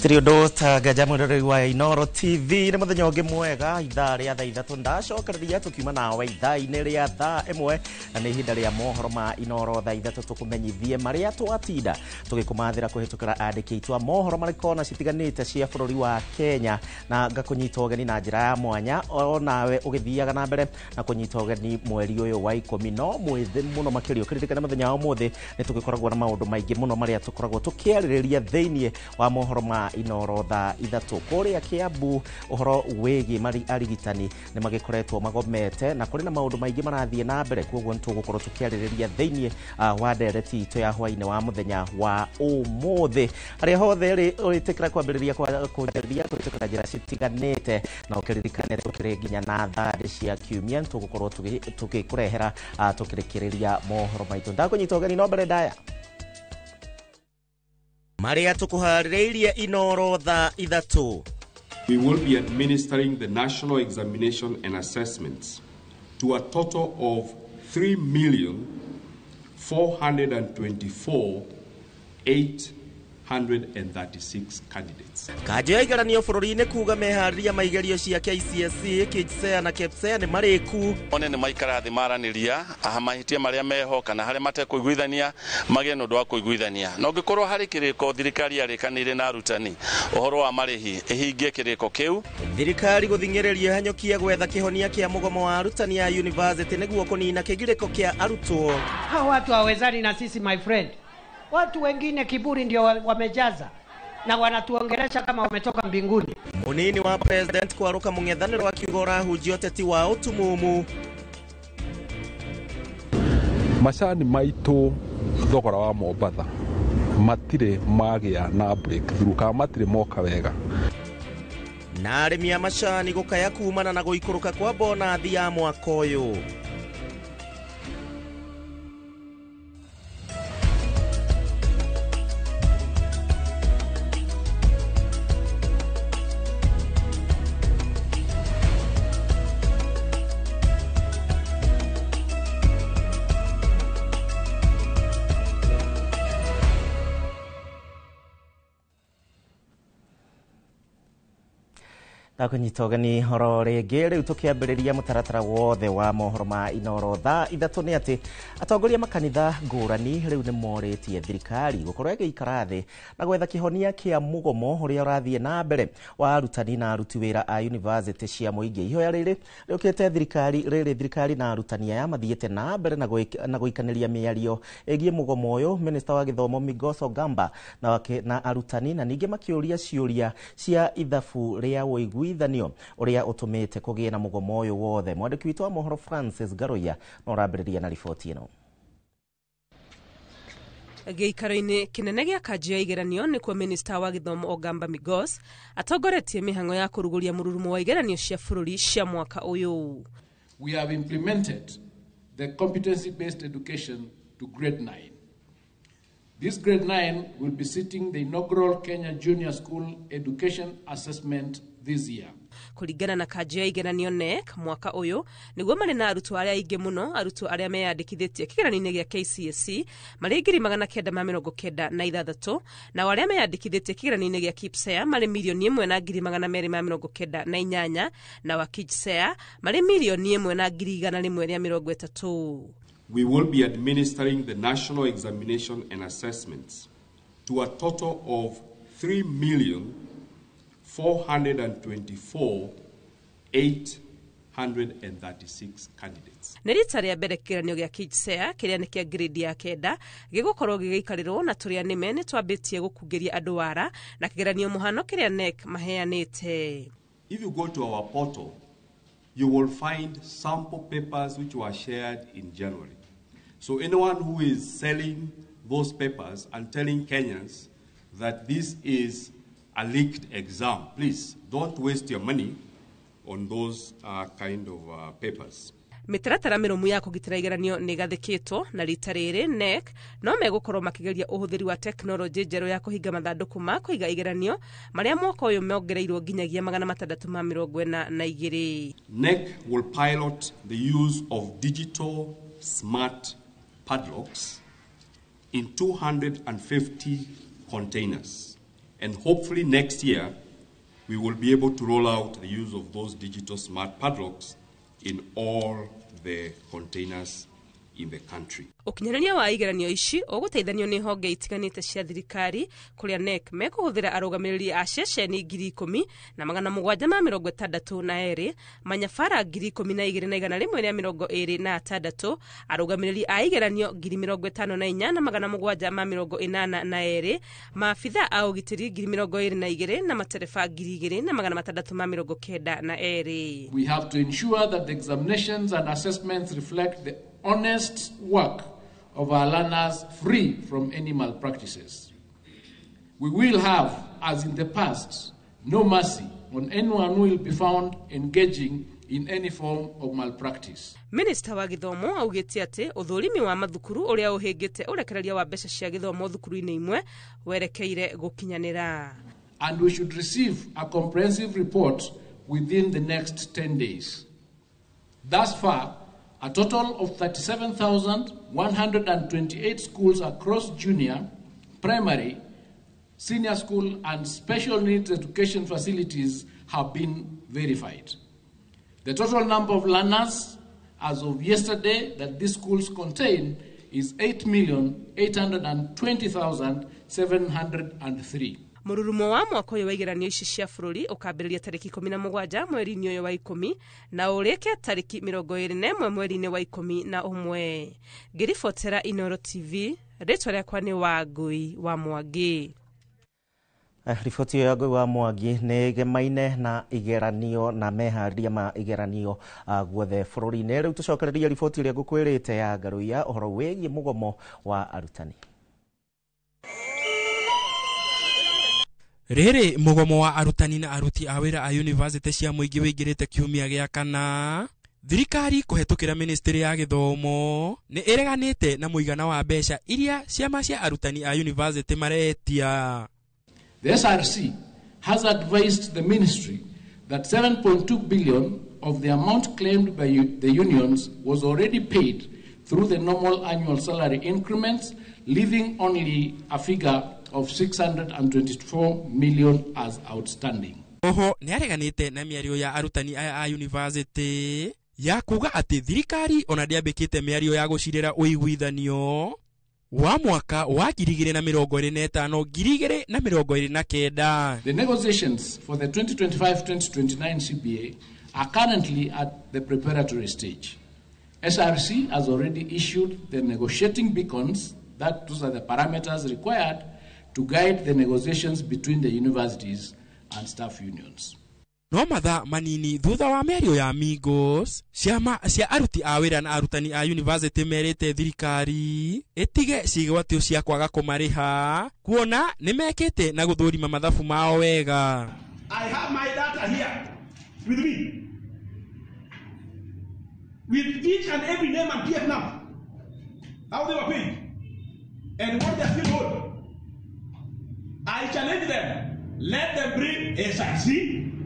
Speaker 4: Tiri undu ta ngaja mwiroreri wa Inooro TV ni muthenya ungi mwega ithaa ria thaa ithatu ndacokereria tukiuma nawe ithaa-inĩ rĩa thaa ĩmwe na nĩ ihinda rĩa mohoro ma Inooro thaa ithatu tukumenyithie maria twatinda tugikumathira kuhitukira andĩki aitũ a mohoro marĩ kona citiganĩte cia bũrũri wa Kenya na ngakũnyita ũgeni na njĩra ya mwanya o nawe ũgĩthiaga na mbere na kũnyita ũgeni mweri ũyũ wa 10 no mwĩthĩ mũno makĩria ũkĩririkana mũthenya wa ũmũthĩ nĩ tũgĩkoragwo na maũndũ maingĩ mũno marĩa tũkoragwo tũkĩarĩrĩria thĩinĩ wa mohoro ma Inooro thaa ithatu kuria Kiambu uhoro wigi mari arigitani ni magikoretwo magomete na kuri na maundu maingi marathie na mbere koguo ni tugukorwo tukiaririria thiini wa ndereti itu ya hwaini wa muthenya wa umuthi aria hothe ri uritikira kwambiriria kwanjiriria kuhitukira njira citiganite na ukiririkane tukiri nginya na thaa cia kiumia tugukorwo tugikurehera tukirikiriria mohoro maitu ndakunyita ugeni no mbere ndaya Maria tukuharĩrĩirie Inooro thaa ithatu.
Speaker 15: We will be administering the national examination and assessments to a total of 3,424,836 candidates.
Speaker 4: Kanjũ ya igeranio bũrũri-inĩ kuga meharĩria ma igerio cia KCSE, KJSEA na KPSEA nĩ marĩku.
Speaker 16: One nĩ maikara thĩ maranĩria aha mahĩtia marĩa meho kana harĩa matekũiguithania magĩe na ũndũ wa kũiguithania. Na ũngĩkorwo harĩ kĩrĩko thirikari yarĩkanĩire na arutani ũhoro wa marĩhi ĩhingie kĩrĩko kĩu.
Speaker 4: Thirikari gũthing'ĩrĩria hanyũkia gwetha kĩhonia kĩa mũgomo wa arutani a university nĩguo kũnina kĩgirĩko kĩa arutwo.
Speaker 17: Hawa watu hawezani na sisi my friend. Watu wengine kiburi ndio wamejaza na wanatuongelesha kama wametoka mbinguni.
Speaker 4: Munini wa president kwaruka mung'ethanĩro akiuga ũrahunjia ũteti wa ũtumumu.
Speaker 18: Macani maitũ thogora wa Mombatha matirĩ magĩa na breakthrough kana matirĩ moka wega.
Speaker 4: Na arĩmi a macani gũkaya kumana na gũikũrũka kwa bonathi ya mwaka ũyũ. Ndakunyita ũgeni horo rĩngĩ rĩu tũkĩambĩrĩria mũtaratara wothe wa mohoro ma Inooro thaa ithatũ nĩ atĩ atongoria makanitha ngũrani rĩu nĩ morĩtie thirikari gũkorwo ĩgĩikara thĩ na gwetha kĩhonia kĩa mũgomo ũrĩa ũrathiĩ na mbere wa arutani na aruti wĩra a university cia mũingĩ. Ihoya rĩrĩ rĩũkĩte thirikari rĩrĩ thirikari na arutani aya mathiĩte na mbere na gũikanĩria mĩario ĩgiĩ mũgomo ũyũ. Minista wa gĩthomo Migoso Gamba na arutani na ningĩ makĩũria ciũria cia ithabu rĩa ũiguithanio uria utumite kugie na mugomo uyu wothe. Mwandiki witu wa mohoro Francis Garoya no arambĩrĩria na riboti ĩno.
Speaker 19: Gĩikaro-inĩ kĩnene gĩa kanjũ ya igeranio nĩkuo minista wa gĩthomo Ogamba Migos atongoretie mĩhang'o ya kũrugũria mũrurumo wa igeranio cia bũrũri cia mwaka ũyũ.
Speaker 21: We have implemented the competency based education to grade 9. This grade 9 will be sitting the inaugural Kenya Junior School Education Assessment this year.
Speaker 19: Kũringana na kanjũ ya igeranio NEC mwaka ũyũ nĩguo marĩ na arutwo arĩa aingĩ mũno arutwo arĩa meyandĩkithĩtie kĩgeranio-inĩ gĩa KCSE marĩ 996,000 nao arĩa meyandĩkithĩtie kĩgeranio-inĩ gĩa KPSEA marĩ 1,298,000 na wa KJSEA marĩ 1,130,000.
Speaker 15: We will be administering the national examination and assessments to a total of 3,424,836 candidates.
Speaker 19: Nĩ rita rĩa mbere kĩgeranio gĩa KJSEA kĩrĩa nĩ kĩa grade ya 9 gĩgũkorwo gĩgĩikarĩrwo na tũrĩa nĩme nĩ twambĩtie gũkungĩria andũ wara na kĩgeranio mũhano kĩrĩa NEC maheanĩte.
Speaker 15: If you go to our portal, you will find sample papers which were shared in January. So anyone who is selling those papers and telling Kenyans that this is a leaked exam, please don't waste your money on those kind of papers.
Speaker 19: Mĩtaratara mĩrũmu ya kũgitĩra igeranio nĩ ĩgathĩkĩtwo na rita rĩrĩ NEC no megũkorwo makĩgeria ũhũthĩri wa tekinoronjĩ njerũ ya kũhinga mathandũkũ ma kũiga igeranio marĩa mwaka ũyũ mongereirwo nginyagia 642.
Speaker 15: NEC will pilot the use of digital smart padlocks in 250 containers And hopefully next year, we will be able to roll out the use of those digital smart padlocks in all the containers in the country.
Speaker 19: Ũkinyanĩria wa igeranio ici ũgũteithanio nĩ honge itiganĩte cia thirikari kũrĩa KNEC mekũhũthĩra arũgamĩrĩri a ceceni 17,762, manyabara 12,126, arũgamĩrĩri a igeranio 54,782, maabitha a ũgitĩri 22,000 na matereba 2,692.
Speaker 21: We have to ensure that the examinations and assessments reflect the honest work of our learners, free from any malpractices. We will have, as in the past, no mercy on anyone who will be found engaging in any form of malpractice.
Speaker 19: Minister wa gĩthomo augĩte atĩ ũthũrimi wa mathukuru ũrĩa ũhĩngĩte ũrekereria wa mbeca cia gĩthomo thukuru-inĩ imwe werekeire gũkinyanĩra.
Speaker 21: And we should receive a comprehensive report within the next 10 days. Thus far, a total of 37,128 schools across junior, primary, senior school and special needs education facilities have been verified. The total number of learners as of yesterday that these schools contain is 8,820,703.
Speaker 19: Mũrurumo wa mwaka ũyũ wa igeranio ici cia bũrũri ũkambĩrĩria tarĩki 17 mweri-inĩ ũyũ wa 10 na ũrĩke tarĩki 21 mweri-inĩ wa 11. Ngĩribotera Inooro TV, rĩtwa rĩakwa nĩ Wangui wa Mwangi.
Speaker 4: Riboti ya Ngui wa Mwangi nĩ ĩgemaine na igeranio na meharĩria ma igeranio guothe bũrũri-inĩ. Rĩu tũcokererie riboti ĩrĩa ngũkwĩrĩte ya Ngaruiya ũhoro wĩgiĩ mũgomo wa arutani.
Speaker 3: Rĩrĩ mũgomo wa arutani na aruti a wĩra a yunivasĩtĩ cia mũingĩ wĩingĩrĩte kiumia gĩa kana. Thirikari kũhetũkĩra ministry ya gĩthomo nĩ ĩreganĩte na mũigana wa mbeca iria ciama cia arutani a yunivasĩtĩ maretia.
Speaker 21: The SRC has advised the ministry that 7.2 billion of the amount claimed by the unions was already paid through the normal annual salary increments, leaving only a figure of 624 million as outstanding.
Speaker 3: Oho nĩareganĩte na mĩario ya arutani aya a yunivasĩtĩ ya kuga atĩ thirikari ona ndĩambĩkĩte mĩario ya gũcirĩra ũiguithanio wa mwaka wa 2025 2029.
Speaker 21: The negotiations for the 2025-2029 CBA are currently at the preparatory stage. SRC has already issued the negotiating beacons, that those are the parameters required to guide the negotiations between the universities and staff unions.
Speaker 3: No mathaa manini thutha wa mĩario ya Migos, ciama cia aruti a wĩra na arutani a yunivasĩtĩ merĩte thirikari ĩtige ciĩgwatio cia kwaga kũmarĩha kuona nĩmekĩte na gũthũrima mathabu mao wega.
Speaker 5: I have my data here with me, with each and every name and PF number, how they were paid and what they are still owed. I challenge them. Let them bring SRC,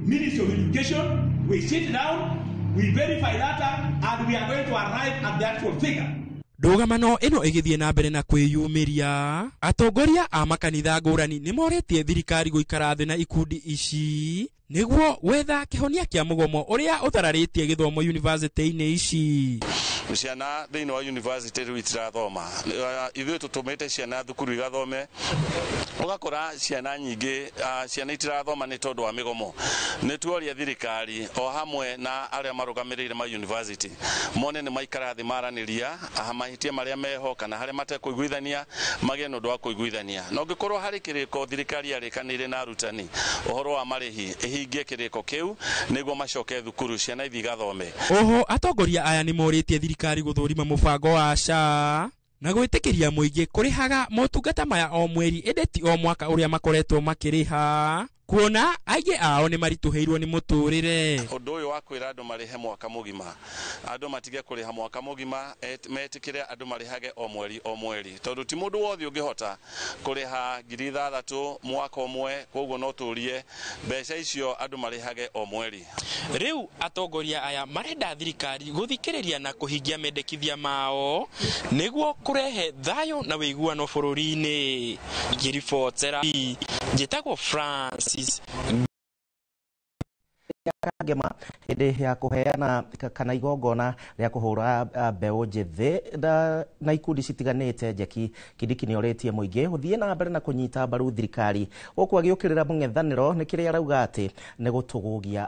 Speaker 5: Ministry of Education. We sit down, we verify data, and we are going to arrive at the actual figure.
Speaker 3: Ndũgamano ĩno ĩgĩthiĩ na mbere na kwĩyumĩria, atongoria a makanitha ngũrani nĩmorĩtie thirikari gũikara thĩ na ikundi ici nĩguo gwetha kĩhonia kĩa mũgomo ũrĩa ũthararĩtie gĩthomo yunivasĩtĩ-inĩ ici.
Speaker 16: Ciana thĩinĩ wa university rĩu itirathoma, ithuĩ tũtũmĩte ciana thukuru igathome, ũgakora ciana nyingĩ ciana itirathoma nĩ tondũ wa mĩgomo. Nĩ tuoria thirikari o hamwe na arĩa marũgamĩrĩire ma university mone nĩ maikara thĩ maranĩria mahĩtia marĩa meho kana harĩa matekũiguithania magĩe na ũndũ wa kũiguithania. Na ũngĩkorwo harĩ kĩrĩko thirikari yarĩkanĩire na arutani ũhoro wa marĩhi ĩhingie kĩrĩko kĩu nĩguo macoke thukuru ciana ithiĩ igathome.
Speaker 3: Oho atongoria aya nĩmorĩtie thirikari gũthũrima mũbango wa SHA na gwĩtĩkĩria mũingĩ kũrĩhaga motungata maya o mweri ĩndĩ ti o mwaka ũrĩa makoretwo makĩrĩha, kuona aingĩ ao nĩ maritũhĩirwo nĩ mũtũrĩre.
Speaker 16: Ũndũ ũyũ wa kwĩra andũ marĩhe mwaka mũgima, andũ matige kũrĩha mwaka mũgima, metĩkĩre andũ marĩhage o mweri o mweri, tondũ ti mũndũ wothe ũngĩhota kũrĩha 6,000 mwaka ũmwe, koguo no tũrie mbeca icio andũ marĩhage o mweri.
Speaker 3: Rĩu atongoria aya marenda thirikari gũthikĩrĩria na kũhingia mendekithia mao nĩguo kũrehe thayũ na ũiguano bũrũri-inĩ. Ngĩribotera Njĩtagwo Francis
Speaker 4: Kangema hĩndĩ ya kũheana kana igongona rĩa kũhũra mbeũ njĩthĩ na ikundi citiganĩte. Njeki Kindiki nĩorĩtie mũingĩ ũthiĩ na mbere na kũnyita mbaru thirikari gũkũ agĩũkĩrĩra mũng'ethanĩro nĩ kĩrĩa arauga atĩ nĩ gũtũgũgia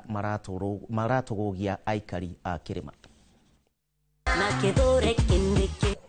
Speaker 4: maratũgũgia aikari a kĩrĩma.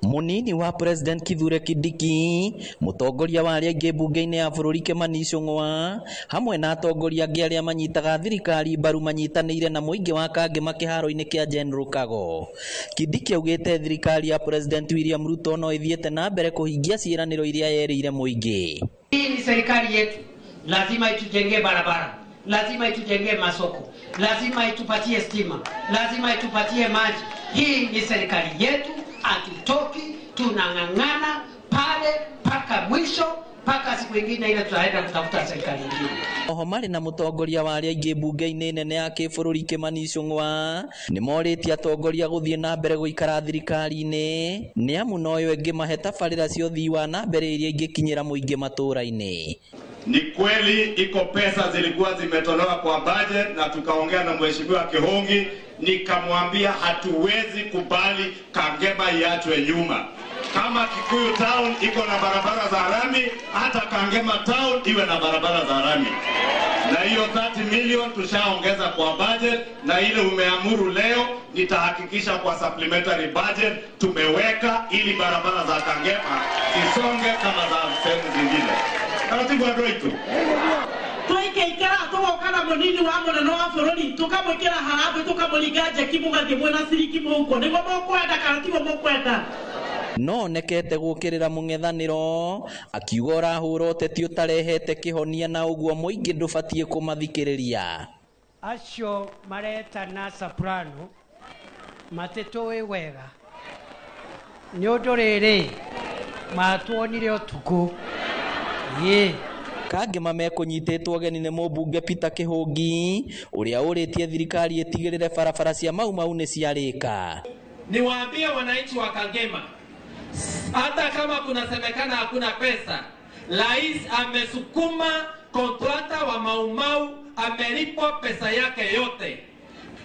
Speaker 2: Munini wa President Kithure Kindiki, mutongoria wa arĩa aingĩ mbunge-inĩ ya bũrũri Kimani Ichung'wa, hamwe na atongoria angĩ arĩa manyitaga thirikari mbaru manyitanĩire na mũingĩ wa Kangema kĩharo-inĩ kĩa General Kago. Kindiki augĩte thirikari ya President William Ruto no ĩthiĩte na mbere kũhingia ciĩranĩro iria yerĩire mũingĩ.
Speaker 17: Hii ni serikali yetu, lazima itujengee barabara, lazima itujengee masoko, lazima itupatie stima, lazima itupatie maji. Hii ni serikali yetu, hatutoki, tunang'ang'ana pale mpaka mwisho, mpaka siku ingine ile tutaenda kutafuta serikali nyingine.
Speaker 2: Oho marĩ na mũtongoria wa arĩa aingĩ mbunge-inĩ nene ya kĩbũrũri Kimani Ichung'wa nĩmorĩtie atongoria gũthiĩ na mbere gũikara thirikari-inĩ nĩ amu noyo ĩngĩmahe tabarĩra cia ũthii wa na mbere iria ingĩkinyĩra mũingĩ matũũra-inĩ.
Speaker 6: Ni kweli iko pesa zilikuwa zimetolewa kwa budget, na tukaongea na Mheshimiwa Kihongi, nikamwambia hatuwezi kubali Kangema iachwe nyuma. Kama Kikuyu town iko na barabara za rami, hata Kangema town iwe na barabara za rami. Na hiyo 30 million tushaongeza kwa budget, na ile umeamuru leo nitahakikisha kwa supplementary budget tumeweka ili barabara za Kangema zisonge kama za sehemu zingine. Taratibu andũ aitũ
Speaker 11: twaikaikara tũgoka na mũnini wa mũnene wa bũrũri tũkamwĩkĩra harambĩ tũkamũringa njeki mũgathiĩ mwĩna ciringi mũhuko nĩguo mũkwenda kana tiguo mũkwenda.
Speaker 2: No onekete gũkĩrĩra mũng'ethanĩro akiuga ũrahũra ũteti ũtarehete kĩhonia na ũguo mũingĩ ndũbatiĩ kũmathikĩrĩria.
Speaker 17: Acio maretana soprano matitũĩ wega nĩ ũndũ rĩrĩ matuonire ũtukũ.
Speaker 2: Kangema mekũnyitĩtwo ũgeni nĩ mũmbunge Peter Kihũngi ũrĩa ũrĩtie thirikari ĩtigĩrĩre barabara cia Mau Mau nĩ ciarĩka.
Speaker 20: Niwaambie wananchi wa Kangema, hata kama kunasemekana hakuna pesa, Rais amesukuma kontrakta wa Mau Mau, amelipwa pesa yake yote.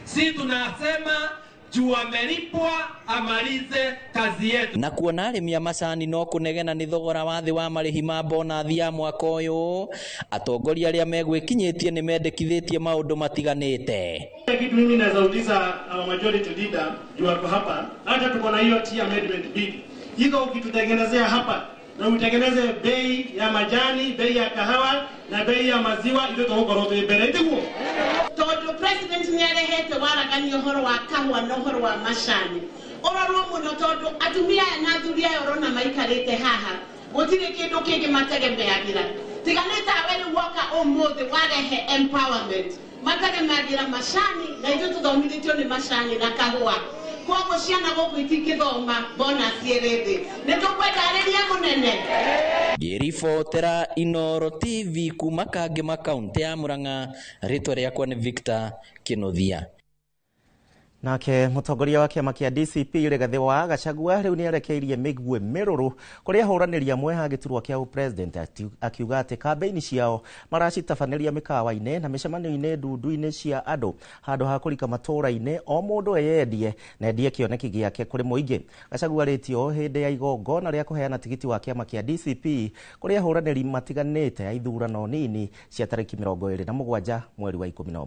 Speaker 20: Si tunasema juu amelipwa amalize kazi yetu.
Speaker 2: Na kuona arĩmi a macani no kũnegena nĩ thogora wa thĩ wa marĩhi ma bonathi ya mwaka ũyũ, atongoria arĩa megwĩkinyĩtie nĩ mendekithĩtie maũndũ matiganĩte.
Speaker 30: Kitu mimi naweza uliza our majority leader juu ako hapa, hata tuko na hiyo tea amendment bill iko, ukitutengenezea hapa na utengeneze bei ya majani, bei ya kahawa na bei ya maziwa, ithuĩ tũgũkorwo twĩ mbere itiguo.
Speaker 11: Tondu president nĩ arehete waragania ũhoro wa kahũa na ũhoro wa macani, ũrorwo mũno tondu atumia aya na athuri aya ũrona maikarĩte haha gũtirĩ kĩndũ kĩngĩ mategemeagĩra tiga nĩ tawe rĩu woka ũmũthĩ warehe empowerment, mategemeagĩra macani na ithuĩ tũthomithĩtio nĩ macani na kahũa, koguo ciana gũkũ itingĩthoma bonus ĩrĩ thĩ. Nĩ tũkwenda arĩria mũnene.
Speaker 2: Ngĩribotera Inooro TV kuma Kangema kaunti ya Murang'a, rĩtwa rĩakwa nĩ Victor Kĩnuthia.
Speaker 4: Nake mũtongoria wa kĩama kĩa DCP Rigathĩ wa Gachagua rĩu nĩarekeirie mĩguĩ mĩrũrũ kũrĩ ahũranĩri amwe a gĩturwa kĩa ũpresident, akiuga atĩ kambĩini ciao maracitabanĩria mĩkawa-inĩ na mĩcemanio-inĩ ndundu-inĩ cia andũ handũ ha kũrika matũũra-inĩ o mũndũ eyendie na endie kĩoneki gĩake kũrĩ mũingĩ. Gachagua arĩtie ũũ hĩndĩ ya igongona rĩa kũheana tigiti wa kĩama kĩa DCP kũrĩ ahũranĩri matiganĩte a ithurano nini cia tarĩki 27 mweri wa 11.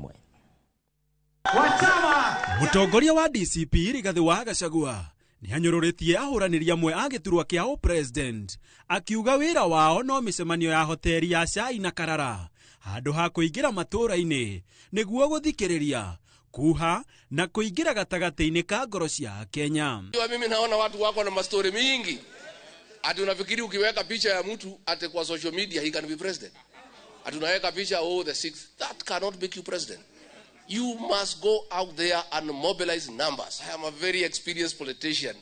Speaker 30: Mũtongoria wa DCP Rigathĩ wa Gachagua nĩanyũrũrĩtie ahũranĩri amwe a gĩturwa kĩa ũpresident akiuga wĩra wao no mĩcemanio ya hoteri ya cai na karara handũ ha kũingĩra matũũra-inĩ nĩguo gũthikĩrĩria kuha na kũingĩra gatagatĩ-inĩ ka ngoro cia Kenya.
Speaker 23: Mimi naona watu wako na mastori mingi ati unafikiri ukiweka picha ya mtu ati kwa social media he can be president, ati unaweka picha oh the sixth, that cannot make you president. You must go out there and mobilize numbers. I am a very experienced politician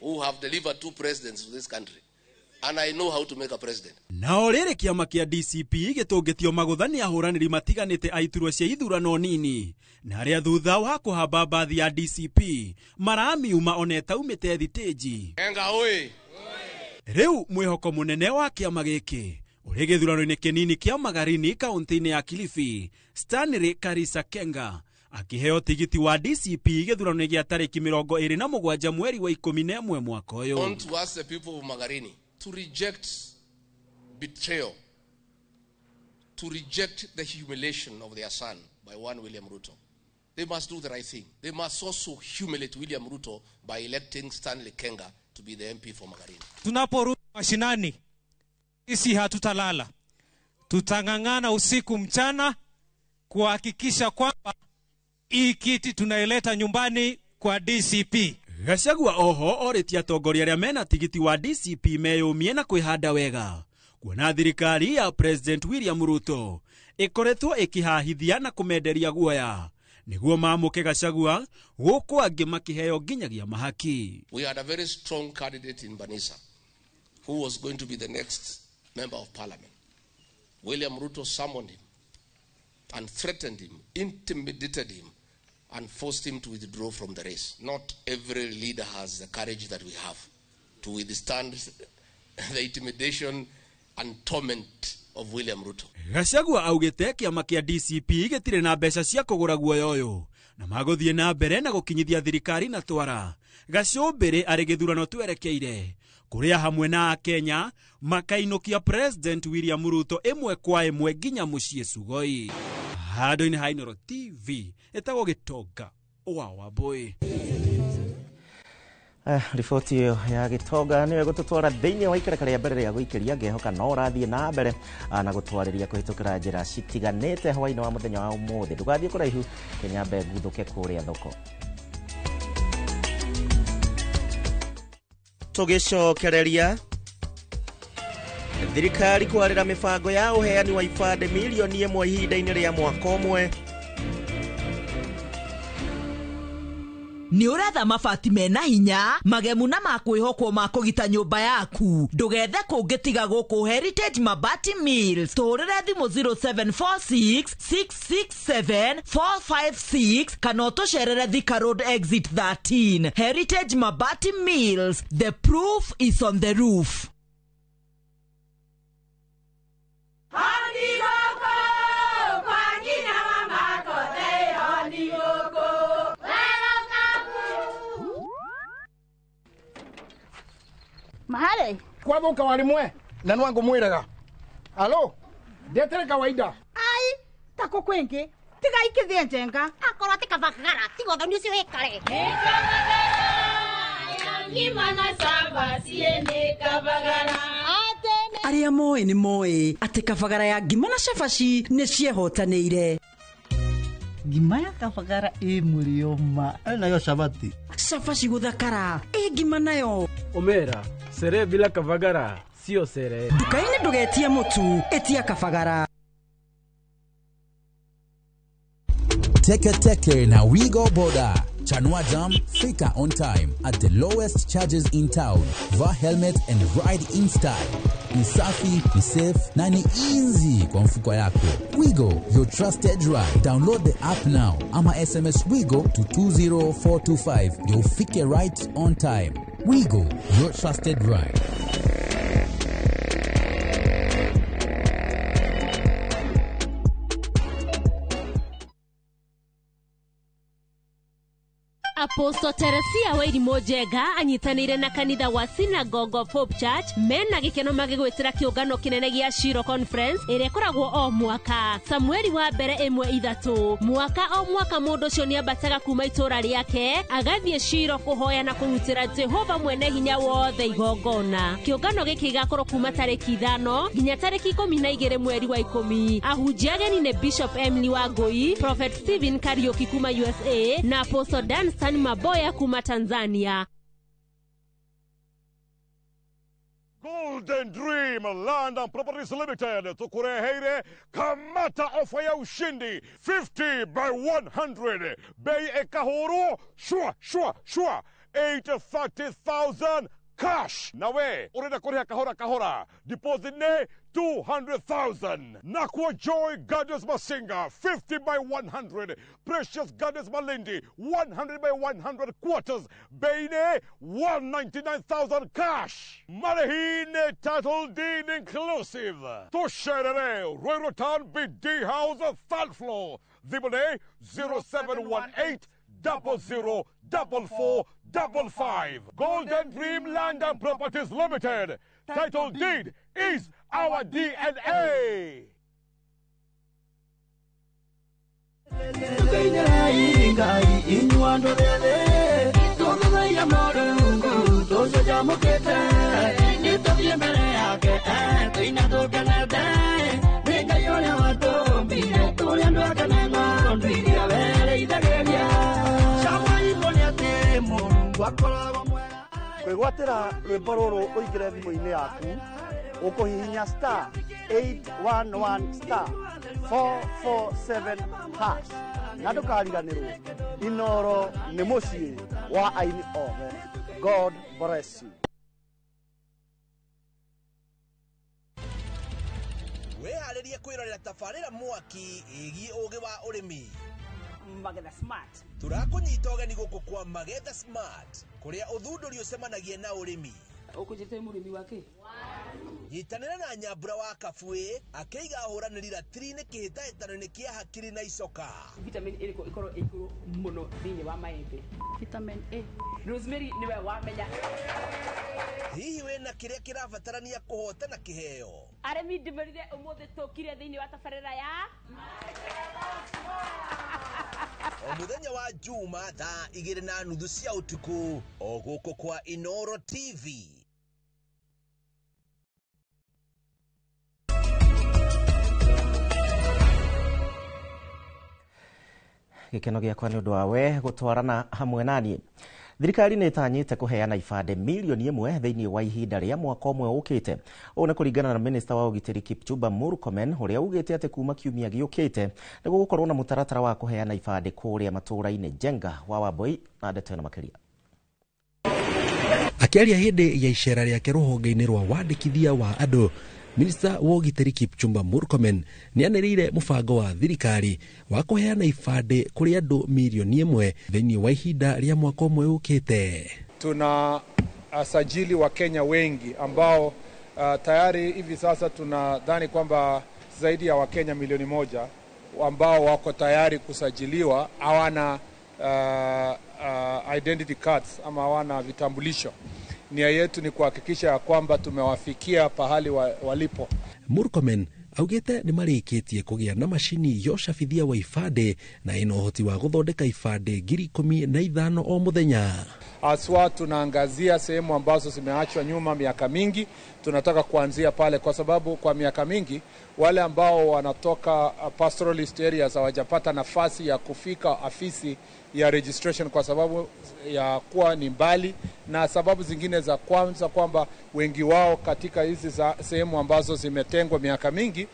Speaker 23: who have delivered 2 presidents to this country. And I know how to make a president.
Speaker 30: Nao rĩrĩ kĩama kĩa DCP gĩtũngĩtio magũtha nĩ ahũranĩri matiganĩte a iturwa cia ithurano nini na arĩa thutha wa kũhamba mbathi ya DCP maramiuma ona ĩtaumĩte thitĩnji.
Speaker 23: Enga oi.
Speaker 30: Rĩu mwĩhoko mũnene wa kĩama gĩkĩ
Speaker 7: Ũrĩ gĩthurano-inĩ kĩnini kĩa Magarini kaunti-inĩ ya Kilifi, Stanley Karisa Kenga akĩheo tigiti wa DCP gĩthurano-inĩ gĩa tarĩki 27 mweri wa 11 mwaka ũyũ.
Speaker 23: Want to ask the people of Magarini to reject betrayal, to reject the humiliation of their son by one William Ruto. They must do the right thing. They must also humiliate William Ruto by electing Stanley Kenga to be the MP for Magarini.
Speaker 8: Tunaporudi mashinani, sisi hatutalala. Tutang'ang'ana usiku mchana kuhakikisha kwamba hii kiti tunaileta nyumbani kwa DCP.
Speaker 7: Gachagua oho orĩtie atongoria arĩa mena tigiti wa DCP meyũmie na kwĩhanda wega kuona thirikari ya President William Ruto ĩkoretwo ĩkĩhahithia na kũmenderia guoya nĩguo mamũke Gachagua gũkũ angĩ makĩheo nginyagia mahaki.
Speaker 23: We had a very strong candidate in Banisa who was going to be the next member of parliament. William Ruto summoned him and threatened him, intimidated him, and forced him to withdraw from the race. Not every leader has the courage that we have to withstand the intimidation and torment of William Ruto.
Speaker 7: Gachagua augĩte kĩama kĩa DCP gĩtirĩ na mbeca cia kũgũra guoya ũyũ na magũthiĩ na mbere na gũkinyithia thirikari na twara gacũmbĩrĩ arĩ gĩthurano twerekeire kũrĩa hamwe na Akenya makainũkia President William Ruto ĩmwe kwa ĩmwe nginya mũciĩ Sugoi. Handũ-inĩ ha Inooro TV ĩtagwo Gĩtonga wa Wambũi.
Speaker 4: Riboti ĩyo ya Gĩtonga nĩyo ĩgũtũtwara thĩinĩ wa ikereka rĩa mbere rĩa gũikĩria. Ngehoka no ũrathiĩ na mbere na gũtwarĩria kũhĩtũkĩra njĩra citiganĩte hwaĩ-inĩ wa mũthenya wa ũmũthĩ. Ndũgathiĩ kũraihu, kĩnyambe nguthũke kũrĩa thoko. Tũgĩcokereria thirikari kwarĩra mĩbango ya ũheani wa ibandĩ milioni 1 ihinda-inĩ rĩa mwaka ũmwe.
Speaker 9: Nĩ ũretha mabati mena hinya magemu na makwĩhokwo ma kũgita nyũmba yaku. Ndũgethe kũngĩ tiga gũkũ Heritage Mabati Mills. Tũhũrĩre thimũ 0746 667 456 kana ũtũcerere Thika Road Exit 13. Heritage Mabati Mills, the proof is on the roof.
Speaker 10: Mahare kwathuka warimwe na nwangu mwiraga alo ndetere kawaida
Speaker 11: ai tako kwingi tiga ikithie njenga akorwo ti kabagara tiga uthoni ucio wikare
Speaker 12: Arĩa moĩ nĩ moĩ atĩ kabagara ya ngima na cabaci nĩ ciehotanĩire.
Speaker 24: Ngima ya kabagara ĩ mũrĩo ma
Speaker 26: nayo cabati
Speaker 12: cabaci gũthakara ĩ ngima nayo
Speaker 27: omera sere bila kabagara sio sere.
Speaker 12: Nduka-inĩ ndũgetie mũtu, ĩtia kabagara.
Speaker 22: Teke Teke na Wigo Boda. Chanua Jam, fika on time at the lowest charges in town. Vaa helmet and ride in style. Ni safi, ni safe na ni easy kwa mfuko yako. Wigo, your trusted ride. Download the app now ama SMS Wigo to 20425 ndio ufike right on time. Wigo, your trusted ride.
Speaker 28: Apostle Teresia Wairimu Njenga anyitanĩire na kanitha wa Synagogue of Hope Church mena gĩkeno magĩgwĩtĩra kĩũngano kĩnene gĩa Shiro Conference ĩrĩa ĩkoragwo o mwaka Samueli wa mbere 1:3 mwaka o mwaka mũndũ ũcio nĩambataga kuma itũra rĩake agathiĩ Shiro kũhoya na kũrutĩra Jehova mwene hinya wothe igongona. Kĩũngano gĩkĩ gĩgakorwo kuma tarĩki 5 nginya tarĩki 12 mweri wa 10. Ahunjia ageni nĩ Bishop Emily Wangui, Prophet Stephen Kariuki kuma USA na Apostle Danstan Maboya kuma Tanzania.
Speaker 29: Golden Dream Land and Properties Limited tukureheire kamata ofa ya ushindi 50 by 100 bei ekahuru shwa shwa shwa 830,000 cash. Na we urenda kuriha kahora kahora, deposit ni 200,000. Nakwa Joy Gardens Masinga 50 by 100, Precious Gardens Malindi 100 by 100 quarters, bei ni 199,000 cash. Marĩhi title deed inclusive. Tusherere Ruiru Town BD House third floor. Thimũ nĩ 0718 00 44 55. Golden Dream Land and Properties Limited. Title deed is our DNA.
Speaker 1: Kwĩgwatĩra rwĩmbo rũrũ ũingĩre thimũ-inĩ yaku ũkũhihinya star 811 star 447 hash na ndũkariganĩrwo Inoro nĩ mũciĩ wa aini othe. God bless you.
Speaker 5: Wĩharĩrie kwĩrorera tabarĩra mwaki ĩgiĩ ũgĩ wa ũrĩmi.
Speaker 13: Magetha Smart.
Speaker 5: Tũrakũnyita ũgeni gũkũ kwa Magetha Smart kũrĩa ũthundũri ũcemanagia na ũrĩmi.
Speaker 13: Ũkũnjĩte mũrĩmi wake?
Speaker 5: Nyitanĩra na Nyambura wa Kabuĩ akĩiga ahũranĩri ratiri-inĩ kĩhĩtahĩtano-inĩ kĩa hakiri na icoka.
Speaker 13: Vitamin ĩrĩkũ ĩkorwo ĩ igũrũ mũno thĩinĩ wa maembe? Vitamin A. Rosemary nĩwe wamenya.
Speaker 5: Hihi wĩna kĩrĩa kĩrabatarania kũhotana kĩheo?
Speaker 13: Arĩmi ndĩmerire ũmũthĩ tũkire thĩinĩ wa tabarĩra ya
Speaker 5: O mũthenya wa Juma thaa 2:30 cia ũtukũ o gũkũ kwa Inoro TV.
Speaker 4: Gĩkeno gĩakwa nĩ ũndũ wa we gũtwarana hamwe naniĩ. Thirikari nĩ ĩtanyĩte kũheana ibandĩ milioni 1 thĩinĩ wa ihinda rĩa mwaka ũmwe ũkĩte. Ũũ nĩ kũringana na minista wa ũgitĩri Kipchumba Murkomen ũrĩa ugĩte atĩ kuma kiumia gĩũkĩte nĩ gũgũkorwo na mũtaratara wa kũheana ibandĩ kũrĩa matũũra-inĩ. Jenga wa Wambui na ndeto ĩno makĩria.
Speaker 14: Akĩaria hĩndĩ ya icera rĩake rũhonge-inĩ rwa wandĩkithia wa andũ, Minista wa ũgitĩri Kipchumba Murkomen nĩ anĩrĩire mũbango wa thirikari wa kũheana ibandĩ kũrĩ andũ milioni 1 thĩinĩ wa ihinda rĩa mwaka ũmwe ũkĩte.
Speaker 15: Tuna sajili wa Kenya wengi ambao tayari hivi sasa tunadhani kwamba zaidi ya Wakenya milioni 1 ambao wako tayari kusajiliwa, hawana identity cards ama hawana vitambulisho. Nia yetu ni kuhakikisha ya kwamba tumewafikia pahali walipo.
Speaker 14: Murkomen augĩte nĩ marĩkĩtie kũgĩa na macini ya ũcabithia wa ibandĩ na ĩna ũhoti wa gũthondeka ibandĩ 15,000 o mũthenya.
Speaker 15: Haswa tunaangazia sehemu ambazo zimeachwa nyuma miaka mingi. Tunataka kuanzia pale kwa sababu kwa miaka mingi wale ambao wanatoka pastoralist areas hawajapata nafasi ya kufika afisi ya registration kwa sababu ya kuwa ni mbali, na sababu zingine za kwanza kwamba wengi wao katika hizi sehemu ambazo zimetengwa miaka mingi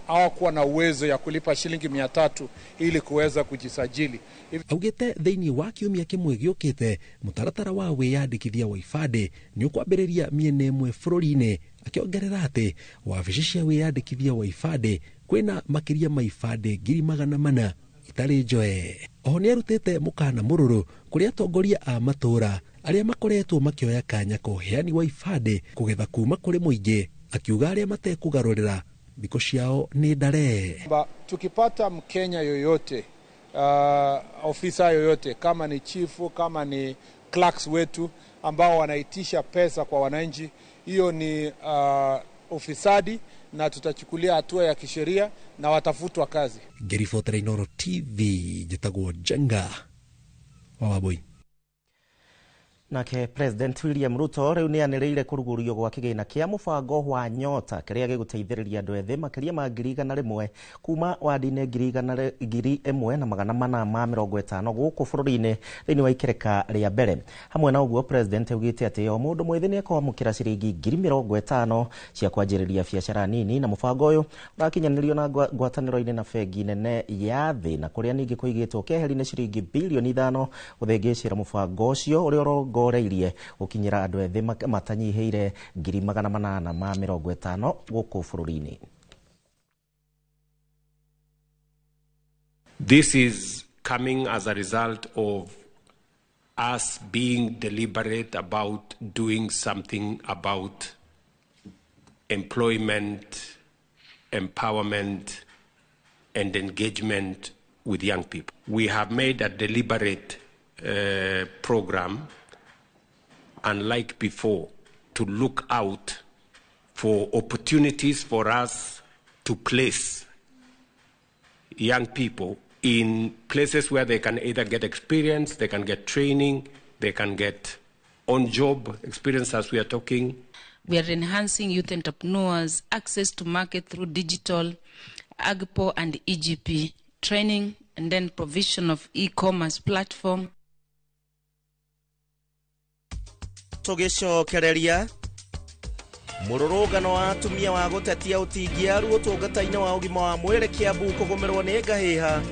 Speaker 15: hawakuwa na uwezo ya kulipa shilingi 300 ili kuweza kujisajili.
Speaker 14: Augĩte thĩinĩ wa kiumia kĩmwe gĩũkĩte mũtaratara wa wĩyandĩkithia wa ibandĩ nĩ ũkwambĩrĩria mĩena ĩmwe bũrũri-inĩ, akĩongerera atĩ wabici cia wĩyandĩkithia wa ibandĩ kwĩna makĩria ma ibandĩ 400,000 itarĩ njoe. Oho nĩarutĩte mũkana mũrũrũ kũrĩ atongoria a matũũra arĩa makoretwo makĩoya kanya ka ũheani wa ibandĩ kũgetha kuma kũrĩ mũingĩ, akiuga arĩa matekũgarũrĩra thikũ ciao nĩ ndare.
Speaker 15: Tukipata Mkenya yoyote, ofisa yoyote, kama ni chifu, kama ni clerks wetu ambao wanaitisha pesa kwa wananchi, hiyo ni ufisadi na tutachukulia hatua ya kisheria na watafutwa kazi.
Speaker 14: Ngĩribotera Inoro TV njĩtagwo Jenga wa Wambui.
Speaker 4: Nake President William Ruto rĩu nĩ anĩrĩire kũrugũrio gwa kĩgĩna kĩa mũbango wa Nyota kĩrĩa gĩgũteithĩrĩria andũ ethĩ makĩria ma 100,000 kuma wadi-inĩ 1450 gũkũ bũrũri-inĩ thĩinĩ wa ikereka rĩa mbere. Hamwe na ũguo, President augĩte atĩ o mũndũ mwĩthĩ nĩ ekwamũkĩra ciringi 50,000 cia kwanjĩrĩria biacara nini, na mũbango ũyũ ũrakinyanĩrio na ngwatanĩro-inĩ na bengi nene ya thĩ, na kũrĩa ningĩ kũigĩtwo keheri-inĩ ciringi bilioni 5 gũthĩngĩcĩra mũbango ũcio ũrĩa ũrongo ũrongoreirie gũkinyĩra andũ ethĩ matanyihĩire 850 gũkũ bũrũri-inĩ.
Speaker 3: This is coming as a result of us being deliberate about doing something about employment, empowerment, and engagement with young people. We have made a deliberate program, unlike before, to look out for opportunities for us to place young people in places where they can either get experience, they can get training, they can get on-job experience as we are talking.
Speaker 6: We are enhancing youth entrepreneurs' access to market through digital, AGPO and EGP training, and then provision of e-commerce platform.
Speaker 4: Tũgĩcokereria mũrũrũngano wa atumia wa gũtetia ũtingiaru ũtungata-inĩ wa ũgima wa mwĩrĩ Kiambu kũgũmĩrwo nĩ ngahĩha.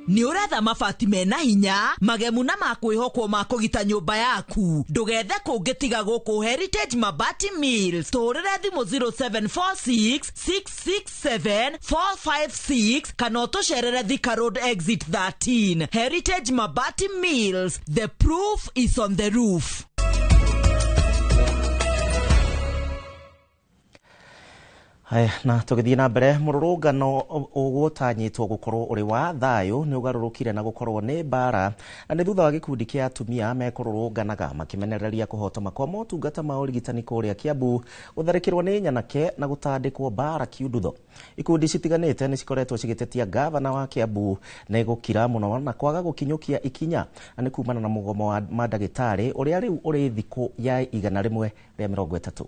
Speaker 9: Nĩ ũretha mabati mena hinya magemu na makwĩhokwo ma kũgita nyũmba yaku, ndũgethe kũngĩ tiga gũkũ Heritage Mabati Mills. Tũhũrĩre thimũ 0746 667 456 kana ũtũcerere Thika Road Exit 13. Heritage Mabati Mills, the proof is on the roof.
Speaker 4: Haya, na tũgĩthiĩ na mbere, mũrũrũngano ũgũtanyĩtwo gũkorwo ũrĩ wa thayũ nĩ ũgarũrũkire na gũkorwo nĩ mbara, na nĩ thutha wa gĩkundi kĩa atumia mekũrũrũnganaga makĩmenereria kũhotoma kwa motungata ma ũrigitani kũrĩa Kiambu gũtharĩkĩrwo nĩ nyanake na gũtandĩkwo mbara kiundutho. Ikundi citiganĩte nĩ cikoretwo cigĩtetia gavana wa Kiambu nĩ gũkira mũno na kwaga gũkinyũkia ikinya, na nĩ kumana na mũgomo wa mandagĩtarĩ ũrĩa rĩu ũrĩ thikũ ya 130.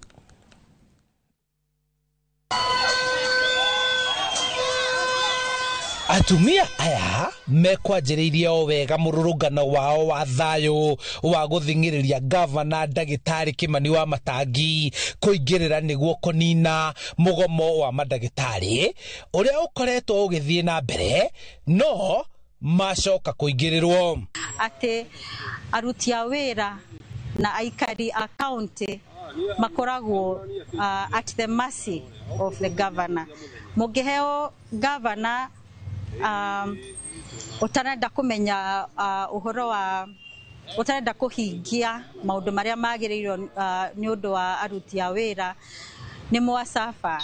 Speaker 16: Atumia aya mekwanjĩrĩirie o wega mũrũrũngano wao wa thayũ wa gũthing'ĩrĩria gavana ndagĩtarĩ Kĩmani wa Matangi kũingĩrĩra nĩguo kũnina mũgomo wa mandagĩtarĩ ũrĩa ũkoretwo ũgĩthiĩ na mbere, no macoka kũingĩrĩrwo.
Speaker 17: Atĩ aruti a wĩra na aikari a county makoragwo at the mercy of the governor. Mũngĩheo governor utarenda kumenya uhoro wa utarenda kuhingia maundu maria magiriirwo ni undu wa aruti a wira ni mwacaba.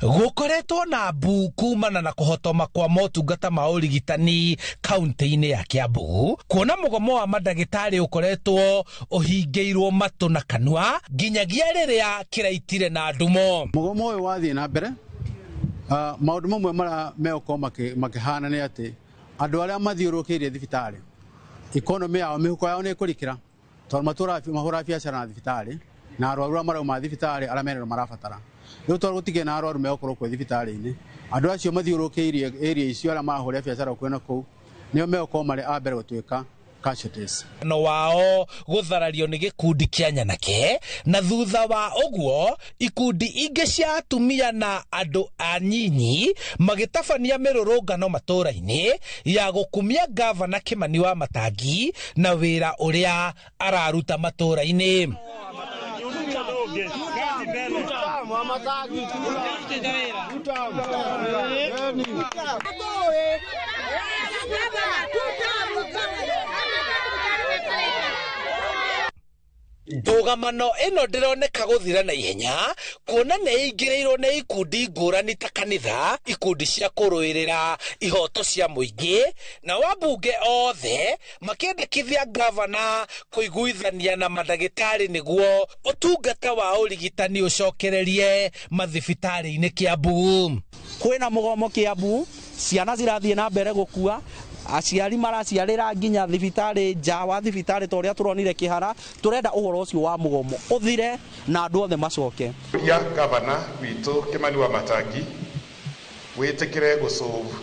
Speaker 16: Gũkoretwo na mbu kumana na kũhotoma kwa motungata ma ũrigitani kaunti-inĩ ya Kiambu, kuona mũgomo wa mandagĩtarĩ ũkoretwo ũhingĩirwo matũ na kanua nginyagia rĩrĩa kĩraitire na ndumo.
Speaker 18: Mũgomo ũyũ wathiĩ na mbere, maũndũ mamwe marĩa megũkorwo makĩhana nĩ atĩ andũ arĩa mathiũrũrũkĩirie thibitarĩ, ikonomĩ yao, mĩhuko yao nĩ ĩkũrikĩra tondũ matũraga mahũraga biacara na thibitarĩ, na arwaru arĩa marauma thibitarĩ arĩa mena marabatara. Rĩu tondũ gũtigĩ na arwaru megũkorwo kwĩ thibitarĩ-inĩ, andũ acio mathiũrũrũkĩirie area icio arĩa marahũrĩra biacara gũkuhĩ na kũu nĩo megũkorwo marĩ a mbere gũtuĩka casualties.
Speaker 16: No wao gũtharario nĩ gĩkundi kĩa nyanake, na thutha wa ũguo ikundi ingĩ cia atumia na andũ anyinyi magĩtabania mĩrũrũngano matũũra-inĩ ya gũkumia gavana Kĩmani wa Matangi na wĩra ũrĩa araruta matũũra-inĩ. Ndũgamano ĩno ndĩroneka gũthira na ihenya kuona nĩ ĩingĩrĩirwo nĩ ikundi ngũrani ta kanitha, ikundi cia kũrũĩrĩra ihoto cia mũingĩ na wambunge othe makĩendekithia gavana kũiguithania na mandagĩtarĩ nĩguo ũtungata wa ũrigitani ũcokererie mathibitarĩ-inĩ Kiambu.
Speaker 2: Kwĩna mũgomo Kiambu, ciana cirathiĩ na mbere gũkua, aciari maraciarĩra nginya thibitarĩ nja wa thibitarĩ ta ũrĩa tũronire Kĩhara. Tũrenda ũhoro ũcio wa mũgomo ũthire na andũ othe macoke.
Speaker 19: Ya gavana witũ Kĩmani wa Matangi wĩtĩkĩre gũsolve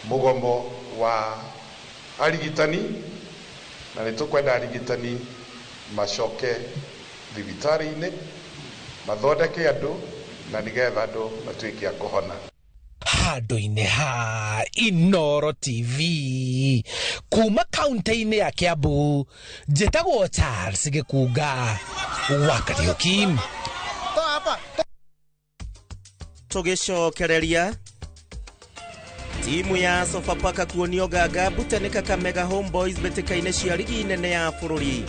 Speaker 19: mũgomo wa arigitani, na nĩ tũkwenda arigitani macoke thibitarĩ-inĩ mathondeke andũ na nĩgetha andũ matuĩke a kũhona.
Speaker 16: Handũ-inĩ ha Inoro TV kuma kaunti-inĩ ya Kiambu, njĩtagwo Charles Gĩkunga wa Kariũki.
Speaker 4: Tũgĩcokereria timu ya Sofapaka kuonio gaga mbute nĩ Kakamega Homeboys mbĩtĩka-inĩ cia rigi nene ya bũrũri.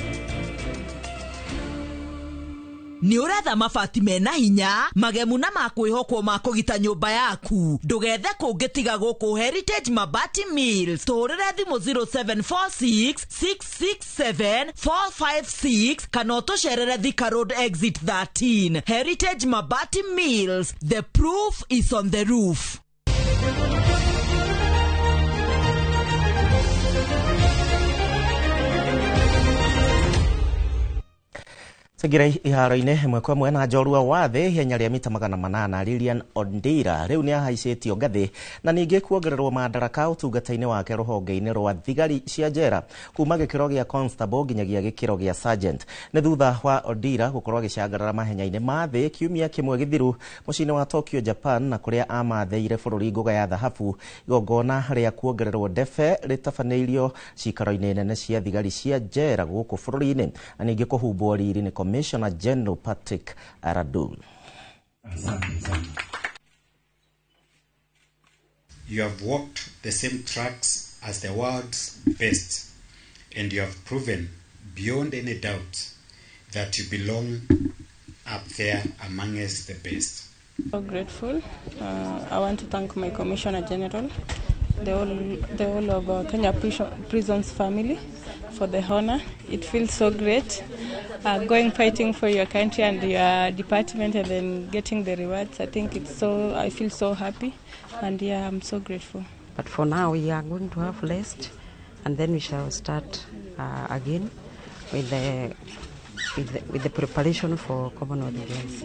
Speaker 9: Nĩ ũretha mabati mena hinya, magemu na ma kwĩhokwo ma kũgita nyũmba yaku. Ndũgethe kũngĩ tiga gũkũ Heritage Mabati Mills. Tũhũrĩre thimũ 0746 667 456 kana ũtũcerere Thika Road Exit 13. Heritage Mabati Mills, the proof is on the roof.
Speaker 4: Tũingĩre iharo-inĩ ĩmwe kwa ĩmwe na njorua wa thĩ ihenya rĩa mita 800 Lilian Ondira rĩu nĩ ahaicĩtio ngathĩ na ningĩ kuongererwo madaraka ũtungata-inĩ wake rũhonge-inĩ rwa thigari cia njera kuma gĩkĩro gĩa constable nginyagia gĩkĩro gĩa sergeant. Nĩ thutha wa Ondira gũkorwo agĩcangarara mahenya-inĩ ma thĩ kiumia kĩmwe gĩthiru mũciĩ-inĩ wa Tokyo, Japan, na kũrĩa amathĩire bũrũri ngũga ya thahabu. Igongona rĩa kuongererwo ndefe rĩtabanĩirio cikaro-inĩ nene cia thigari cia njera gũkũ bũrũri-inĩ na ningĩ kũhumbwo riri nĩ Commissioner General Patrick Aradul.
Speaker 7: You have walked the same tracks as the world's best, and you have proven beyond any doubt that you belong up there amongst the best.
Speaker 8: So grateful. I want to thank my Commissioner General, the whole of Kenya Prisons family for the honor. It feels so great going fighting for your country and your department and then getting the rewards. I think it's so, I feel so happy, and yeah, I'm so grateful.
Speaker 10: But for now we are going to have rest, and then we shall start again with the preparation for Commonwealth Games.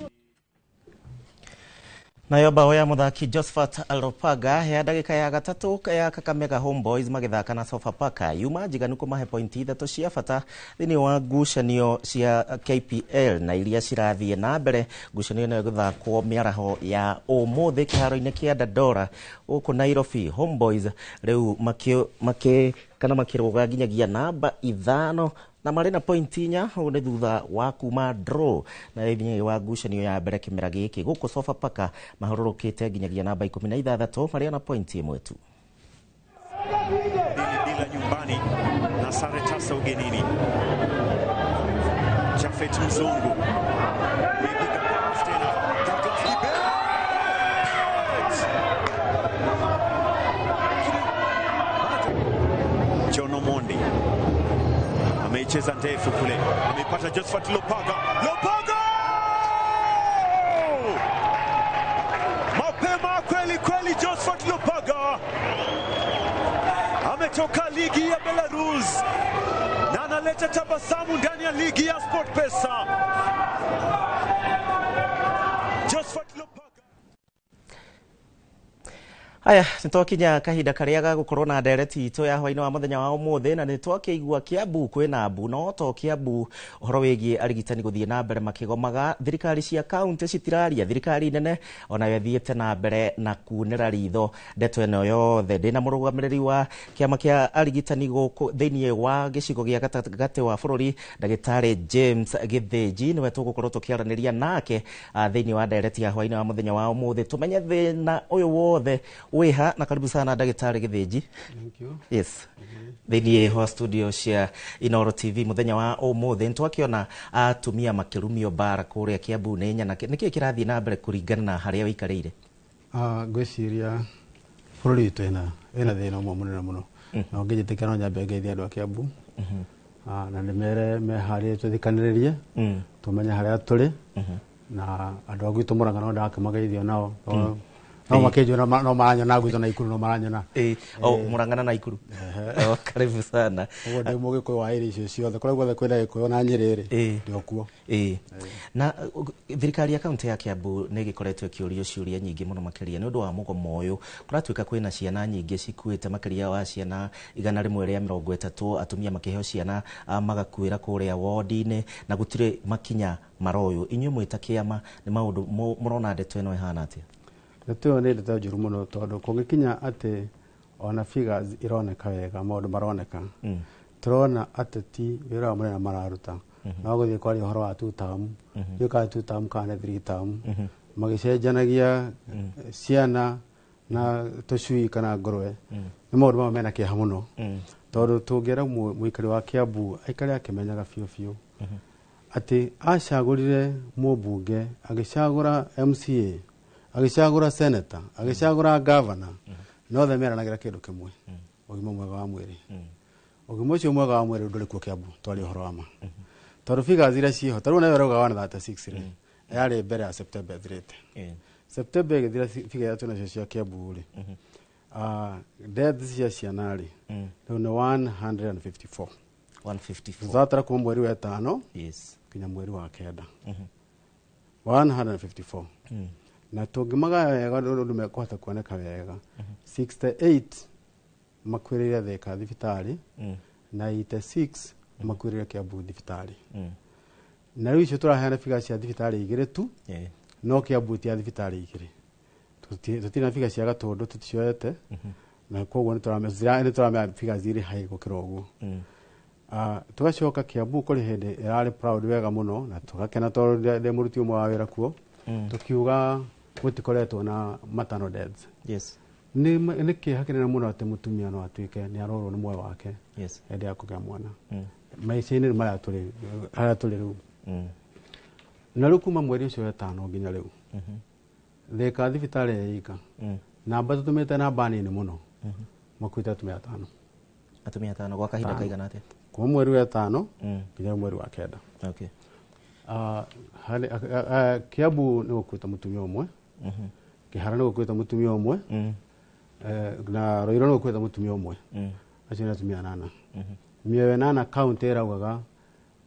Speaker 4: Nayo bao ya muthaki Josephat Lopaga ya ndagika ya gatatũ ya Kakamega Homeboys magĩthaka na Sofapaka yuma njiganu kũmahe pointi 3 cia bata thĩinĩ wa ngucanio cia KPL na iria cirathiĩ na mbere. Ngucanio ĩno ĩgũthakwo mĩaraho ya ũmũthĩ kĩharo-inĩ kĩa Dandora gũkũ Nairobi. Homeboys rĩu makĩrũga nginyagia namba 5 na marĩ na pointi 4. Ũũ nĩ thutha wa kuma draw na thĩinĩ wa ngucanio ya mbere kĩmera gĩkĩ. Gũkũ Sofapaka mahũrũrũkĩte nginyagia namba 16 marĩ na pointi 1 tu.
Speaker 11: Bila nyumbani na sare tasa ugenini. Jafet Mzungu tena Douglas Kibet. John Omondi ameicheza ndefu kule, amepata Josephat Lopaga. Lopaga! Mapema kweli kweli, Josephat Lopaga ametoka ligi ya Belarus na analeta tabasamu ndani ya ligi ya SportPesa. Josephat Lopaga.
Speaker 4: Aya, nĩtwakinya kahinda karĩa ga gũkorwo na ndereti itũ ya hwainĩ wa mũthenya wa ũmũthĩ, na nĩtwakĩigua Kiambu kwĩna mbu, no to Kiambu ũhoro wĩgiĩ arigitani gũthiĩ na mbere makĩgomaga. Thirikari cia kaunti citiraria, thirikari nene onayo ĩthiĩte na mbere na kunĩra ritho ndeto ĩno yothe. Ndĩna mũrũgamĩrĩri wa kĩama kĩa arigitani gũkũ thĩinĩ wa gĩcigo gĩa gatagatĩ wa bũrũri, ndagĩtarĩ James Gĩthĩnji, nĩwe tũgũkorwo tũkĩaranĩria nake thĩinĩ wa ndereti ya hwainĩ wa mũthenya wa ũmũthĩ, tũmenye thĩna ũyũ wothe wĩha. Na karibu sana ndagĩtarĩ Gĩthĩnji.
Speaker 18: Thank you.
Speaker 4: Yes. Thĩinĩ wa studio cia Inoro TV mũthenya wa ũmũthĩ nĩtwakĩona atumia makĩrumio mbara kũrĩa Kiambu nĩ nyanake. Nĩkĩĩ kĩrathiĩ na mbere kũringana na harĩa wĩikarĩire?
Speaker 18: Ngwĩciria bũrũri witũ ĩna thĩna ũmwe mũnene mũno, na ũngĩnjĩtĩkĩra no nyambe ngeithie andũ a Kiambu na nĩmere meharĩrie tũthikanĩrĩrie tũmenye harĩa tũrĩ, na andũ a gwitũ Mũrang'a no ndakĩmageithio nao no makĩnjũra no maranyona gwitũ na Ikuru no maranyona.
Speaker 4: O Mũrang'a na Ikuru. Karibu sana.
Speaker 18: Ũguo ndĩ mũgĩkũyũ wa ĩrĩ icio ciothe, kũrĩa guothe kwĩna Gĩkũyũ na Nyĩrĩ rĩ, ndĩ o kuo. Na thirikari ya kaunti ya Kiambu nĩ ĩgĩkoretwo ĩkĩũrio ciũria nyingĩ mũno makĩria nĩ ũndũ wa mũgomo ũyũ. Kũratuĩka kwĩna ciana nyingĩ cikuĩte, makĩria wa ciana 130, atumia makĩheo ciana magakuĩra kũrĩa wodi-inĩ na gũtirĩ makinya maroywo. Inyuĩ mwĩ ta kĩama nĩ maũndũ mũrona ndeto ĩno ĩhana atĩa? Ndeto ĩyo nĩ ndeto njũru mũno, tondũ kũngĩkinya atĩ ona figures ironeka wega, maũndũ maroneka, tũrona ateti wĩra wa mũnene mararuta no gũthiĩ kwaria ũhoro wa two term, ndiũĩ two term kana nĩ three term, magĩcenjanagia ciana na tũcui kana ngũrwe. Nĩ maũndũ mamwe mena kĩeha mũno, tondũ tũngĩra mũikari wa Kiambu aikare akĩmenyaga biũ biũ atĩ acagũrire mũmbunge, agĩcagũra MCA, agĩcagũra senator, agĩcagũra governor, na othe meranagĩra kĩndũ kĩmwe, ũgima mwega wa mwĩrĩ. Ũgima ũcio mwega wa mwĩrĩ ndũrĩ kuo Kiambu, twarie ũhoro wa ma, tondũ figures iria ciĩho ta rĩu nawe ũrauga 136 rĩ, yarĩ mbere ya September ĩthirĩte. September ĩgĩthira, figure iria twĩnacio cia Kiambu rĩ, deaths cia ciana rĩ, rĩu nĩ 154.
Speaker 4: 154.
Speaker 18: Tũratara kuma mweri wa ĩtano nginya mweri wa kenda, 154. Na tũngĩmagaya wega ũndũ mekũhota kuoneka wega, 68 makuĩrĩire Thika thibitarĩ na 86 makuĩrĩire Kiambu thibitarĩ. Na rĩu icio tũraheana figure cia thibitarĩ igĩrĩ tu, no Kiambu ti ya thibitarĩ igĩrĩ. Tũtirĩ na figure cia Gatũndũ, tũticioete, na koguo nĩ tũramenya figures irĩ high gũkĩra ũguo. Tũgacoka Kiambu kũrĩ hĩndĩ ĩrarĩ proud wega mũno na tũgakena tondũ ndĩ mũruti ũmwe wa wĩra kuo, tũkiuga gũtikoretwo na maternal deaths. Nĩ kĩeha kĩnene mũno atĩ mũtumia no atuĩke nĩ arorwo nĩ muoyo wake hĩndĩ ya kũgĩa mwana maica-inĩ rĩu marĩa tũrĩ, harĩa tũrĩ rĩu. Na rĩu kuma mweri ũcio wetano nginya rĩu, Thika thibitarĩ ĩika namba tũtũmĩte namba nini mũno, makuĩte atumia atano.
Speaker 4: Atumia atano gwa kahinda
Speaker 18: Atano.
Speaker 4: kaigana atĩa?
Speaker 18: Kuma mweri wa ĩtano nginya mweri wa kenda. Kiambu nĩ gũkuĩte mũtumia ũmwe, Kĩhara nĩ gũkuĩte mũtumia ũmwe, na Ruiru nĩ gũkuĩte mũtumia ũmwe. Acio nĩ atumia anana. Mĩoyo ĩnana kaunti ĩraugaga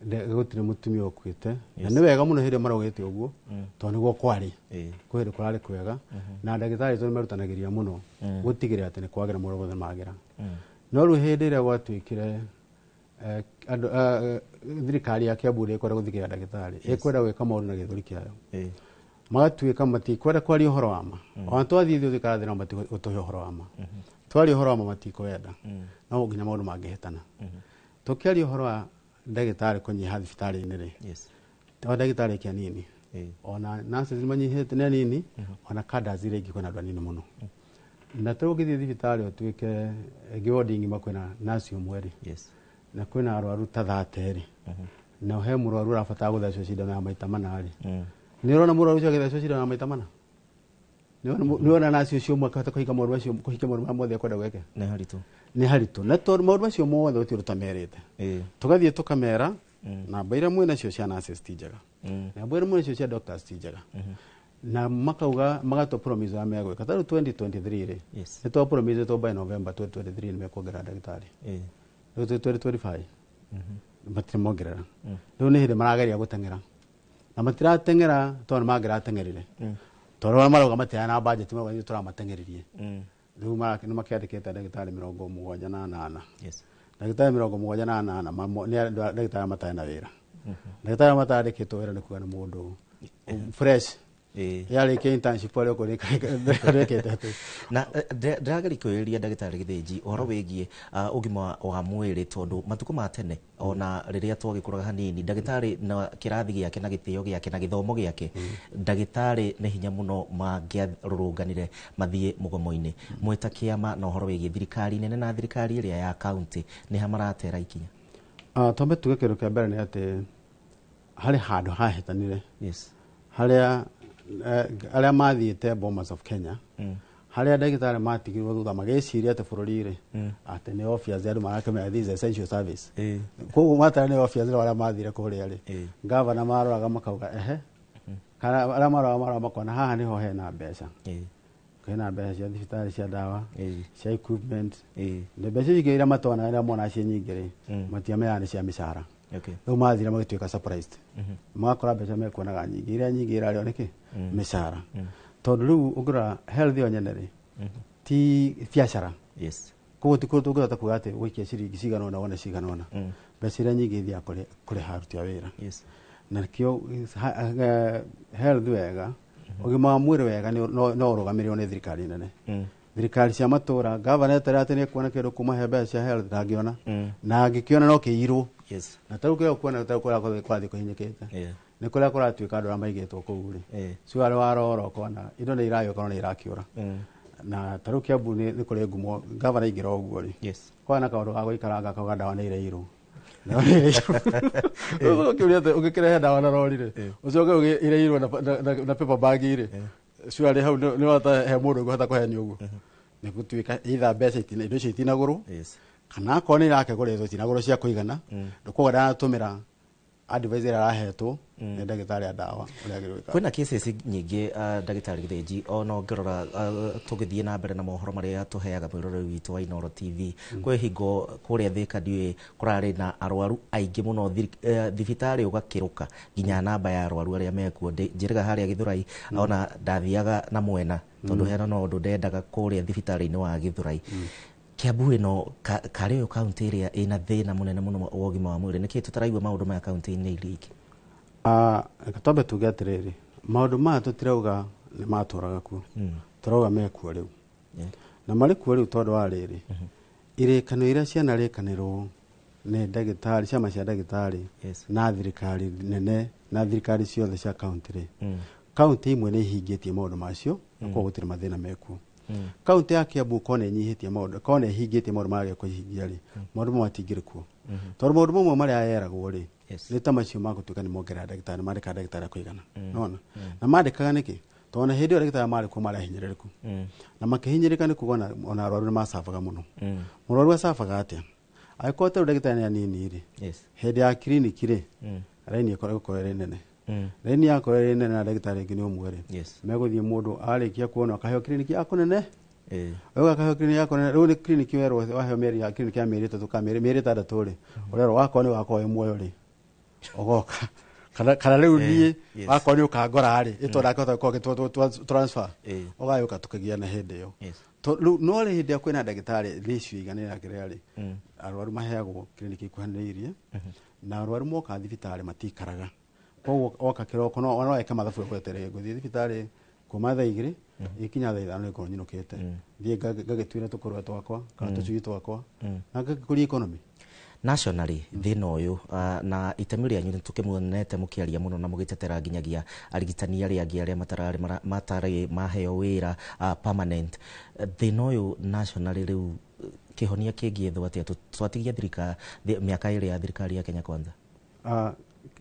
Speaker 18: gũtirĩ mũtumia ũkuĩte, na nĩ wega mũno hĩndĩ ĩrĩa maraugĩte ũguo, tondũ nĩguo kwarĩ. Kwĩ hĩndĩ kũrarĩ kwega na ndagĩtarĩ aitũ nĩ merutanagĩria mũno gũtigĩrĩra atĩ nĩ kwagĩra mũno guothe magĩra. No rĩu hĩndĩ ĩrĩa gwatuĩkire andũ, thirikari ya Kiambu ndĩkwenda gũthikĩrĩria ndagĩtarĩ, ĩkwenda gwĩka maũndũ na gĩthũri kĩayo, magatuĩka matikwenda kwaria ũhoro wa ma. Ona twathiĩ ithuĩ tũikara thĩ nao matigũtũhe ũhoro wa ma. Twaria ũhoro wa ma matikwenda, no nginya maũndũ mangĩhĩtana. Tũkĩaria ũhoro wa ndagĩtarĩ kũnyiha thibitarĩ-inĩ rĩ, to ndagĩtarĩ eke anini, ona nurses manyihĩte nĩ anini, ona cadres iria ingĩ kwĩna andũ anini mũno. Na ta rĩu ũngĩthiĩ thibitarĩ ũtuĩke ĩngĩ wodi ng'ima kwĩna nurse ũmwe rĩ, na kwĩna arwaru ta 30 rĩ, na he mũrwaru ũrabatara gũthecwo cindano ya maita mana rĩ, nĩ ũrona mũrwaru ũcio agĩthecwo cindano ya maita mana? Nĩ ũrona nurse ũcio ũmwe akĩhota kũhinga maũndũ macio, kũhingia maũndũ marĩa mothe ekwenda gwĩka?
Speaker 4: Nĩ haritũ.
Speaker 18: Nĩ haritũ, na tondũ maũndũ macio mothe gũtirĩ ũndũ ũtamerĩte. Tũgathiĩ tũkamera namba iria mwĩ nacio cia nurses ti njega, namba iria mwĩ nacio cia doctors ti njega, na makauga magatũ promise ũrĩa megwĩka. Ta rĩu 2023 rĩ, nĩ twa promise two by November 2023 nĩ mekuongerera ndagĩtarĩ. Rĩu twĩ 2025, matirĩ mongerera. Rĩu nĩ hĩndĩ marageria gũteng'era, na matirateng'era tondũ nĩ mangĩrateng'erire, tondũ arĩa marauga matirarĩ na budget, marauga ithuĩ tũramateng'eririe. Rĩu nĩ makĩandĩkĩte ndagĩtarĩ 78. Ndagĩtarĩ 78 nĩ andũ ndagĩtarĩ matarĩ na wĩra. Ndagĩtarĩ matandĩkĩtwo wĩra nĩ kuga nĩ mũndũ fresh yarĩkia internship arĩa ũkũrĩkĩte atĩ.
Speaker 4: Na ndĩrageria kwĩyũria, ndagĩtarĩ Gĩthĩnji, ũhoro wĩgiĩ ũgima wa mwĩrĩ, tondũ matukũ ma tene ona rĩrĩa twagĩkũraga hanini, ndagĩtarĩ na kĩrathi gĩake na gĩtĩo gĩake na gĩthomo gĩake, ndagĩtarĩ nĩ hinya mũno mangĩarũrũnganire mathiĩ mũgomo-inĩ. Mwĩta kĩama na ũhoro wĩgiĩ thirikari nene na thirikari ĩrĩa ya kaunti, nĩ ha maratera ikinya?
Speaker 18: Twambe tuge kĩndũ kĩa mbere nĩ atĩ harĩ handũ hahĩtanire, harĩa arĩa mathiĩte Bomas of Kenya, harĩa ndagĩtarĩ matigirwo thutha magĩciria atĩ bũrũri rĩ, atĩ nĩ obvious andũ marakĩmenya this is essential service. Koguo matarĩ nĩ obvious rĩ, arĩa mathire kũrĩa rĩ, gavana maroraga makauga ehe, kana arĩa maroraga makona haha nĩho hena mbeca, hena mbeca cia thibitarĩ, cia ndawa, cia equipment, na mbeca icio iria matonaga, iria monaga ciĩ nyingĩ rĩ, matiamenyaga nĩ cia mĩcara. Rĩu mathire magĩtuĩka surprised, magakora mbeca mekuonaga nyingĩ, iria nyingĩ irarĩo nĩkĩ? Mĩcara. Tondũ rĩu ũngĩrora health ĩyo nyene rĩ, ti biacara. Koguo ti kũndũ tũngĩhota kuga atĩ ũgũikia ciringi cigana ũna wone cigana ũna. Mbeca iria nyingĩ ithiaga kũrĩha aruti a wĩra. Na kĩo health wega Ũgima wa mwĩrĩ wega no ũrũgamĩrĩrwo nĩ thirikari nene. Thirikari cia matũra, gavana eterera atĩ nĩekuona kĩndũ kuma he mbeca cia health, ndangĩona, na angĩkĩona no kĩirwo. Na tarĩu kĩrĩa ũkuona, tarĩu kũrĩa kũrathiĩ kũhinyĩkĩte nĩ kũrĩa kũratuĩka andũ arĩa maigĩtwo kũu rĩ, cuarĩ warora ũkona indo nĩ iragĩũka no nĩ irakĩũra. Na tarĩu Kiambu nĩ kũrĩ ngumo, gavana aingĩra ũguo rĩ, kwana kaũndũ ga gũikaranga akauga ndawa nĩ irairwo. Ũkĩũria atĩ ũngĩkĩrehe ndawa na rori rĩ, ũcoke irairwo na paper bag rĩ, cuarĩ hau nĩ wata he mũndũ ũngĩhota kũhenio ũguo? Nĩ gũtuĩka either mbeca indo icio itinagũrwo, kana akorwo nĩ irakĩgũrĩtwo itinagũrwo cia kũigana. Koguo ndaratũmĩra advice ĩrĩa arahetwo nĩ ndagĩtarĩ a ndawa ũrĩa agĩrĩirwo gwĩka.
Speaker 4: Kwĩna cases nyingĩ, ndagĩtarĩ Gĩthĩnji, ona ũngĩrora, tũgĩthiĩ na mbere na mohoro marĩa tũheaga mwĩroreri witũ wa Inooro TV, kwĩ hingo kũrĩa Thĩka ndiũĩ kũrarĩ na arwaru aingĩ mũno, thibitarĩ ũgakĩrũka nginya namba ya arwaru arĩa mekuo. Njĩrĩga harĩa Gĩthũrai, ona ndathiaga na mwena tondũ hena no ũndũ ndendaga kũrĩa thibitarĩ-inĩ wa Gĩthũrai. Kiambu ĩno karĩ yo kaunti ĩrĩa ĩna thĩna mũnene mũno wa ũgima wa mwĩrĩ. Nĩkĩ tũtaraigua maũndũ maya kaunti-inĩ iria ingĩ?
Speaker 18: Reke twambe tuge atĩrĩrĩ, maũndũ maya tũtirauga nĩ matũraga kuo, tũrauga mekuo rĩu, na marĩ kuo rĩu tondũ wa rĩrĩ, irĩkanĩro iria cianarĩkanĩrwo nĩ ndagĩtarĩ, ciama cia ndagĩtarĩ na thirikari nene na thirikari ciothe cia kaunti rĩ, kaunti imwe nĩ ihingĩtie maũndũ macio na koguo gũtirĩ mathĩna mekuo. Kaunti ya Kiambu korwo nĩ ĩnyihĩtie maũndũ, korwo nĩ ĩhingĩtie maũndũ marĩa kũhingia rĩ, maũndũ mamwe matingĩrĩ kuo, tondũ maũndũ mamwe marĩa yeragwo rĩ, nĩ ta macio ma gũtuĩka nĩ mongerera ndagĩtarĩ, nĩ mandĩkaga ndagĩtarĩ a kũigana. Nona na mandĩkaga nĩkĩ? Tondũ ona hĩndĩ ĩyo ndagĩtarĩ marĩ kuo marĩ ahinyĩrĩrĩku, na makĩhinyĩrĩka nĩ kuga ona arwaru nĩ macabaga mũno. Mũrwaru acabaga atĩa angĩkorwo tarĩu ndagĩtarĩ nĩ anini rĩ? Hĩndĩ ya kiriniki rĩ, raini ĩkoragwo ĩrĩ nene. Raini yakorwo ĩrĩ nene na ndagĩtarĩ ĩngĩ nĩ ũmwe rĩ, megũthiĩ mũndũ arĩkia kuona akaheo kiriniki ya kũnene, rĩu akaheo kiriniki ya kũnene. Rĩu nĩ kiriniki werwo waheo mĩeri ya kiriniki ya mĩeri 3 kana mĩeri 6 rĩ, ũrerwo wakorwo nĩ wakorwo wĩ muoyo rĩ, ũgoka kana rĩu niĩ wakorwo nĩ ũkangora rĩ, ĩtondũ ndakĩhota gũkorwo transfer, ũgagĩũka tũkĩgĩa na hĩndĩ ĩyo. Rĩu no rĩ, hĩndĩ ĩrĩa kwĩna ndagĩtarĩ ratio ĩiganĩire kĩrĩa rĩ, arwaru maheagwo kiriniki ikuhanĩrĩirie, na arwaru moka thibitarĩ matikaraga. Koguo oka kĩroko no eke mathabu egweterere, ngũthiĩ thibitarĩ kuma thaa 2, ikinya thaa 5 nĩngũkorwo nyinũkĩte, thiĩ ngagĩtuĩre tũkũrwe twakwa kana tũcui twakwa na ngagĩkũria economy.
Speaker 4: Nationally, thĩna ũyũ na itemi rĩanyu nĩ tũkĩmuonete mũkĩaria mũno na mũgĩtetera nginyagia arigitani arĩa angĩ arĩa matarĩ maheo wĩra permanent. Thĩna ũyũ nationally rĩu, kĩhonia kĩngĩethwo atĩa? Twatigia thirikari mĩaka 2 ya thirikari ya Kenya Kwanza.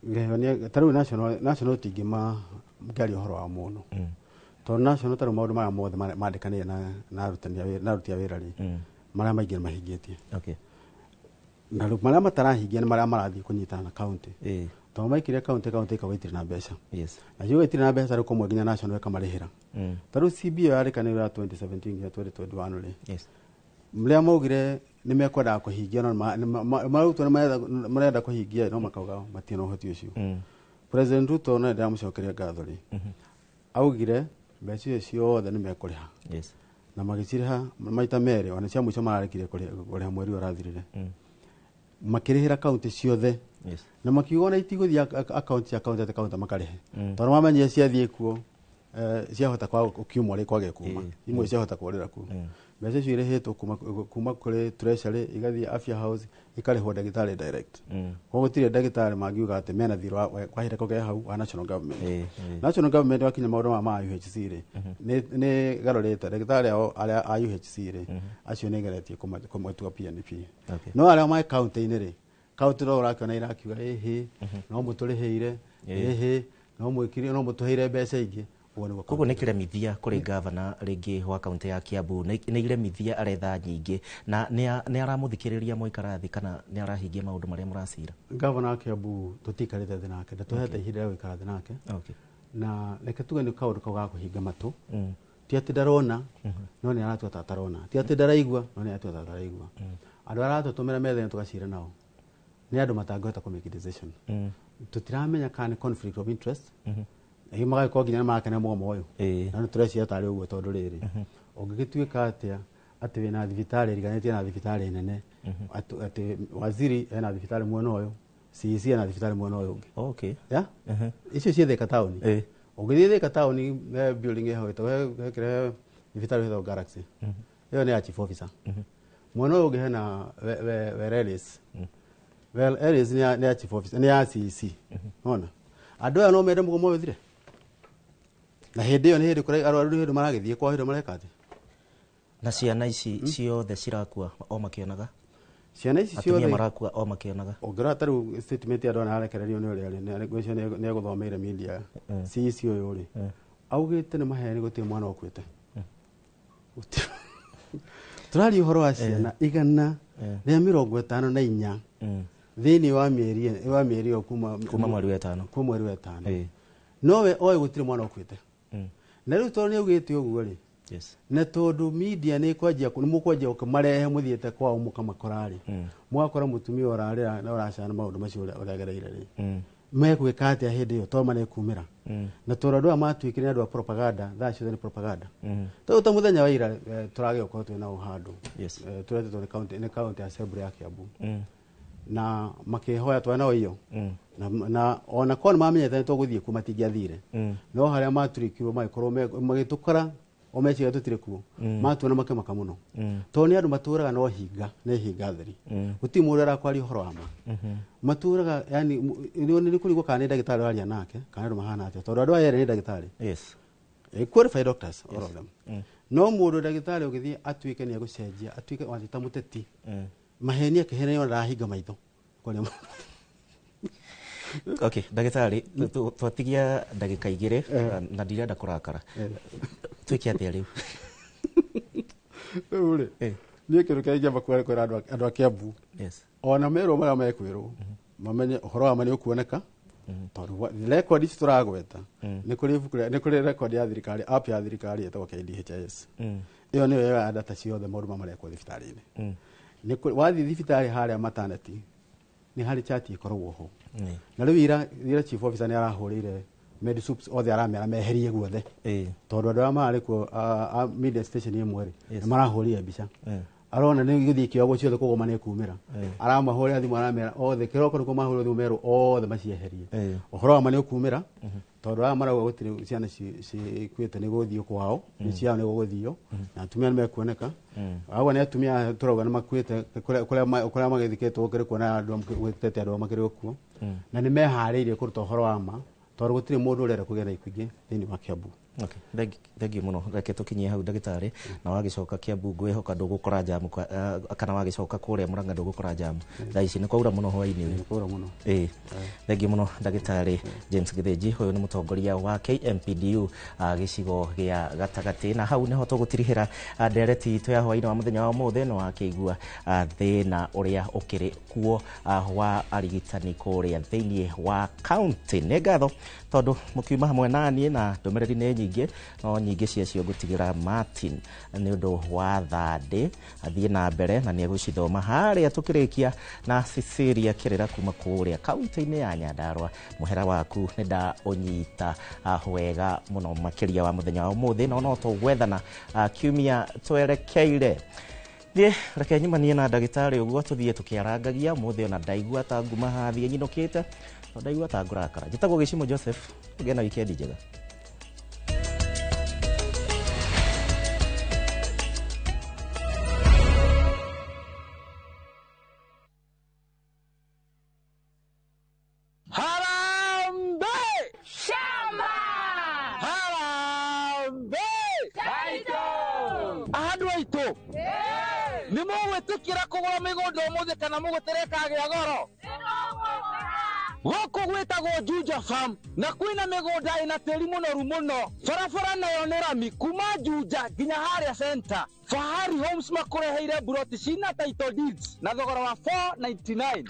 Speaker 18: Kĩhonia tarĩu national tingĩma ngĩaria ũhoro wa mũno, tondũ national tarĩu maũndũ maya mothe mandĩkanĩire na arutani a wĩra, na aruti a wĩra rĩ, marĩa maingĩ nĩ mahingĩtie. Na rĩu marĩa matarahingia nĩ marĩa marathiĩ kũnyitana na kaunti, tondũ maikire kaunti, kaunti ĩkauga itirĩ na mbeca, na ciuga itirĩ na mbeca, rĩu kũmwe nginya national ĩkamarĩhĩra. Tarĩu CBO yarĩkanĩirwo ya 2017 nginya 2021 rĩ, rĩrĩa maugire nĩ mekwendaga kũhingia, no marutwo nĩ marenda kũhingia, no makauga matirĩ na ũhoti ũcio. President Ruto, no ndĩramũcokeria ngatho rĩ, augire mbeca icio ciothe nĩ mekũrĩha, na magĩcirĩha maita merĩ, ona cia mũico mararĩkirie kũrĩha mweri ũyũ ũrathirire. Makĩrĩhĩra kaunti ciothe, na makiuga ona itigũthiĩ akaunti cia kaunti, atĩ kaunti makarĩhe, tondũ mamenyire ciathiĩ kuo, ciahota kwa kiumwa rĩ kwage kuma, imwe ciahota kũrĩra kuo. Mbeca icio irĩhĩtwo kuma kũrĩ treasury igathiĩ Afya House, ikarĩhwo ndagĩtarĩ direct. Koguo gũtirĩ ndagĩtarĩ mangiuga atĩ mena thirĩ kwa kahinda ke hau wa national government. National government wakinya maũndũ maya ma UHC rĩ, nĩ garũrĩte ndagĩtarĩ ao arĩa a UHC rĩ, acio nĩ ĩgeretie kũmatua PNP. No arĩa ma kaunti-inĩ rĩ, kaunti no ũrakĩona irakiuga ĩhĩ, no mũtũrĩhĩire, ĩhĩ, no mwĩkire, no mũtũheire mbeca ingĩ. Ũguo nĩguo.
Speaker 4: Koguo nĩ kĩremithia kũrĩ gavana rĩngĩ wa kaunti ya Kiambu, nĩ iremithia aretha nyingĩ, na nĩ aramũthikĩrĩria mwaikara thĩ, kana nĩ arahingia maũndũ marĩa mũracira?
Speaker 18: Gavana wa Kiambu tũtikarĩte thĩ nake, ndatũhete ihinda rĩa gũikara thĩ nake. Na reke tuge nĩ kaũndũ kau ga kũhinga matũ. Ti atĩ ndarona, no nĩ aratua ta atarona, ti atĩ ndaraigua, no nĩ aratua ta ataraigua. Andũ arĩa aratũtũmĩra metha-inĩ tũgacira nao nĩ andũ matangĩhota kũ make decision. Tũtiramenya kana nĩ conflict of interest, hihi magagĩkorwo nginya nĩ marakena mũgomo ũyũ, na nĩ tũreciria tarĩ ũguo, tondũ rĩrĩ, ũngĩgĩtuĩka atĩa atĩ wĩna thibitarĩ ĩriganĩtie na thibitarĩ nene, atĩ waziri ena thibitarĩ mwena ũyũ, CEC ena thibitarĩ mwena ũyũ ũngĩ? Yeah? Icio ciĩ Thika taũni. Ũngĩthiĩ Thika taũni he building ĩho ĩtagwo he kĩrĩa thibitarĩ ĩtagwo Galaxy. Ĩyo nĩ ya chief officer. Mwena ũyũ ũngĩ hena we Ellis. Well, Ellis nĩ ya chief officer, nĩ ya CEC. Ona andũ aya no mende mũgomo ũyũ ũthire, na hĩndĩ ĩyo nĩ hĩndĩ kũrĩa arwaru, nĩ hĩndĩ maragĩthiĩ kwao, hĩndĩ mareka atĩa?
Speaker 4: Na ciana ici ciothe cirakua o makĩonaga.
Speaker 18: Ciana ici
Speaker 4: atumia
Speaker 18: ciothe
Speaker 4: marakua o makĩonaga.
Speaker 18: Ũngĩrora ta rĩu statement ya andũ aya arekererio nĩ ũrĩa rĩ, ngwĩciria nĩ egũthomeire media CEC ũyũ rĩ, augĩte nĩ maheni, gũtirĩ mwana ũkuĩte. Tũraria ũhoro wa ciana 154 thĩinĩ wa mĩeri ĩyo kuma
Speaker 4: kuma mweri wa ĩtano.
Speaker 18: Kuma mweri wa ĩtano, nowe oĩ gũtirĩ mwana ũkuĩte. Na rĩu tondũ nĩ augĩte ũguo rĩ, na tondũ media nĩ kwanjia, nĩ mũkwanjia ũkĩmarehe mũthiĩte kwao mũkamakora rĩ, mũgakora mũtumia ũrarĩra na ũracana maũndũ macio ũrĩa agereire rĩ, megwĩka atĩa hĩndĩ ĩyo tondũ ma nĩ kumĩra? Na tondũ andũ aya matuĩkire nĩ andũ a propaganda, thaa ciothe nĩ propaganda. Tondũ ta mũthenya wa ira tũragĩũkorwo twĩ nao handũ, tũretĩtwo nĩ county assembly ya Kiambu, na makĩhoya twana nao iyo, na ona korwo nĩ mamenyete nĩ tũgũthiĩ kuo, matingĩathire. No harĩa maturikirwo magĩkorwo magĩtũkora o meciria tũtirĩ kuo, matuona makĩmaka mũno, tondũ nĩ andũ matũraga no hinga nĩ hinga theri. Gũtirĩ mũndũ arakwaria ũhoro wa ma. Matũraga yani nĩ kũrigwo kana nĩ ndagĩtarĩ ũraria nake kana andũ mahana atĩa, tondũ andũ aya erĩ nĩ ndagĩtarĩ. Qualified doctors, all of them. No mũndũ ndagĩtarĩ ũgĩthiĩ atuĩke nĩ egũcenjia, atuĩke wanjĩ ta mũteti, maheni akĩhenio, ona ndahinga maitho kwaria.
Speaker 4: Okay, ndagĩtarĩ, twatigia ndagĩka 2 na ndirenda kũrakara. Twĩke atĩa rĩu?
Speaker 18: Rĩu rĩ, niĩ kĩndũ kĩrĩa ingĩamba kwĩra andũ a Kiambu, ona merwo marĩa mekwĩrwo, mamenye ũhoro wa ma nĩ ũkuoneka, tondũ record ici tũragweta, nĩ kũrĩ ibuku nĩ kũrĩ record ya thirikari, app ya thirikari ĩtagwo KDHIS. Ĩyo nĩyo yoyaga data ciothe maũndũ marĩa marekwo thibitarĩ-inĩ. Wathiĩ thibitarĩ harĩa maternity, nĩ harĩ chati ĩkoragwo ho. Na rĩu ira chief officer nĩ arahũrĩire medisups othe, aramera meherie guothe, tondũ andũ arĩa mararĩ kuo a media station ĩmwe rĩ, nĩ marahũrire mbica, arona nĩ gĩthiĩ kĩogo ciothe kũgoma nĩ kumĩra. Aramahũrĩra thimũ, aramera othe kĩroko nĩkuo mahũrĩrwo thimũ, merwo othe macieherie. Ũhoro wa ma nĩ ũkumĩra, tondũ aya marauga gũtirĩ ciana cikuĩte nĩ gũthiĩ kwao, nĩ ciao nĩ gũgũthio, na atumia nĩ mekuoneka. Agwo nĩ atumia tũrauga nĩ makuĩte kũrĩa magĩthikĩtwo, gũkĩrĩ kuona andũ gwĩtete andũ makĩrĩ kuo, na nĩ meharĩirie kũruta ũhoro wa ma, tondũ gũtirĩ mũndũ ũrenda kũgĩa na ikuũ ingĩ thĩinĩ wa Kiambu.
Speaker 4: Okay, thank you mũno. Reke tũkinyie hau, ndagĩtarĩ, na wagĩcoka Kiambu ngwĩhoka ndũgũkora jamu kana wagĩcoka kũrĩa Murang'a ndũgũkora jamu. Thaa ici nĩ kwaura mũno hwaĩ-inĩ ũyũ.
Speaker 18: Kwaura mũno.
Speaker 4: Ĩĩ, thank you mũno, ndagĩtarĩ James Gĩthĩnji. Ũyũ nĩ mũtongoria wa KMPDU gĩcigo gĩa gatagatĩ, na hau nĩho tũgũtirihĩra ndereti itũ ya hwaĩ-inĩ wa mũthenya wa ũmũthĩ. Nĩ wakĩigua thĩna ũrĩa ũkĩrĩ kuo wa arigitani kũrĩa thĩinĩ wa county. Nĩ ngatho tondũ mũkiuma hamwe naniĩ, na ndũmĩrĩri nĩ nyingĩ, no nyingĩ ciacio ngũtigĩra Martin nĩ ũndũ wa thandĩ athiĩ na mbere na nĩ egũcithoma harĩa tũkĩrĩkia na Cecilia Kĩrĩra kuma kũrĩa kaunti-inĩ ya Nyandarua. Mũhera waku nĩ ndaũnyita wega mũno makĩria wa mũthenya wa ũmũthĩ, no no tũgwethana kiumia twerekeire. Thiĩ reke nyumanie na ndagĩtarĩ ũguo tũthiĩ tũkĩarangagia ũmũthĩ, ona ndaigua ta nguma hathiĩ nyinũkĩte, no ndaigua ta ngũrakara. Njĩtagwo Gĩcimo Joseph, ũgĩe na wikendi njega.
Speaker 16: Harambee! Shamba! Harambee! Taito! Andũ aitũ nĩ mũgwĩtĩkĩra kũgũra mĩgũnda ũmũthĩ kana mũgũtere kagĩa goro? Gũkũ gwĩtagwo Juja Farm, na kwĩna mĩgũnda ĩna tĩri mũnoru mũno, barabara nayo nĩ rami kuma Juja nginya harĩa center. Fahari Homes makũreheire mburoti cina title deeds na thogora wa 499.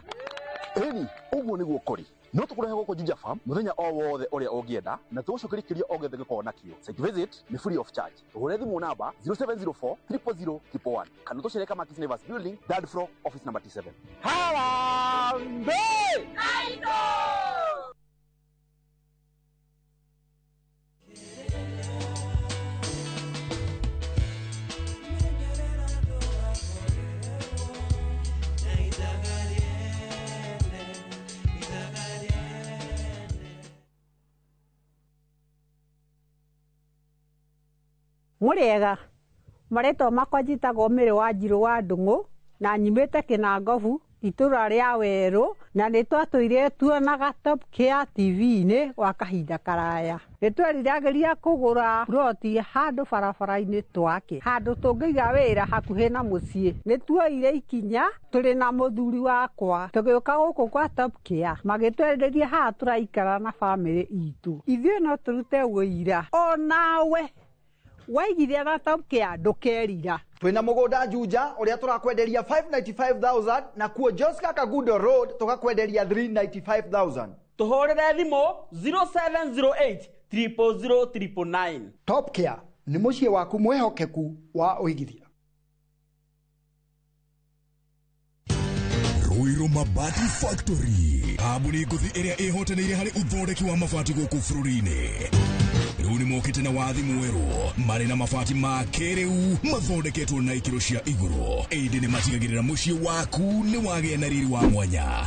Speaker 12: Ĩni ũguo nĩguo kũrĩ, no tũkũrehe gũkũ Juja Farm mũthenya o wothe ũrĩa ũngĩenda, na tũgũcokeria kĩrĩa o gĩothe gĩkoragwo nakĩo. Site visit nĩ free of charge. Tũhũre thimũ namba 0704 000 111 kana tũcere Kamakis Neighbors Building, third floor, office number T7.
Speaker 16: Harambee!
Speaker 20: Mũrĩega, marĩtwa makwa njĩtagwo Mary Wanjirũ wa Ndung'u na nyumĩte Kĩnangobu itũra rĩa Werũ na nĩ twatũire tuonaga Top Care TV-inĩ gwa kahinda karaya. Nĩ tweriragĩria kũgũra ploti handũ barabara-inĩ twake, handũ tũngĩiga wĩra hakuhĩ na mũciĩ. Nĩ tuoire ikinya tũrĩ na mũthuri wakwa tũgĩũka gũkũ kwa Top Care, magĩtwenderia haha tũraikara na bamĩrĩ itũ. Ithuĩ no tũrute ũira onawe waigithia na Top Care ndũkerira.
Speaker 21: Twina mugunda Juja uria turakwenderia 595,000 na kuo Joska Kagundo Road tukakwenderia 395,000.
Speaker 22: Tuhurire thimu 0708 000 999.
Speaker 21: Top Care ni muciĩ waku mwihokeku wa uigithia.
Speaker 23: Ruiru Mabati Factory, kambuni ngũthi ĩrĩa ĩhotanĩire harĩ ũthondeki wa mabati gũkũ bũrũri-inĩ. Rĩu nĩmokĩte na wathi mwerũ marĩ na mabati ma kĩrĩu mathondeketwo na ikĩro cia igũrũ, ĩndĩ nĩmatigagĩrĩra mũciĩ waku nĩ wagĩa na riri wa mwanya.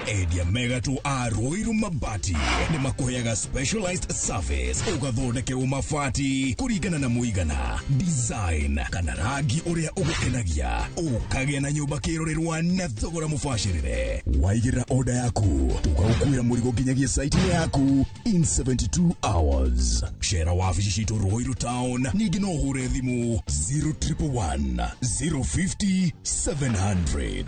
Speaker 23: Endia megatũ a Ruiru Mabati nĩmakũheaga specialized service, ũgathondekerwo mabati kũringana na mũigana, design kana rangi ũrĩa ũgũkenagia, ũkagĩa na nyũmba kĩrorerwa na thogora mũbacĩrĩre. Waigĩrĩra order yaku tũgagũkuĩra mũrigo nginyagia site yaku in 72 hours. Shera wabici citũ Ruiru Town, ningĩ no ũhũre thimũ 0111 050 700.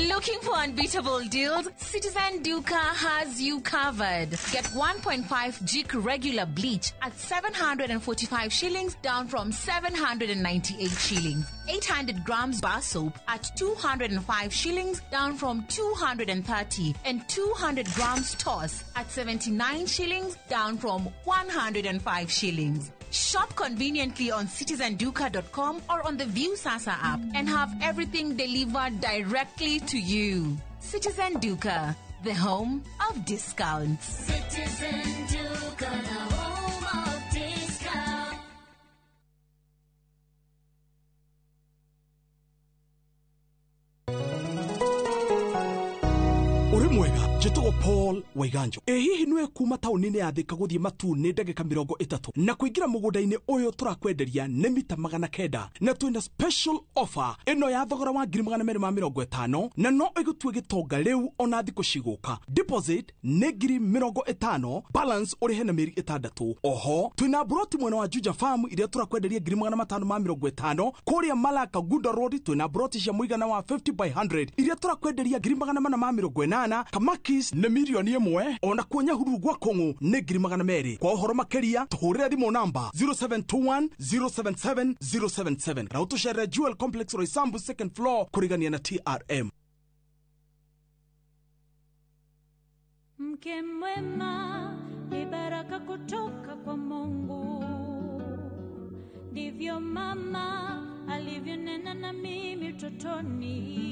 Speaker 24: Looking for unbeatable deals? Citizen Duka has you covered. Get 1.5 Jik regular bleach at 745 shillings, down from 798 shillings. 800 grams bar soap at 205 shillings, down from 230. And 200 grams toss at 79 shillings, down from 105 shillings. Shop conveniently on citizenduka.com or on the Viusasa app and have everything delivered directly to you. Citizen Duka, the home of discounts.
Speaker 25: Citizen Duka, the home of discounts.
Speaker 26: Uri mwega, njĩtagwo Paul Waiganjo. Ĩ hihi nĩwe kuma taũni-inĩ ya Thika gũthiĩ Matuu nĩ ndagĩka 30 na kũingĩra mũgũnda-inĩ ũyũ tũrakwenderia nĩ mita 900 na twĩna special offer ĩno ya thogora wa 250,000 na no ĩgũtue gĩtonga rĩu ona thikũ cigũka. Deposit nĩ 50,000, balance ũrĩhe na mĩeri 6. Oho twĩna broti mwena wa Juja Farm iria tũrakwenderia 550,000. Kũrĩa Malaka Gundo Road twĩna broti cia mũigana wa 50 by 100 iria tũrakwenderia 480,000. Kamakis nĩ 1,000,000, ona kuo Nyahururu gwa Kũng'ũ nĩ 200,000. Kwa ũhoro makĩria tũhũrĩre thimũ namba 0721 077 077 na ũtũcerere Jewel Complex Roysambu second floor kũrigania na TRM.
Speaker 25: Mke mwema ni baraka kutoka kwa Mungu, ndivyo mama alivyonena na mimi utotoni.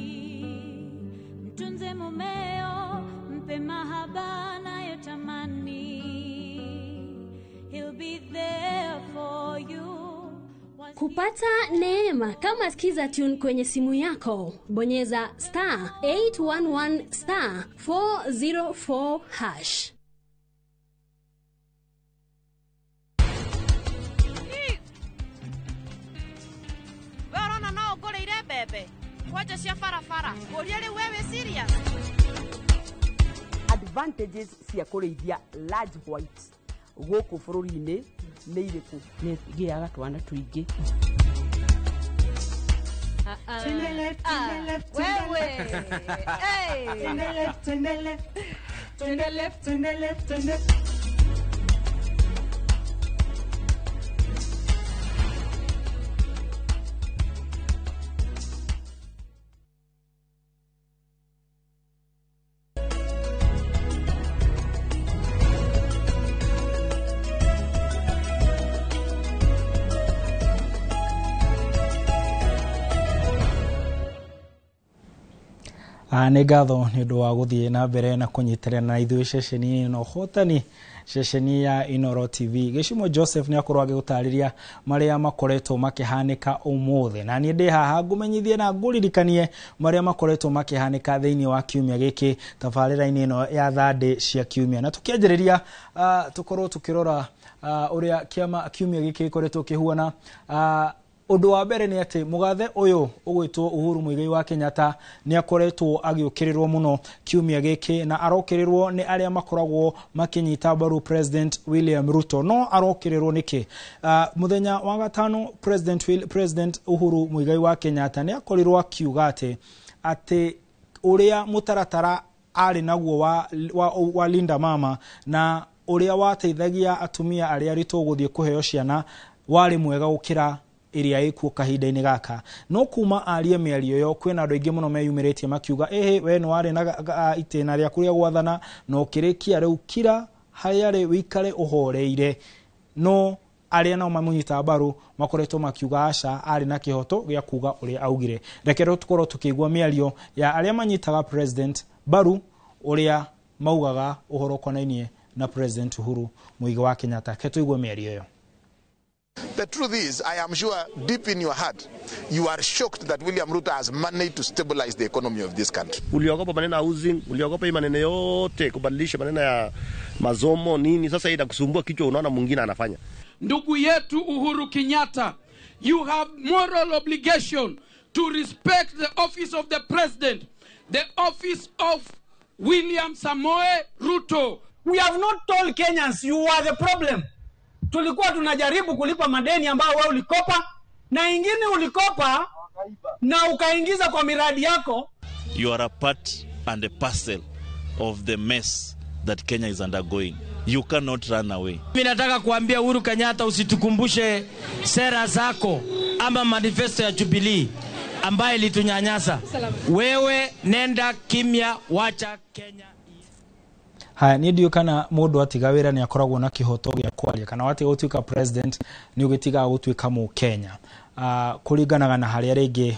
Speaker 25: Mtunze mumeo, mpe mahaba anayotamani. He'll be there for you.
Speaker 27: Kupata neema kama Skiza Tune kwenye simu yako, bonyeza star 811 star 404 hash.
Speaker 28: Wewe no ngũrĩire mbembe kwanja cia barabara ngũrie rĩu wewe serious.
Speaker 13: Advantages cia kũrĩithia large white gũkũ bũrũri-inĩ nĩ irĩkũ?
Speaker 30: Nĩ ngĩaga twana tũingĩ.
Speaker 8: To the left.
Speaker 1: Nĩ ngatho nĩ ũndũ wa gũthiĩ na mbere na kũnyitĩrĩra na ithuĩ ceceni ĩno hotani, ceceni ya Inoro TV. Gĩcumo Joseph nĩ akorwo agĩgũtarĩria marĩa makoretwo makĩhanĩka ũmũthĩ, na niĩ ndĩ haha ngũmenyithie na ngũririkanie marĩa makoretwo makĩhanĩka thĩinĩ wa kiumia gĩkĩ tabarĩra-inĩ ĩno ya Thandĩ cia Kiumia. Na tũkĩanjĩrĩria, tũkorwo tũkĩrora ũrĩa kĩama kiumia gĩkĩ gĩkoretwo kĩhuana. Ũndũ wa mbere nĩ atĩ mũgathe ũyũ ũgwĩtwo Uhuru Muigai wa Kenyatta nĩ akoretwo agĩũkĩrĩrwo mũno kiumia gĩkĩ, na arokĩrĩrwo nĩ arĩa makoragwo makĩnyita mbaru President William Ruto. No arokĩrĩrwo nĩkĩ? Mũthenya wa gatano President Uhuru Muigai wa Kenyatta nĩ akorirwo akiuga atĩ ũrĩa mũtaratara arĩ naguo wa Linda Mama na ũrĩa wateithagia atumia arĩa aritũ gũthiĩ kũheo ciana warĩ mwega gũkĩra ĩrĩa ĩkuo kahinda-inĩ gaka. No kuma arie mĩario ĩyo, kwĩna andũ aingĩ mũno meyumĩrĩtie makiuga ĩhĩ, we nĩ warĩ na itĩna rĩaku rĩa gwathana na ũkĩrĩkia, rĩu kira harĩa rĩ wĩikare ũhoreire. No arĩa nao mamũnyita mbaru makoretwo makiuga aca, arĩ na kĩhoto gĩa kuga ũrĩa augire. Reke rĩu tũkorwo tũkĩigua mĩario ya arĩa manyitaga President mbaru ũrĩa maugaga ũhoro ũkonainie na President Uhuru Muigai wa Kenyatta. Reke tũigue mĩario ĩyo.
Speaker 2: The truth is, I am sure deep in your heart, you are shocked that William Ruto has managed to stabilize the economy of this country.
Speaker 3: Uliogopa maneno ya housing, uliogopa hii maneno yote, kubadilisha maneno ya mazomo nini, sasa inakusumbua kichwa, unaona mwingine anafanya.
Speaker 5: Ndugu yetu Uhuru Kenyatta, you have moral obligation to respect the office of the president, the office of William Samoei Ruto.
Speaker 6: We have not told Kenyans you are the problem. Tulikuwa tunajaribu kulipa madeni ambayo wewe ulikopa, na ingine ulikopa na ukaingiza kwa miradi yako.
Speaker 14: You are a part and a parcel of the mess that Kenya is undergoing. You cannot run away.
Speaker 15: Mimi nataka kuambia Uhuru Kenyatta, usitukumbushe sera zako ama manifesto ya Jubilee ambaye ilitunyanyasa. Wewe nenda kimya, wacha Kenya.
Speaker 1: Haya, niĩ ndiũĩ kana mũndũ atiga wĩra nĩ akoragwo na kĩhoto gĩa kwaria, kana watiga gũtuĩka president nĩ ũgĩtigaga gũtuĩka mũkenya. Kũringanaga na harĩa rĩngĩ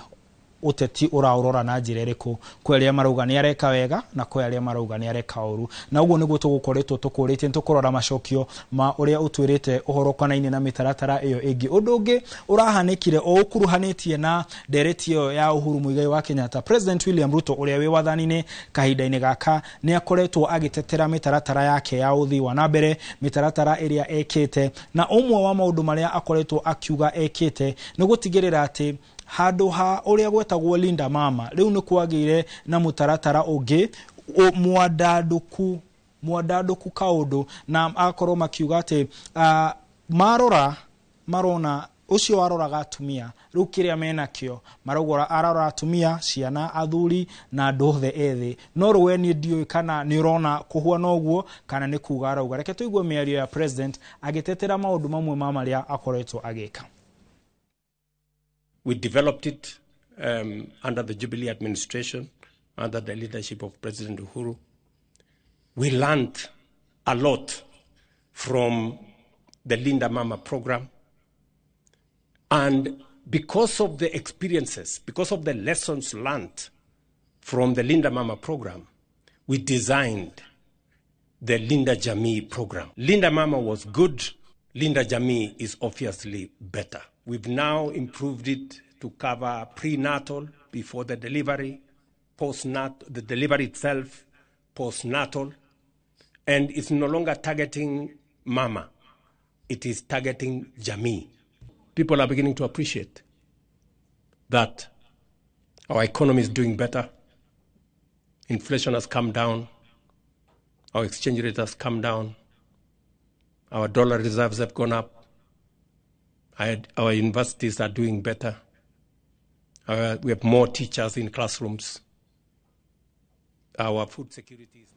Speaker 1: ũteti ũraũrora na njĩra ĩrĩkũ. Kwĩ arĩa marauga nĩ areka wega na kwĩ arĩa marauga nĩ areka ũru, na ũguo nĩguo tũgũkoretwo tũkũrĩtie. Nĩ tũkũrora macokio ma ũrĩa ũtwĩrĩte ũhoro ũkonainie na mĩtaratara ĩyo ĩngĩ. Ũndũ ũngĩ ũrahanĩkire o ũkuruhanĩtie na ndereti ĩyo ya Uhuru Muigai wa Kenyatta, President William Ruto ũrĩa wĩ wathani-inĩ kahinda-inĩ gaka nĩ akoretwo agĩtetera mĩtaratara yake ya ũthii wa na mbere, mĩtaratara ĩrĩa ekĩte, na ũmwe wa maũndũ marĩa akoretwo akiuga ekĩte nĩ gũtigĩrĩra atĩ handũ ha ũrĩa gwetagwo Linda Mama rĩu nĩ kwagĩire na mũtaratara ũngĩ mwandandũku kaũndũ, na akorwo makiuga atĩ marora marona ũcio waroraga atumia rĩu kĩrĩa menakĩo marauga ararora atumia, ciana, athuri na andũ othe ethĩ. No rĩu we niĩ ndiũĩ kana nĩ ũrona kũhuana ũguo kana nĩ kuga arauga. Reke tũigue mĩario ya President agĩtetera maũndũ mamwe ma marĩa akoretwo agĩka.
Speaker 17: We developed it under the Jubilee administration, under the leadership of President Uhuru. We learned a lot from the Linda Mama program. And because of the experiences, because of the lessons learned from the Linda Mama program, we designed the Linda Jamii program. Linda Mama was good. Linda Jamii is obviously better. We've now improved it to cover prenatal, before the delivery, postnatal, the delivery itself, postnatal, and it's no longer targeting mama. It is targeting Jamii. People are beginning to appreciate that our economy is doing better. Inflation has come down. Our exchange rate has come down. Our dollar reserves have gone up. Our universities are doing better. We have more teachers in classrooms. Our food security is...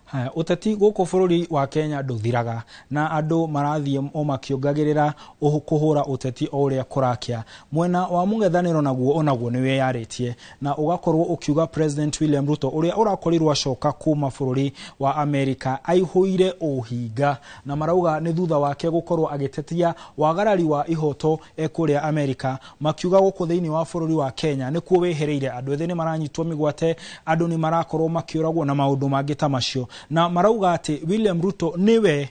Speaker 1: Haya, ũteti gũkũ bũrũri wa Kenya ndũthiraga na andũ marathiĩ o makĩongagĩrĩra kũhũra ũteti o ũrĩa kũrakĩa. Mwena wa mũng'ethanĩro naguo onaguo nĩ wĩyarĩtie na ũgakorwo ũkiuga President William Ruto ũrĩa ũrakorirwo acoka kuma bũrũri wa Amerika aihũire ũhinga, na marauga nĩ thutha wake gũkorwo agĩtetia wagarari wa ihoto kũrĩa Amerika, makiuga gũkũ thĩinĩ wa bũrũri wa Kenya nĩkuo wĩhĩrĩire, andũ ethĩ nĩ maranyitwo mĩgwate, andũ nĩ marakorwo makĩũragwo na maũndũ mangĩ ta macio, na marauga atĩ William Ruto nĩwe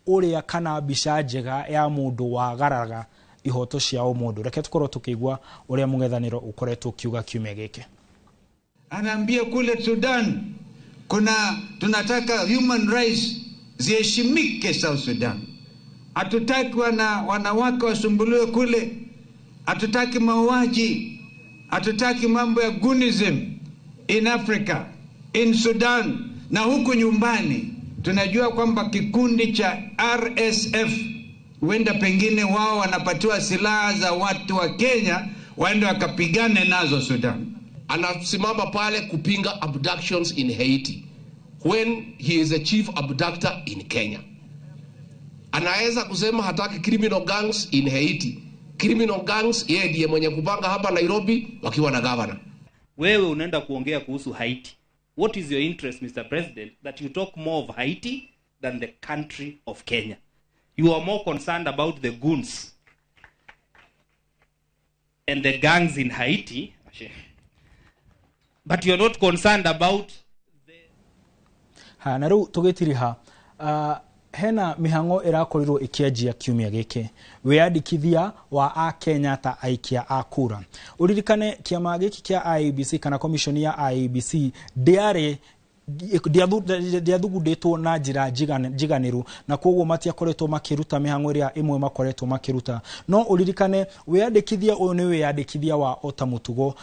Speaker 1: ũrĩa kana mbica njega ya mũndũ wagaraga ihoto cia ũmũndũ. Reke tũkorwo tũkĩigua ũrĩa mũng'ethanĩro ũkoretwo ũkiuga kiumia gĩkĩ.
Speaker 4: Anaambia kule Sudan kuna tunataka human rights ziheshimike South Sudan. Hatutaki wanawake wasumbuliwe kule, hatutaki mauaji, hatutaki mambo ya gunism in Africa, in Sudan. Na huku nyumbani tunajua kwamba kikundi cha RSF huenda pengine wao wanapatiwa silaha za watu wa Kenya waende wakapigane nazo Sudan.
Speaker 7: Anasimama pale kupinga abductions in Haiti when he is a chief abductor in Kenya. Anaweza kusema hataki criminal gangs in Haiti. Criminal gangs yeye ndiye mwenye kupanga hapa Nairobi wakiwa na governor.
Speaker 9: Wewe unaenda kuongea kuhusu Haiti. What is your interest, Mr. President, that you talk more of Haiti than the country of Kenya? You are more concerned about the goons and the gangs in Haiti, but you are not concerned about the...
Speaker 1: Ha, na rĩu tũgĩtiriha hena mĩhang'o ĩrakorirwo ĩkĩanjia kiumia gĩkĩ, wĩyandĩkithia wa akenya ta aikia a kura. Ũririkane kĩama gĩkĩ kĩa IEBC kana commission ya IEBC ndĩarĩ ndiathugundĩtwo na njĩra njiganĩru, na koguo matiakoretwo makĩruta mĩhang'o ĩrĩa ĩmwe makoretwo makĩruta. No ũririkane wĩyandĩkithia ũyũ nĩ wĩyandĩkithia wa ota mũtugo.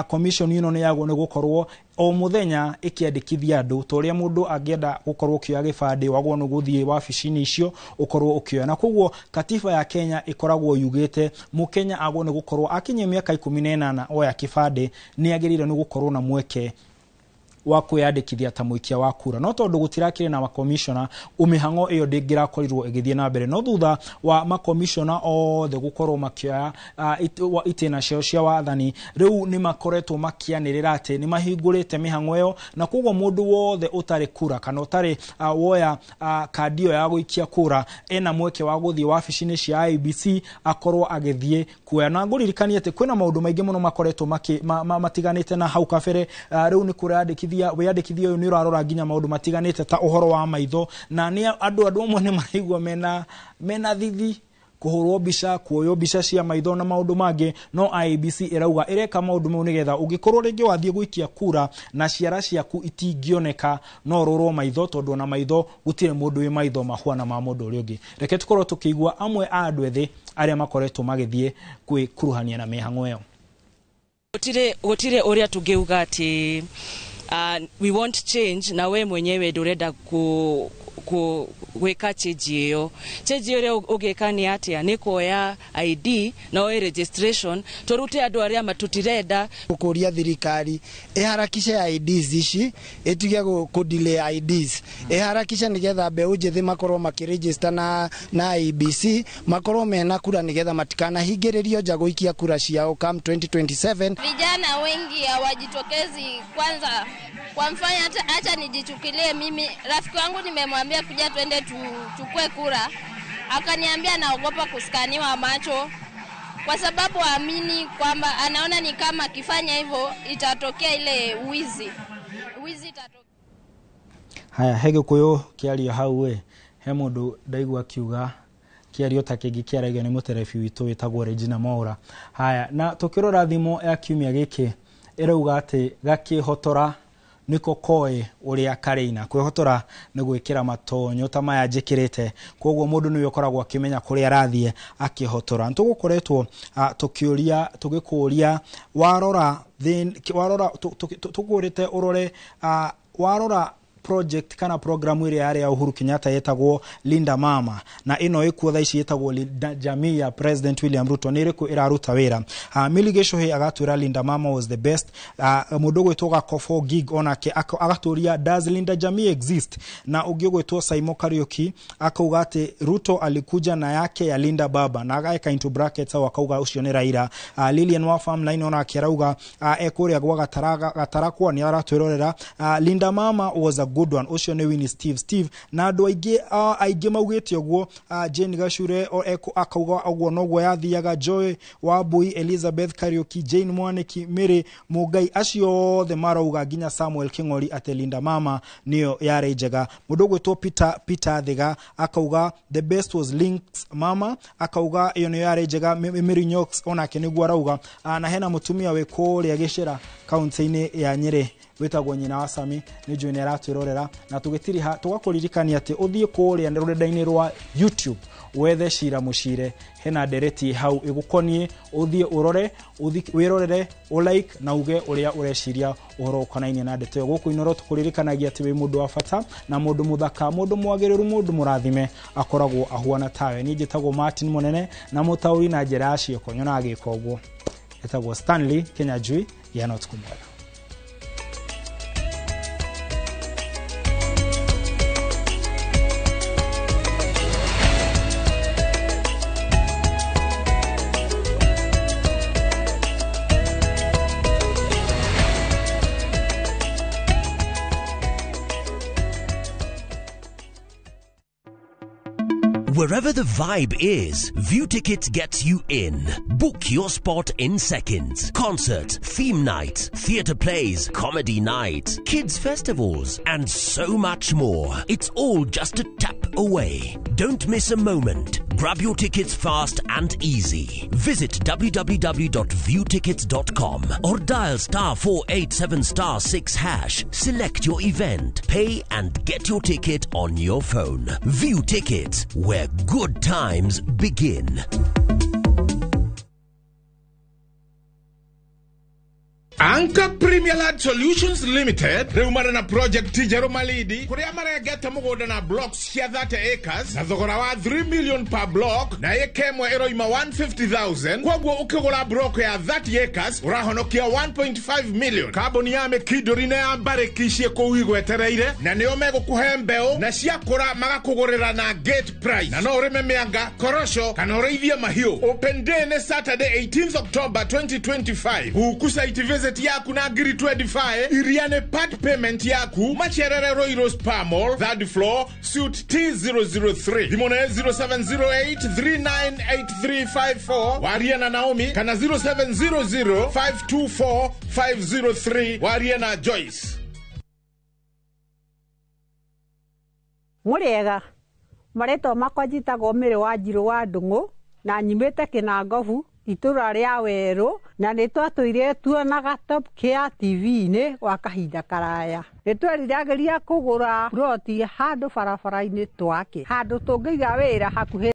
Speaker 1: Commission ĩno nĩ yagwo nĩ gũkorwo o mũthenya ĩkĩandĩkithia andũ ta ũrĩa mũndũ angĩenda gũkorwo ũkĩoya gĩbandĩ wagwo nĩ gũthiĩ wabici-inĩ icio ũkorwo ũkĩoya. Na koguo katiba ya Kenya ĩkoragwo yugĩte mũkenya agwo nĩ gũkorwo akinyia mĩaka 18 oya kĩbandĩ nĩ agĩrĩire nĩ gũkorwo na mweke wa kwĩyandĩkithia ta mũikia wa kura. No tondũ gũtirakĩrĩ na makomishona, mĩhang'o ĩyo ndĩngĩrakorirwo ĩgĩthiĩ na mbere. No thutha wa makomishona othe gũkorwo makĩoya itĩna ciao cia wathani, rĩu nĩ makoretwo makĩanĩrĩra atĩ nĩ mahingũrĩte mĩhang'o ĩyo, na koguo mũndũ wothe ũtarĩ kura kana ũtarĩ woya kandi ĩyo ya gũikia kura ena mweke wa gũthiĩ wabici-inĩ cia IEBC akorwo agĩthiĩ kuoya. Na ngũririkanie atĩ kwĩna maũndũ maingĩ mũno makoretwo matiganĩte na hau kabere. Rĩu nĩ kũreyandĩkithia wĩyandĩkithia ũyũ nĩ ũrarora nginya maũndũ matiganĩte ta ũhoro wa maitho, na nĩ andũ amwe nĩ maraigua mena thithi kũhũrwo mbica, kuoywo mbica cia maitho na maũndũ mangĩ. No IEBC ĩrauga ĩreka maũndũ mau nĩgetha ũngĩkorwo rĩngĩ wathiĩ gũikia kura na ciara ciaku itingĩoneka no ũrorwo maitho, tondũ ona maitho gũtirĩ mũndũ wĩ maitho mahuana ma mũndũ ũrĩa ũngĩ. Reke tũkorwo tũkĩigua amwe a andũ ethĩ arĩa makoretwo magĩthiĩ kwĩkuruhania na mĩhang'o ĩyo.
Speaker 10: Gũtirĩ ũrĩa tũngĩuga atĩ we want change na we mwenyewe ndũrenda gwĩka change ĩyo. Change ĩrĩa ũngĩka nĩ atĩa? Nĩ kuoya ID na oe registration tũrute andũ arĩa matũtirenda.
Speaker 11: Gũkũria thirikari ĩharakishe IDs ici, ĩtige kũ delay IDs, ĩharakishe nĩgetha mbeũ njĩthĩ makorwo makĩregister na IEBC, makorwo mena kura nĩgetha matikanahingĩrĩrio nja gũikia kura ciao come 2027.
Speaker 12: Vijana wengi hawajitokezi. Kwanza kwa mfano, hata nijichukulie mimi, rafiki wangu nimemwambia kuja twende tuchukue kura, akaniambia naogopa kuskaniwa macho kwa sababu haamini kwamba, anaona ni kama akifanya hivyo itatokea ile wizi. Wizi itatokea.
Speaker 1: Haya, he gĩkũyũ kĩario hau we, he mũndũ ndaigua akiuga kĩario ta kĩngĩ kĩaragio nĩ mũterebi witũ wĩtagwo Regina Mwaura. Haya, na tũkĩrora thimo ya kiumia gĩkĩ ĩrauga atĩ gakĩhotora nĩko koĩ ũrĩa karĩina. Kwĩhotora nĩ gwĩkĩra matonyo ta maya njĩkĩrĩte, koguo mũndũ nĩwe ũkoragwo akĩmenya kũrĩa arathiĩ akĩhotora. Nĩtũgũkoretwo tũkĩũria tũgĩkũria warora tũkũrĩte ũrore warora Project kana programu ĩrĩa yarĩ ya Uhuru Kenyatta yetagwo Linda Mama na ĩno ĩkuo thaa ici ĩtagwo Linda Jamii ya President William Ruto nĩ ĩrĩkũ ĩraruta wĩra. Milly Gĩcũhĩ agatwĩra Linda Mama was the best. Mũndũ ũgwĩtwo Gakofo Gig onake agatũria does Linda Jamii exist, na ũngĩ ũgwĩtwo Saimo Kariuki akauga atĩ Ruto alikuja na yake ya Linda Baba na agaeka into brackets au akauga ũcio nĩ Raila. Lilian wa Farmline onake arauga ekũrĩa gwa Gatarakwa nĩ aratwĩrorera. Linda Mama was a good one, ũcio nĩ Winnie Steve na andũ aingĩ aingĩ maugĩte ũguo. Jane Gacure akauga ũguo noguo yathiaga. Joy Wambui, Elizabeth Kariuki, Jane Mwaniki, Mary Mũngai, acio othe marauga nginya Samuel King'ori atĩ Linda Mama nĩyo yarĩ njega. Mũndũ ũgwĩtwo Peter Thiga akauga the best was Links Mama, akauga ĩyo nĩyo yarĩ njega. Mary Nyox onake nĩguo arauga. Na hena mũtumia wĩ kũrĩa Gĩcĩra kaunti-inĩ ya Nyĩrĩ wĩtagwo nyina wa Sami, nĩ njũĩ nĩ aratwĩrorera, na tũgĩtiriha tũgakũririkania atĩ ũthiĩ kũrĩa rũrenda-inĩ rwa YouTube wethe Cira Mũcire, hena ndereti hau ĩgũkoniĩ, ũthiĩ ũrore, wĩrorere, ũlike na uge ũrĩa ũreciria ũhoro ũkonainie na ndeto ĩyo. Gũkũ Inoro tũkũririkanagia atĩ wĩ mũndũ wa bata na mũndũ mũthaka, mũndũ mwagĩrĩru, mũndũ mũrathime akoragwo ahuana tawe. Niĩ njĩtagwo Martin Mũnene na mũtaũri na njĩra ya ciĩko nyonaga gĩko ũguo. Etagwo Stanley Kinyanjui, gĩa na ũtukũ mwega.
Speaker 16: Wherever the vibe is, View Tickets gets you in. Book your spot in seconds. Concert, theme night, theatre plays, comedy night, kids festivals, and so much more. It's all just a tap away. Don't miss a moment. Grab your tickets fast and easy. Visit www.viewtickets.com or dial *487*6#. Select your event, pay and get your ticket on your phone. View Tickets, where good times begin.
Speaker 18: Anchor Premier Land Solutions Limited rĩu marĩ na project njerũ Malindi kũrĩa marengete mũgũnda na blocks cia 30 acres na thogora wa 3 million per block, na ĩka ĩmwe ĩroima 150,000. Kwoguo ũkĩgũra block ya 30 acres ũrahonokia 1.5 million. Kambuni ya Mĩkindũri na ya Mbarĩki ciĩ kũu igwetereire, na nĩo megũkũhe mbeũ na ciakũra magakũgũrĩra na gate price, na no ũrĩme mĩanga, korosho kana ũrĩithie mahiũ. Open day nĩ Saturday 18th October 2025. Huku site visit yaku na ngiri 25 iria nĩ part payment yaku Macherere Royal Spa Mall, third floor, suite T003. Thimũ nĩ 0708 398354 warie na Naomi kana 0700 524 503 warie na Joyce.
Speaker 19: Mũrĩega, marĩtwa makwa njĩtagwo Mary Wanjirũ wa Ndung'u na nyumĩte Kĩnangobu itũra rĩa werũ, na nĩ twatũire tuonaga Top Care TV-inĩ gwa kahinda karaya. Nĩ tweriragĩria kũgũra ploti handũ barabara-inĩ twake, handũ tũngĩiga wĩra hakuhĩ.